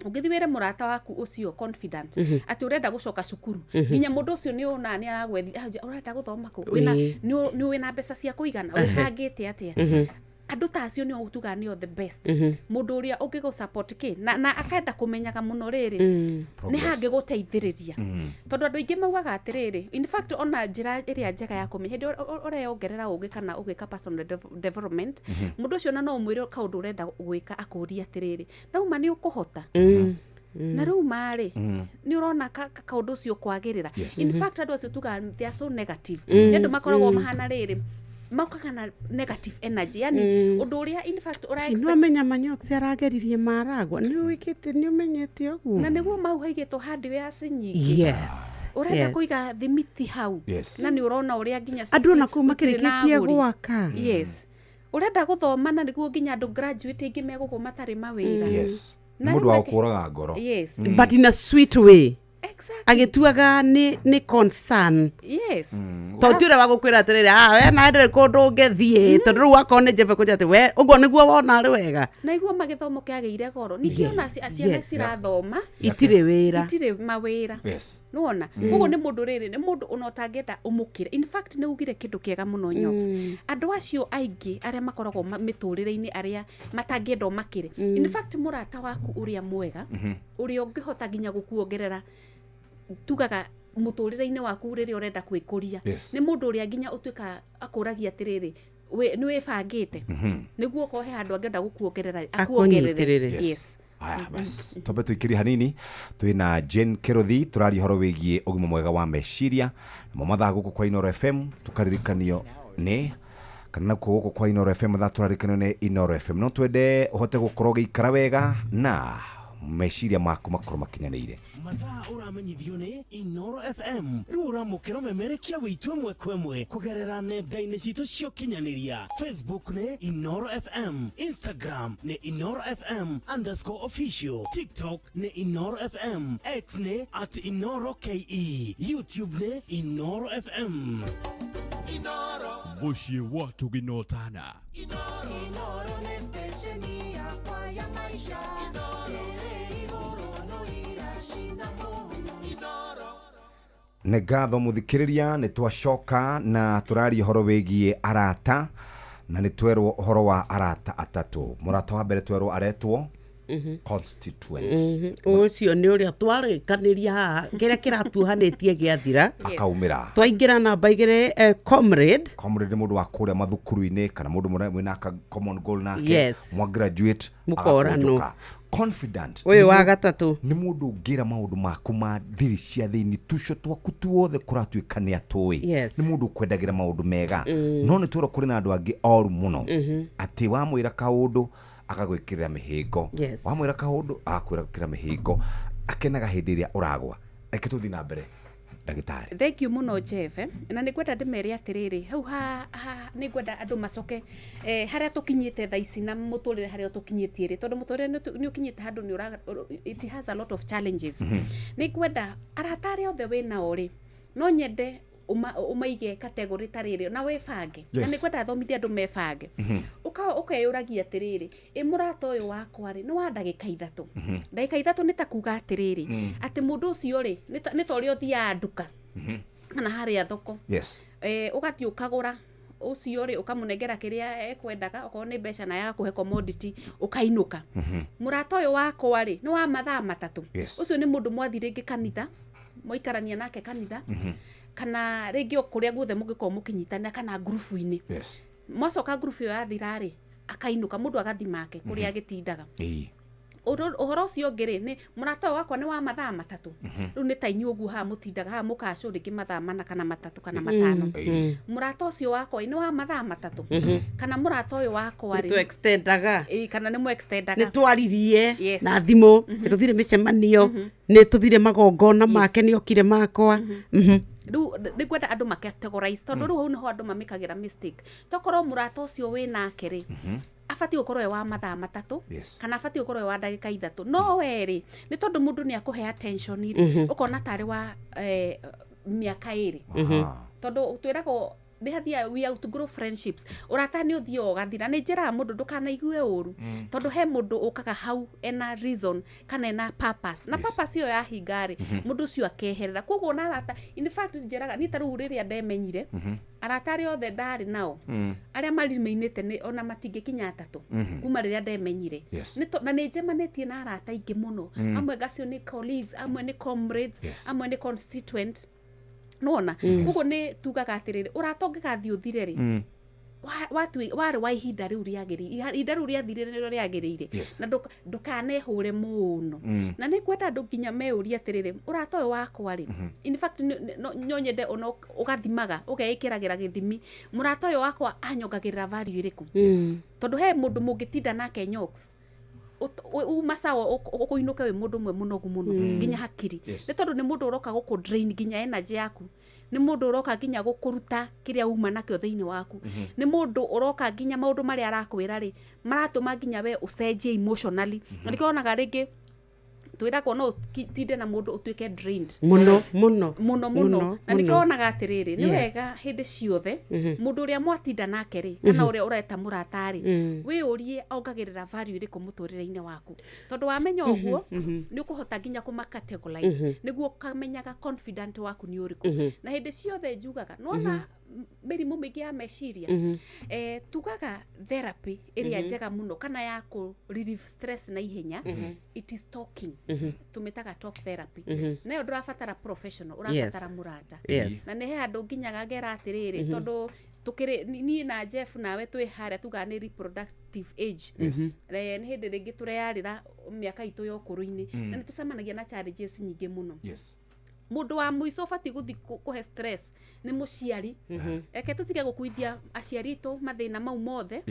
[SPEAKER 7] ũngĩthiĩ wĩre mũrata waku ũcio confident atĩ ũrenda gũcoka cukuru, nginya mũndũ ũcio nĩ ũna nĩ aragwethi, "Ah, ũrenda gũthoma kũ? Wĩna nĩ wĩna mbeca cia kũigana? Wĩbangĩte atĩa?" Andũ ta acio nĩo tugaga nĩo the best. Mũndũ ũrĩa ũngĩgũ support kĩ na akenda kũmenyaga mũno rĩrĩ nĩ
[SPEAKER 11] Progress.
[SPEAKER 7] hangĩgũteithĩrĩria, tondũ andũ aingĩ maugaga atĩrĩrĩ, in fact ona njĩra ĩrĩa njega ya kũmenya hĩndĩ ĩrĩa ũreyongerera ũgĩ kana ũgĩka personal development, mũndũ ũcio ona no ũmwĩre kaũndũ ũrenda gwĩka, akũrie atĩrĩrĩ, nauma nĩ ũkũhota? Na rĩu marĩ nĩ ũrona kaũndũ ũcio kwagĩrĩra? In fact andũ acio tugaga they are so negative. Nĩ andũ makoragwo mahana rĩrĩ, mokaga na negative energy, yani ũndũ ũrĩa in fact ũra
[SPEAKER 12] Nĩ
[SPEAKER 7] expect.
[SPEAKER 12] wamenya Manyox arageririe maragwa, nĩ wĩkĩte, nĩ ũmenyete ũguo.
[SPEAKER 7] Na nĩguo mau haigĩtwo hardware nyingĩ. Ũrenda kũiga thimiti hau na nĩ ũrona ũrĩa nginya
[SPEAKER 12] Andũ ona kũu
[SPEAKER 7] gũtirĩ na
[SPEAKER 12] makĩrĩkĩtie
[SPEAKER 7] agũri.
[SPEAKER 12] gwaka.
[SPEAKER 7] Yes, ũrenda gũthoma na nĩguo nginya andũ graduate aingĩ megũkũ matarĩ mawĩra.
[SPEAKER 11] Nĩ
[SPEAKER 7] Na
[SPEAKER 11] mũndũ
[SPEAKER 7] rĩu
[SPEAKER 11] wa gũkũraga ngoro.
[SPEAKER 12] But in a sweet way, agĩtuaga nĩ concern. To ti ũrĩa wa gũkwĩra atĩrĩrĩ, ah, we nawe ndũrĩ kũndũ ũngĩthiĩ, tondũ rĩu wakorwo nĩ njebe kũnjĩra atĩ we ũguo nĩguo wona arĩ wega.
[SPEAKER 7] Na iguo magĩthomo kĩagĩire goro ningĩ, ona ciana cirathoma
[SPEAKER 12] itirĩ wĩra.
[SPEAKER 7] Itirĩ mawĩra. Nĩwona? Koguo nĩ mũndũ rĩrĩ, nĩ mũndũ ona ũtangĩenda ũmũkĩre. In fact nĩ ugire kĩndũ kĩega mũno, Nyox. Andũ acio aingĩ arĩa makoragwo mĩtũrĩre-inĩ, arĩa matangĩenda ũmakĩre, in fact mũrata waku ũrĩa mwega, ũrĩa ũngĩhota nginya gũkuongerera, tugaga mũtũrĩre-inĩ waku rĩrĩa ũrenda gwĩkũria, nĩ mũndũ ũrĩa nginya ũtuĩka akũragia atĩrĩrĩ, nĩ wĩbangĩte, nĩguo okorwo he handũ angĩenda gũkuongerera, akuongerere.
[SPEAKER 12] Akũnyitĩrĩre.
[SPEAKER 7] Yes.
[SPEAKER 11] Aya bas, twambe tũikĩrie hanini. Twĩna Jane Kĩrũthi, tũraria ũhoro wĩgiĩ ũgima mwega wa meciria, namo mathaa gũkũ kwa Inoro FM tũkaririkanio nĩ kana nakuo gũkũ kwa Inoro FM mathaa tũraririkanio nĩ Inoro FM. No twende ũhote gũkorwo ũgĩikara wega na meciria maku makorwo makinyanĩire.
[SPEAKER 6] Mathaa ũramenyithio nĩ Inoro FM. Rĩu ũramũkĩra ũmemerekia wĩitũ ĩmwe kwa ĩmwe kũgerera nenda-inĩ citũ cia ũkinyanĩria. Facebook nĩ Inoro FM, Instagram nĩ InoroFM_official, TikTok nĩ Inoro FM, X nĩ @InoroKE, YouTube nĩ Inoro FM.
[SPEAKER 3] Mũciĩ wa Tũginotana.
[SPEAKER 16] Inoro nĩ stesheni yakwa ya maisha ĩrĩ igũrũ no iracina mũhu.
[SPEAKER 11] Nĩ ngatho mũthikĩrĩria, nĩ twacoka na tũraria ũhoro wĩgiĩ arata, na nĩ twerwo ũhoro wa arata atatũ. Mũrata wa mbere twerwo aretwo constituent.
[SPEAKER 12] Ũcio nĩ ũrĩa twarĩkanĩria haha, kĩrĩa kĩratuohanĩtie gĩathira,
[SPEAKER 11] akaumĩra.
[SPEAKER 12] Twaingĩra namba 2, comrade.
[SPEAKER 11] Comrade nĩ mũndũ wa kũrĩa mathukuru-inĩ kana mũndũ mwĩna ka common goal nake, mwa graduate
[SPEAKER 12] Mũkoranwo.
[SPEAKER 11] agakũnjũka. Confidant
[SPEAKER 12] Ũyũ
[SPEAKER 11] nĩ
[SPEAKER 12] wa gatatũ.
[SPEAKER 11] Nĩ mũndũ ũngĩra maũndũ maku ma thiri cia thĩinĩ, tuco twaku tuothe kũratuĩka nĩ atũĩ. Nĩ mũndũ ũkwendagĩra maũndũ mega. No nĩ twĩrwo kũrĩ na andũ angĩ oru mũno, atĩ wamwĩra kaũndũ agagwĩkĩrĩra mĩhĩngo. Wamwĩra kaũndũ agakwĩra mĩhĩngo, akenaga hĩndĩ ĩrĩa ũragwa. Reke tũthiĩ na mbere, ndagĩtarĩ.
[SPEAKER 7] Thank you mũno, Jeff. Na nĩ ngwenda ndĩmere atĩrĩrĩ, hau ha nĩ ngwenda andũ macoke harĩa tũkinyĩte thaa ici na mũtũrĩre harĩa tũkinyĩtie rĩ, tondũ mũtũrĩre nĩ ũkinyĩte handũ nĩ ũra, it has a lot of challenges. Nĩ ngwenda arata arĩa othe wĩ nao rĩ, no nyende ũmaige category ta rĩrĩ na wĩbange. Na nĩ ngwenda thomithie andũ mebange. Ũkeyũragia atĩrĩrĩ, ĩ mũrata ũyũ wakwa rĩ, nĩ wa ndagĩka 3? Ndagĩka 3 nĩ ta kuga atĩrĩrĩ, atĩ mũndũ ũcio rĩ, nĩ ta ũrĩa ũthiaga nduka kana harĩa thoko. Ũgathiĩ ũkagũra, ũcio rĩ ũkamũnengera kĩrĩa ekwendaga, okorwo nĩ mbeca, na agakũhe commodity, ũkainũka. Mũrata ũyũ wakwa rĩ, nĩ wa mathaa 3. Ũcio nĩ mũndũ mwathi rĩngĩ kanitha, mwaikarania nake kanitha, kana rĩngĩ o kũrĩa guothe mũngĩkorwo mũkĩnyitanĩra, kana ngurubu-inĩ. Mwacoka ngurubu ĩyo yathira rĩ, akainũka, mũndũ agathi make kũrĩa agĩtindaga. Ũhoro ũcio ũngĩ rĩ, nĩ mũrata ũyũ wakwa nĩ wa mathaa 3. Rĩu nĩ ta inyuĩ ũguo haha mũtindaga haha mũkacũ rĩngĩ mathaa 4 kana 3 kana 5. Mũrata ũcio wakwa nĩ wa mathaa 3. Kana mũrata ũyũ wakwa rĩ,
[SPEAKER 12] Nĩ tũ-extendaga.
[SPEAKER 7] Ĩĩ, kana nĩ mũ-extendaga.
[SPEAKER 12] Nĩ twaririe na thimũ, nĩ tũthire mĩcemanio, nĩ tũthire magongona make, nĩ okire makwa.
[SPEAKER 7] Rĩu nĩ ngwenda andũ macategorize, tondũ rĩu hau nĩho andũ mamĩkagĩra mistake. Tokorwo mũrata ũcio wĩ nake rĩ, abatiĩ gũkorwo e wa mathaa 3, kana abatiĩ gũkorwo e wa ndagĩka 3. No werĩ nĩ tondũ mũndũ nĩ akũhe attention rĩ, ũkona tarĩ wa mĩaka 2, tondũ twĩragwo Nĩ hathiaga, we outgrow friendships. Ũrata nĩ ũthiaga ũgathira. Nĩ njĩraga mũndũ ndũkanaigue ũru, tondũ he mũndũ ũkaga hau ena reason kana ena purpose, na purpose ĩyo yahinga rĩ, mũndũ ũcio akeherera. Koguo ona arata, in fact, njĩraga niĩ ta rĩu rĩrĩa ndemenyire, arata arĩa othe ndarĩ nao, arĩa marimĩinĩte nĩ ona matingĩkinya atatũ kuma rĩrĩa ndemenyire. Na nĩ njemanĩtie na arata aingĩ mũno. Amwe ngacio nĩ colleagues, amwe nĩ comrades, amwe nĩ constituent, nona. Koguo nĩ tugaga atĩrĩrĩ, ũrata ũngĩgathiĩ ũthire rĩ, warĩ wa ihinda rĩu rĩagĩrĩire, ihinda rĩu rĩathirire nĩrĩo rĩagĩrĩire. Na ndũkanehũre mũno. Na nĩ kwenda andũ nginya meurie atĩrĩrĩ, ũrata ũyũ wakwa rĩ, in fact no nyende ona ũgathimaga, ũgeĩkĩragĩra gĩthimi, mũrata ũyũ wakwa anyongagĩrĩra value ĩrĩkũ? Tondũ he mũndũ mũngĩtinda nake nyox, uma sawa, ũkũinũke wĩ mũndũ ũmwe mũnogu mũno, nginya hakiri. Nĩ tondũ nĩ mũndũ ũroka gũkũ drain nginya energy yaku, nĩ mũndũ ũroka nginya gũkũruta kĩrĩa uma nakĩo thĩinĩ waku, nĩ mũndũ ũroka nginya maũndũ marĩa arakwĩra rĩ, maratũma nginya we ũcenjie emotionally. Na nĩkĩo wonaga rĩngĩ twĩragwo no ũtinde na mũndũ ũtuĩke drained.
[SPEAKER 12] Mũno mũno.
[SPEAKER 7] Mũno mũno. Na nĩkĩo wonaga atĩrĩrĩ, nĩ wega hĩndĩ ciothe mũndũ ũrĩa mwatinda nake rĩ, kana ũrĩa ũreta mũrata rĩ, wĩyũrie ongagĩrĩra value ĩrĩkũ mũtũrĩre-inĩ waku, tondũ wamenya ũguo, nĩ ũkũhota nginya kũma categorize, nĩguo ũkamenyaga confidant waku nĩ ũrĩkũ. Na hĩndĩ ciothe njugaga nona mĩrimũ mĩingĩ ya meciria, tugaga therapy ĩrĩa njega mũno kana ya kũ relieve stress na ihenya, it is talking. Tũmĩtaga talk therapy. Nayo ndũrabatara professional, ũrabatara mũrata. Na nĩ he handũ nginyaga ngera atĩrĩrĩ, tondũ tũkĩrĩ niĩ na Jeff nawe twĩ harĩa tugaga nĩ reproductive age. Nĩ hĩndĩ rĩngĩ tũreyarĩra mĩaka itũ ya ũkũrũ-inĩ, na nĩ tũcemanagia na challenges nyingĩ mũno. Mũndũ wa mũico ũbatiĩ gũthiĩ kũhe stress nĩ mũciari. Reke tũtige gũkuithia aciari itũ mathĩna mau mothe.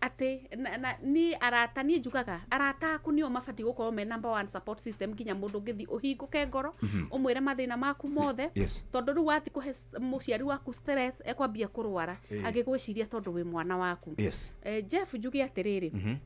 [SPEAKER 7] Atĩ na niĩ arata, niĩ njugaga arata aku nĩo mabatiĩ gũkorwo me number one support system, nginya mũndũ ũngĩthiĩ ũhingũke ngoro, ũmwĩre mathĩna maku mothe. Tondũ rĩu wathiĩ kũhe mũciari waku stress, ekwambia kũrwara agĩgwĩciria tondũ wĩ mwana waku. Jeff, njuge atĩrĩrĩ,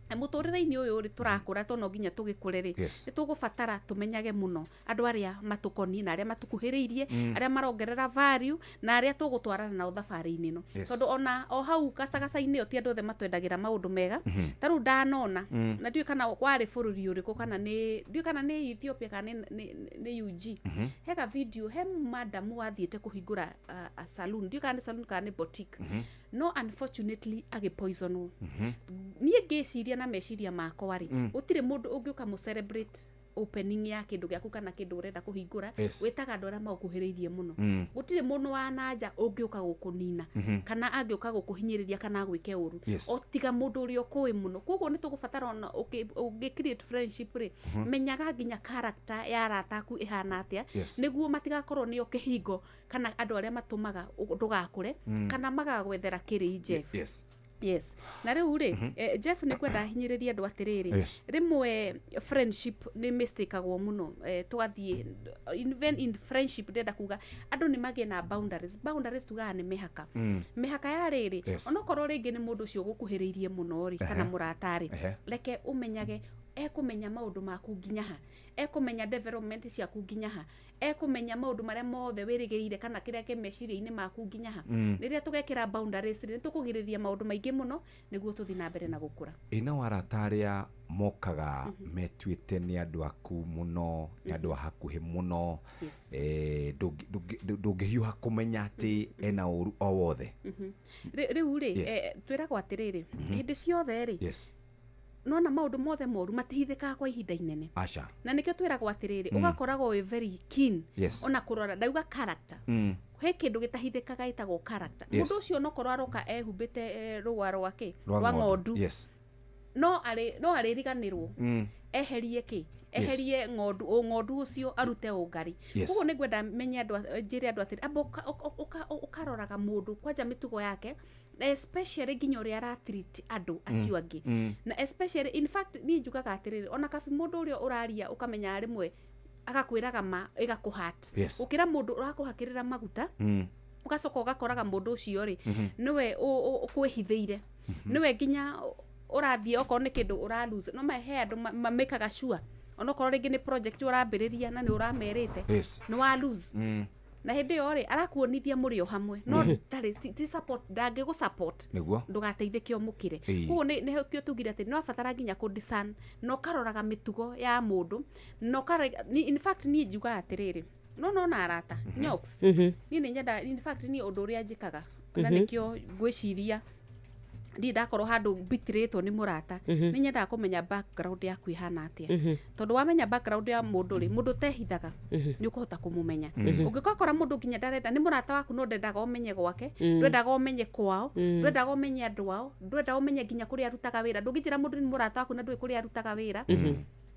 [SPEAKER 7] mũtũrĩre-inĩ ũyũ rĩ, tũrakũra, to no nginya tũgĩkũre rĩ, nĩ tũgũbatara tũmenyage mũno andũ arĩa matũkoniĩ na arĩa matũkuhĩrĩirie, arĩa marongerera value na arĩa tũgũtwarana nao thabarĩ-inĩ ĩno. Tondũ ona o hau gacagaca-inĩ ĩyo, ti andũ othe matwendagĩra maũndũ mega. Ta rĩu ndanona, na ndiũĩ kana warĩ bũrũri ũrĩkũ, kana nĩ ndiũĩ kana nĩ Ethiopia kana nĩ UG, hega video, he madamu wathiĩte kũhingũra a saloon, ndiũĩ kana nĩ saloon kana nĩ boutique, no unfortunately agĩpoisonwo. Niĩ ngĩciria na meciria makwa rĩ, gũtirĩ mũndũ ũngĩũka mũ celebrate opening ya kĩndũ gĩaku kana kĩndũ ũrenda kũhingũra. Wĩtaga andũ arĩa magũkuhĩrĩirie mũno. Gũtirĩ mũndũ wa nanja ũngĩũka gũkũnina, kana angĩũka gũkũhinyĩrĩria kana agwĩke ũru, o tiga mũndũ ũrĩa ũkũĩ mũno. Koguo nĩ tũgũbatara ona ũngĩ create friendship rĩ, menyaga nginya character ya arata aku ĩhana atĩa, nĩguo matigakorwo nĩo kĩhingo kana andũ arĩa matũmaga ndũgakũre, kana magagwethera kĩrĩi, Jeff. Yes, na rĩu rĩ, Jeff, nĩ kwenda hinyĩrĩrie andũ atĩrĩrĩ, rĩmwe friendship nĩ mistakagwo mũno, tũgathiĩ even in friendship, ndĩrenda kuga andũ nĩ magĩe na boundaries. Boundaries tugaga nĩ mĩhaka. Mĩhaka ya rĩrĩ, onokorwo rĩngĩ nĩ mũndũ ũcio ũgũkuhĩrĩirie mũno rĩ, kana mũrata rĩ, reke ũmenyage ekũmenya maũndũ maku nginya ha, ekũmenya development ciaku nginya ha, ekũmenya maũndũ marĩa mothe wĩrĩgĩrĩire kana kĩrĩa kĩ meciria-inĩ maku nginya ha. Rĩrĩa tũgekĩra boundaries rĩ, nĩ tũkũgirĩrĩria maũndũ maingĩ mũno nĩguo tũthiĩ na mbere na gũkũra.
[SPEAKER 11] Ĩ nao arata arĩa mokaga metuĩte nĩ andũ aku mũno, nĩ andũ a hakuhĩ mũno, ndũngĩhiũha kũmenya atĩ ena ũru o wothe?
[SPEAKER 7] Rĩu rĩ, twĩragwo atĩrĩrĩ, hĩndĩ ciothe rĩ, nona maũndũ mothe moru matihithĩkaga kwa ihinda inene.
[SPEAKER 11] Aca.
[SPEAKER 7] Na nĩkĩo twĩragwo atĩrĩrĩ, ũgakoragwo wĩ very keen ona kũrora, ndauga character, he kĩndũ gĩtahithĩkaga gĩtagwo character. Mũndũ ũcio nokorwo aroka ehumbĩte rũa rwa kĩ, rwa ng'ondu, no arĩriganĩrwo, eherie kĩ, eherie ng'ondu, ng'ondu ũcio arute ũngari. Koguo nĩ ngwenda menye andũ njĩre andũ atĩrĩ, amba ũkaroraga mũndũ kwanja mĩtugo yake, na especially nginya ũrĩa aratreat andũ acio angĩ. Na especially, in fact, niĩ njugaga atĩrĩrĩ, ona kabi mũndũ ũrĩa ũraria ũkamenya rĩmwe agakwĩraga ma ĩgakũhat, gũkĩra mũndũ ũrakũhakĩrĩra maguta, ũgacoka ũgakoraga mũndũ ũcio rĩ, nĩwe ũkwĩhithĩire, nĩwe nginya ũrathiĩ okorwo nĩ kĩndũ ũra lose. No he andũ mamĩkaga sure onokorwo rĩngĩ nĩ project ũrambĩrĩria na nĩ ũramerĩte, nĩ wa lose. Na hĩndĩ ĩyo rĩ arakuonithia mũrĩ o hamwe no ndarĩ ti support, ndangĩgũ support,
[SPEAKER 11] Nĩguo.
[SPEAKER 7] ndũgateithĩke ũmũkĩre.
[SPEAKER 11] Ĩĩ.
[SPEAKER 7] Koguo nĩkĩo tugire atĩ nĩwabatara nginya kũ discern na ũkaroraga mĩtugo ya mũndũ na in fact niĩ njugaga atĩrĩrĩ, no nona arata nyox, niĩ nĩ nyenda, in fact niĩ ũndũ ũrĩa njĩkaga na nĩkĩo ngwĩciria ndirĩ ndakorwo handũ mbitirĩtwo nĩ mũrata, nĩ nyendaga kũmenya background yaku ĩhana atĩa, tondũ wamenya background ya mũndũ rĩ, mũndũ ũtehithaga, nĩ ũkũhota kũmũmenya. Ũngĩkakora mũndũ nginya ndarenda, nĩ mũrata waku no ndendaga ũmenye gwake, ndwendaga ũmenye kwao, ndwendaga ũmenye andũ ao, ndwendaga ũmenye nginya kũrĩa arutaga wĩra. Ndũngĩnjĩra mũndũ nĩ mũrata waku na ndũĩ kũrĩa arutaga wĩra,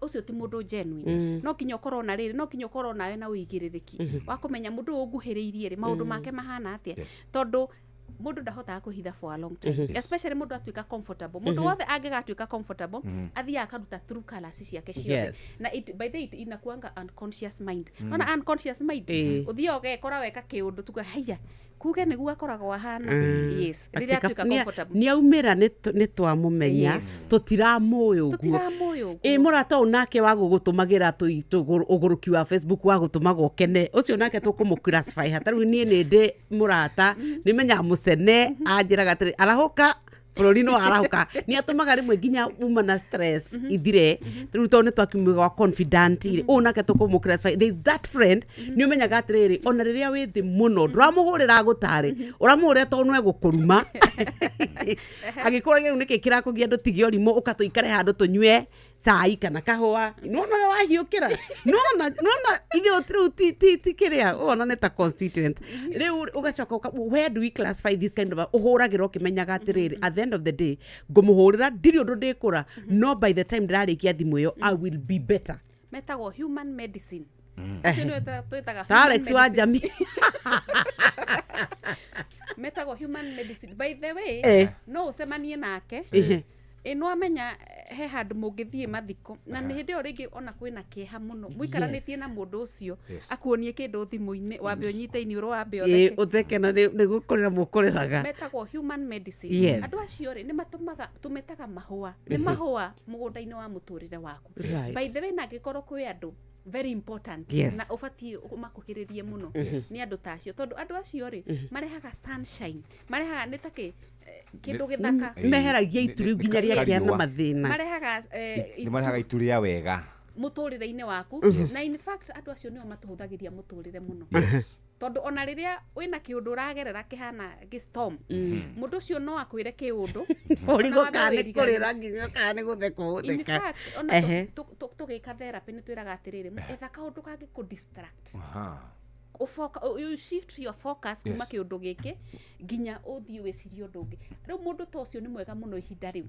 [SPEAKER 7] ũcio ti mũndũ genuine. No nginya ũkorwo na rĩrĩ, no nginya ũkorwo nawe na ũigĩrĩrĩki wa kũmenya mũndũ ũyũ ũnguhĩrĩirie rĩ, maũndũ make mahana atĩa, tondũ mũndũ ndahotaga kwĩhitha for a long time, especially mũndũ atuĩka comfortable. Mũndũ wothe angĩgatuĩka comfortable, athiaga akaruta true colours ciake ciothe. Na it, by the way, it inakuanga unconscious mind. Nona unconscious mind, ũthiaga ũgekora weka kĩũndũ tuga haiya kuge nĩguo akoragwo ahana. Yes, rĩrĩa atuĩka comfortable.
[SPEAKER 12] Nĩ aumĩra nĩ twamũmenya, tũtiramũĩ ũguo.
[SPEAKER 7] Tũtiramũĩ ũguo.
[SPEAKER 12] Ĩ mũrata ũyũ nake wa gũgũtũmagĩra ũgũrũki wa Facebook wa gũtũmaga ũkene, ũcio nake tũkũmũ classify ha? Tarĩu niĩ nĩ ndĩ mũrata nĩ menyaga mũcene anjĩraga atĩrĩ, arahũka bũrũri no arahũka, nĩ atũmaga rĩmwe nginya uma na stress ithire. Rĩu tondũ nĩ twakiuga wa confidant rĩ, ũyũ nake tũkũmũ classify. There is that friend nĩ ũmenyaga atĩrĩrĩ, ona rĩrĩa wĩ thĩ mũno ndũramũhũrĩra agũtare, ũramũhũrĩra tondũ no egũkũruma agĩkũragia rĩu nĩkĩ kĩrakũgia, ndũtige ũrimũ, ũka tũikare handũ tũnyue cai kana kahũa. Nona wahiũkĩra, nona nona ithuĩ rĩu ti kĩrĩa wona nĩ ta constituent. Rĩu ũgacoka where do we classify this kind of ũhũragĩra ũkĩmenyaga atĩrĩrĩ, at the end of the day ngũmũhũrĩra ndirĩ ũndũ ndĩkũra, no by the time ndĩrarĩkia thimũ ĩyo I will be better.
[SPEAKER 7] Metagwo human medicine. Ũcio nĩwe twĩtaga
[SPEAKER 12] Ta
[SPEAKER 7] human
[SPEAKER 12] Alex wa
[SPEAKER 7] medicine.
[SPEAKER 12] Jamii.
[SPEAKER 7] Metagwo human medicine, by the way. No ũcemanie nake, ĩ no amenya he handũ mũngĩthiĩ mathiko na nĩ hĩndĩ ĩyo rĩngĩ ona kwĩna kĩeha mũno mũikaranĩtie na mũndũ ũcio, akuonie kĩndũ thimũ-inĩ, wambe ũnyite iniũrũ, wambe ũtheke.
[SPEAKER 12] Ũtheke na nĩ gũkũrĩra mũkũrĩraga.
[SPEAKER 7] Metagwo human medicine. Andũ acio rĩ, nĩ matũmaga, tũmetaga mahũa, nĩ mahũa mũgũnda-inĩ wa mũtũrĩre waku. By the way, na angĩkorwo kwĩ andũ very important na ũbatiĩ ũmakuhĩrĩrie mũno, nĩ andũ ta acio, tondũ andũ acio rĩ, marehaga sunshine, marehaga nĩ ta kĩ kĩndũ gĩthaka.
[SPEAKER 12] Meheragia itu rĩu nginya rĩa kĩeha na mathĩna.
[SPEAKER 7] Marehaga
[SPEAKER 11] Nĩ marehaga itu rĩa wega
[SPEAKER 7] mũtũrĩre-inĩ waku. Na in fact andũ acio nĩo matũhũthagĩria mũtũrĩre mũno, tondũ ona rĩrĩa wĩna kĩũndũ ũragerera kĩhana gĩ storm, mũndũ ũcio no akwĩre kĩũndũ
[SPEAKER 12] ũrigwo
[SPEAKER 7] ona wambe
[SPEAKER 12] kana nĩ
[SPEAKER 7] wĩriganĩrwo.
[SPEAKER 12] Kũrĩra nginya kana nĩ gũtheka
[SPEAKER 7] In
[SPEAKER 12] ũgũtheka.
[SPEAKER 7] fact ona tũgĩka therapy nĩ twĩraga atĩrĩrĩ, etha kaũndũ kangĩ kũ distract, you shift your focus kuma kĩũndũ gĩkĩ nginya ũthiĩ wĩcirie ũndũ ũngĩ. Rĩu mũndũ ta ũcio nĩ mwega mũno ihinda rĩu.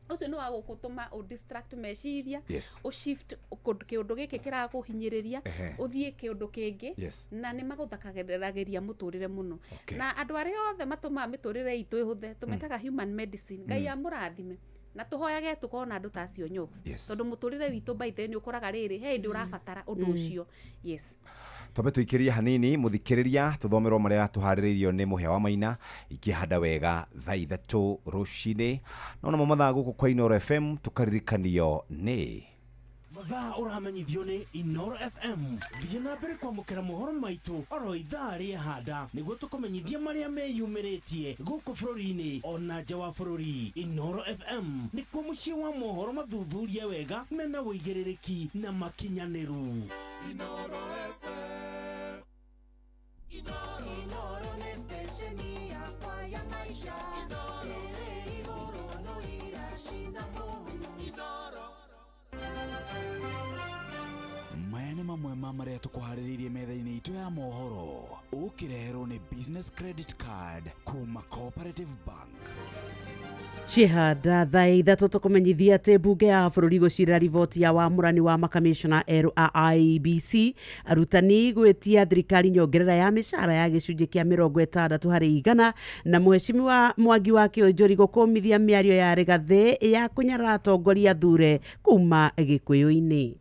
[SPEAKER 7] Ũcio nĩ wa gũgũtũma ũ distract meciria, ũ shift kĩũndũ gĩkĩ kĩrakũhinyĩrĩria, ũthiĩ kĩũndũ kĩngĩ. Na nĩ magũthakagĩria mũtũrĩre mũno. Na andũ arĩa othe matũmaga mĩtũrĩre itũ ĩhũthe tũmetaga human medicine. Ngai amũrathime na tũhoyage tũkorwo na andũ ta acio nyokes, tondũ mũtũrĩre witũ by the way nĩ ũkoraga rĩrĩ he hĩndĩ ũrabatara ũndũ ũcio, yes.
[SPEAKER 11] Twambe tũikĩrie hanini mũthikĩrĩria, tũthomerwo marĩa tũharĩrĩirio nĩ Mũhĩa wa Maina ikĩhanda wega thaa 3 rũcinĩ, no namo mathaa gũkũ kwa Inooro FM tũkaririkanio nĩ
[SPEAKER 6] Mathaa ũramenyithio nĩ Inoro FM. Thiĩ na mbere kwamũkĩra mohoro maitũ oro ithaa rĩa handa nĩguo tũkũmenyithia marĩa meyumĩrĩtie gũkũ bũrũri-inĩ ona nja wa bũrũri. Inoro FM nĩkuo mũciĩ wa mohoro mathuthurie wega mena ũigĩrĩrĩki na makinyanĩru.
[SPEAKER 16] Inoro FM. Inoro nĩ stesheni yakwa ya maisha. Ĩrĩ igũrũ no iracina mũhu. Inoro.
[SPEAKER 3] Maya nĩ mamwe ma marĩa tũkũharĩrĩirie metha-inĩ itũ ya mohoro, ũkĩreherwo nĩ business credit card kuma Cooperative Bank.
[SPEAKER 12] Cihanda thaa 3 tũkũmenyithia atĩ mbunge ya bũrũri gũcirĩra riboti ya wamũrani wa makamishona erũ a IEBC, arutani gwĩtia thirikari nyongerera ya mĩcara ya gĩcunjĩ kĩa 60%, na mũhecimiwa Mwangi wa Kĩũnjũri gũkũmithia mĩario ya Rĩgathĩ ya kũnyarara atongoria thure kuma Gĩkũyũ-inĩ.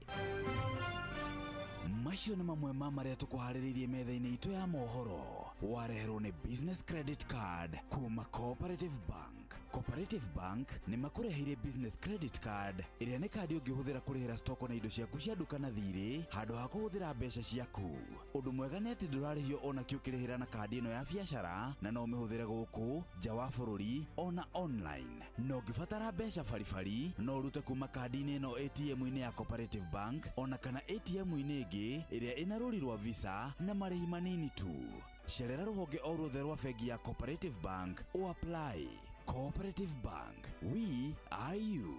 [SPEAKER 3] Macio nĩ mamwe ma marĩa tũkũharĩrĩirie metha-inĩ itũ ya mohoro, wareherwo nĩ business credit card kuma Cooperative Bank. Cooperative Bank nĩ makũreheire business credit card ĩrĩa nĩ kandi ũngĩhũthĩra kũrĩhĩra stoko na indo ciaku cia nduka na thirĩ handũ ha kũhũthĩra mbeca ciaku. Ũndũ mwega nĩ atĩ ndũrarĩhio ona kĩ ũkĩrĩhĩra na kandi ĩno ya biacara, na no ũmĩhũthĩre gũkũ nja wa bũrũri ona online. Na ũngĩbatara mbeca baribari, no ũrute kuma kandi-inĩ ĩno ATM-inĩ ya Cooperative Bank ona kana ATM-inĩ ĩngĩ ĩrĩa ĩna rũri rwa Visa na marĩhi manini tu. Cerera rũhonge o ruothe rwa bengi ya Cooperative Bank o apply. Cooperative Bank, we are you.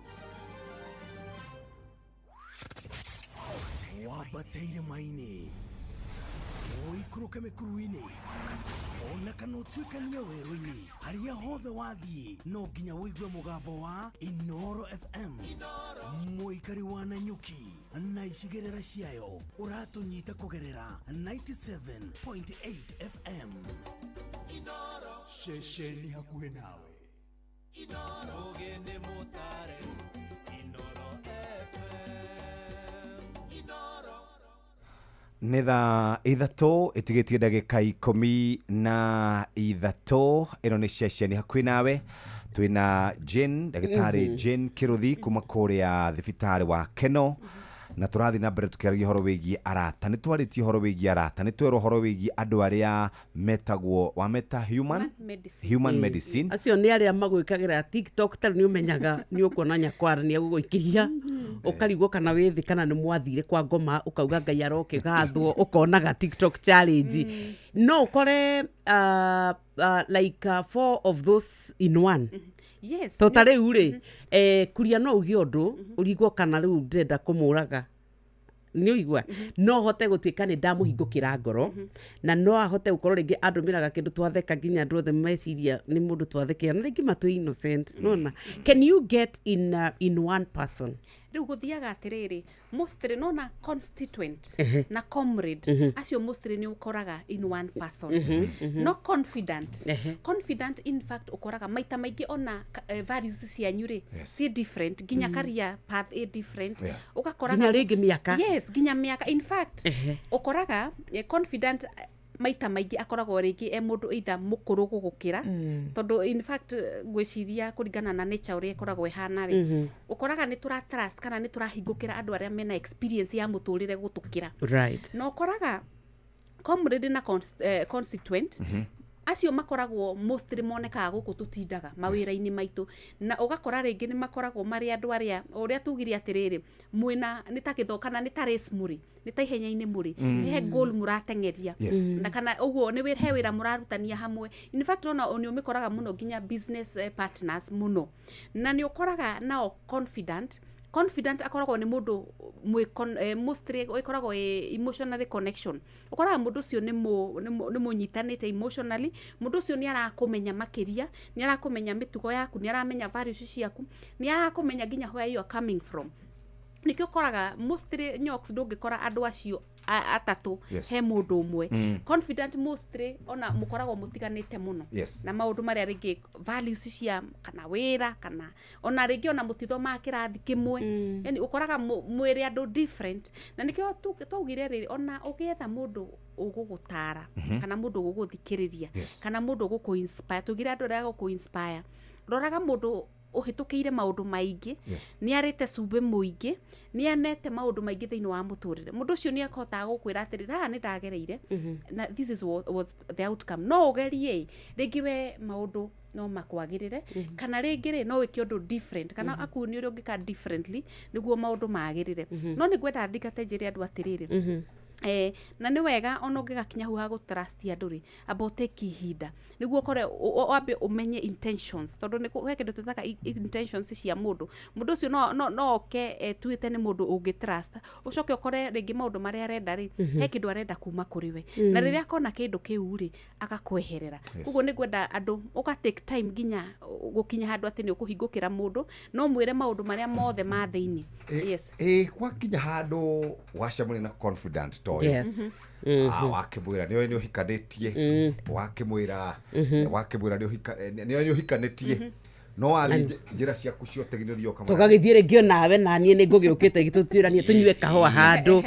[SPEAKER 6] Wambate irĩma-inĩ, ũikũrũke mĩkuru-inĩ, ona kana ũtuĩkanie werũ-inĩ, harĩa hothe wathiĩ no nginya ũigue mũgambo wa Inoro FM. Mũikari wa Nanyuki na icigĩrĩra ciayo, ũratũnyita kũgerera 97.8 FM.
[SPEAKER 17] Ceceni hakuhĩ nawe. Rũgĩ nĩ mũtare Inoro FM. Inoro.
[SPEAKER 11] Nĩ thaa 3 ĩtigĩtie ndagĩka 13. Ĩno nĩ ceceni hakuhĩ nawe. Twĩna Jane, ndagĩtarĩ Jane Kĩrũthi kuma kũrĩa thibitarĩ wa Keno, na tũrathiĩ na mbere tũkĩaragia ũhoro wĩgiĩ arata. Nĩ twarĩtie ũhoro wĩgiĩ arata, nĩ twerwo ũhoro wĩgiĩ andũ arĩa metagwo wameta human
[SPEAKER 7] medicine.
[SPEAKER 11] Human medicine.
[SPEAKER 12] Acio nĩ arĩa magwĩkagĩra TikTok, tarĩu nĩ ũmenyaga nĩ ũkuona nyakwara nĩ agũgũikĩria, ũkarigwo kana wĩ thĩ kana nĩ mwathire kwa ngoma, ũkauga Ngai aroke gathwo, ũkonaga TikTok challenge. No ũkore like four of those in one.
[SPEAKER 7] Yes.
[SPEAKER 12] To ta rĩu rĩ, kuria no uge ũndũ ũrigwo kana rĩu ndĩrenda kũmũraga, nĩ ũigua no hote gũtuĩka nĩ ndamũhingũkĩra ngoro, na no ahote gũkorwo rĩngĩ andũmĩraga kĩndũ twatheka nginya andũ othe meciria nĩ mũndũ twathekera, na rĩngĩ matũ innocent. Nona can you get in one person?
[SPEAKER 7] Rĩu gũthiaga atĩrĩrĩ, mostly nona constituent na comrade, acio mostly nĩ ũkoraga in one person. No confidant, confidant in fact ũkoraga maita maingĩ ona values cianyu rĩ ci different, nginya career path ĩ different. Ũgakoraga
[SPEAKER 12] nginya rĩngĩ mĩaka.
[SPEAKER 7] Yes, nginya mĩaka in fact. Ũkoraga confidant maita maingĩ akoragwo rĩngĩ e mũndũ either mũkũrũ gũgũkĩra, tondũ in fact ngwĩciria kũringana na nature ũrĩa ĩkoragwo ĩhana rĩ, ũkoraga nĩ tũra trust kana nĩ tũrahingũkĩra andũ arĩa mena experience ya mũtũrĩre gũtũkĩra. Na ũkoraga comrade na constituent acio makoragwo mostly monekaga gũkũ tũtindaga mawĩra-inĩ maitũ, na ũgakora rĩngĩ nĩ makoragwo marĩ andũ arĩa ũrĩa tugire atĩrĩrĩ, mwĩna nĩ ta gĩtho kana nĩ ta race mũrĩ, nĩ ta ihenya-inĩ mũrĩ, nĩ he goal mũrateng'eria, na kana ũguo nĩ he wĩra mũrarutania hamwe. In fact ona nĩ ũmĩkoraga mũno nginya business partners mũno. Na nĩ ũkoraga nao confidant akoragwo nĩ mũndũ mostly ĩkoragwo ĩ emotionally connection. Ũkoraga mũndũ ũcio nĩ mũnyitanĩte emotionally, mũndũ ũcio nĩ arakũmenya makĩria, nĩ arakũmenya mĩtugo yaku, nĩ aramenya values ciaku, nĩ arakũmenya nginya where you are coming from. Nĩkĩo ũkoraga mostly nyox ndũngĩkora andũ acio atatũ he mũndũ ũmwe. Confident mostly ona mũkoragwo mũtiganĩte mũno na maũndũ marĩa rĩngĩ values cia kana wĩra kana ona rĩngĩ ona mũtithomaga kĩrathi kĩmwe. Yani ũkoraga mwĩrĩ andũ different, na nĩkĩo twaugire rĩrĩ, ona ũgĩetha mũndũ ũgũgũtara kana mũndũ ũgũgũthikĩrĩria kana mũndũ ũgũkũ inspire, tugire andũ arĩa gũkũ inspire, roraga mũndũ ũhĩtũkĩire maũndũ maingĩ, nĩ arĩte cumbĩ mũingĩ, nĩ anete maũndũ maingĩ thĩinĩ wa mũtũrĩre. Mũndũ ũcio nĩ ahotaga gũkwĩra atĩrĩrĩ, haha nĩ ndagereire na this is what was the outcome, no ũgerie rĩngĩ we maũndũ no makwagĩrĩre, kana rĩngĩ rĩ no wĩke ũndũ different, kana akuonie ũrĩa ũngĩka differently nĩguo maũndũ magĩrĩre. No nĩ ngwenda thingate njĩre andũ atĩrĩrĩ, na nĩ wega ona ũngĩgakinya hau ha gũ trust andũ rĩ, amba ũtake ihinda nĩguo ũkore wambe ũmenye intentions, tondũ nĩ he kĩndũ twĩtaga intentions cia mũndũ. Mũndũ ũcio no oke etuĩte nĩ mũndũ ũngĩ trust, ũcoke ũkore rĩngĩ maũndũ marĩa arenda rĩ, he kĩndũ arenda kuma kũrĩ we, na rĩrĩa akona kĩndũ kĩu rĩ, agakweherera. Koguo nĩ ngwenda andũ ũga take time nginya gũkinya handũ atĩ nĩ ũkũhingũkĩra mũndũ, no mwĩre maũndũ marĩa mothe ma thĩinĩ. Yes.
[SPEAKER 11] Gwakinya handũ wacemania na confident ta ũyũ. Wakĩmwĩra nĩoĩ nĩ ũhikanĩtie, wakĩmwĩra nĩoĩ nĩ ũhikanĩtie, no wathiĩ njĩra ciaku ciothe nginya ũthiĩ ũkamwĩra.
[SPEAKER 12] Tũgagĩthiĩ rĩngĩ onawe na niĩ nĩ ngũgĩũkĩte tũtuĩranie tũnyue kahũa handũ,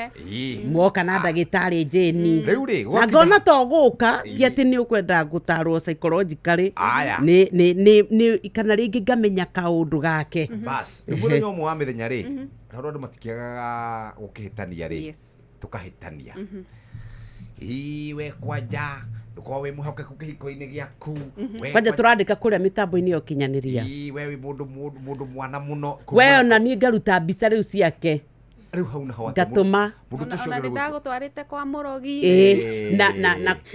[SPEAKER 12] mwoka na ndagĩtarĩ Jane.
[SPEAKER 11] Rĩu rĩ,
[SPEAKER 12] na ngona to gũka ti atĩ nĩ ũkwenda gũtarwo psychologically, nĩ kana rĩngĩ ngamenya kaũndũ gake.
[SPEAKER 11] Bas, rĩu mũthenya ũmwe wa mĩthenya rĩ, tondũ andũ matikĩagaga gũkĩhĩtania rĩ, tukahĩtania. Ii, we kwanja ndũkorwo wĩ mwĩhokeku kĩhiko-inĩ gĩaku. We
[SPEAKER 12] Kwanja tũrandĩka kũrĩa mĩtambo-inĩ ya ũkinyanĩria.
[SPEAKER 11] Ii, we wĩ mũndũ mwana mũno.
[SPEAKER 12] We ona niĩ ngaruta mbica rĩu ciake.
[SPEAKER 11] Rĩu hau naho atĩ
[SPEAKER 12] ngatũma.
[SPEAKER 11] Mũndũ ta ũcio
[SPEAKER 7] Ona
[SPEAKER 11] nĩ
[SPEAKER 7] nĩ ndagũtwarĩte kwa mũrogi.
[SPEAKER 12] Ĩĩ,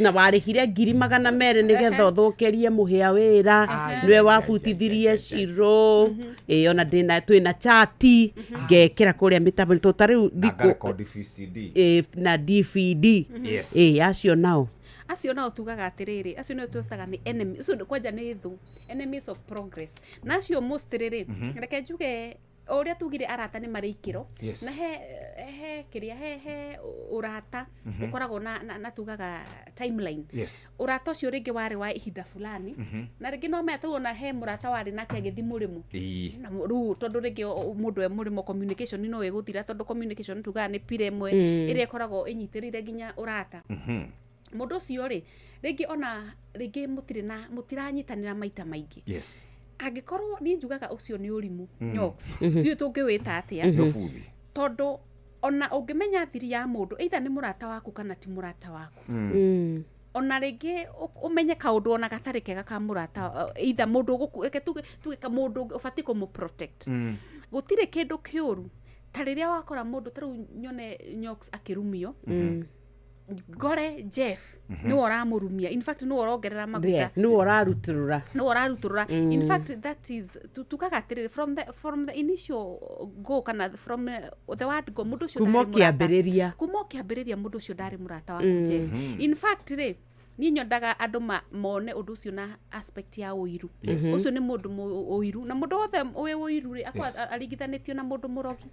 [SPEAKER 12] na warĩhire 200,000 nĩgetha ũthũkĩrie mũhĩa wĩra, nĩwe wabutithirie cirũ. Ĩĩ, ona ndĩna twĩna chati ngekĩra kũrĩa mĩtambo-inĩ tondũ ta rĩu
[SPEAKER 11] na
[SPEAKER 12] thikũ
[SPEAKER 11] ngarekondi VCD.
[SPEAKER 12] Ĩĩ, na DVD.
[SPEAKER 11] Yes.
[SPEAKER 12] Ĩĩ, acio nao
[SPEAKER 7] Acio nao tugaga atĩrĩrĩ, acio nĩo twĩtaga nĩ enemy, acio kwanja nĩ thũ, enemies of progress. Na acio mostly rĩ, reke njuge o ũrĩa tugire arata nĩ marĩ ikĩro.
[SPEAKER 11] Yes.
[SPEAKER 7] Na he kĩrĩa he ũrata ũkoragwo na tugaga timeline.
[SPEAKER 11] Yes.
[SPEAKER 7] Ũrata ũcio rĩngĩ warĩ wa ihinda fulani, na rĩngĩ no menya tau ona he mũrata warĩ nake agĩthiĩ mũrĩmo.
[SPEAKER 11] Ii.
[SPEAKER 7] Na rĩu tondũ rĩngĩ mũndũ e mũrĩmo communication no ĩgũthira, tondũ communication tugaga nĩ pira ĩmwe ĩrĩa ĩkoragwo ĩnyitĩrĩire nginya ũrata. Mũndũ ũcio rĩ, rĩngĩ ona rĩngĩ mũtirĩ na mũtiranyitanĩra maita maingĩ.
[SPEAKER 11] Yes.
[SPEAKER 7] Angĩkorwo niĩ njugaga ũcio nĩ ũrimũ, nyox ithuĩ tũngĩwĩta atĩa?
[SPEAKER 11] Nĩ ũbuthi.
[SPEAKER 7] Tondũ ona ũngĩmenya thiri ya mũndũ, either nĩ mũrata waku kana ti mũrata waku, ona rĩngĩ ũmenye kaũndũ ona gatarĩ kega ka mũrata, either mũndũ reke tuge ka mũndũ ũbatiĩ kũmũ protect. Gũtirĩ kĩndũ kĩũru ta rĩrĩa wakora mũndũ ta rĩu nyone nyox akĩrumio, ngore Jeff nĩwe ũramũrumia, in fact nĩwe ũrongerera maguta.
[SPEAKER 12] Yes, nĩwe ũrarutũrũra.
[SPEAKER 7] Nĩwe ũrarutũrũra. In fact that is tugaga atĩrĩrĩ, from the initial go, kana from the word go, mũndũ ũcio
[SPEAKER 12] kuma
[SPEAKER 7] ndarĩ mũrata.
[SPEAKER 12] ũkĩambĩrĩria.
[SPEAKER 7] Kuma ũkĩambĩrĩria mũndũ ũcio ndarĩ mũrata waku, Jeff. In fact rĩ, niĩ nyendaga andũ mone ũndũ ũcio na aspect ya ũiru.
[SPEAKER 11] Yes.
[SPEAKER 7] Ũcio nĩ mũndũ ũiru, na mũndũ wothe wĩ ũiru rĩ, akorwo aringithanĩtio na mũndũ mũrogi.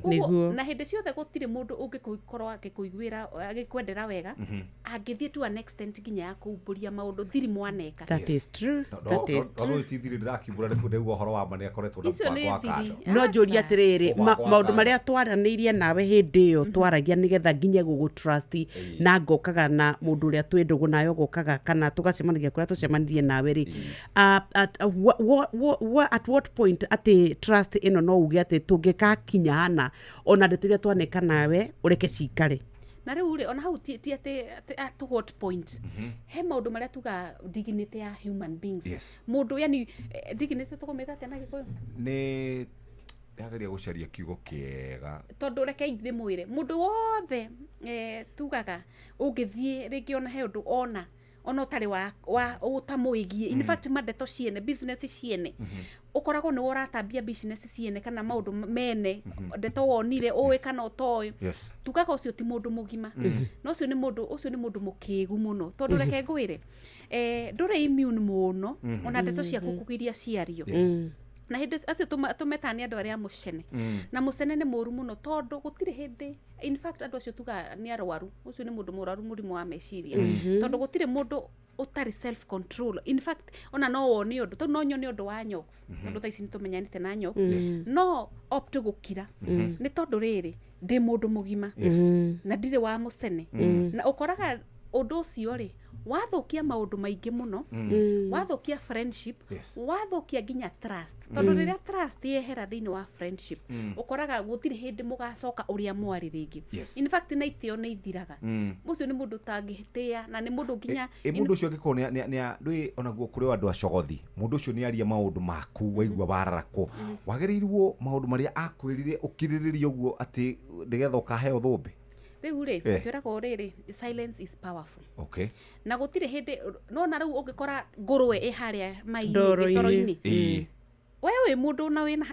[SPEAKER 7] Koguo,
[SPEAKER 12] Nĩguo.
[SPEAKER 7] na hĩndĩ ciothe gũtirĩ mũndũ ũngĩkorwo agĩkũiguĩra, agĩkwendera wega, angĩthiĩ to an extent nginya ya kumbũria maũndũ thiri mwaneka.
[SPEAKER 12] That is true. That is
[SPEAKER 11] No
[SPEAKER 12] true.
[SPEAKER 11] no ti thiri ndĩrakimbũra nĩ kũndĩgua ũhoro wa ma nĩ akoretwo na
[SPEAKER 7] Icio
[SPEAKER 11] mũbango
[SPEAKER 7] nĩ
[SPEAKER 11] wa
[SPEAKER 7] thiri.
[SPEAKER 11] kando.
[SPEAKER 12] No njũrie atĩrĩrĩ,
[SPEAKER 11] Mũbango wa
[SPEAKER 12] maũndũ
[SPEAKER 11] kando.
[SPEAKER 12] marĩa twaranĩirie nawe hĩndĩ ĩyo twaragia nĩgetha nginye gũgũ trust, na ngokaga na mũndũ ũrĩa twĩ ndũgũ nawe ũgokaga kana tũgacemanagia kũrĩa tũcemanirie nawe rĩ, at what point atĩ trust ĩno no uge atĩ tũngĩgakinya hana ona ndeto iria twaneka nawe ũreke cikare?
[SPEAKER 7] Na rĩu rĩ, ona hau ti atĩ at what point, he maũndũ marĩa tuga dignity ya human beings.
[SPEAKER 11] Yes.
[SPEAKER 7] Mũndũ yani dignity tũkũmĩta atĩa na Gĩkũyũ?
[SPEAKER 11] Nĩ ndĩrageria gũcaria kiugo kĩega.
[SPEAKER 7] Tondũ reke ndĩmwĩre mũndũ wothe, tugaga ũngĩthiĩ rĩngĩ ona he ũndũ ona ũtarĩ wa ũtamwĩgiĩ, in fact mandeto ciene business ciene, ũkoragwo nĩwe ũratambia business ciene kana maũndũ mene, ndeto wonire ũĩ kana ũtoĩ.
[SPEAKER 11] Yes.
[SPEAKER 7] Tugaga ũcio ti mũndũ mũgima, no ũcio nĩ mũndũ, ũcio nĩ mũndũ mũkĩgu mũno, tondũ reke ngwĩre, ndũrĩ immune mũno ona ndeto ciaku kũgiria ciario.
[SPEAKER 11] Yes.
[SPEAKER 7] Na hĩndĩ acio tũmetaga nĩ andũ arĩa mũcene, na mũcene nĩ mũru mũno, tondũ gũtirĩ hĩndĩ, in fact andũ acio tugaga nĩ arwaru, ũcio nĩ mũndũ mũrwaru mũrimũ wa meciria, tondũ gũtirĩ mũndũ ũtarĩ self control. In fact ona no wone ũndũ, tondũ no nyone ũndũ wa nyox, tondũ thaa ici nĩ tũmenyanĩte na nyox, no opt gũkira nĩ tondũ rĩrĩ ndĩ mũndũ mũgima na ndirĩ wa mũcene, na ũkoraga ũndũ ũcio rĩ wathũkia maũndũ maingĩ mũno, wathũkia friendship,
[SPEAKER 11] Yes.
[SPEAKER 7] wathũkia nginya trust, tondũ rĩrĩa trust yehera thĩinĩ wa friendship, ũkoraga gũtirĩ hĩndĩ mũgacoka ũrĩa mwarĩ rĩngĩ.
[SPEAKER 11] Yes.
[SPEAKER 7] In fact na itĩo nĩ ithiraga. Ũcio nĩ mũndũ ũtangĩtĩa na nĩ mũndũ nginya
[SPEAKER 11] Ĩ mũndũ ũcio angĩkorwo ndũĩ onaguo kũrĩ andũ acogothi, mũndũ ũcio nĩ aria maũndũ maku waigua wararakwo, wagĩrĩirwo maũndũ marĩa akwĩrire ũkirĩrĩrie ũguo atĩ nĩgetha ũkaheo thũmbĩ.
[SPEAKER 7] Rĩu rĩ, twĩragwo rĩrĩ, silence is powerful.
[SPEAKER 11] Okay.
[SPEAKER 7] Na gũtirĩ hĩndĩ nona rĩu ũngĩkora ngũrwe ĩ harĩa mai-inĩ
[SPEAKER 12] Ndoro-inĩ.
[SPEAKER 7] gĩcoro-inĩ,
[SPEAKER 11] Ĩĩ.
[SPEAKER 7] we wĩ mũndũ na wĩna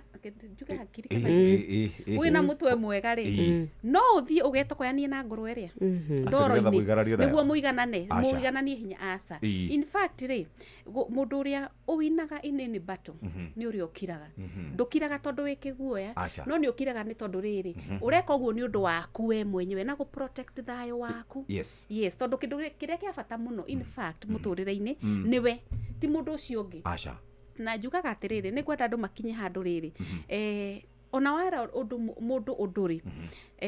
[SPEAKER 7] njuge hakiri kana
[SPEAKER 11] Ĩĩ, ĩĩ, ĩĩ.
[SPEAKER 7] wĩna mũtwe mwega rĩ,
[SPEAKER 11] Ĩĩ.
[SPEAKER 7] no ũthiĩ ũgetokoyanie na ngũrwe ĩrĩa
[SPEAKER 11] Atĩ nĩgetha
[SPEAKER 7] ndoro-inĩ
[SPEAKER 11] mũigananie nayo.
[SPEAKER 7] nĩguo mũiganane.
[SPEAKER 11] Aca.
[SPEAKER 7] Mũigananie hinya, aca.
[SPEAKER 11] Ĩĩ.
[SPEAKER 7] In fact rĩ, mũndũ ũrĩa ũwinaga in any battle nĩ ũrĩa ũkiraga. Ndũkiraga tondũ wĩ kĩguoya,
[SPEAKER 11] Aca.
[SPEAKER 7] no nĩ ũkiraga nĩ tondũ rĩrĩ ũreka ũguo nĩ ũndũ waku we mwenyewe na gũ protect thayũ waku.
[SPEAKER 11] Yes.
[SPEAKER 7] Yes, tondũ kĩndũ kĩrĩa kĩa bata mũno in fact mũtũrĩre-inĩ nĩwe, ti mũndũ ũcio ũngĩ.
[SPEAKER 11] Aca.
[SPEAKER 7] Na njugaga atĩrĩrĩ, nĩ ngwenda andũ makinye handũ rĩrĩ, ona wera ũndũ mũndũ ũndũ rĩ,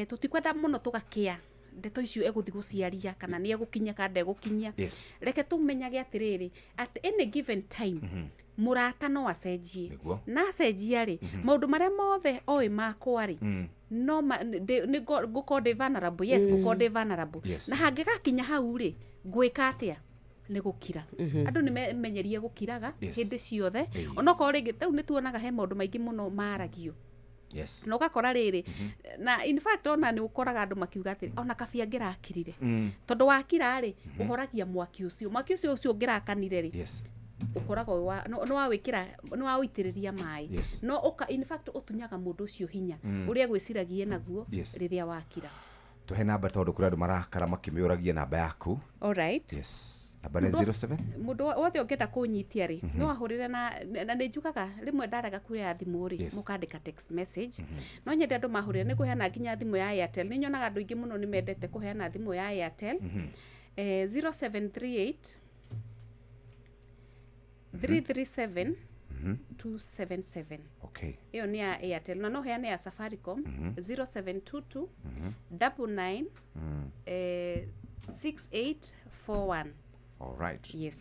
[SPEAKER 7] tũtikwenda mũno tũgakĩa ndeto icio egũthiĩ gũciaria kana nĩ egũkinya kana ndegũkinyia.
[SPEAKER 11] Yes.
[SPEAKER 7] Reke tũmenyage atĩrĩrĩ, at any given time mũrata no acenjie.
[SPEAKER 11] Nĩguo.
[SPEAKER 7] Na acenjia rĩ, maũndũ marĩa mothe oĩ makwa rĩ, No nĩ ngũkorwo ndĩ vulnerable, yes, ngũkorwo ndĩ vulnerable.
[SPEAKER 11] Yes.
[SPEAKER 7] Na hangĩgakinya hau rĩ, ngwĩka atĩa? Nĩ gũkira. Andũ nĩ memenyerie gũkiraga hĩndĩ ciothe. Onokorwo rĩngĩ rĩu nĩ tuonaga he maũndũ maingĩ mũno maragio, na ũgakora rĩrĩ, na in fact ona nĩ ũkoraga andũ makiuga atĩrĩ, ona kabia ngĩrakirire, tondũ wakira rĩ, ũhoragia mwaki ũcio, mwaki ũcio ũcio ũngĩrakanire rĩ, ũkoragwo wĩ nĩ wawĩkĩra, nĩ waũitĩrĩria maĩ. No ũka, in fact ũtunyaga mũndũ ũcio hinya ũrĩa gwĩciragie naguo rĩrĩa wakira.
[SPEAKER 11] Tũhe namba, tondũ kũrĩ andũ marakara makĩmĩũragia namba yaku.
[SPEAKER 7] Alright.
[SPEAKER 11] Yes, namba nĩ 07
[SPEAKER 7] Mũndũ wothe ũngĩenda kũnyitia rĩ, no ahũrĩre, na nĩ njugaga rĩmwe ndarega kuoya thimũ rĩ, mũkandĩka text message. No nyende andũ mahũrĩre, nĩ kũheana nginya thimũ ya Airtel. Nĩ nyonaga andũ aingĩ mũno nĩ mendete kũheana thimũ ya Airtel. 0738 337 277. Ĩyo nĩ ya Airtel, na no heane ya Safaricom, 0722 99 6841.
[SPEAKER 11] All right.
[SPEAKER 7] Yes.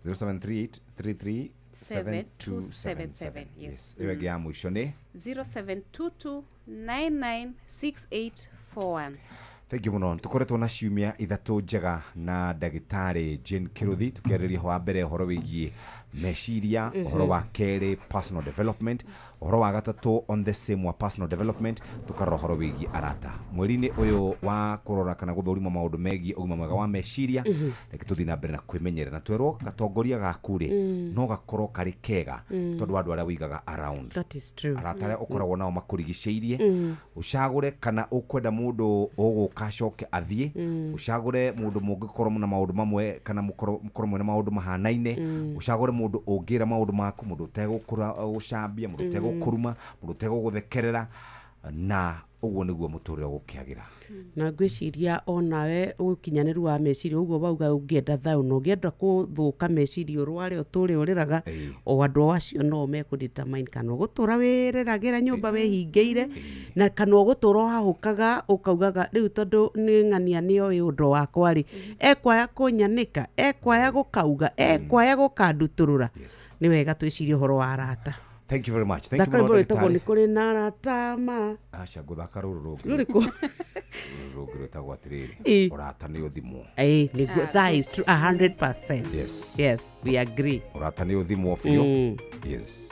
[SPEAKER 11] 0738 33 7277.
[SPEAKER 7] 7277, yes.
[SPEAKER 11] Ĩyo ĩngĩ ya mũico nĩ
[SPEAKER 7] 0722 996841.
[SPEAKER 11] Thank you mũno. Tũkoretwo na ciumia 3 njega na ndagĩtarĩ Jane Kĩrũthi, tũkĩarĩria wa mbere ũhoro wĩgiĩ meciria, ũhoro wa kerĩ personal development, ũhoro wa gatatũ on the same wa personal development, tũkarora ũhoro wĩgiĩ arata. Mweri-inĩ ũyũ wa kũrora kana gũthũrima maũndũ megiĩ ũgima mwega wa meciria, reke tũthiĩ na mbere na kwĩmenyerera, na twerwo gatongoria gaku rĩ, no gakorwo karĩ kega tondũ wa andũ arĩa ũigaga around.
[SPEAKER 12] That is true.
[SPEAKER 11] Arata arĩa ũkoragwo nao makũrigicĩirie, ũcagũre kana ũkwenda mũndũ ũgũka acoke athiĩ, ũcagũre mũndũ mũngĩkorwo na maũndũ mamwe kana mũkorwo mwĩna maũndũ mahanaine, ũcagũre mũndũ ũngĩra maũndũ maku, mũndũ ũtegũcambia, mũndũ ũtegũkũruma, mũndũ ũtegũgũthekerera, na ũguo nĩguo mũtũrĩre ũgũkĩagĩra.
[SPEAKER 12] Na ngwĩciria onawe ũkinyanĩru wa meciria ũguo wauga, ũngĩenda thayũ na ũngĩenda kũthũka meciria, ũrware, ũtũre ũrĩraga, o andũ acio no mekũ-determine kana ũgũtũra wĩrĩragĩra nyũmba wĩhingĩire, na kana ũgũtũra ũhahũkaga ũkaugaga rĩu tondũ nĩ ng'ania nĩoĩ ũndũ wakwa rĩ, ekwaya kũnyanĩka, ekwaya gũkauga, ekwaya gũkandutũrũra. Nĩ wega twĩcirie ũhoro wa arata.
[SPEAKER 11] Thank you very much. Thank you
[SPEAKER 12] Thaka
[SPEAKER 11] mũno,
[SPEAKER 12] rwĩmbo rwĩtagwo
[SPEAKER 11] ndagĩtarĩ.
[SPEAKER 12] Nĩ kũrĩ na arata ma
[SPEAKER 11] Aca, ngũthaka rũrũ rũngĩ.
[SPEAKER 12] Rũrĩkũ?
[SPEAKER 11] Rũrũ rũngĩ rwĩtagwo atĩrĩrĩ, ũrata nĩ ũthimwo.
[SPEAKER 12] Ĩĩ, nĩguo. That is true, 100%.
[SPEAKER 11] Yes.
[SPEAKER 12] Yes, we agree.
[SPEAKER 11] Ũrata nĩ ũthimwo biũ. Yes.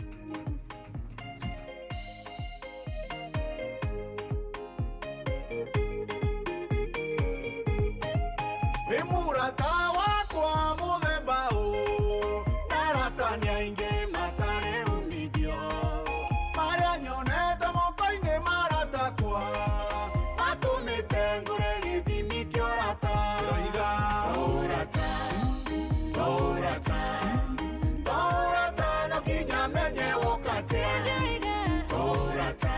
[SPEAKER 8] Nĩ mũrata wakwa mũthemba ũ, arata nĩ aingĩ matarĩ umithio, marĩa nyonete moko-inĩ maratakwa matũmĩte ngũre gĩthimi kĩa ũrata. Ndĩroiga tũrata, tũrata, tũrata, no nginya menye woka atĩa. Tũrata,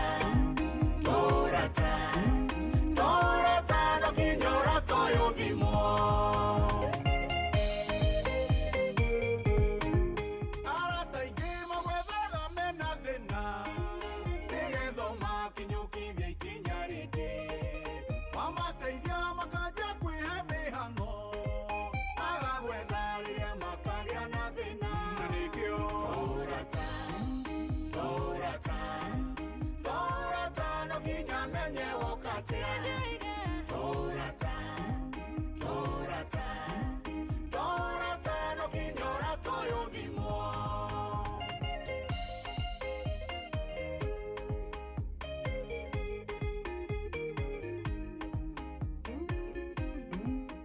[SPEAKER 8] tũrata, tũrata, no nginya ũrata ũyũ ũthimwo. Arata aingĩ magwethaga mena thĩna, nĩgetha ũmakinyũkithie ikinya rĩngĩ, wamateithia makanjia kwĩhe mĩhang'o, magagwetha rĩrĩa makagĩa na thĩna. Na nĩkĩo tũrata, tũrata, tũrata, no nginya menye woka atĩa. Tũrata, tũrata, tũrata, no nginya ũrata ũyũ ũthimwo.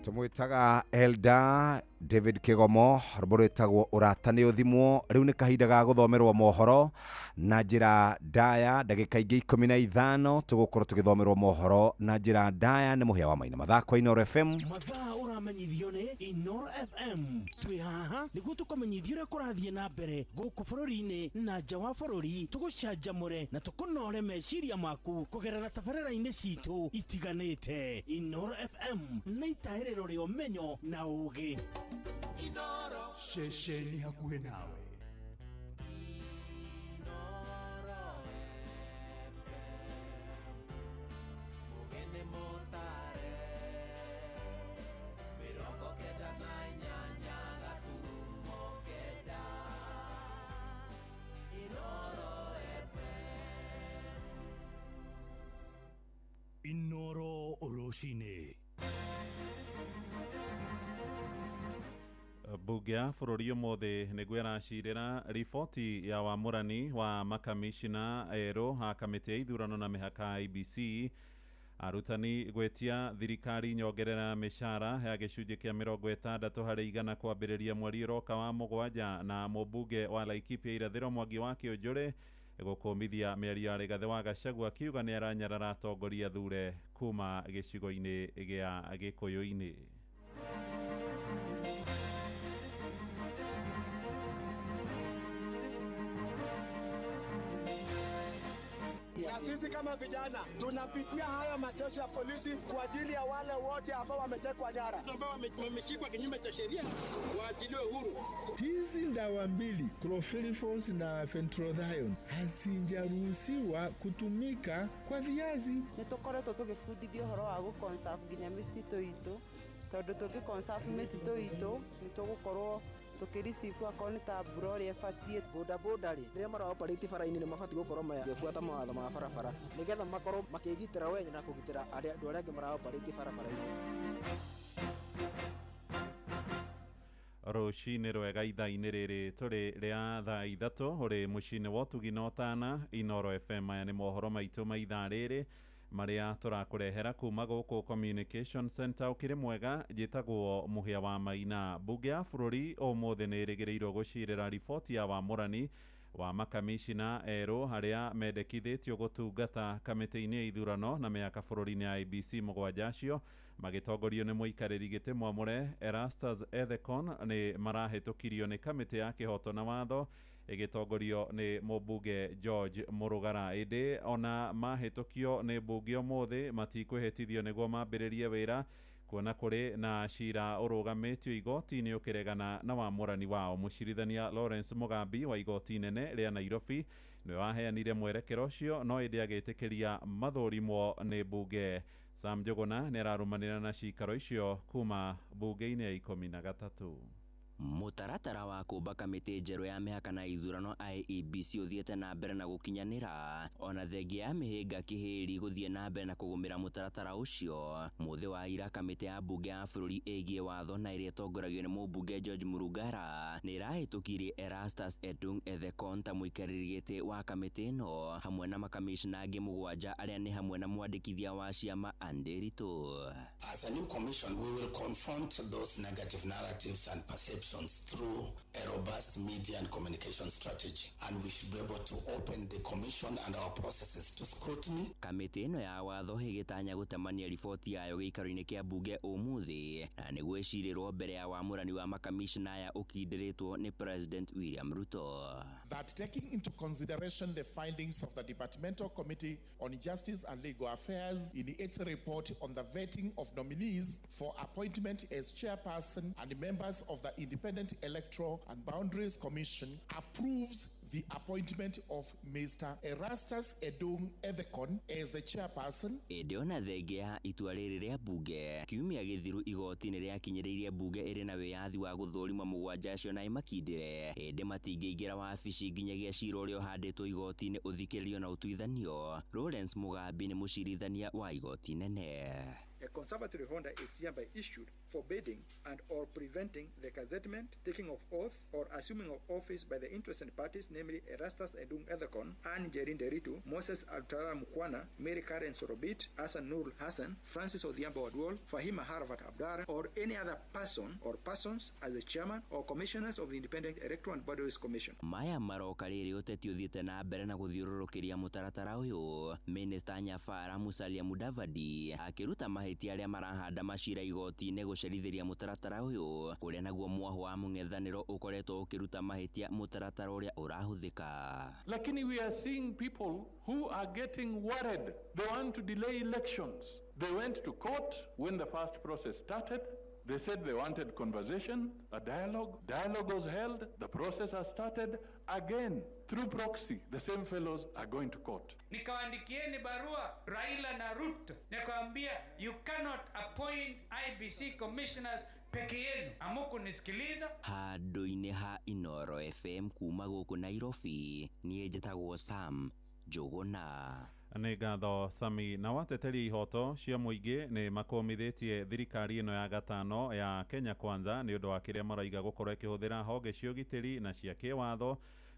[SPEAKER 11] Tũmwĩtaga Elda David Kĩgomo, rwĩmbo rwĩtagwo ũrata nĩ ũthimwo. Rĩu nĩ kahinda ga gũthomerwo mohoro na njĩra ndaya, ndagĩka ingĩ 15 tũgũkorwo tũgĩthomerwo mohoro na njĩra ndaya nĩ Mũhĩa wa Maina. Mathako Inooro FM.
[SPEAKER 6] Mathaa ũramenyithio nĩ Inoro FM. Twĩ haha nĩguo tũkũmenyithia ũrĩa kũrathiĩ na mbere gũkũ bũrũri-inĩ na nja wa bũrũri, tũgũcanjamũre na tũkũnore meciria maku kũgerera tabarĩra-inĩ citũ itiganĩte. Inoro FM nĩ itahĩrĩro rĩa ũmenyo na ũũgĩ.
[SPEAKER 17] Ceceni hakuhĩ nawe. Rũcinĩ.
[SPEAKER 10] Mbunge ya bũrũri ũmũthĩ nĩguo ĩracirĩra riboti ya wamũrani wa makamishina erũ a kamĩtĩ ya ithurano na mĩhaka IEBC. Arutani gwĩtia thirikari nyongerera mĩcara ya gĩcunjĩ kĩa 60% kwambĩrĩria mweri ũroka wa 7, na mũmbunge wa Laikipia irathĩro Mwangi wa Kĩũnjũrĩ gũkũmithia mĩario ya Rigathĩ wa Gachagua akiuga nĩ aranyarara atongoria thure kuma gĩcigo-inĩ gĩa Gĩkũyũ-inĩ.
[SPEAKER 1] Na sisi kama vijana tunapitia haya mateso ya polisi kwa ajili ya wale wote ambao wametekwa nyara,
[SPEAKER 9] ambao wameshikwa kinyume cha sheria waachiliwe huru.
[SPEAKER 13] Hizi ndawa mbili chlorpyrifos na fentrothion hazijaruhusiwa kutumika kwa viazi.
[SPEAKER 22] Nĩ tũkoretwo tũgĩbundithio ũhoro wa gũ conserve nginya mĩtitũ itũ, tondũ tũngĩ conserve mĩtitũ itũ nĩ tũgũkorwo tũkĩricibu akorwo nĩ ta mbura ũrĩa ĩbatiĩ.
[SPEAKER 25] Boda boda rĩ, rĩrĩa mara operate bara-inĩ nĩ mabatiĩ gũkorwo magĩbuata mawatho ma barabara nĩgetha makorwo makĩgitĩra wenye na kũgitĩra andũ arĩa angĩ mara operate barabara-inĩ.
[SPEAKER 10] Rũcinĩ rwega ithaa-inĩ rĩrĩ tũrĩ rĩa thaa 3 ũrĩ mũciĩ-inĩ wa ũtugi na ũtana Inoro FM. Aya nĩ mohoro maitũ ma ithaa rĩrĩ marĩa tũrakũrehera kuma gũkũ Communication Center. Ũkĩrĩ mwega, njĩtagwo Mũhĩa wa Maina. Mbunge ya bũrũri ũmũthĩ nĩ ĩrĩgĩrĩirwo gũcirĩra riboti ya wamũrani wa makamishina erũ arĩa mendekithĩtio gũtungata kamĩtĩ-inĩ ya ithurano na mĩhaka bũrũri-inĩ ya IEBC. 7 acio magĩtongorio nĩ mũikarĩri gĩtĩ mwamũre Erastus Ethekon nĩ marahĩtũkirio nĩ kamĩtĩ ya kĩhoto na watho ĩgĩtongorio nĩ mũmbunge George Mũrugara. Ĩndĩ ona mahĩtũkio nĩ mbunge ũmũthĩ matikwĩhĩtithio nĩguo mambĩrĩrie wĩra, kuona kũrĩ na cira ũrũgamĩtio igoti-inĩ ũkĩregana na wamũrani wao. Mũcirithania Lawrence Mugambi wa igoti inene rĩa Nairobi nĩwe waheanire mwerekero ũcio, no ĩndĩ agĩtĩkĩria mathũrimwo nĩ mbunge. Sam Njuguna nĩ ararũmanĩra na cikaro icio kuma mbunge-inĩ ya 13.
[SPEAKER 26] Mũtaratara wa kũmba kamĩtĩ njerũ ya mĩhaka na ithurano IEBC ũthiĩte na mbere na gũkinyanĩra, ona thengia ya mĩhĩnga kĩhĩri gũthiĩ na mbere na kũgũmĩra mũtaratara ũcio. Mũthĩ wa ira kamĩtĩ ya mbunge ya bũrũri ĩgiĩ watho na ĩrĩa ĩtongoragio nĩ mũmbunge George Murugara nĩ ĩrahĩtũkirie Erastus Edung Ethekon ta mũikarĩri gĩtĩ wa kamĩtĩ ĩno hamwe na makamishna angĩ 7 arĩa nĩ hamwe na mwandĩkithia wa ciama Anne Nderitu.
[SPEAKER 27] As a new commission, we will confront those negative narratives and perceptions through a robust media and communication strategy, and we should be able to open the commission and our processes to scrutiny.
[SPEAKER 26] Kamĩtĩ ĩno ya watho ĩgĩtanya gũtemania riboti yayo gĩikaro-inĩ kĩa mbunge ũmũthĩ, na nĩguo ĩcirĩrwo mbere ya wamũrani wa makamishna aya ũkindĩrĩtwo nĩ President William Ruto.
[SPEAKER 28] That taking into consideration the findings of the Departmental Committee on Justice and Legal Affairs in its report on the vetting of nominees for appointment as chairperson and members of the Independent Electoral and Boundaries Commission, approves the appointment of Mr. Erastus Edung Ethekon as the chairperson.
[SPEAKER 26] Ĩndĩ ona thengia ya itua rĩrĩ rĩa mbunge, kiumia gĩthiru igoti nĩ rĩakinyĩrĩirie mbunge ĩrĩ na wĩyathi wa gũthũrima 7 acio na ĩmakindĩre, ĩndĩ matingĩingĩra wabici nginyagia cira ũrĩa ũhandĩtwo igoti-inĩ ũthikĩrĩrio na ũtuithanio. Lawrence Mugambi nĩ mũcirithania wa igoti nene.
[SPEAKER 29] A conservatory order is hereby issued forbidding and or preventing the gazettement, taking of oath, or assuming of office by the interested parties, namely Erastus Edung Ethekon, Anne Njeri Nderitu, Moses Alutalala Mukhwana, Mary Karen Sorobit, Hassan Nur Hassan, Francis Odhiambo Oduol, Fahima Harvat Abdar, or any other person or persons as the chairman or commissioners of the Independent Electoral and Boundaries Commission.
[SPEAKER 26] Maya maroka rĩrĩ ũteti ũthiĩte na mbere na gũthiũrũrũkĩria mũtaratara ũyũ. Minister Nyabara Musalia Mudavadi akĩruta mahĩtia arĩa marahanda macira igoti-inĩ gũcerithĩria mũtaratara ũyũ, kũrĩa naguo mwaho wa mũng'ethanĩro ũkoretwo ũkĩruta mahĩtia mũtaratara ũrĩa ũrahũthĩka.
[SPEAKER 30] Lakini we are seeing people who are getting worried. They want to delay elections. They went to court when the first process started. They said they wanted conversation, a dialogue. Dialogue was held. The process has started. Again, through proxy, the same fellows are going to court.
[SPEAKER 31] Nikawaandikieni barua Raila na Ruto, nikawaambia you cannot appoint IBC commissioners peke yenu. Hamukunisikiliza.
[SPEAKER 26] Handũ-inĩ ha Inoro FM kuma gũkũ Nairobi, niĩ njĩtagwo Sam Njũgũna.
[SPEAKER 10] Nĩ ngatho Sami. Na wateteri ihoto cia mũingĩ nĩ makũmithĩtie thirikari ĩno ya gatano ya Kenya Kwanza nĩ ũndũ wa kĩrĩa maraiga gũkorwo ĩkĩhũthĩra honge cia ũgitĩri na cia kĩwatho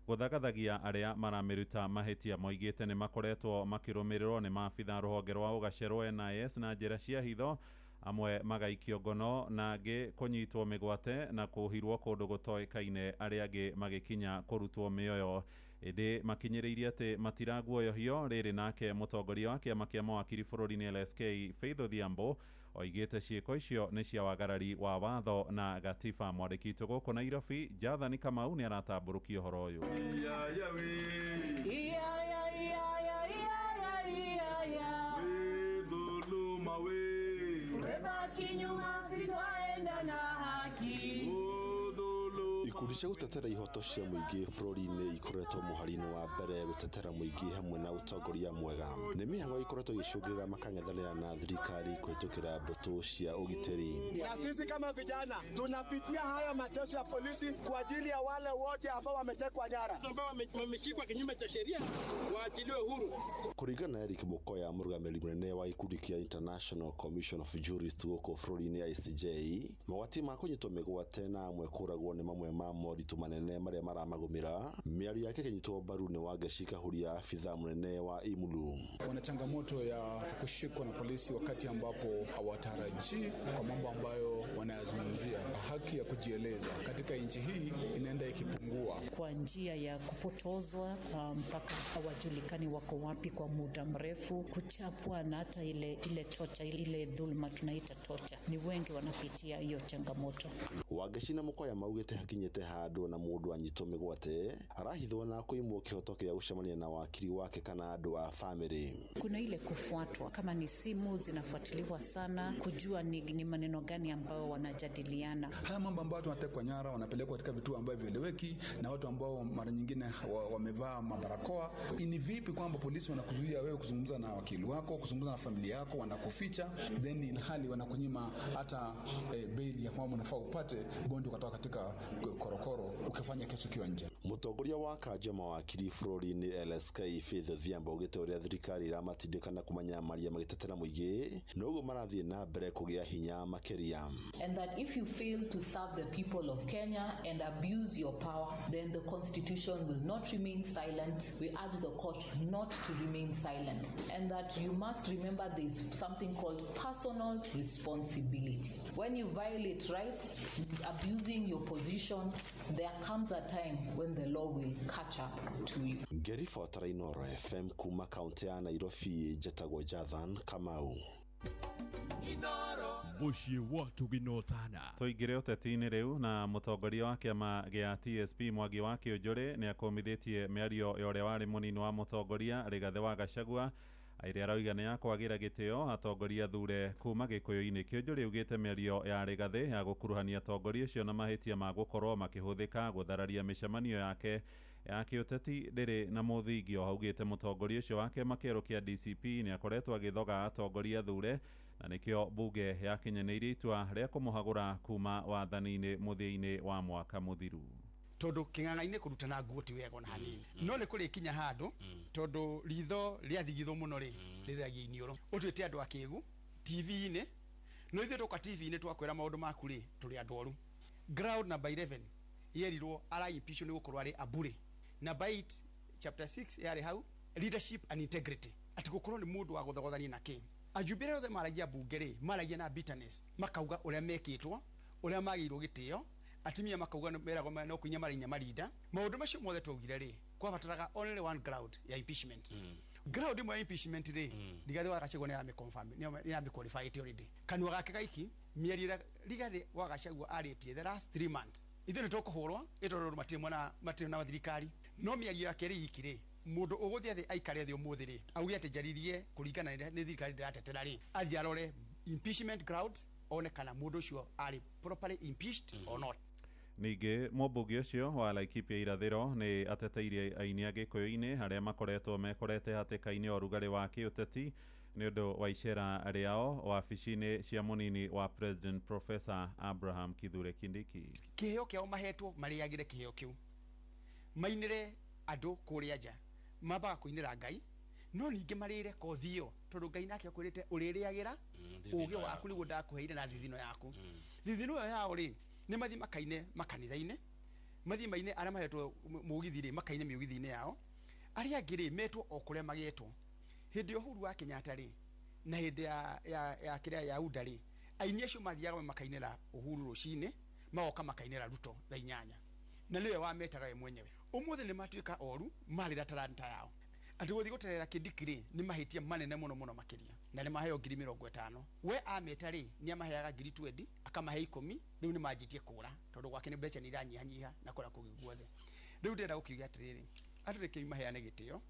[SPEAKER 10] gũthagathagia arĩa maramĩruta mahĩtia. Moigĩte nĩ makoretwo makĩrũmĩrĩrwo nĩ maabitha rũhonge rwa ũgacerwo NIS na njĩra cia hitho, amwe magaikio ngono na angĩ kũnyitwo mĩgwate na kũhirwo kũndũ gũtoĩkaine, arĩa angĩ magĩkinya kũrutwo mĩoyo. Ĩndĩ makinyĩrĩirie atĩ matiraguoyohio. Rĩrĩ nake mũtongoria wa kĩama kĩa mawakiri bũrũri-inĩ LSK Faith Odhiambo oigĩte ciĩko icio nĩ cia wagarari wa watho na gatiba. Mwandĩki witũ gũkũ Nairobi Jathani Kamau nĩ aratambũrũkia ũhoro ũyũ.
[SPEAKER 2] Ikundi cia gũtetera ihoto cia mũingĩ bũrũri-inĩ ikoretwo mũhari-inĩ wa mbere gũtetera mũingĩ hamwe na ũtongoria mwega. Nĩ mĩhang'o ikoretwo ĩgĩcũngĩrĩra makang'ethanĩra na thirikari kũhĩtũkĩra mbũtũ cia ũgitĩri.
[SPEAKER 1] Na sisi kama vijana tunapitia haya mateso ya polisi kwa ajili ya wale wote ambao wametekwa nyara,
[SPEAKER 9] ambao wameshikwa kinyume cha sheria waachiliwe huru.
[SPEAKER 2] Kũringana na Eric Mukoya, mũrũgamĩrĩri mũnene wa ikundi kĩa International Commission of Jurists gũkũ bũrũri-inĩ ICJ, mogwati ma kũnyitwo mĩgwate na amwe kũragwo nĩ mamwe ma moritũ manene marĩa maramagũmĩra. Mĩario yake ĩkĩnyitwo mbaru nĩ Wangeci Kahuria, afitha mũnene wa IMLU.
[SPEAKER 4] Wana changamoto ya kushikwa na polisi wakati ambapo hawatarajii kwa mambo ambayo wanayazungumzia. Haki ya kujieleza katika nchi hii inaenda ikipungua
[SPEAKER 5] kwa njia ya kupotozwa mpaka hawajulikani wako wapi kwa muda mrefu, kuchapwa na hata ile tocha, ile dhulma tunaita tocha. Ni wengi wanapitia hiyo changamoto.
[SPEAKER 2] Wangeci na Mukoya maugĩte hakinyĩte handũ na mũndũ anyitwo mĩgwate arahithwo na kũimwo kĩhoto kĩa gũcemania na wakiri wake kana andũ a famĩlĩ.
[SPEAKER 5] Kuna ile kufuatwa, kama ni simu zinafuatiliwa sana, kujua ni maneno gani ambayo wanajadiliana.
[SPEAKER 4] Haya mambo ambayo watu wanatekwa nyara, wanapelekwa katika vituo ambavyo vieleweki na watu ambao mara nyingine wamevaa mabarakoa. Ni vipi kwamba polisi wanakuzuia wewe kuzungumza na wakili wako, kuzungumza na familia yako, wanakuficha, then ilhali wanakunyima hata bail ya kwamba unafaa upate bondi ukatoka katika korokoro ukifanya kesi ukiwa nje.
[SPEAKER 2] Mũtongoria wa kanjo mawakiri bũrũri-inĩ LSK Faith Odhiambo augĩte ũrĩa thirikari ĩramatindĩka kũmanya maria magĩtetera mũingĩ noguo marathiĩ na mbere kũgĩa hinya makĩria.
[SPEAKER 14] And that if you fail to serve the people of Kenya and abuse your power, then the constitution will not remain silent. We urge the courts not to remain silent, and that you must remember there is something called personal responsibility. When you violate rights, abusing your position, there comes a time when the law will catch up to you.
[SPEAKER 2] Ngĩribotera Inooro FM kuma kaunti ya Nairobi, njetagwo Jathan Kamau.
[SPEAKER 17] Mũciĩ wa Tũginotana.
[SPEAKER 10] Tũingĩre ũteti-inĩ rĩu na mũtongoria wa kĩama gĩa TSP Mwangi wa Kĩũnjũrĩ nĩ akũmithĩtie mĩario ya ũrĩa warĩ mũnini wa mũtongoria Rigathĩ wa Gachagua ĩrĩa arauga nĩ ya kwagĩra gĩtĩo atongoria thure kuma Gĩkũyũ-inĩ. Kĩũnjũrĩ augĩte mĩario ya Rigathĩ ya gũkuruhania atongoria ũcio na mahĩtia ma gũkorwo makĩhũthĩka gũthararia mĩcemanio yake ya kĩũteti ndĩrĩ na mũthingi. O augĩte mũtongoria ũcio wa kĩama kĩerũ kĩa DCP nĩ akoretwo agĩthoga atongoria thure na nĩkĩo bunge yakinyanĩirie itua rĩa kũmũhagũra kuma wathani-inĩ mũthia-inĩ wa mwaka mũthiru.
[SPEAKER 15] Tondu king'ang'a-inĩ kũrutana nguo ti wega ona hanini, no nĩ kũrĩkinya handũ tondu ritho rĩathigithwo mũno rĩ rĩragia iniũrũ. Ũtuĩte andũ akĩgu TV-inĩ, no ithuĩ tũka TV-inĩ twakwĩra maũndũ maku rĩ tũrĩ andũ oru. Ground number 11 yerirwo ara impeachwo nĩ gũkorwo arĩ abure. Number 8 chapter 6 yarĩ hau leadership and integrity, atĩ gũkorwo nĩ mũndũ wa gũthogothania na kĩ. Ajumbe arĩa othe maragia bunge rĩ maragia na bitterness, makauga ũrĩa mekĩtwo, ũrĩa magĩirwo gĩtĩo, atumia makauga meragwo no kũinya marainya marinda. Maũndũ macio mothe twaugire rĩ kwabataraga only one ground ya impeachment. Ground ĩmwe ya impeachment rĩ Rigathĩ wa Gachagua nĩ aramĩ-confirm, nĩ aramĩ-qualify already. Kanua gake gaiki mĩario ĩrĩa Rigathĩ wa Gachagua arĩtie the last 3 months, ithuĩ nĩ tũkũhũrwo ĩ tondũ matirĩ mwena, matirĩ na thirikari, no mĩario yake rĩ iki rĩ mũndũ ũgũthiĩ thĩ aikare thĩ ũmũthĩ rĩ auge atĩ njaririe kũringana nĩ thirikari ndĩratetera rĩ athiĩ arore impeachment grounds one kana mũndũ ũcio arĩ properly impeached or not.
[SPEAKER 10] Ningĩ mũmbunge ũcio wa Laikipia irathĩro nĩ ateteirie aini a Gĩkũyũ-inĩ arĩa makoretwo mekorete hatĩka-inĩ ya ũrugarĩ wa kĩũteti nĩ ũndũ wa icera rĩao wabici-inĩ cia mũnini wa President Professor Abraham Kithure Kindiki.
[SPEAKER 15] Kĩheo kĩao mahetwo marĩagĩre kĩheo kĩu, mainĩre andũ kũrĩa nja, Mambaga kũinĩra Ngai, no ningĩ marĩre kothi ĩyo, tondũ Ngai nake akwĩrĩte ũrĩrĩagĩra ũgĩ waku nĩguo ndakũheire na thithino yaku. Thithino ĩyo yao rĩ, nĩ mathiĩ makaine makanitha-inĩ, mathiĩ maine arĩa mahetwo mũgithi rĩ, makaine mĩũgithi-inĩ yao, arĩa angĩ rĩ metwo o kũrĩa magetwo. Hĩndĩ ya Uhuru wa Kenyatta rĩ, na hĩndĩ ya kĩrĩa ya UDA rĩ, aini acio mathiaga makainĩra Uhuru rũcinĩ, magoka makainĩra Ruto thaa 8, na nĩwe wametaga we mwenyewe. Ũmũthĩ nĩ matuĩka oru, marĩra taranta yao. Atĩ gũthiĩ gũterera Kindiki rĩ, nĩ mahĩtia manene mũno mũno makĩria, na nĩ maheo 50,000. We ameta rĩ, nĩ amaheaga 20,000, akamahe 10, rĩu nĩ manjĩtie kũra, tondũ gwake nĩ mbeca nĩ iranyihanyiha na kũrĩa kũngĩ guothe. Rĩu ndĩrenda gũkiuga atĩrĩrĩ, andũ rekei maheane gĩtĩo.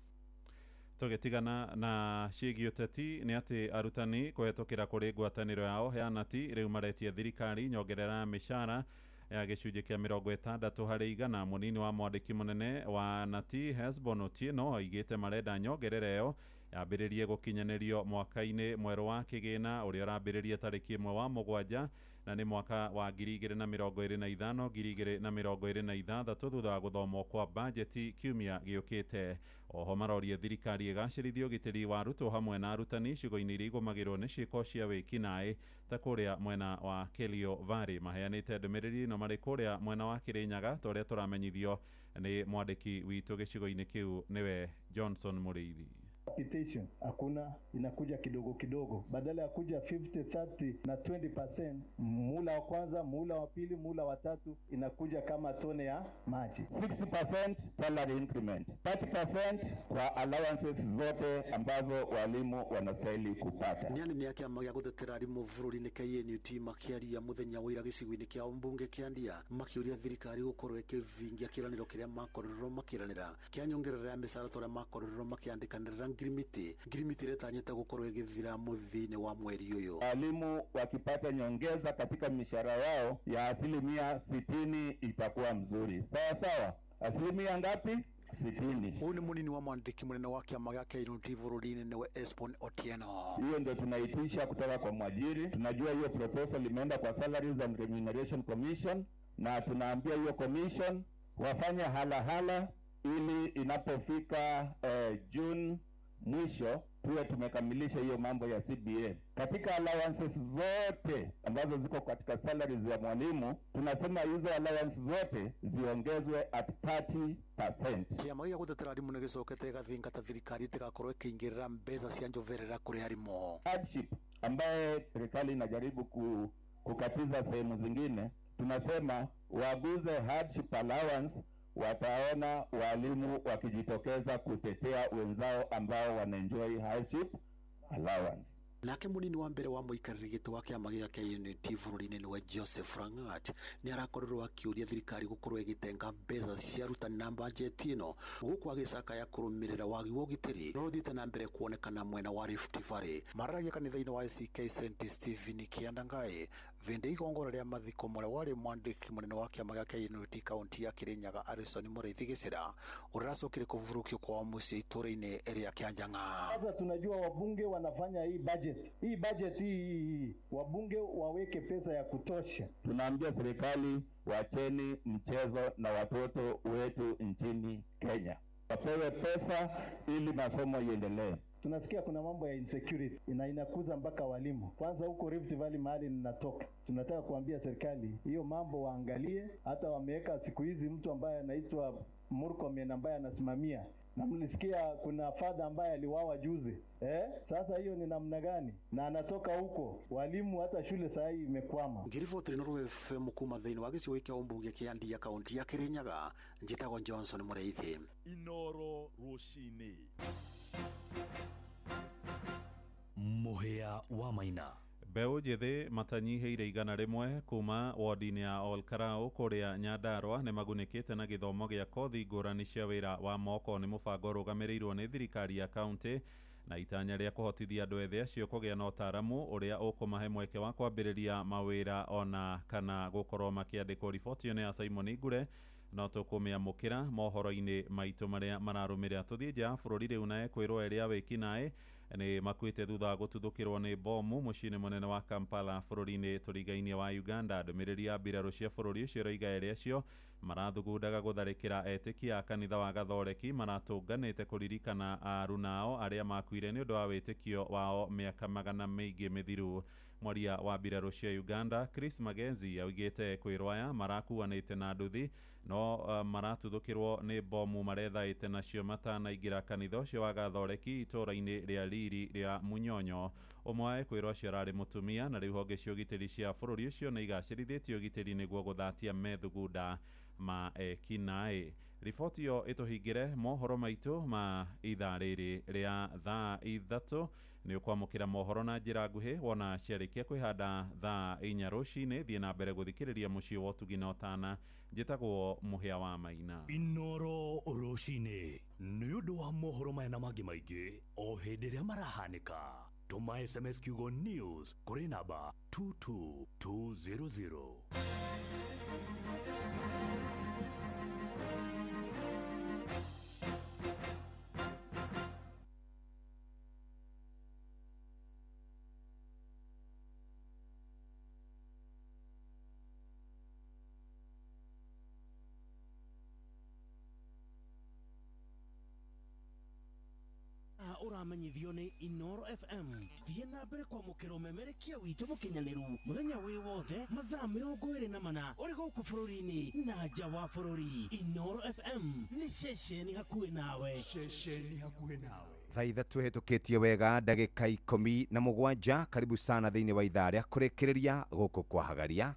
[SPEAKER 10] Tũgĩtigana na ciĩgiĩ ũteti nĩ atĩ arutani kũhetũkĩra kũrĩ ngwatanĩro yao ya nati rĩu maretia thirikari nyongerera ya mĩcara ya gĩcunjĩ kĩa 60%. Mũnini wa mwandĩki mũnene wa nati Hesbon Otieno oigĩte marenda nyongerera ĩyo yambĩrĩrie gũkinyanĩrio mwaka-inĩ mwerũ wa kĩgĩna ũrĩa ũrambĩrĩria tarĩki 1 wa mũgwanja, na nĩ mwaka wa 2025 2026, thutha wa gũthomwo kwa bajeti kiumia gĩũkĩte. Oho maroria thirikari ĩgacĩrithie ũgitĩri wa arutwo hamwe na arutani icigo-inĩ iria igũmagĩrwo nĩ ciĩko cia wĩkinaĩ ta kũrĩa mwena wa Kerio Valley. Maheanĩte ndũmĩrĩri ĩno marĩ kũrĩa mwena wa Kĩrĩnyaga, ta ũrĩa tũramenyithio nĩ mwandĩki witũ gĩcigo-inĩ kĩu nĩwe Johnson Mũrĩithi.
[SPEAKER 3] Capitation hakuna, inakuja kidogo kidogo, badala ya kuja 50, 30 na 20% muhula wa kwanza, muhula wa pili, muhula wa tatu, inakuja kama tone ya maji.
[SPEAKER 17] 60% salary increment, 30% kwa allowances zote ambazo walimu wanastahili kupata.
[SPEAKER 7] Nĩ anene a kĩama gĩa gũtetera arimũ bũrũri-inĩ KNUT makĩaria mũthenya wa ira gĩcigo-inĩ kĩa mbunge kĩa Ndia, makĩũria thirikari gũkorwo ĩkĩvingia kĩĩranĩro kĩrĩa makorirwo makĩranĩra kĩa nyongerera ya mĩcara ta ũrĩa makorirwo makĩandĩkanĩra ngirimiti ĩrĩa gũkorwo ĩgĩthira mũthia-inĩ wa mweri ũyũ.
[SPEAKER 17] Walimu wakipata nyongeza katika mishahara yao ya 60% itakuwa mzuri. Sawa sawa. Asilimia ngapi? 60.
[SPEAKER 7] Huyu ni munini wa mwandĩki mũnene wa kĩama gĩa KNUT bũrũri-inĩ nĩwe Esbon Otieno.
[SPEAKER 17] Hiyo ndio tunaitisha kutoka kwa mwajiri. Tunajua hiyo proposal imeenda kwa Salaries and Remuneration Commission, na tunaambia hiyo commission wafanye hala hala ili inapofika June mwisho tuwe tumekamilisha hiyo mambo ya CBA. Katika allowances zote ambazo ziko katika salaries ya mwalimu, tunasema hizo allowance zote ziongezwe at 30%.
[SPEAKER 7] Kĩama gĩa gũtetera arimũ nĩ gĩcokete gĩgathingata thirikari ĩtigakorwo ĩkĩingĩrĩra mbeca cia njoverera kũrĩ arimũ.
[SPEAKER 17] Hardship ambaye serikali inajaribu kukatiza sehemu zingine, tunasema waguze hardship allowance, wataona walimu wakijitokeza kutetea wenzao ambao wanaenjoy hardship allowance.
[SPEAKER 7] Nake munini wa mbere wa mũikarĩri gĩtĩ wa kĩama gĩa KNUT bũrũri-inĩ nĩwe Joseph Langat nĩ arakorirwo akĩũria thirikari gũkorwo ĩgĩtenga mbeca cia arutani na bajeti ĩno, gũkũ agĩcakaya kũrũmĩrĩra wagi wa ũgitĩri ũrĩa ũthiĩte na mbere kuonekana mwena wa Rift Valley. Mararagia kanitha-inĩ wa ACK St Stephen Kĩanda Ngai vĩndĩ igongona rĩa mathiko mũrĩa warĩ mwandĩki mũnene wa kĩama gĩa KNUT kaunti ya Kĩrĩnyaga Harrison Mũrĩithi Gĩcĩra ũrĩa ũracokire kũvurũkio kwao mũciĩ itũũra-inĩ rĩa Kĩanjang'a.
[SPEAKER 3] Sasa tunajua wabunge wanafanya hii budget. Hii budget hii wabunge waweke pesa ya kutosha.
[SPEAKER 17] Tunaambia serikali wacheni mchezo na watoto wetu nchini Kenya. Wapewe pesa ili masomo iendelee.
[SPEAKER 3] Tunasikia kuna mambo ya insecurity na inakuza mpaka walimu. Kwanza huko Rift Valley mahali ninatoka, tunataka kuambia serikali hiyo mambo waangalie. Hata wameweka siku hizi mtu ambaye anaitwa Murkomen ambaye anasimamia, na mlisikia kuna father ambaye aliwawa juzi. Sasa hiyo ni namna gani? Na anatoka huko walimu, hata shule saa hii imekwama.
[SPEAKER 7] Ngiriboti Inooro FM kuma thĩinĩ wa gĩcigo kĩa ũmbunge kĩa Ndia kaunti ya Kĩrĩnyaga, njĩtagwo Johnson Mũrĩithi.
[SPEAKER 8] Inooro rũcinĩ.
[SPEAKER 17] Mũhĩa wa Maina.
[SPEAKER 10] Mbeũ njĩthĩ matanyihĩire 100 kuma wodi-inĩ ya Olkarau kũrĩa Nyandarua nĩ magunĩkĩte na gĩthomo gĩa kothi ngũrani cia wĩra wa moko. Nĩ mũbango ũrũgamĩrĩirwo nĩ thirikari ya kaunti na itanya rĩa kũhotithia andũ ethĩ acio kũgĩa na ũtaaramu ũrĩa ũkũmahe mweke wa kwambĩrĩria mawĩra ona kana gũkorwo makĩandĩkwo. Riboti ĩyo nĩ ya Simon Ngure, no tũkũmĩamũkĩra mohoro-inĩ maitũ marĩa mararũmĩrĩra. Tũthiĩ nja ya bũrũri rĩu na ekwĩrwo ĩrĩa wĩkinaĩ Nĩ makuĩte thutha wa gũtuthũkĩrwo nĩ bomu mũciĩ-inĩ mũnene wa Kampala bũrũri-inĩ tũrigainie wa Uganda. Ndũmĩrĩri ya mbirarũ cia bũrũri ũcio ĩroiga erĩ acio marathugundaga gũtharĩkĩra etĩkia a kanitha wa Gathoreki maratũnganĩte kũririkana arunao arĩa makuire nĩ ũndũ wa wĩtĩkio wao mĩaka magana maingĩ mĩthiru. Mwaria wa mbirarũ cia Uganda Chris Magenzi augĩte kwĩrwo aya marakuanĩte na nduthi no maratuthũkĩrwo nĩ bomu marethaĩte nacio matanaingĩra kanitha ũcio wa Gathoreki itũũra-inĩ rĩa Riri rĩa Munyonyo. Ũmwe wa ekwĩrwo acio ararĩ mũtumia na rĩu honge cia ũgitĩri cia bũrũri ũcio nĩ igacĩrithĩtie ũgitĩri nĩguo gũthatia methugunda ma ekinaĩ. Riboti ĩyo ĩtũhingĩre mohoro maitũ ma ithaa rĩrĩ rĩa thaa 3. Nĩ ũkwamũkĩra mohoro na njĩra nguhĩ wona ciarĩkia kwĩhanda thaa 4 rũcinĩ. Thiĩ na mbere gũthikĩrĩria mũciĩ wa ũtugi na ũtana. Njĩtagwo Mũhĩa wa Maina.
[SPEAKER 17] Inoro rũcinĩ nĩ ũndũ wa mohoro maya na mangĩ maingĩ o hĩndĩ ĩrĩa marahanĩka. Tũma SMS kiugo news kũrĩ namba 22200.
[SPEAKER 6] Ũramenyithio nĩ Inoro FM. Thiĩ na mbere kwamũkĩra ũmemerekia witũ mũkinyanĩru mũthenya wĩ wothe mathaa 24 ũrĩ gũkũ bũrũri-inĩ na nja wa bũrũri. Inoro FM nĩ ceceni hakuhĩ nawe.
[SPEAKER 11] Ceceni hakuhĩ nawe.
[SPEAKER 12] Thaa 3 hĩtũkĩtie wega ndagĩka 17. Karibu sana thĩinĩ wa ithaa rĩa kũrĩkĩrĩria gũkũ kwa Hagaria.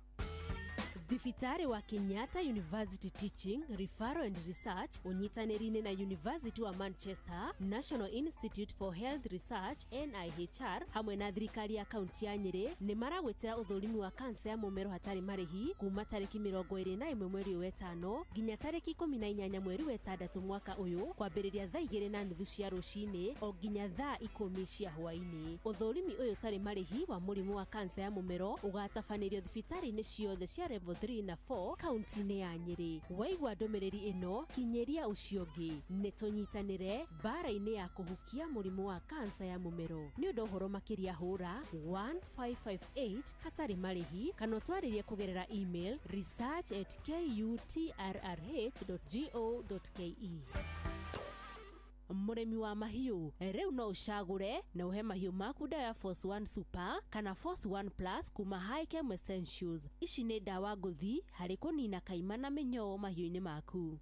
[SPEAKER 13] Thibitarĩ wa Kenyatta University Teaching, Referral and Research ũnyitanĩri-inĩ na University wa Manchester, National Institute for Health Research NIHR hamwe na thirikari ya kaunti ya Nyĩrĩ nĩ maragwĩtĩra ũthũrimi wa kansa ya mũmero hatarĩ marĩhi kuma tarĩki 21 mweri wa 5 nginya tarĩki 18 mweri wa 6 mwaka ũyũ kwambĩrĩria thaa 2:30 cia rũcinĩ o nginya thaa 10 cia hwaĩ-inĩ. Ũthũrimi ũyũ ũtarĩ marĩhi wa mũrimũ wa kansa ya mũmero ũgatabanĩrio thibitarĩ-inĩ ciothe cia level 3 na 4 kaunti-inĩ ya Nyĩrĩ. Waigua ndũmĩrĩri ĩno kinyĩria ũcio ũngĩ. Nĩ tũnyitanĩre mbara-inĩ ya kũhukia mũrimũ wa kansa ya mũmero. Nĩ ũndũ ũhoro makĩria hũra 1558 hatarĩ marĩhi kana ũtwarĩrie kũgerera email research@kutrrh.go.ke. Mũrĩmi wa mahiũ rĩu no ũcagũre na ũhe mahiũ maku ndawa ya Force 1 Super kana Force 1 Plus kuma Hikem Essentials. Ici nĩ ndawa ngũthi harĩ kũnina kaima na mĩnyoo mahiũ-inĩ maku.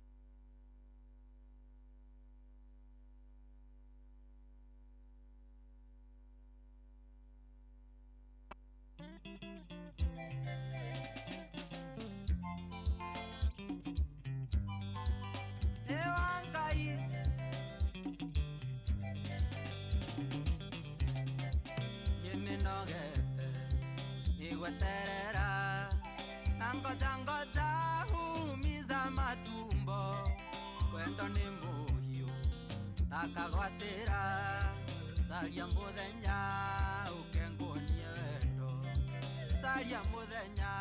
[SPEAKER 16] Gweterera na ngoja ngoja humiza matumbo kwendo ni muhiu takagwatira saria muthenya ukenguonie wendo saria muthenya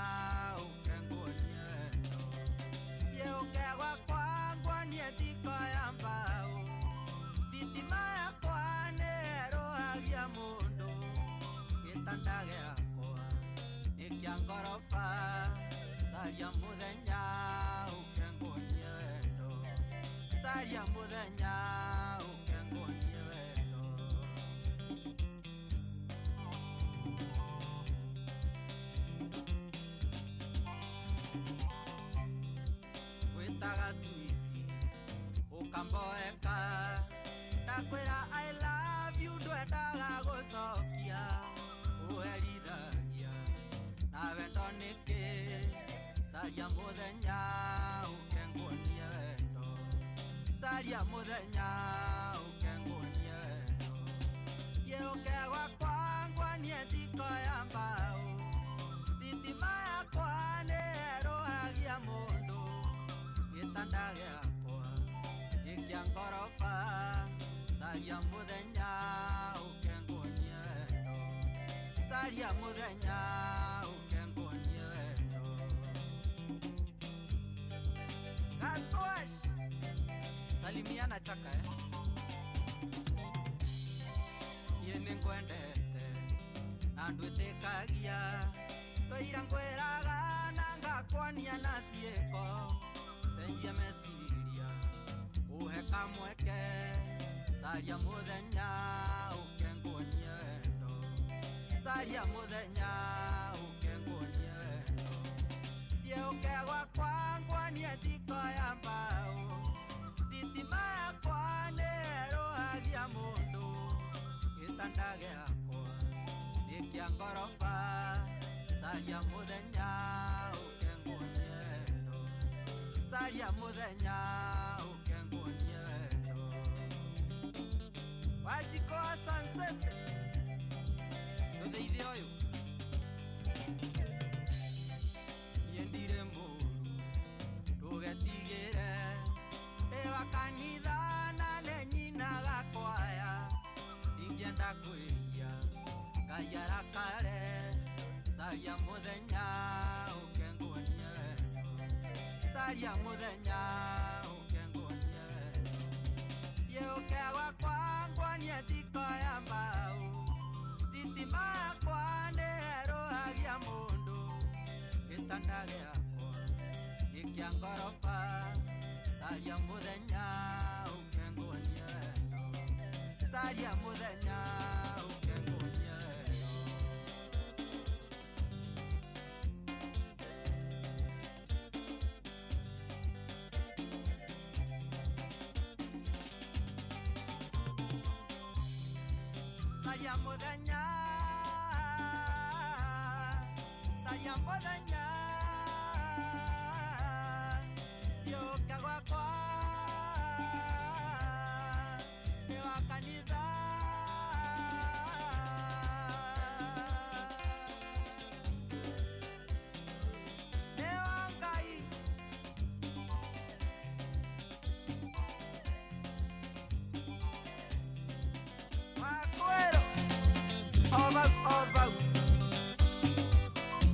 [SPEAKER 16] ukenguonie wendo ye uke gwakwa nguonie tiko ya mbao thitima yakwa nĩĩrũhagia mũndũ gĩtanda gĩakwa nĩ ngoroba saria muthenya ukenguonie wendo saria muthenya ukenguonie wendo. Wĩtaga switi ũkamboeka ndakwĩra I love you ndwendaga gũcokia ũherithagia na wendo nĩkĩ saria muthenya ukenguonie wendo saria muthenya ukenguonie wendo ye uke gwakwa nguonie tiko ya mbao thitima yakwa nĩĩrũhagia mũndũ gĩtanda gĩakwa nĩ kĩa ngoroba saria muthenya ukenguonie wendo saria muthenya ukenguonie wendo. Gatosh salimiana chaka. Nĩngwendete na ndwĩtĩkagia twaira ngwĩraga na ngakwania na ciĩko cenjia meciria ũhe kamweke caria mũthenya ũke nguonie wendo caria mũthenya ũke nguonie wendo thiĩ ũke gwakwa nguonie njiko ya mbaũ thitima yakwa nĩĩrũhagia mũndũ gĩtanda gĩakwa nĩ kĩa ngoroba caria mũthenya ũke nguonie wendo caria mũthenya ũke nguonie wendo Wanjikũ wa Sunset ndũthĩithie ũyũ niĩ ndirĩ mũru ndũgetigĩre ndĩ wa kanitha na nĩ nyinaga kwaya ndingĩenda kwĩhia Ngai arakare caria mũthenya ũke nguonie wendo caria mũthenya ũke nguonie wendo thiĩ ũke gwakwa nguonie njiko ya mbaũ thitima yakwa nĩĩrũhagia mũndũ gĩtanda gĩakwa nĩ kĩa ngoroba caria mũthenya ũke nguonie wendo caria mũthenya ũke nguonie wendo Saria mũthenya caria mũthenya thiũka gwakwa nĩ wa kanitha nĩ wa Ngai Wakwero Over, over.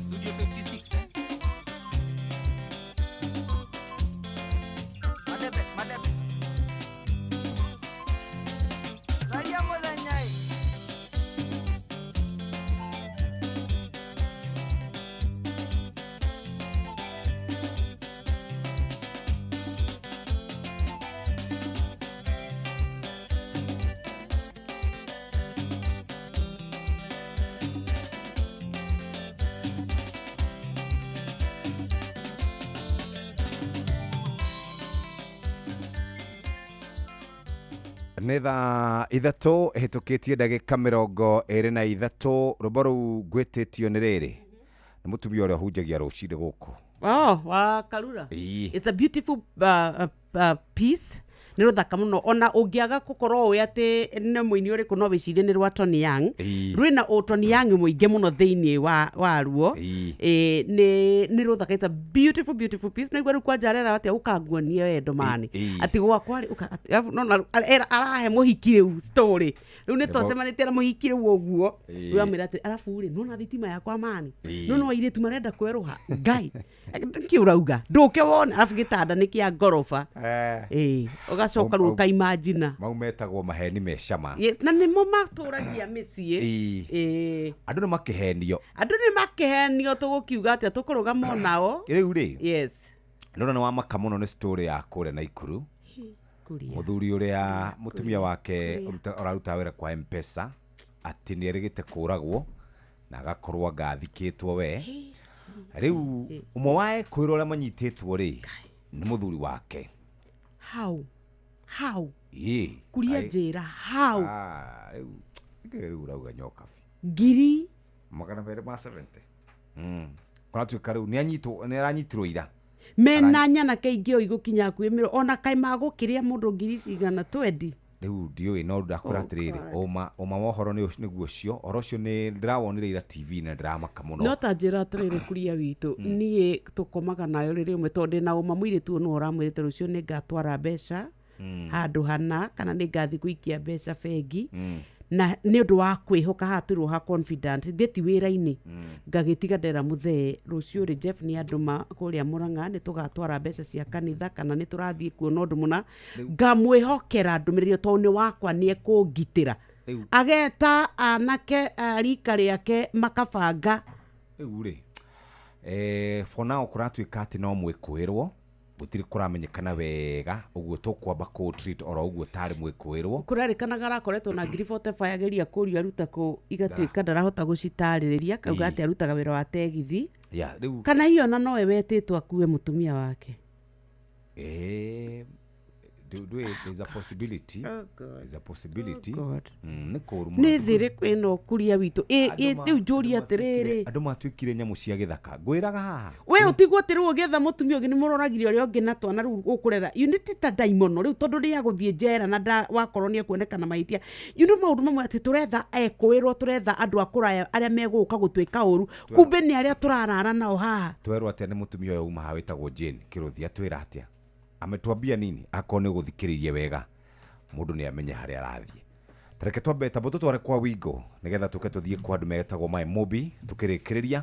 [SPEAKER 16] Studio 56, eh? Madebe, madebe. Saria mũthenya ĩ.
[SPEAKER 12] Nĩ thaa 3 ĩhĩtũkĩtie ndagĩka 23 rwĩmbo rũu ngwĩtĩtio nĩ rĩrĩ nĩ mũtumia ũrĩa ũhunjagia rũcinĩ gũkũ.
[SPEAKER 11] Oh, wa Karura.
[SPEAKER 12] Ĩĩ.
[SPEAKER 11] It's a beautiful piece. Nĩ rũthaka mũno ona ũngĩaga gũkorwo ũĩ atĩ nĩ mũini ũrĩkũ no wĩcirie nĩ rwa Tony Young.
[SPEAKER 12] Ĩĩ.
[SPEAKER 11] Rwĩna ũ Tony Young mũingĩ mũno thĩinĩ wa ruo.
[SPEAKER 12] Ĩĩ.
[SPEAKER 11] Nĩ rũthaka. It's a beautiful beautiful piece. Naigua rĩu kwanja arera atĩa ũkanguonie wendo mani
[SPEAKER 12] Ĩĩ.
[SPEAKER 11] atĩ gwakwa rĩ arabu nona arahe mũhiki rĩu story rĩu nĩ twacemanĩtie na mũhiki rĩu ũguo.
[SPEAKER 12] Ĩĩ.
[SPEAKER 11] Rĩu amwĩra atĩ arabu rĩ nona thitima yakwa mani
[SPEAKER 12] Ĩĩ.
[SPEAKER 11] nona airĩtu marenda kwerũha Ngai kĩ ũrauga ndũke wone arabu gĩtanda nĩ kĩa ngoroba. Ĩĩ, ũgacoka rĩu ũkaimagina
[SPEAKER 12] mau metagwo maheni me cama.
[SPEAKER 11] Yes, na nĩmo matũragia mĩciĩ.
[SPEAKER 12] Ĩĩ.
[SPEAKER 11] Ĩĩ.
[SPEAKER 12] Andũ nĩ makĩhenio.
[SPEAKER 11] Andũ nĩ makĩhenio tũgũkiuga atĩa tũkũrũgama onao.
[SPEAKER 12] Rĩu rĩ
[SPEAKER 11] Yes.
[SPEAKER 12] nona nĩ wamaka mũno nĩ story ya kũrĩa Naikuru.
[SPEAKER 11] Kuria.
[SPEAKER 12] Mũthuri ũrĩa mũtumia wake ũraruta wĩra kwa M-Pesa atĩ nĩ erĩgĩte kũragwo na agakorwo anga athikĩtwo we. Rĩu ũmwe wa ekwĩrwo ũrĩa manyitĩtwo rĩ nĩ mũthuri wake.
[SPEAKER 11] How? How?
[SPEAKER 12] Ĩĩ.
[SPEAKER 11] Kuria njĩra how?
[SPEAKER 12] Rĩu rĩu ũrauga nyoka
[SPEAKER 11] Ngiri
[SPEAKER 12] 270. Kũratuĩka rĩu nĩ aranyitirwo ira.
[SPEAKER 11] Mena nyanake ingĩ o igũkinya hakuhĩ mĩro ona kaĩ magũkĩrĩa mũndũ ngiri cigana 20.
[SPEAKER 12] Rĩu ndiũĩ no ndakwĩra
[SPEAKER 11] Oh,
[SPEAKER 12] atĩrĩrĩ
[SPEAKER 11] God.
[SPEAKER 12] ũma wa ũhoro nĩguo ũcio ũhoro ũcio nĩ ndĩrawonire ira TV na ndĩramaka mũno.
[SPEAKER 11] No ta njĩra atĩrĩrĩ kuria witũ niĩ tũkomaga nayo rĩrĩ ũmwe tondũ ndĩna ũma mũirĩtu ũyũ nĩwe ũramwĩrĩte rũciũ nĩ ngatwara mbeca handũ hana kana nĩ ngathiĩ gũikia mbeca bengi na nĩ ũndũ wa kwĩhoka haha twĩrwo ha confident ngĩti wĩra-inĩ ngagĩtiga ndera mũthee rũciũ rĩ Jeff nĩ andũma kũrĩa Mũrang'a nĩ tũgatwara mbeca cia kanitha kana nĩ tũrathiĩ kuona ũndũ mũna ngamwĩhokera ndũmĩrĩri ĩyo tondũ nĩ wakwa nĩ ekũngitĩra.
[SPEAKER 12] Rĩu
[SPEAKER 11] Ageta anake a rika rĩake makabanga.
[SPEAKER 12] Rĩu rĩ, for now kũratuĩka atĩ no mwĩkũĩrwo, gũtirĩ kũramenyekana wega, ũguo tũkwamba kũ treat oro ũguo tarĩ mwĩkũĩrwo.
[SPEAKER 11] Kũrerĩkanaga arakoretwo na ngiri 45, ageria kũrio aruta kũ, igatuĩka ndarahota gũcitarĩrĩria, kauga atĩ arutaga wĩra wa tegithi.
[SPEAKER 12] Ya rĩu
[SPEAKER 11] Kana hiyo ona nowe wetĩtwo akue mũtumia wake.
[SPEAKER 12] There's a possibility.
[SPEAKER 11] Oh God.
[SPEAKER 12] There's a possibility.
[SPEAKER 11] Oh God.
[SPEAKER 12] Nĩ kũũru mũno.
[SPEAKER 11] Nĩ thĩ ĩrĩkũ ĩno kuria witũ? Rĩu njũrie atĩrĩrĩ,
[SPEAKER 12] Andũ matuĩkire nyamũ cia gĩthaka, ngwĩraga haha.
[SPEAKER 11] We ũtigwo atĩ rĩu ũgĩetha mũtumia ũngĩ nĩ mũroragire ũrĩa ũngĩ na twana rĩu ũkũrera unity ta ndaimono rĩu, tondũ nĩ agũthiĩ njera na wakorwo nĩ ekuonekana mahĩtia. Maũndũ mamwe atĩ tũretha ekũĩrwo, tũretha andũ a kũraya arĩa megũka gũtwĩka ũru, kumbe nĩ arĩa tũrarara nao haha.
[SPEAKER 12] Twerwo atĩa nĩ mũtumia ũyũ uma haha wĩtagwo Jane Kĩrũthi? Atwĩra atĩa? Ametwambia nini? Akorwo nĩ ũgũthikĩrĩria wega, mũndũ nĩ amenye harĩa arathiĩ. Tareke twambe tambo tũtware kwa Wingo nĩgetha tũke tũthiĩ kwa andũ metagwo Mai Mobi tũkĩrĩkĩrĩria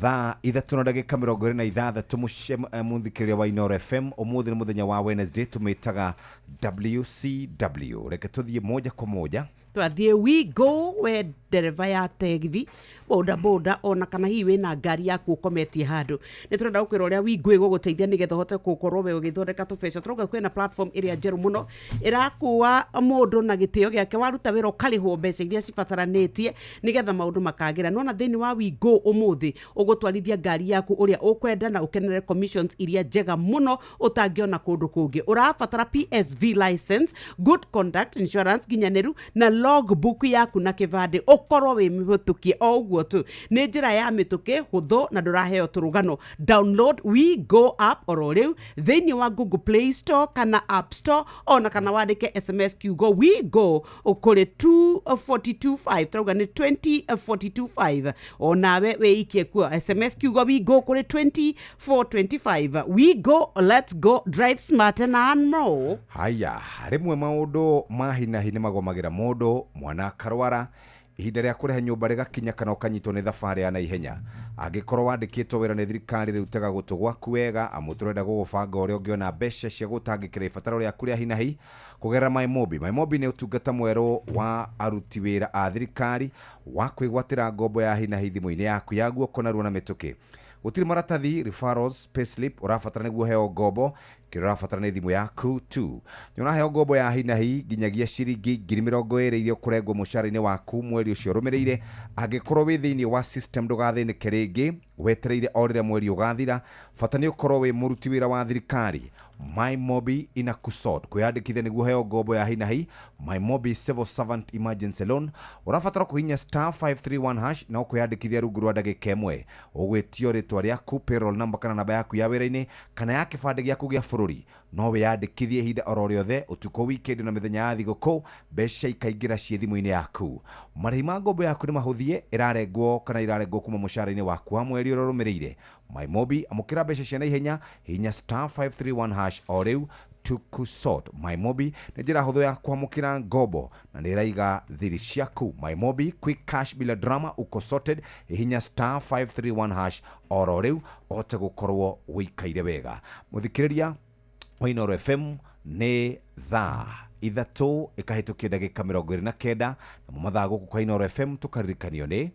[SPEAKER 12] thaa 3:26. Mũthikĩrĩria wa Inooro FM, ũmũthĩ nĩ mũthenya wa Wednesday, tũmĩtaga WCW. Reke tũthiĩ moja kwa moja.
[SPEAKER 11] Twathiĩ Wigo. We ndereba ya tegithi, boda boda, ona kana hihi wĩna ngari yaku ũkometie handũ, nĩ tũrenda gũkwĩra ũrĩa Wigo ĩgũgũteithia nĩgetha ũhote gũkorwo we ũgĩthondeka tũbeca. Tũrauga kwĩna platform ĩrĩa njerũ mũno ĩrakua mũndũ na gĩtĩo gĩake, waruta wĩra ũkarĩhwo mbeca iria cibataranĩtie nĩgetha maũndũ makagĩra. Nona thĩinĩ wa Wigo ũmũthĩ ũgũtwarithia ngari yaku ũrĩa ũkwenda na ũkenere commissions iria njega mũno ũtangĩona kũndũ kũngĩ. Ũrabatara PSV license, good conduct, insurance nginyanĩru na logbook yaku na kĩbandĩ ũkorwo wĩ mĩhĩtũkie. O ũguo tu, nĩ njĩra ya mĩtũkĩ, hũthũ na ndũraheo tũrũgano. Download We Go app oro rĩu thĩinĩ wa Google Play Store kana App Store, ona kana wandĩke SMS kiugo We Go kũrĩ 2425. Tũrauga nĩ 20425. Onawe wĩikie kuo SMS kiugo We Go kũrĩ 2425. We Go, let's go, drive smart and earn more.
[SPEAKER 12] Haya, rĩmwe maũndũ ma hinahi nĩ magomagĩra mũndũ, mwana akarwara, ihinda rĩa kũrĩha nyũmba rĩgakinya, kana ũkanyitwo nĩ thabarĩ ya naihenya. Angĩkorwo wandĩkĩtwo wĩra nĩ thirikari, rĩu tega gũtũ gwaku wega, amu tũrenda gũgũbanga ũrĩa ũngĩona mbeca cia gũtangĩkĩra ibataro rĩaku rĩa hinahi kũgerera MyMobi. MyMobi nĩ ũtungata mwerũ wa aruti wĩra a thirikari wa kwĩgwatĩra ngombo ya hinahi thimũ-inĩ yaku ya guoko narua na mĩtũkĩ. Gũtirĩ maratathi, referrals, payslip ũrabatara nĩguo heo ngombo. Kĩrĩa ũrabatara nĩ thimũ yaku tu. Nĩ ũraheo ngombo ya hinahi nginyagia ciringi 20,000 iria ũkũrengwo mũcara-inĩ waku mweri ũcio ũrũmĩrĩire. Angĩkorwo wĩ thĩinĩ wa system, ndũgathĩnĩke rĩngĩ wetereire o rĩrĩa mweri ũgathira. Bata nĩ ũkorwo wĩ mũruti wĩra wa thirikari. MyMobi inakusort. Kwĩyandĩkithia nĩguo heo ngombo ya hinahi MyMobi Civil Servant Emergency Loan, ũrabatara kũhihinya *531# na ũkwĩyandĩkithia rungu rwa ndagĩka 1. Ũgwĩtio rĩtwa rĩaku, payroll number kana namba yaku ya wĩra-inĩ kana ya kĩbandĩ gĩaku gĩa bũrũri. No wĩyandĩkithie ihinda oro rĩothe, ũtukũ, weekend na mĩthenya ya thigũkũ, mbeca ikaingĩra ciĩ thimũ-inĩ yaku. Marĩhi ma ngombo yaku nĩ mahũthie, ĩrarengwo kana irarengwo kuma mũcara-inĩ waku wa mweri ũrĩa ũrũmĩrĩire. MyMobi, amũkĩra mbeca cia naihenya, hihinya *531# o rĩu tukusort. MyMobi nĩ njĩra hũthũ ya kwamũkĩra ngombo na nĩ ĩraiga thiri ciaku. MyMobi, quick cash bila drama, uko sorted. Hihinya *531# oro rĩu ũhote gũkorwo wĩikaire wega. Mũthikĩrĩria wa Inooro FM, nĩ thaa 3:29, namo mathaa gũkũ kwa Inooro FM tũkaririkanio nĩ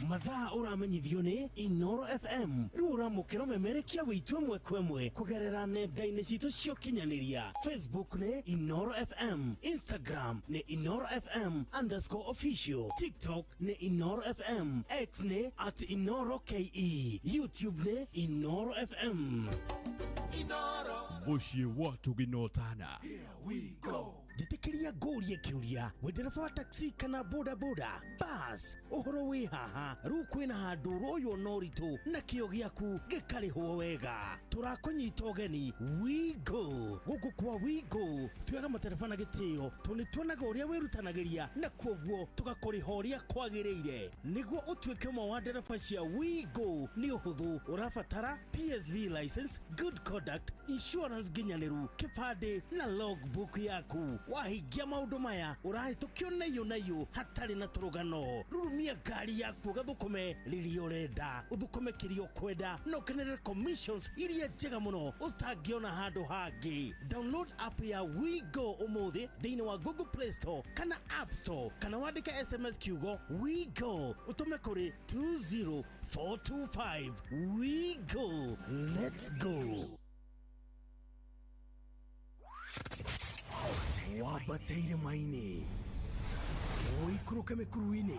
[SPEAKER 6] Mathaa ũramenyithio nĩ Inoro FM. Rĩu ũramũkĩra ũmemerekia wĩitũ ĩmwe kwa ĩmwe kũgerera nenda-inĩ citũ cia ũkinyanĩria. Facebook nĩ Inoro FM, Instagram nĩ Inoro FM _official, TikTok nĩ Inoro FM, X nĩ @InoroKE, YouTube nĩ Inoro FM.
[SPEAKER 17] Mũciĩ wa Tũginotana.
[SPEAKER 6] Njĩtĩkĩria ngũrie kĩũria, wĩ ndereba wa taxi kana boda boda bas, ũhoro wĩ haha? Rĩu kwĩna handũ ũroywo na ũritũ na kĩo gĩaku gĩkarĩhwo wega. Tũrakũnyita ũgeni Wigo. Gũkũ kwa Wigo tuoyaga matereba na gĩtĩo, tondũ nĩ tuonaga ũrĩa wĩrutanagĩria na kuoguo tũgakũrĩha ũrĩa kwagĩrĩire. Nĩguo ũtuĩke ũmwe wa ndereba cia Wigo nĩ ũhũthũ, ũrabatara PSV license, good conduct, insurance nginyanĩru, kĩbandĩ na logbook yaku. Wahingia maũndũ maya ũrahĩtũkio na iyo na iyo hatarĩ na tũrũgano. Rurumia ngari yaku ũgathũkũme rĩrĩa ũrenda, ũthũkũme kĩrĩa ũkwenda na ũkenerere commissions iria njega mũno ũtangĩona handũ hangĩ. Download app ya WeGo ũmũthĩ thĩinĩ wa Google Play Store kana App Store, kana wandĩke SMS kiugo WeGo ũtũme kũrĩ 20425. WeGo, let's go. Wambateire maini, ũikũrũke mĩkuru-inĩ,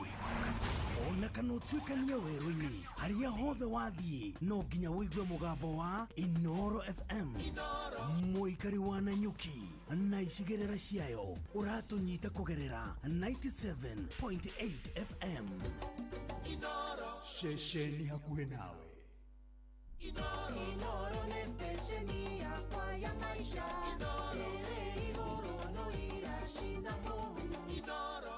[SPEAKER 6] ona kana ũtuĩkanie werũ-inĩ, harĩa hothe wathiĩ no nginya ũigue mũgambo wa Inoro FM. Mũikari wa Nanyuki na icigĩrĩra ciayo ũratũnyita kũgerera 97.8 FM.
[SPEAKER 17] Ceceni hakuhĩ nawe.
[SPEAKER 18] Inoro nĩ stesheni yakwa ya maisha. Ĩrĩ igũrũ no iracina mũhu. Inoro.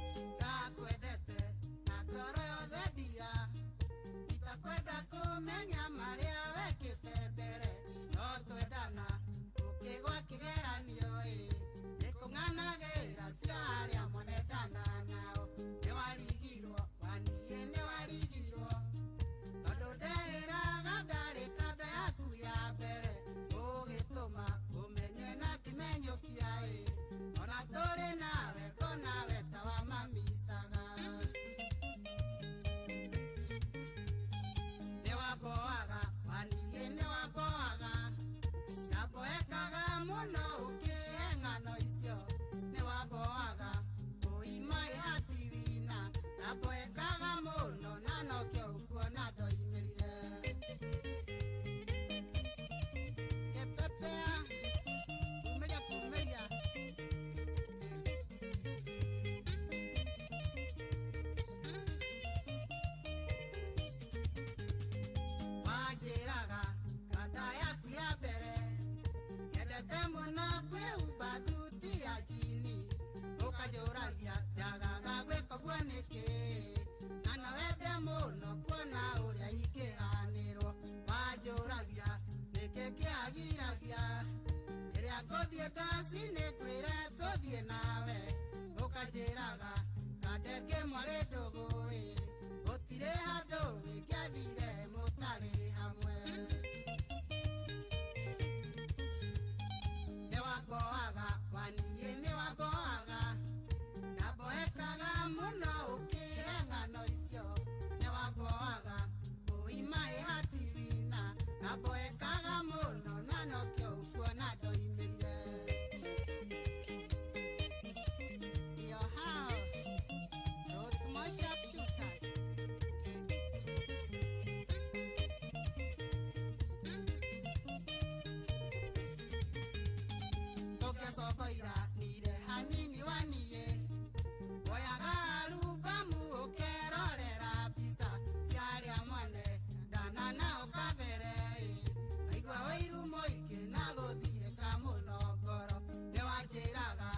[SPEAKER 16] Ndakwendete na ngoro yothe ndia, itakwenda kũmenya marĩa wekĩte mbere, no twendana ũkĩgwa kĩgeranio ĩ, nĩkũng'anagĩra cia arĩa monendana nao, nĩwarigirwo waniĩ nĩwarigirwo, tondũ ndeĩraga ndarĩ kanda yaku ya mbere, ũgĩtũma ũmenye na kĩmenyũkia ĩ, ona tũrĩ nawe ngona we ta wa mamicaga. Nĩwamboaga waniĩ nĩwamboaga, ndamboekaga mũno ũkĩhe ng'ano icio, nĩwamboaga ũima ĩhatiwina, ndamboekaga mũno na nokĩo ũkuona ndoimĩrire. Kĩpepea kumĩria kumĩria. Wanjĩraga kanda yaku ya mbere nyendete mũno kwĩhumba thuti ya njini, ũkanjũragia njagaga gwĩka ũguo nĩkĩ, na no wende mũno kuona ũrĩa ingĩhanĩrwo. Wanjũragia nĩkĩ kĩagiragia rĩrĩa ngũthiĩ ndaci nĩngwĩre tũthiĩ nawe, ũkanjĩraga kanda ĩngĩ mwarĩ ndũgũ ĩ, gũtirĩ handũ ingĩathire mũtarĩ hamwe. Nĩwamboaga waniĩ nĩwamboaga, ndamboekaga mũno ũkĩhe ng'ano icio, nĩwamboaga ũima ĩhatiwina, ndamboekaga mũno na nokĩo ũkuona ndoimĩrire. Your house, Rothmore sharpshooters. Tũkĩcokoira nire hanini waniĩ, woyaga arubamu ũkerorera mbica cia arĩa mwene ndana nao kabere ĩ, ngaigua ũiru mũingĩ na gũthirĩka mũno ngoro, nĩwanjĩraga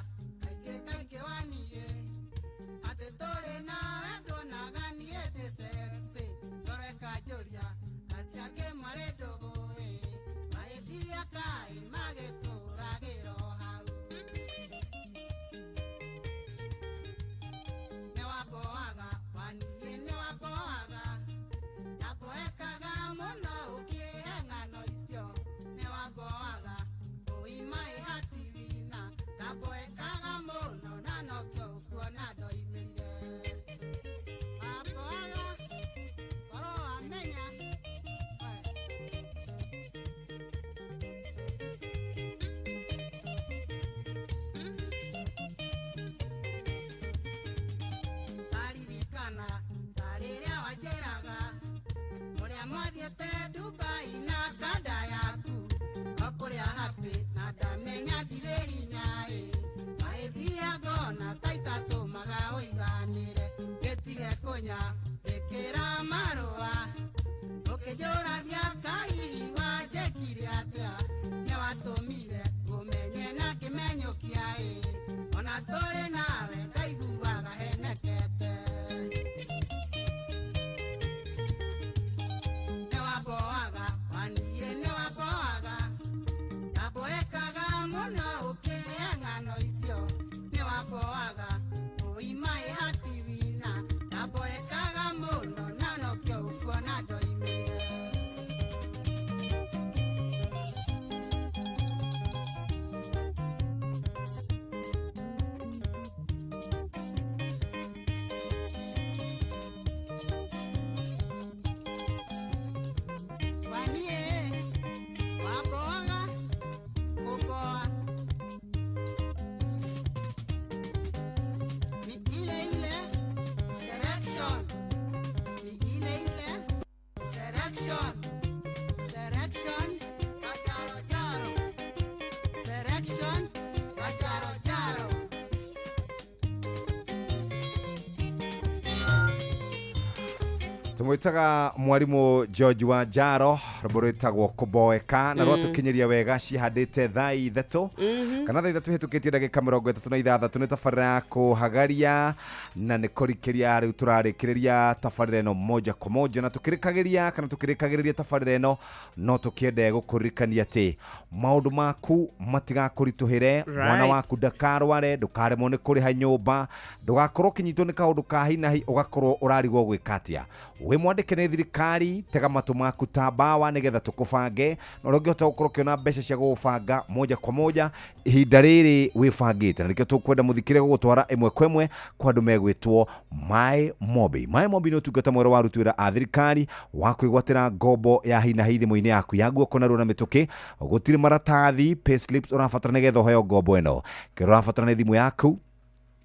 [SPEAKER 16] kaingĩ kaingĩ waniĩ atĩ tũrĩ nawe nduonaga niĩ ndĩ sexy, ngoro ĩkanjũria acio angĩ mwarĩ ndũgũ ĩ, magĩthiĩ kaĩ magĩtũragĩra o hau. Nĩwamboaga waniĩ nĩwamboaga, ndamboekaga mũno ũkĩhe ng'ano icio, nĩwamboaga ũima ĩhatiwina, ndamboekaga mũno na nokĩo ũkuona ndoimĩrire. Wamboaga korwo wamenya. Ndaririkana ta rĩrĩa wanjĩraga ũrĩa mwathiĩte Dubai na kanda yaku, o kũrĩa happy na ndamenya ndirĩ hinya ĩ, magĩthiĩ ngona ta itatũmaga ũiganĩre, gĩtige kũnya ĩkĩra marũa, ũkĩnjũragia kahihi wanjĩkire atĩa, nĩwatũmire
[SPEAKER 12] Tũmwĩtaga mwarimũ George wa Njaro, rwĩmbo rwĩtagwo kũboeka na rwatũkinyĩria wega cihandĩte thaa 3 kana thaa 3 hĩtũkĩtie ndagĩka 36. Nĩ tabarĩra ya kũhagaria na nĩ kũrikĩria rĩu tũrarĩkĩrĩria tabarĩra ĩno moja kwa moja, na tũkĩrĩkagĩria kana tũkĩrĩkagĩrĩria tabarĩra ĩno no tũkĩende gũkũririkania atĩ maũndũ maku matigakũritũhĩre, mwana waku ndakarware, ndũkaremwo nĩ kũrĩha nyũmba, ndũgakorwo ũkĩnyitwo nĩ kaũndũ ka hi na hi ũgakorwo ũrarigwo gwĩka atĩa. Wĩ mwandĩke nĩ thirikari, tega matũ maku ta mbawa nĩgetha tũkũbange, na ũrĩa ũngĩhota gũkorwo ũkĩona mbeca cia gũgũbanga moja kwa moja ihinda rĩrĩ wĩbangĩte, na nĩkĩo tũkwenda mũthikĩre gũgũtwara ĩmwe kwa ĩmwe kwa andũ megwĩtwo My Mobi. My Mobi nĩ ũtungata mwerũ wa aruti wĩra a thirikari wa kwĩgwatĩra ngombo ya hi na hi thimũ-inĩ yaku ya guoko narua na mĩtũkĩ. Gũtirĩ maratathi, payslips ũrabatara nĩgetha ũheo ngombo ĩno. Kĩrĩa ũrabatara nĩ thimũ yaku.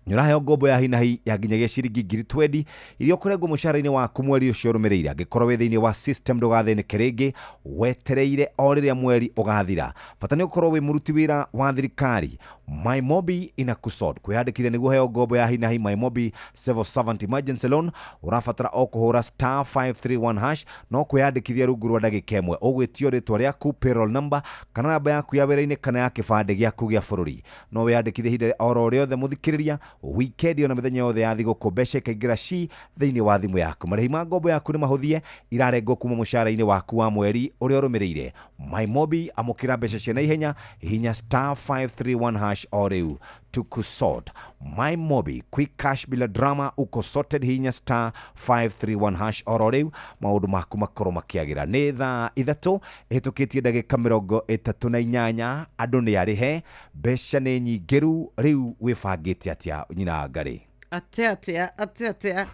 [SPEAKER 12] Nĩ ũraheo ngombo ya hi na hi ya nginyagia ciringi 20,000 iria ũkũrengwo mũcara-inĩ waku mweri ũcio ũrũmĩrĩire. Angĩkorwo wĩ thĩinĩ wa system ndũgathĩnĩke rĩngĩ, wetereire o rĩrĩa mweri ũgathira. Bata nĩ ũkorwo wĩ mũruti wĩra wa thirikari. My Mobi inakusort. Kwĩyandĩkithia nĩguo ũheo ngombo ya hi na hi My Mobi Civil Servant Emergency Loan ũrabatara o kũhũra *531# no kwĩyandĩkithia rungu rwa ndagĩka ĩmwe. Ũgwĩtio rĩtwa rĩaku, payroll number, kana namba yaku ya wĩra-inĩ kana ya kĩbandĩ gĩaku gĩa bũrũri. No wĩyandĩkithie ihinda oro rĩothe mũthikĩrĩria, weekend ona mĩthenya yothe ya thigũkũ, mbeca ikaingĩra ci thĩinĩ wa thimũ yaku. Marĩhi ma ngombo yaku nĩ mahũthie, irarengwo kuma mũcara-inĩ waku wa mweri ũrĩa ũrũmĩrĩire. My Mobi, amũkĩra mbeca cia naihenya, hihinya *531# o rĩu tukusort. My Mobi, quick cash bila drama, uko sorted, hihinya *531# oro rĩu maũndũ maku makorwo makĩagĩra. Nĩ thaa 3 ĩhĩtũkĩtie ndagĩka 38, andũ nĩ arĩhe, mbeca nĩ nyingĩru, rĩu wĩbangĩte atĩa nyina Ngarĩ?
[SPEAKER 11] Atĩa atĩa atĩa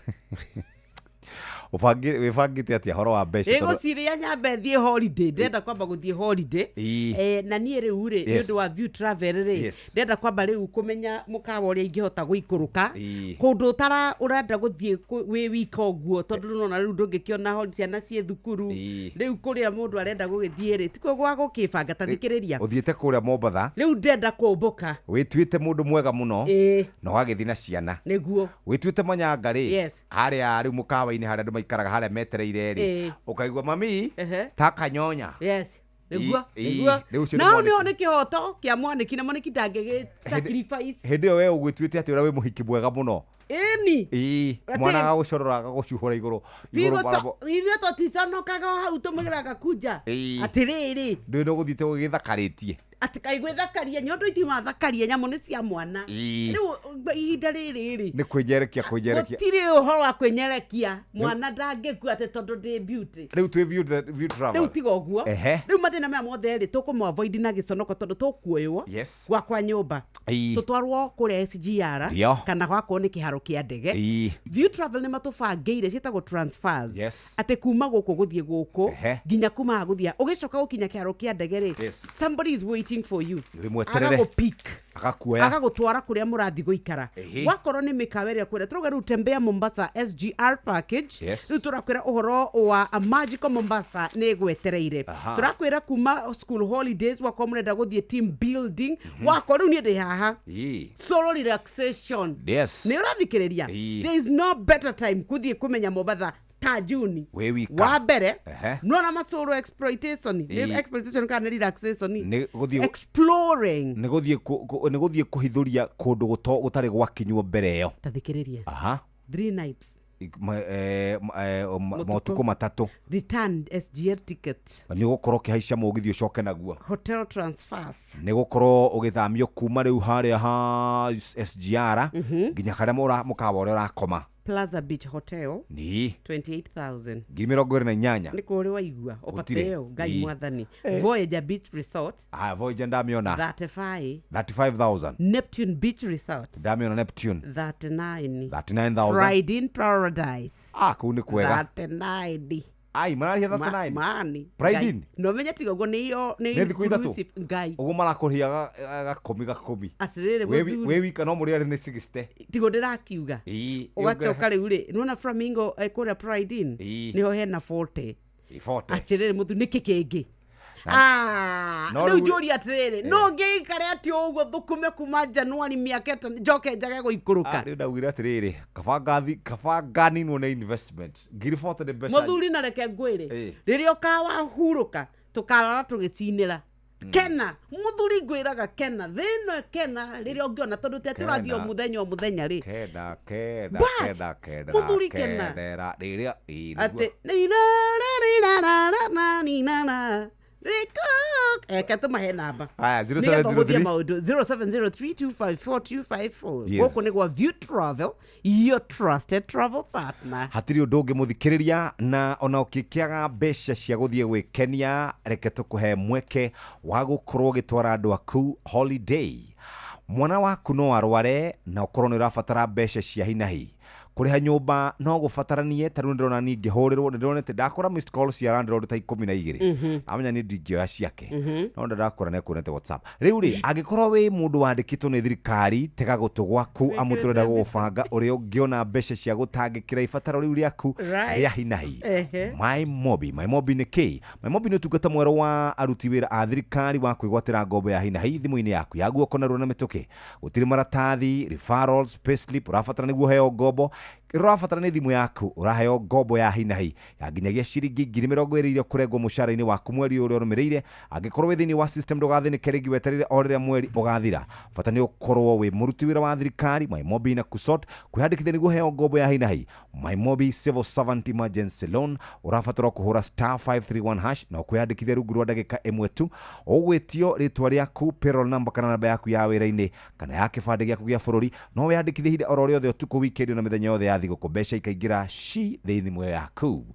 [SPEAKER 12] Wĩbangĩte atĩa horo wa mbeca? Tondũ-
[SPEAKER 11] Ĩgũciria nyambe thiĩ holiday, ndĩrenda kwamba gũthiĩ holiday. Na niĩ rĩu rĩ, nĩ ũndũ wa View Travel rĩ, ndĩrenda kwamba rĩu kũmenya mũkawa ũrĩa ingĩhota gũikũrũka kũndũ ũtara ũrenda gũthiĩ wĩ wika ũguo, tondũ nĩũrona rĩu ndũngĩkĩona holiday, ciana ciĩ thukuru. Rĩu kũrĩa mũndũ arenda gũgĩthiĩ rĩ, tikuo gwa gũkĩbanga, ta thikĩrĩria.
[SPEAKER 12] Ũthiĩte kũrĩa Mombatha,
[SPEAKER 11] Rĩu ndĩrenda kũmbũka.
[SPEAKER 12] Wĩtuĩte mũndũ mwega mũno na ũgagĩthiĩ na ciana.
[SPEAKER 11] Nĩguo.
[SPEAKER 12] Wĩtuĩte manyanga rĩ, harĩa rĩu mũkawa-inĩ harĩa andũ maikaraga harĩa metereire rĩ, ũkaigua mami ta kanyonya.
[SPEAKER 11] Yes. Nĩguo,
[SPEAKER 12] Ii,
[SPEAKER 11] nĩguo.
[SPEAKER 12] Rĩu ũcio nĩ
[SPEAKER 11] Na hau
[SPEAKER 12] mwanĩki.
[SPEAKER 11] nĩho nĩ kĩhoto kĩa mwanĩki, na mwanĩki ndangĩgĩ sacrifice.
[SPEAKER 12] Hĩndĩ ĩyo we ũgwĩtuĩte atĩ ũrĩa wĩ mũhiki mwega mũno.
[SPEAKER 11] Ĩni.
[SPEAKER 12] Mwana agagũcorora agagũcuhũra igũrũ igũrũ barabara.
[SPEAKER 11] Ithuĩ tũticonokaga o hau tũmwĩraga kunja. Atĩrĩrĩ.
[SPEAKER 12] Ndũĩ no gũthiĩte ũgĩthakarĩtie.
[SPEAKER 11] Atĩ kaĩ gwĩthakaria, nyondo itimathakaria, nyamũ nĩ cia mwana. Rĩu ihinda rĩrĩ rĩ,
[SPEAKER 12] Nĩ kwĩnyerekia kwĩnyerekia.
[SPEAKER 11] Gũtirĩ ũhoro wa kwĩnyerekia, mwana ndangĩkua atĩ tondũ ndĩ beauty.
[SPEAKER 12] Rĩu twĩ View Travel.
[SPEAKER 11] Rĩu tiga ũguo. Rĩu mathĩna maya mothe rĩ, tũkũmũ avoid na gĩconoko tondũ tũkuoywo gwakwa nyũmba. Tũtwarwo kũrĩa SGR kana gwakorwo nĩ kĩharo kĩa ndege. View Travel nĩ matũbangĩire ciĩtagwo transfers. Atĩ kuma gũkũ gũthiĩ gũkũ, nginya kuma haha gũthiĩ, ũgĩcoka gũkinya kĩharo kĩa ndege rĩ, somebody is waiting for you.
[SPEAKER 12] Wĩmweterere.
[SPEAKER 11] Agagũpick.
[SPEAKER 12] Agakuoya.
[SPEAKER 11] Agagũtwara kũrĩa mũrathiĩ gũikara. Wakorwo nĩ mĩkawa ĩrĩa kwenda, tũrauga rĩu Tembea Mombasa SGR package. Rĩu tũrakwĩra ũhoro wa a Magical Mombasa nĩ ĩgwetereire. Tũrakwĩra kuma school holidays, wakorwo mũrenda gũthiĩ team building, wakorwo rĩu niĩ ndĩ haha. Solo relaxation. Nĩ ũrathikĩrĩria? There is no better time gũthiĩ kũmenya Mombatha ta Juni.
[SPEAKER 12] Wĩ wika.
[SPEAKER 11] Wa mbere, nĩwona masolo exploitation. Nĩ exploitation kana nĩ relaxation?
[SPEAKER 12] Nĩ gũthiĩ
[SPEAKER 11] Exploring.
[SPEAKER 12] Nĩ gũthiĩ nĩ gũthiĩ kũhithũria kũndũ gũtarĩ gwakinywo mbere ĩyo.
[SPEAKER 11] Ta thikĩrĩria. 3 nights. Motukũ.
[SPEAKER 12] Motukũ matatũ.
[SPEAKER 11] Return SGR ticket.
[SPEAKER 12] Nĩ ũgũkorwo ũkĩhaica mũgithi ũcoke naguo.
[SPEAKER 11] Hotel transfers.
[SPEAKER 12] Nĩ gũkorwo ũgĩthamio kuma rĩu harĩa ha SGR nginya harĩa mũkawa ũrĩa ũrakoma.
[SPEAKER 11] Plaza Beach Hotel.
[SPEAKER 12] Nĩ.
[SPEAKER 11] 28,000.
[SPEAKER 12] 28,000.
[SPEAKER 11] Nĩ kũrĩ waigua,
[SPEAKER 12] Gũtirĩ.
[SPEAKER 11] ũbateo, Ngai mwathani. Voyager Beach Resort.
[SPEAKER 12] Aya, Voyager ndamĩona.
[SPEAKER 11] 35.
[SPEAKER 12] 35,000.
[SPEAKER 11] Neptune Beach Resort.
[SPEAKER 12] Ndamĩona Neptune.
[SPEAKER 11] 39.
[SPEAKER 12] 39,000.
[SPEAKER 11] Pride in Paradise.
[SPEAKER 12] Kũu nĩ kwega.
[SPEAKER 11] 39.
[SPEAKER 12] Ai, mararĩhia 39.
[SPEAKER 11] Mani.
[SPEAKER 12] Pride
[SPEAKER 11] Ngai.
[SPEAKER 12] in?
[SPEAKER 11] No menye tiga ũguo nĩ iyo, nĩ
[SPEAKER 12] Nĩ thikũ ithatũ?
[SPEAKER 11] inclusive. Ngai.
[SPEAKER 12] Ũguo marakũrĩhia gakũmi gakũmi.
[SPEAKER 11] Atĩrĩrĩ,
[SPEAKER 12] Wĩ
[SPEAKER 11] mũthuri.
[SPEAKER 12] wĩ wika no mũrĩarĩ nĩ 60.
[SPEAKER 11] Tigo ndĩrakiuga. Ũgacoka rĩu rĩ, nĩwona Flamingo kũrĩa Pride Inn? Nĩho hena 40.
[SPEAKER 12] 40.
[SPEAKER 11] Atĩrĩrĩ, mũthuri, nĩkĩ kĩngĩ?
[SPEAKER 12] No
[SPEAKER 11] Rĩu
[SPEAKER 12] rĩu-
[SPEAKER 11] njũria atĩrĩrĩ, no ngĩikare atĩ ũguo thũkũme kuma Januari mĩaka 5 njoke njage gũikũrũka?
[SPEAKER 12] Rĩu ndaugire atĩrĩrĩ, kaba ngathi, kaba nganinwo nĩ investment 40,000 nĩ mbeca.
[SPEAKER 11] Mũthuri, na reke ngwĩre, rĩrĩa ũkawahurũka tũkarara tũgĩcinĩra. Kena mũthuri, ngwĩraga kena thĩno, kena rĩrĩa ũngĩona tondũ te tũrathiĩ o
[SPEAKER 12] Kena.
[SPEAKER 11] mũthenya o mũthenya rĩ.
[SPEAKER 12] Kenda kenda
[SPEAKER 11] But,
[SPEAKER 12] kenda kenda
[SPEAKER 11] mũthuri, kena.
[SPEAKER 12] kendera rĩrĩa ĩĩ, nĩguo.
[SPEAKER 11] Atĩ eke tũmahe namba
[SPEAKER 12] Aya,
[SPEAKER 11] nĩgetha ũhũthie
[SPEAKER 12] 0703
[SPEAKER 11] maũndũ, 0703254254.
[SPEAKER 12] Yes.
[SPEAKER 11] Gũkũ nĩ gwa View Travel, your trusted travel partner.
[SPEAKER 12] Hatirĩ ũndũ ũngĩ mũthikĩrĩria, na ona ũkĩkĩaga mbeca cia gũthiĩ gwĩkenia, reke tũkũhe mweke wa gũkorwo ũgĩtwara andũ aku holiday. Mwana waku no arware na ũkorwo nĩ ũrabatara mbeca cia hinahi kũrĩha nyũmba, no gũbataranie. Ta rĩu ndĩrona niĩ ngĩhũrĩrwo, nĩ ndĩronete ndakora missed call cia landlord ta 12. Amenya nĩ ndingĩoya ciake, no ndakora nĩ kuonete WhatsApp. Rĩu rĩ, angĩkorwo wĩ mũndũ wandĩkĩtwo nĩ thirikari, tega gũtũ gwaku, amu tũrenda gũgũbanga ũrĩa ũngĩona mbeca cia gũtangĩkĩra ibataro rĩu rĩaku rĩa hinahi. MyMobi. MyMobi nĩ kĩ? MyMobi nĩ ũtungata mwerũ wa aruti wĩra a thirikari wa kwĩgwatĩra ngombo ya hinahi thimũ-inĩ yaku ya guoko narua na mĩtũkĩ. Gũtirĩ maratathi, referrals, payslip ũrabatara nĩguo ũheo ngombo. Ũrabatara nĩ thimũ yaku, ũraheo ngombo ya hinahi ya nginyagia ciringi 20,000 iria ũkũrengwo mũcara-inĩ waku mweri ũrĩa ũrũmĩrĩire. Angĩkorwo wĩ thĩinĩ wa system, ndũgathĩnĩke rĩngĩ wetereire o rĩrĩa mweri ũgathira. Bata nĩ ũkorwo wĩ mũruti wĩra wa thirikari. MyMobi na kusot kwĩhandĩkithia nĩguo ũheo ngombo ya hinahi MyMobi Civil Servant Emergency Loan, ũrabatara kũhũra *531# na ũkwĩhandĩkithia rungu rwa ndagĩka 1 tu. Ũgwĩtio rĩtwa rĩaku, payroll number kana namba yaku ya wĩra-inĩ kana ya kĩbandĩ gĩaku gĩa bũrũri. No wĩyandĩkithie ihinda oro rĩothe, ũtukũ, weekend na mĩthenya yothe ya thigũkũ, mbeca ikaingĩra ci thĩ thimũ yaku.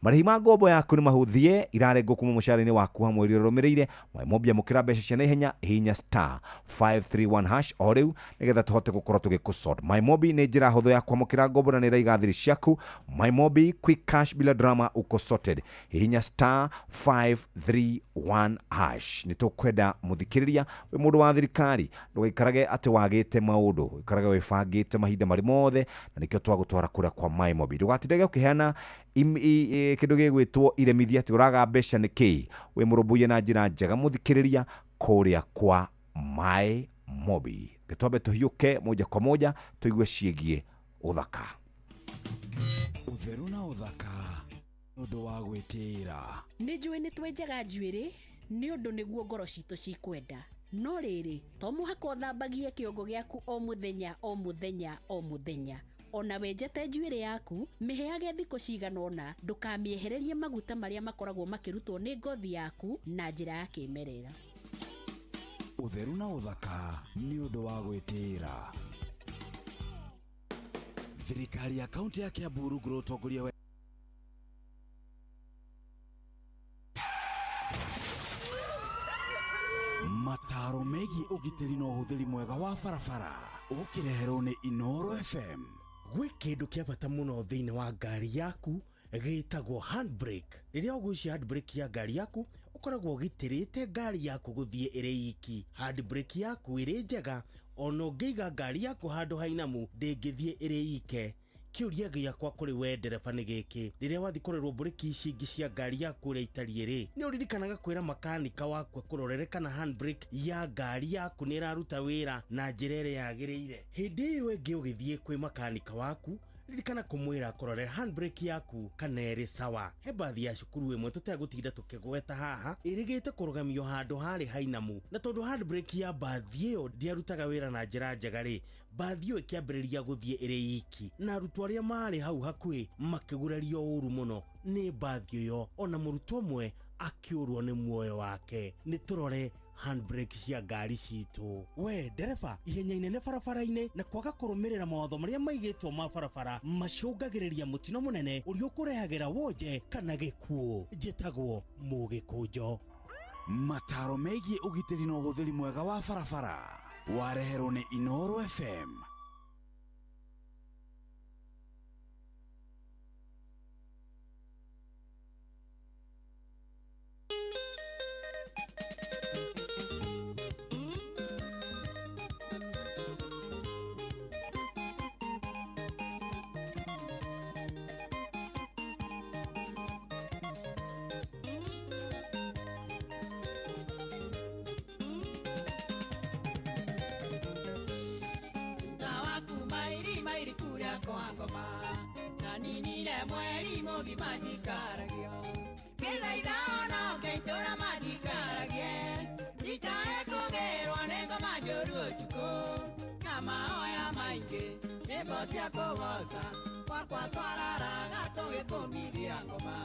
[SPEAKER 12] Marĩhi ma ngombo yaku nĩ mahũthie, irarengwo kuma mũcara-inĩ waku wa mweri ũrũmĩrĩire. MyMobi, amũkĩra mbeca cia naihenya, hihinya *531# o rĩu nĩgetha tũhote gũkorwo tũgĩkũsort. MyMobi nĩ njĩra hũthũ ya kwamũkĩra ngombo na nĩ ĩraiga thiri ciaku. MyMobi, quick cash bila drama, uko sorted. Hihinya *531#. Nĩ tũkwenda mũthikĩrĩria, wĩ mũndũ wa thirikari, ndũgaikarage atĩ wagĩte maũndũ, ũikarage wĩbangĩte mahinda marĩ mothe, na nĩkĩo twagũtwara kũrĩa kwa MyMobi. Ndũgatindage ũkĩheana kĩndũ gĩgwĩtwo iremithia atĩ ũraga mbeca nĩ kĩ. Wĩ mũrũmbũiye na njĩra njega mũthikĩrĩria kũrĩa kwa MyMobi. Gĩtwambe tũhiũke moja kwa moja tũigue ciĩgiĩ ũthaka.
[SPEAKER 17] Ũtheru na ũthaka nĩ ũndũ wa gwĩtĩĩra.
[SPEAKER 13] Nĩ njũĩ nĩ twenjaga njuĩrĩ nĩ ũndũ nĩguo ngoro citũ cikwenda, no rĩrĩ, to mũhaka ũthambagie kĩongo gĩaku o mũthenya o mũthenya o mũthenya. Ona wenjete njuĩrĩ yaku, mĩheage thikũ cigana ũna, ndũkamĩehererie maguta marĩa makoragwo makĩrutwo nĩ ngothi yaku na njĩra ya kĩmerera.
[SPEAKER 17] Ũtheru na ũthaka nĩ ũndũ wa gwĩtĩĩra. Thirikari ya kaunti ya Kiambu rungu rwa ũtongoria wa mataro megiĩ ũgitĩri na ũhũthĩri mwega wa barabara, ũkĩreherwo nĩ Inoro FM.
[SPEAKER 6] Gwĩ kĩndũ kĩa bata mũno thĩinĩ wa ngari yaku gĩtagwo handbrake. Rĩrĩa ũgucia handbrake ya ngari yaku, ũkoragwo ũgitĩrĩte ngari yaku gũthiĩ ĩrĩ iki. Handbrake yaku ĩrĩ njega, ona ũngĩiga ngari yaku handũ hainamu, ndĩngĩthiĩ ĩrĩ ike. Kĩũria gĩakwa kũrĩ we ndereba nĩ gĩkĩ: rĩrĩa wathiĩ kũrorwo mburĩki ici ingĩ cia ngari yaku ũrĩa itariĩ rĩ, nĩ ũririkanaga kwĩra makanika waku akũrorere kana handbrake ya ngari yaku nĩ ĩraruta wĩra na njĩra ĩrĩa yagĩrĩire? Hĩndĩ ĩyo ĩngĩ ũgĩthiĩ kwĩ makanika waku, ririkana kũmwĩra akũrorere handbrake yaku kana ĩrĩ sawa. He bathi ya cukuru ĩmwe tũtegũtinda tũkĩgweta haha ĩrĩgĩte kũrũgamio handũ harĩ hainamu, na tondũ handbrake ya bathi ĩyo ndĩarutaga wĩra na njĩra njega rĩ, bathi ĩyo ĩkĩambĩrĩria gũthiĩ ĩrĩ iki, na arutwo arĩa marĩ hau hakuhĩ makĩgurario ũru mũno nĩ bathi ĩyo, ona mũrutwo ũmwe akĩũrwo nĩ muoyo wake. Nĩ tũrore handbrake cia ngari citũ. We ndereba, ihenya inene barabara-inĩ na kwaga kũrũmĩrĩra mawatho marĩa maigĩtwo ma barabara macũngagĩrĩria mũtino mũnene ũrĩa ũkũrehagĩra wonje kana gĩkuũ. Njĩtagwo Mũgĩkũnjo.
[SPEAKER 17] Mataro megiĩ ũgitĩri na ũhũthĩri mwega wa barabara, wareherwo nĩ Inoro FM.
[SPEAKER 16] ngoma na ninire mweri mũgima njikaragio ngĩthaitha honoke itũra manjikaragie ndikae kũgĩrwo nĩ ngoma njũru ũtukũ na mahoya maingĩ nyĩmbo cia kũgoca gwakwa twararaga tũgĩkũmithia ngoma.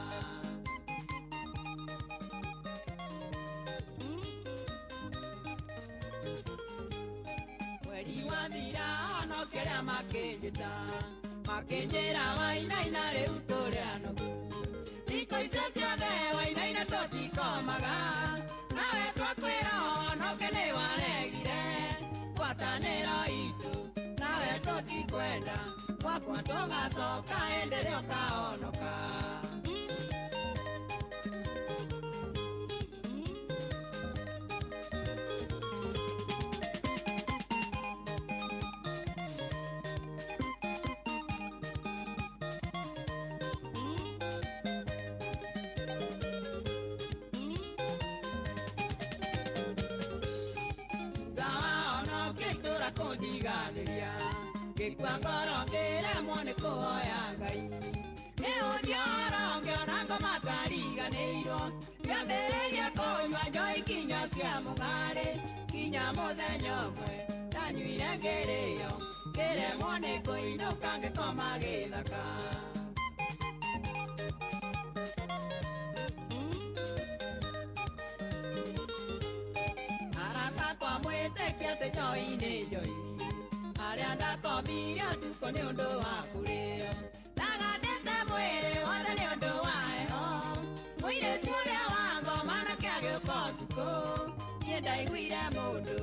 [SPEAKER 16] Mweri wathira honokera makĩnjĩta makĩnjĩra wainaina rĩu tũrĩ anogu thikũ icio ciothe wainaina tũtikomaga nawe twakwĩra honoke nĩ waregire ngwatanĩro itũ nawe tũtikwenda gwakwa tũgacoka hĩndĩ ĩrĩa ũkahonoka. Kundiganĩria ngĩkua ngoro ngĩremwo nĩ kũhoya Ngai nĩ ũthioro ngĩona ngoma tariganĩirwo ngĩambĩrĩria kũnyua njohi kinya cia mũgarĩ kinya mũthenya ũmwe ndanyuire ngĩrĩo ngĩremwo nĩ kũinũka ngĩkoma gĩthaka. Arata akwa mwĩtĩkie atĩ njohi nĩ njohi arĩa ndakomire ũtukũ nĩ ũndũ wa kũrĩo ndagandĩte mwĩrĩ wothe nĩ ũndũ wa heho mũirĩtu ũrĩa wa ngoma nake agĩũka ũtukũ niĩ ndaiguire mũndũ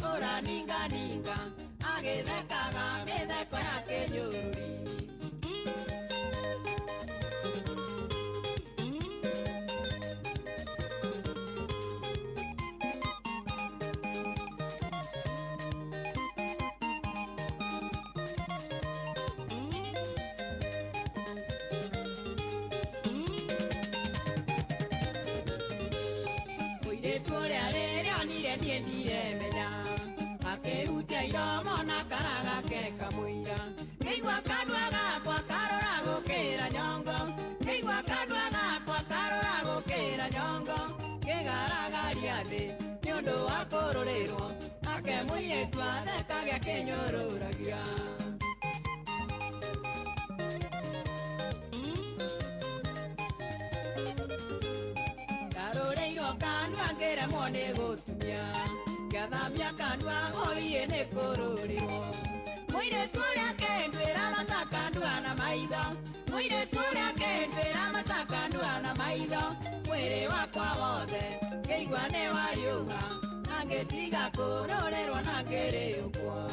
[SPEAKER 16] ũraninganinga agĩthekaga mĩtheko ya kĩnyũrũri. Mũirĩtu ũrĩa rĩrĩa onire niĩ ndiremenya akĩhutia iromo na kara gake kamũira ngĩigua kanua gakwa karũra gũkĩra nyongo ngĩigua kanua gakwa karũra gũkĩra nyongo ngĩgaragaria thĩ nĩ ũndũ wa kũrũrĩrwo nake mũirĩtu athekage akĩnyũrũragia. Ndarũrĩirwo kanua ngĩremwo nĩ gũtumia ngĩathamia kanua ũiĩ nĩ kũrũrĩrwo mũirĩtu ũrĩa akĩnduĩra matakandua na maitho mũirĩtu ũrĩa akĩnduĩra matakandua na maitho mwĩrĩ wakwa wothe ngĩigua nĩ wariũha na ngĩtiga kũrũrĩrwo na ngĩrĩũkwo.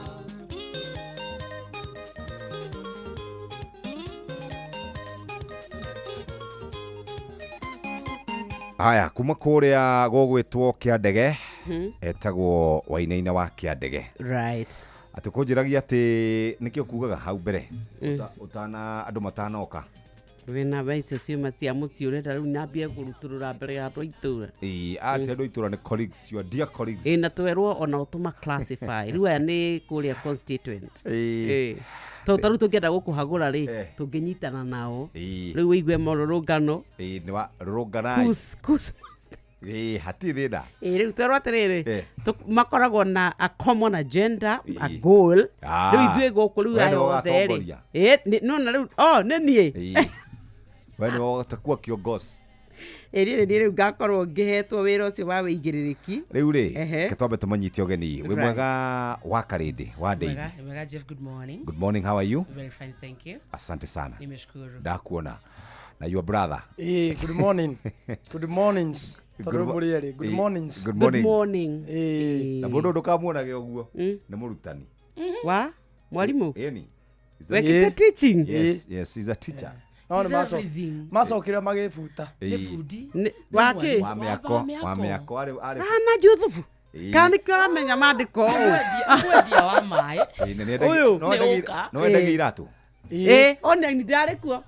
[SPEAKER 12] Haya kuma kuria gũgwĩtwo Kĩandege etagwo Wainaina wa Kĩandege.
[SPEAKER 11] Right.
[SPEAKER 12] Atĩ kũnjĩragia atĩ nĩkĩo kugaga hau mbere ũtana andũ matanoka
[SPEAKER 11] wĩna we icio ciuma cia mũciĩ ũrenda rĩu nyambie kũrutũrũra mbere ya andũ a itũra.
[SPEAKER 12] Ĩĩ atĩ andũ a itũra nĩ colleagues, your dear colleagues.
[SPEAKER 11] Ĩĩ na twerwo ona ũtũma classify rĩu aya nĩ kũrĩa constituents.
[SPEAKER 12] Ĩĩ.
[SPEAKER 11] Tondũ ta rĩu tũngĩenda gũkũhagũra rĩ tũngĩnyitana nao rĩu wĩigue mũrũrũngano.
[SPEAKER 12] Ĩĩ nĩ wa rũrũnganai.
[SPEAKER 11] Kus.
[SPEAKER 12] Ĩĩ hatirĩ thĩna.
[SPEAKER 11] Ĩĩ rĩu twerwo atĩrĩrĩ makoragwo na a common agenda, a goal. Rĩu ithuĩ gũkũ rĩu aya othe rĩ. Ĩĩ nona rĩu oh nĩ niĩ.
[SPEAKER 12] We nĩwe ũtakuwa kiongozi.
[SPEAKER 11] Ĩĩ niĩ rĩu ngakorwo ngĩhetwo wĩra ũcio wa wĩigĩrĩrĩki.
[SPEAKER 12] Rĩu rĩ reke twambe tũmanyite ũgeni. Wĩ mwega wa Karĩndĩ wa Ndeithi.
[SPEAKER 19] Mwega Jeff, good morning.
[SPEAKER 12] Good morning, how are you?
[SPEAKER 19] Very fine, thank you.
[SPEAKER 12] Asante sana.
[SPEAKER 19] Nimeshukuru.
[SPEAKER 12] Ndakuona. Na your brother.
[SPEAKER 20] Good morning. Good mornings. Good mornings.
[SPEAKER 12] Good morning.
[SPEAKER 11] Good morning.
[SPEAKER 12] Na mũndũ ndũkamuonage ũguo nĩ mũrutani.
[SPEAKER 11] Wa? Mwalimu?
[SPEAKER 12] Ĩni.
[SPEAKER 11] Wekĩte teaching?
[SPEAKER 12] Yes, yes, he's a teacher.
[SPEAKER 20] No nĩ macokire magĩbuta.
[SPEAKER 12] Nĩ
[SPEAKER 19] bundi.
[SPEAKER 11] Wakĩ?
[SPEAKER 12] Wa mĩako, wa mĩako arĩ.
[SPEAKER 11] Kana Juthubu. Kana nĩkĩo ũramenya maandĩko ũũ.
[SPEAKER 19] Mwendia wa maĩ.
[SPEAKER 12] Ũyũ. No endagia iratũ.
[SPEAKER 11] Ĩĩ, ona nĩ ndarĩ kuo.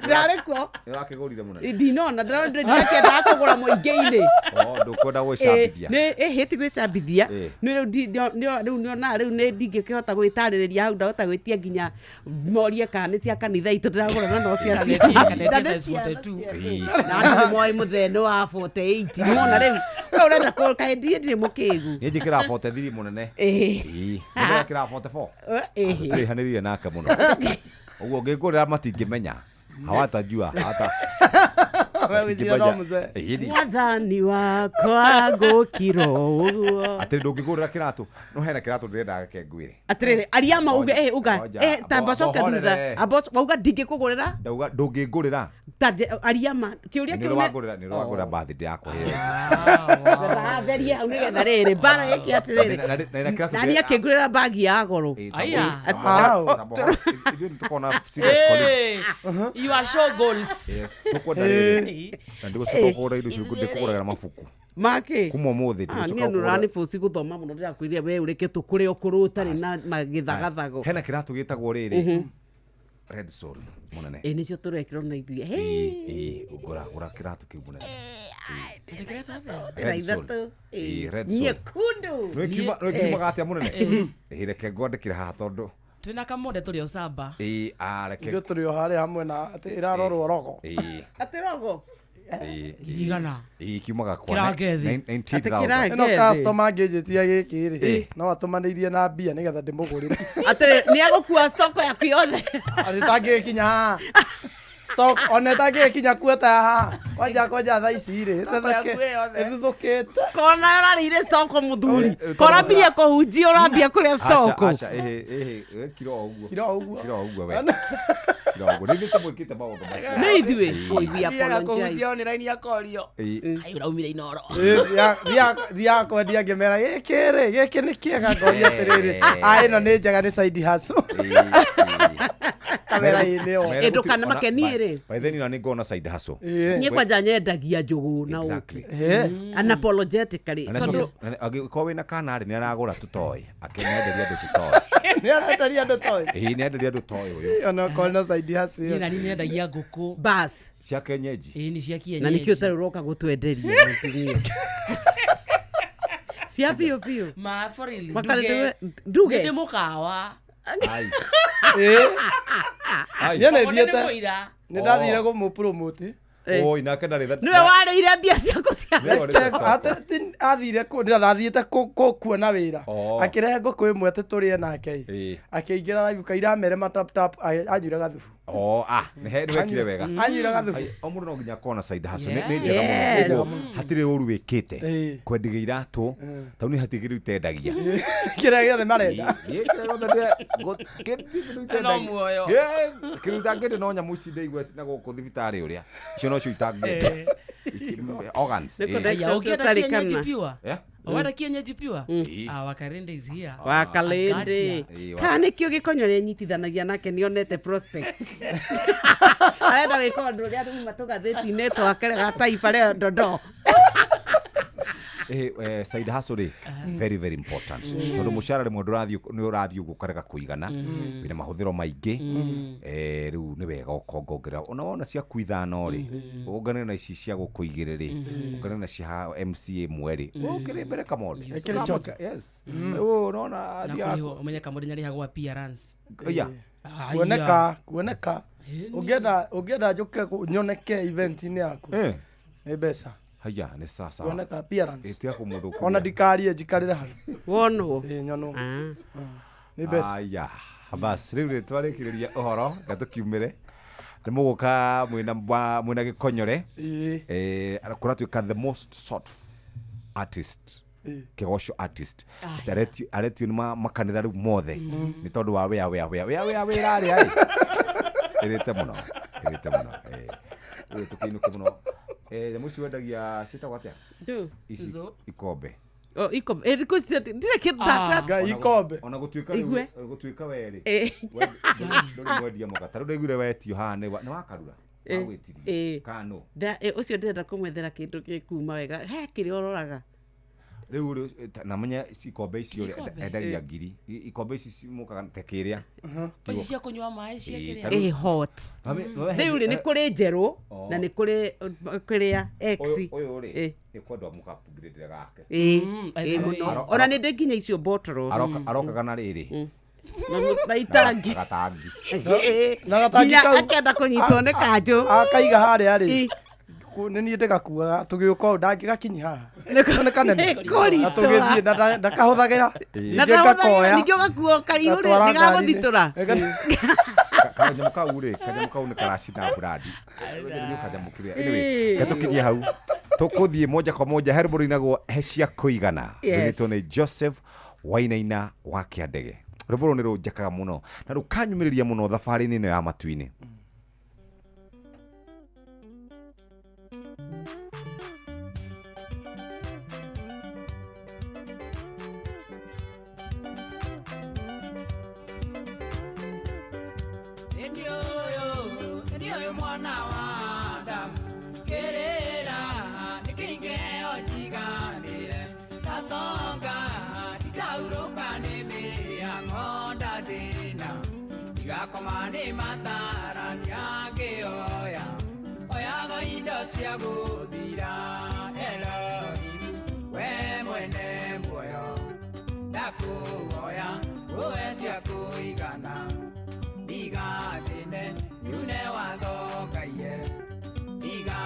[SPEAKER 11] Ndarĩ kuo.
[SPEAKER 12] Nĩwakĩgũrire mũnene?
[SPEAKER 11] Ndinona ndĩrakĩendaga kũgũra mũingĩ-inĩ.
[SPEAKER 12] Oh, ndũkwenda gwĩcambithia.
[SPEAKER 11] Nĩ ĩhĩ ti gwĩcambithia. Nĩ rĩu rĩu nĩona rĩu nĩ ndingĩkĩhota gwĩtarĩrĩria hau, ndahota gwĩtia nginya morie kana nĩ cia kanitha itũ ndĩragũra na no cia
[SPEAKER 19] Na nĩ size 42.
[SPEAKER 11] Na andũ nĩ moĩ mũthee nĩ wa 48. Nĩwona rĩu we ũrenda kaĩ ndiĩ ndirĩ mũkĩgu.
[SPEAKER 12] Niĩ njĩkĩraga 43 mũnene.
[SPEAKER 11] Ĩĩ.
[SPEAKER 12] Ĩĩ. Nĩ 44.
[SPEAKER 11] Ĩhĩ.
[SPEAKER 12] Tũrĩhanĩrĩire nake mũno. Ũguo ngĩngũrĩra matingĩmenya. Hawatajua hata.
[SPEAKER 11] Mwathani wakwa ngũkira ũguo.
[SPEAKER 12] Atĩ ndũngĩgũrĩra kĩratũ. No hena kĩratũ ndĩrendaga reke ngwĩre.
[SPEAKER 11] Atĩrĩrĩ, aria mauge uga tamba coke thutha. Amba wauga ndingĩkũgũrĩra?
[SPEAKER 12] Ndauga ndũngĩngũrĩra.
[SPEAKER 11] Ta aria ma kĩũria kĩu
[SPEAKER 12] nĩ nĩ wangũrĩra birthday yakwa ĩyo.
[SPEAKER 11] Ndatherie hau nĩgetha rĩrĩ mbara ĩke atĩrĩrĩ.
[SPEAKER 12] Na
[SPEAKER 11] Na niĩ akĩngũrĩra bagi ya goro.
[SPEAKER 19] Aya.
[SPEAKER 12] Ithuĩ nĩ tũkona serious colleagues.
[SPEAKER 19] You are show goals.
[SPEAKER 12] Yes, tũkwenda rĩrĩ. Na ndigũcoka kũgũra indo icio ndĩkũgũragĩra mabuku.
[SPEAKER 11] Make.
[SPEAKER 12] Kuma ũmũthĩ
[SPEAKER 11] Ah,
[SPEAKER 12] ndĩgũcoka
[SPEAKER 11] niĩ
[SPEAKER 12] kũgũra.
[SPEAKER 11] nũrani bũci gũthoma mũno ndĩrakwĩrire we ũreke tũkũre ũkũrũ ũtarĩ na magĩthagathago.
[SPEAKER 12] Hena kĩratũ gĩtagwo rĩrĩ. Red Soul mũnene.
[SPEAKER 11] Ĩ nĩcio tũrekĩrwo na ithuĩ.
[SPEAKER 12] Ĩĩ, ngũra gũra kĩratũ kĩu mũnene.
[SPEAKER 11] Na ithatũ.
[SPEAKER 12] Ĩĩ, Red Soul.
[SPEAKER 11] Nyekundu.
[SPEAKER 12] Nĩ kiumaga atĩa mũnene? Ĩĩ, reke ngwandĩkĩre haha tondũ.
[SPEAKER 19] Twĩna kamũndĩ tũrĩ o samba.
[SPEAKER 12] Ĩĩ, ah, reke.
[SPEAKER 20] Ithuĩ tũrĩ o harĩa hamwe na atĩ ĩrarorwo rogo.
[SPEAKER 12] Ĩĩ.
[SPEAKER 11] Atĩ rogo?
[SPEAKER 19] Igana.
[SPEAKER 12] Ĩĩ, kiumaga kwa
[SPEAKER 19] Kĩrangethĩ.
[SPEAKER 12] 19,000.
[SPEAKER 20] Ĩno customer angĩnjĩtia gĩkĩ rĩ, no atũmanĩirie na mbia nĩgetha ndĩmũgũrĩre.
[SPEAKER 11] Atĩrĩ, nĩ egũkua stoko yaku yothe.
[SPEAKER 20] Atĩ tangĩgĩkinya haha. Stock ona ĩtangĩgĩkinya kuota haha. Kwanja kwanja thaa ici rĩ, ĩthuthũkĩte.
[SPEAKER 11] Kona ũrarĩire stoko mũthuri. Kora mbia kũhunjia ũrambia kũrĩa stoko.
[SPEAKER 12] Aca, ĩhĩ, ĩhĩ, kiro o ũguo.
[SPEAKER 20] Kiro o ũguo.
[SPEAKER 12] Kiro o ũguo we. Kiro o ũguo. Nĩ ithuĩ tũmwĩkĩte maũndũ macio.
[SPEAKER 11] Nĩ ithuĩ. Oi, we apologize.
[SPEAKER 19] Kũhunjia nĩ raini akorio.
[SPEAKER 12] Ĩĩ.
[SPEAKER 19] Kaĩ ũraumire Inoro.
[SPEAKER 20] Thiaga kwendia ngĩmera gĩkĩ rĩ, gĩkĩ nĩ kĩega ngoria atĩrĩrĩ. Ah, ĩno nĩ njega nĩ side hustle. Kamera ĩ nĩyo.
[SPEAKER 11] Ĩ, ndũkanamake niĩ rĩ.
[SPEAKER 12] By then ĩno nĩ ngona side hustle.
[SPEAKER 11] Niĩ kwanja nyendagia njũgũ na
[SPEAKER 12] Exactly.
[SPEAKER 11] ũkĩ. Unapologetically. Tondũ
[SPEAKER 12] Angĩkorwo wĩna kana rĩ, nĩ aragũra tũtoy. Akĩnenderia andũ tũtoy.
[SPEAKER 20] Nĩ arenderia andũ toy.
[SPEAKER 12] Ĩĩ, nĩ enderia andũ toy ũyũ.
[SPEAKER 20] Ona okorwo no side hustle
[SPEAKER 19] Niĩ
[SPEAKER 20] ĩyo.
[SPEAKER 19] nani nyendagia ngũkũ.
[SPEAKER 11] Bas.
[SPEAKER 12] Cia kienyeji.
[SPEAKER 19] Ĩĩ, nĩ cia
[SPEAKER 11] Na nĩkĩo
[SPEAKER 19] kienyeji.
[SPEAKER 11] ũtarĩ ũroka gũtwenderia mũtumia. Cia biũ biũ.
[SPEAKER 19] Ma for real.
[SPEAKER 11] Wakarĩte
[SPEAKER 19] Nduge.
[SPEAKER 11] nduge.
[SPEAKER 19] Nĩ ndĩ mũkawa.
[SPEAKER 12] Ai.
[SPEAKER 20] Ĩĩ.
[SPEAKER 12] Ai.
[SPEAKER 20] Niĩ nĩ
[SPEAKER 19] Koguo nĩ
[SPEAKER 20] thiĩte.
[SPEAKER 19] mũira.
[SPEAKER 20] Nĩ ndathire kũmũ-promote.
[SPEAKER 12] Oi, nake ndarĩ
[SPEAKER 11] Nĩwe warĩire mbia ciaku cia
[SPEAKER 12] Nĩwe warĩire stock.
[SPEAKER 20] Athire kũ ndathiĩte kuona wĩra.
[SPEAKER 12] Oh.
[SPEAKER 20] Akĩrehe ngũkũ ĩmwe atĩ tũrĩe nake.
[SPEAKER 12] Ĩĩ.
[SPEAKER 20] Akĩingĩra live kaira mere ma tap tap anyuire gathubu.
[SPEAKER 12] Oh, ah, nĩ wekire wega.
[SPEAKER 20] Anyuire gathubu.
[SPEAKER 12] Ai, o mũndũ no nginya akorwo na side hustle.
[SPEAKER 19] Yeah.
[SPEAKER 12] Nĩ njega mũno.
[SPEAKER 11] Yes.
[SPEAKER 12] Ũguo hatirĩ ũru wĩkĩte.
[SPEAKER 20] Ĩĩ.
[SPEAKER 12] Kwendiga iratũ, tondũ niĩ hatirĩ kĩndũ itendagia.
[SPEAKER 20] Kĩrĩa gĩothe marenda.
[SPEAKER 12] Ĩĩ, kĩrĩa gĩothe kĩndũ itendagia.
[SPEAKER 19] No muoyo.
[SPEAKER 12] Ĩĩ, kĩndũ itangĩenda no nyamũ ici ndaigua na gũkũ thibitarĩ ũrĩa. Icio nocio itangĩenda. Ici, organs.
[SPEAKER 11] Nĩ
[SPEAKER 12] Ĩĩ.
[SPEAKER 11] kũnda-
[SPEAKER 19] Aya, ũngĩenda
[SPEAKER 11] Ũtarĩ
[SPEAKER 19] kienyeji
[SPEAKER 11] kana.
[SPEAKER 19] pure.
[SPEAKER 12] Yeah?
[SPEAKER 19] Wenda kienyeji pure?
[SPEAKER 12] Ĩĩ.
[SPEAKER 19] Ah, Wakarende is here.
[SPEAKER 11] Wakalende.
[SPEAKER 12] Ĩĩ,
[SPEAKER 11] Kana nĩkĩo gĩkonyore nyitithanagia nake nĩonete prospect. Arenda gwĩka ũndũ ũrĩa tuma tũgathĩti-inĩ twake ga Taifa Leo Dondoo.
[SPEAKER 12] Side hustle rĩ, very very important, tondũ mũcara rĩmwe ndũrathiĩ nĩ ũrathiĩ ũguo ũkarega kũigana, wĩna mahũthĩro maingĩ. Rĩu nĩ wega ũkongongerera ona wona ciaku ithano rĩ, ũngane na ici cia gũkũ igĩrĩ rĩ, ũngane na cia MCA ĩmwe rĩ, ũkĩrĩ mbere kamode.
[SPEAKER 20] Ĩkĩrĩ njoka.
[SPEAKER 12] Yes, rĩu ũnaona
[SPEAKER 19] Na
[SPEAKER 12] athiaga
[SPEAKER 19] kũrĩhwo, ũmenye kamũndĩ nĩarĩhagwo appearance.
[SPEAKER 12] Yeah.
[SPEAKER 19] Aya.
[SPEAKER 20] Kuoneka, kuoneka. Ũngĩenda ũngĩenda njũke nyoneke event-inĩ yaku. Nĩ mbeca.
[SPEAKER 12] Haya nĩ sasa.
[SPEAKER 20] Kuoneka appearance.
[SPEAKER 12] Ĩtiga kũmũthũkĩria.
[SPEAKER 20] Ona ndikarie njikarĩre hau.
[SPEAKER 11] Wonwo.
[SPEAKER 20] Ĩĩ nyonwo. Nĩ mbeca.
[SPEAKER 12] Aya, bas rĩu rĩ twarĩkĩrĩria ũhoro nga tũkiumĩre nĩ mũgũka mwĩna mwĩna gĩkonyore.
[SPEAKER 20] Ĩĩ.
[SPEAKER 12] Kũratuĩka the most sought artist,
[SPEAKER 20] Ĩĩ.
[SPEAKER 12] kĩgoco artist. Aretio nĩ makanitha rĩu mothe nĩ tondũ wa wĩa wĩa wĩa wĩa wĩa wĩra arĩa ĩ ĩrĩte mũno, ĩrĩte mũno. Rĩu tũkĩinũke mũno. Nyamũ ici wendagia ciĩtagwo atĩa?
[SPEAKER 11] Ndũ.
[SPEAKER 12] Ici
[SPEAKER 19] Nzo.
[SPEAKER 12] ikombe.
[SPEAKER 11] O, ikombe. Thikũ ici ndirĩ kĩndũ
[SPEAKER 20] Ngai ikombe.
[SPEAKER 12] Ona gũtuĩka rĩu
[SPEAKER 11] Igue.
[SPEAKER 12] gũtuĩka werĩ
[SPEAKER 11] Eh.
[SPEAKER 12] ndũrĩ mwendia mũka ta rĩu ndaiguire wetio haha nĩ wakarura wagwĩtirie kano.
[SPEAKER 11] Ũcio ndĩrenda kũmwethera kĩndũ gĩkuma wega he kĩrĩa ũroraga.
[SPEAKER 12] Rĩu rĩ namenya ikombe icio endagia ngiri. Ikombe ici cimukaga ta kĩrĩa.
[SPEAKER 19] Ici cia kũnyua maĩ cia kĩrĩa.
[SPEAKER 11] Ĩ hot. Rĩu rĩ nĩ kũrĩ njerũ na nĩ kũrĩ kĩrĩa X.
[SPEAKER 12] Ũyũ rĩ nĩ kwendwo mũka upgrade gake.
[SPEAKER 11] Ĩ mũno. Ona nĩ ndĩ nginya icio bottles.
[SPEAKER 12] Arokaga na rĩrĩ.
[SPEAKER 11] Na itangi.
[SPEAKER 12] Gatangi.
[SPEAKER 20] Na gatangi kau.
[SPEAKER 11] Akenda kũnyitwo nĩ kanjũ.
[SPEAKER 20] Akaiga harĩa rĩ. Nĩ niĩ ndĩgakuaga tũgĩũka ũũ ndangĩgakinyia haha. Nĩ kanene. Na tũgĩthiĩ na ndakahũthagĩra.
[SPEAKER 11] Ningĩ ngakoya. Ningĩ ũgakua kaihũrĩ nĩgagũthitũra.
[SPEAKER 12] Kanyamũ kau rĩ, kanyamũ kau nĩ karacina brandi. Nĩ kanyamũ kĩrĩa. Anyway, gatũkinyie hau. Tũkũthiĩ moja kwa moja he rwĩmbo rũinagwo he cia kũigana. Rũinĩtwo nĩ Joseph Wainaina wa Kĩandege. Rwĩmbo rũrũ nĩ rũnjakaga mũno na rũkanyumĩrĩria mũno thabarĩ-inĩ ĩno ya matu-inĩ.
[SPEAKER 16] Mwana wa Adamu kerera nikingeo jiganire tatonga ndikauruka nĩ mĩhang'o ndadina ndigakoma nĩ matarania ngĩoya oyaga indo cia gũthira Elohim we mwene muoyo ndakũhoya ũhe cia kũigana ndiga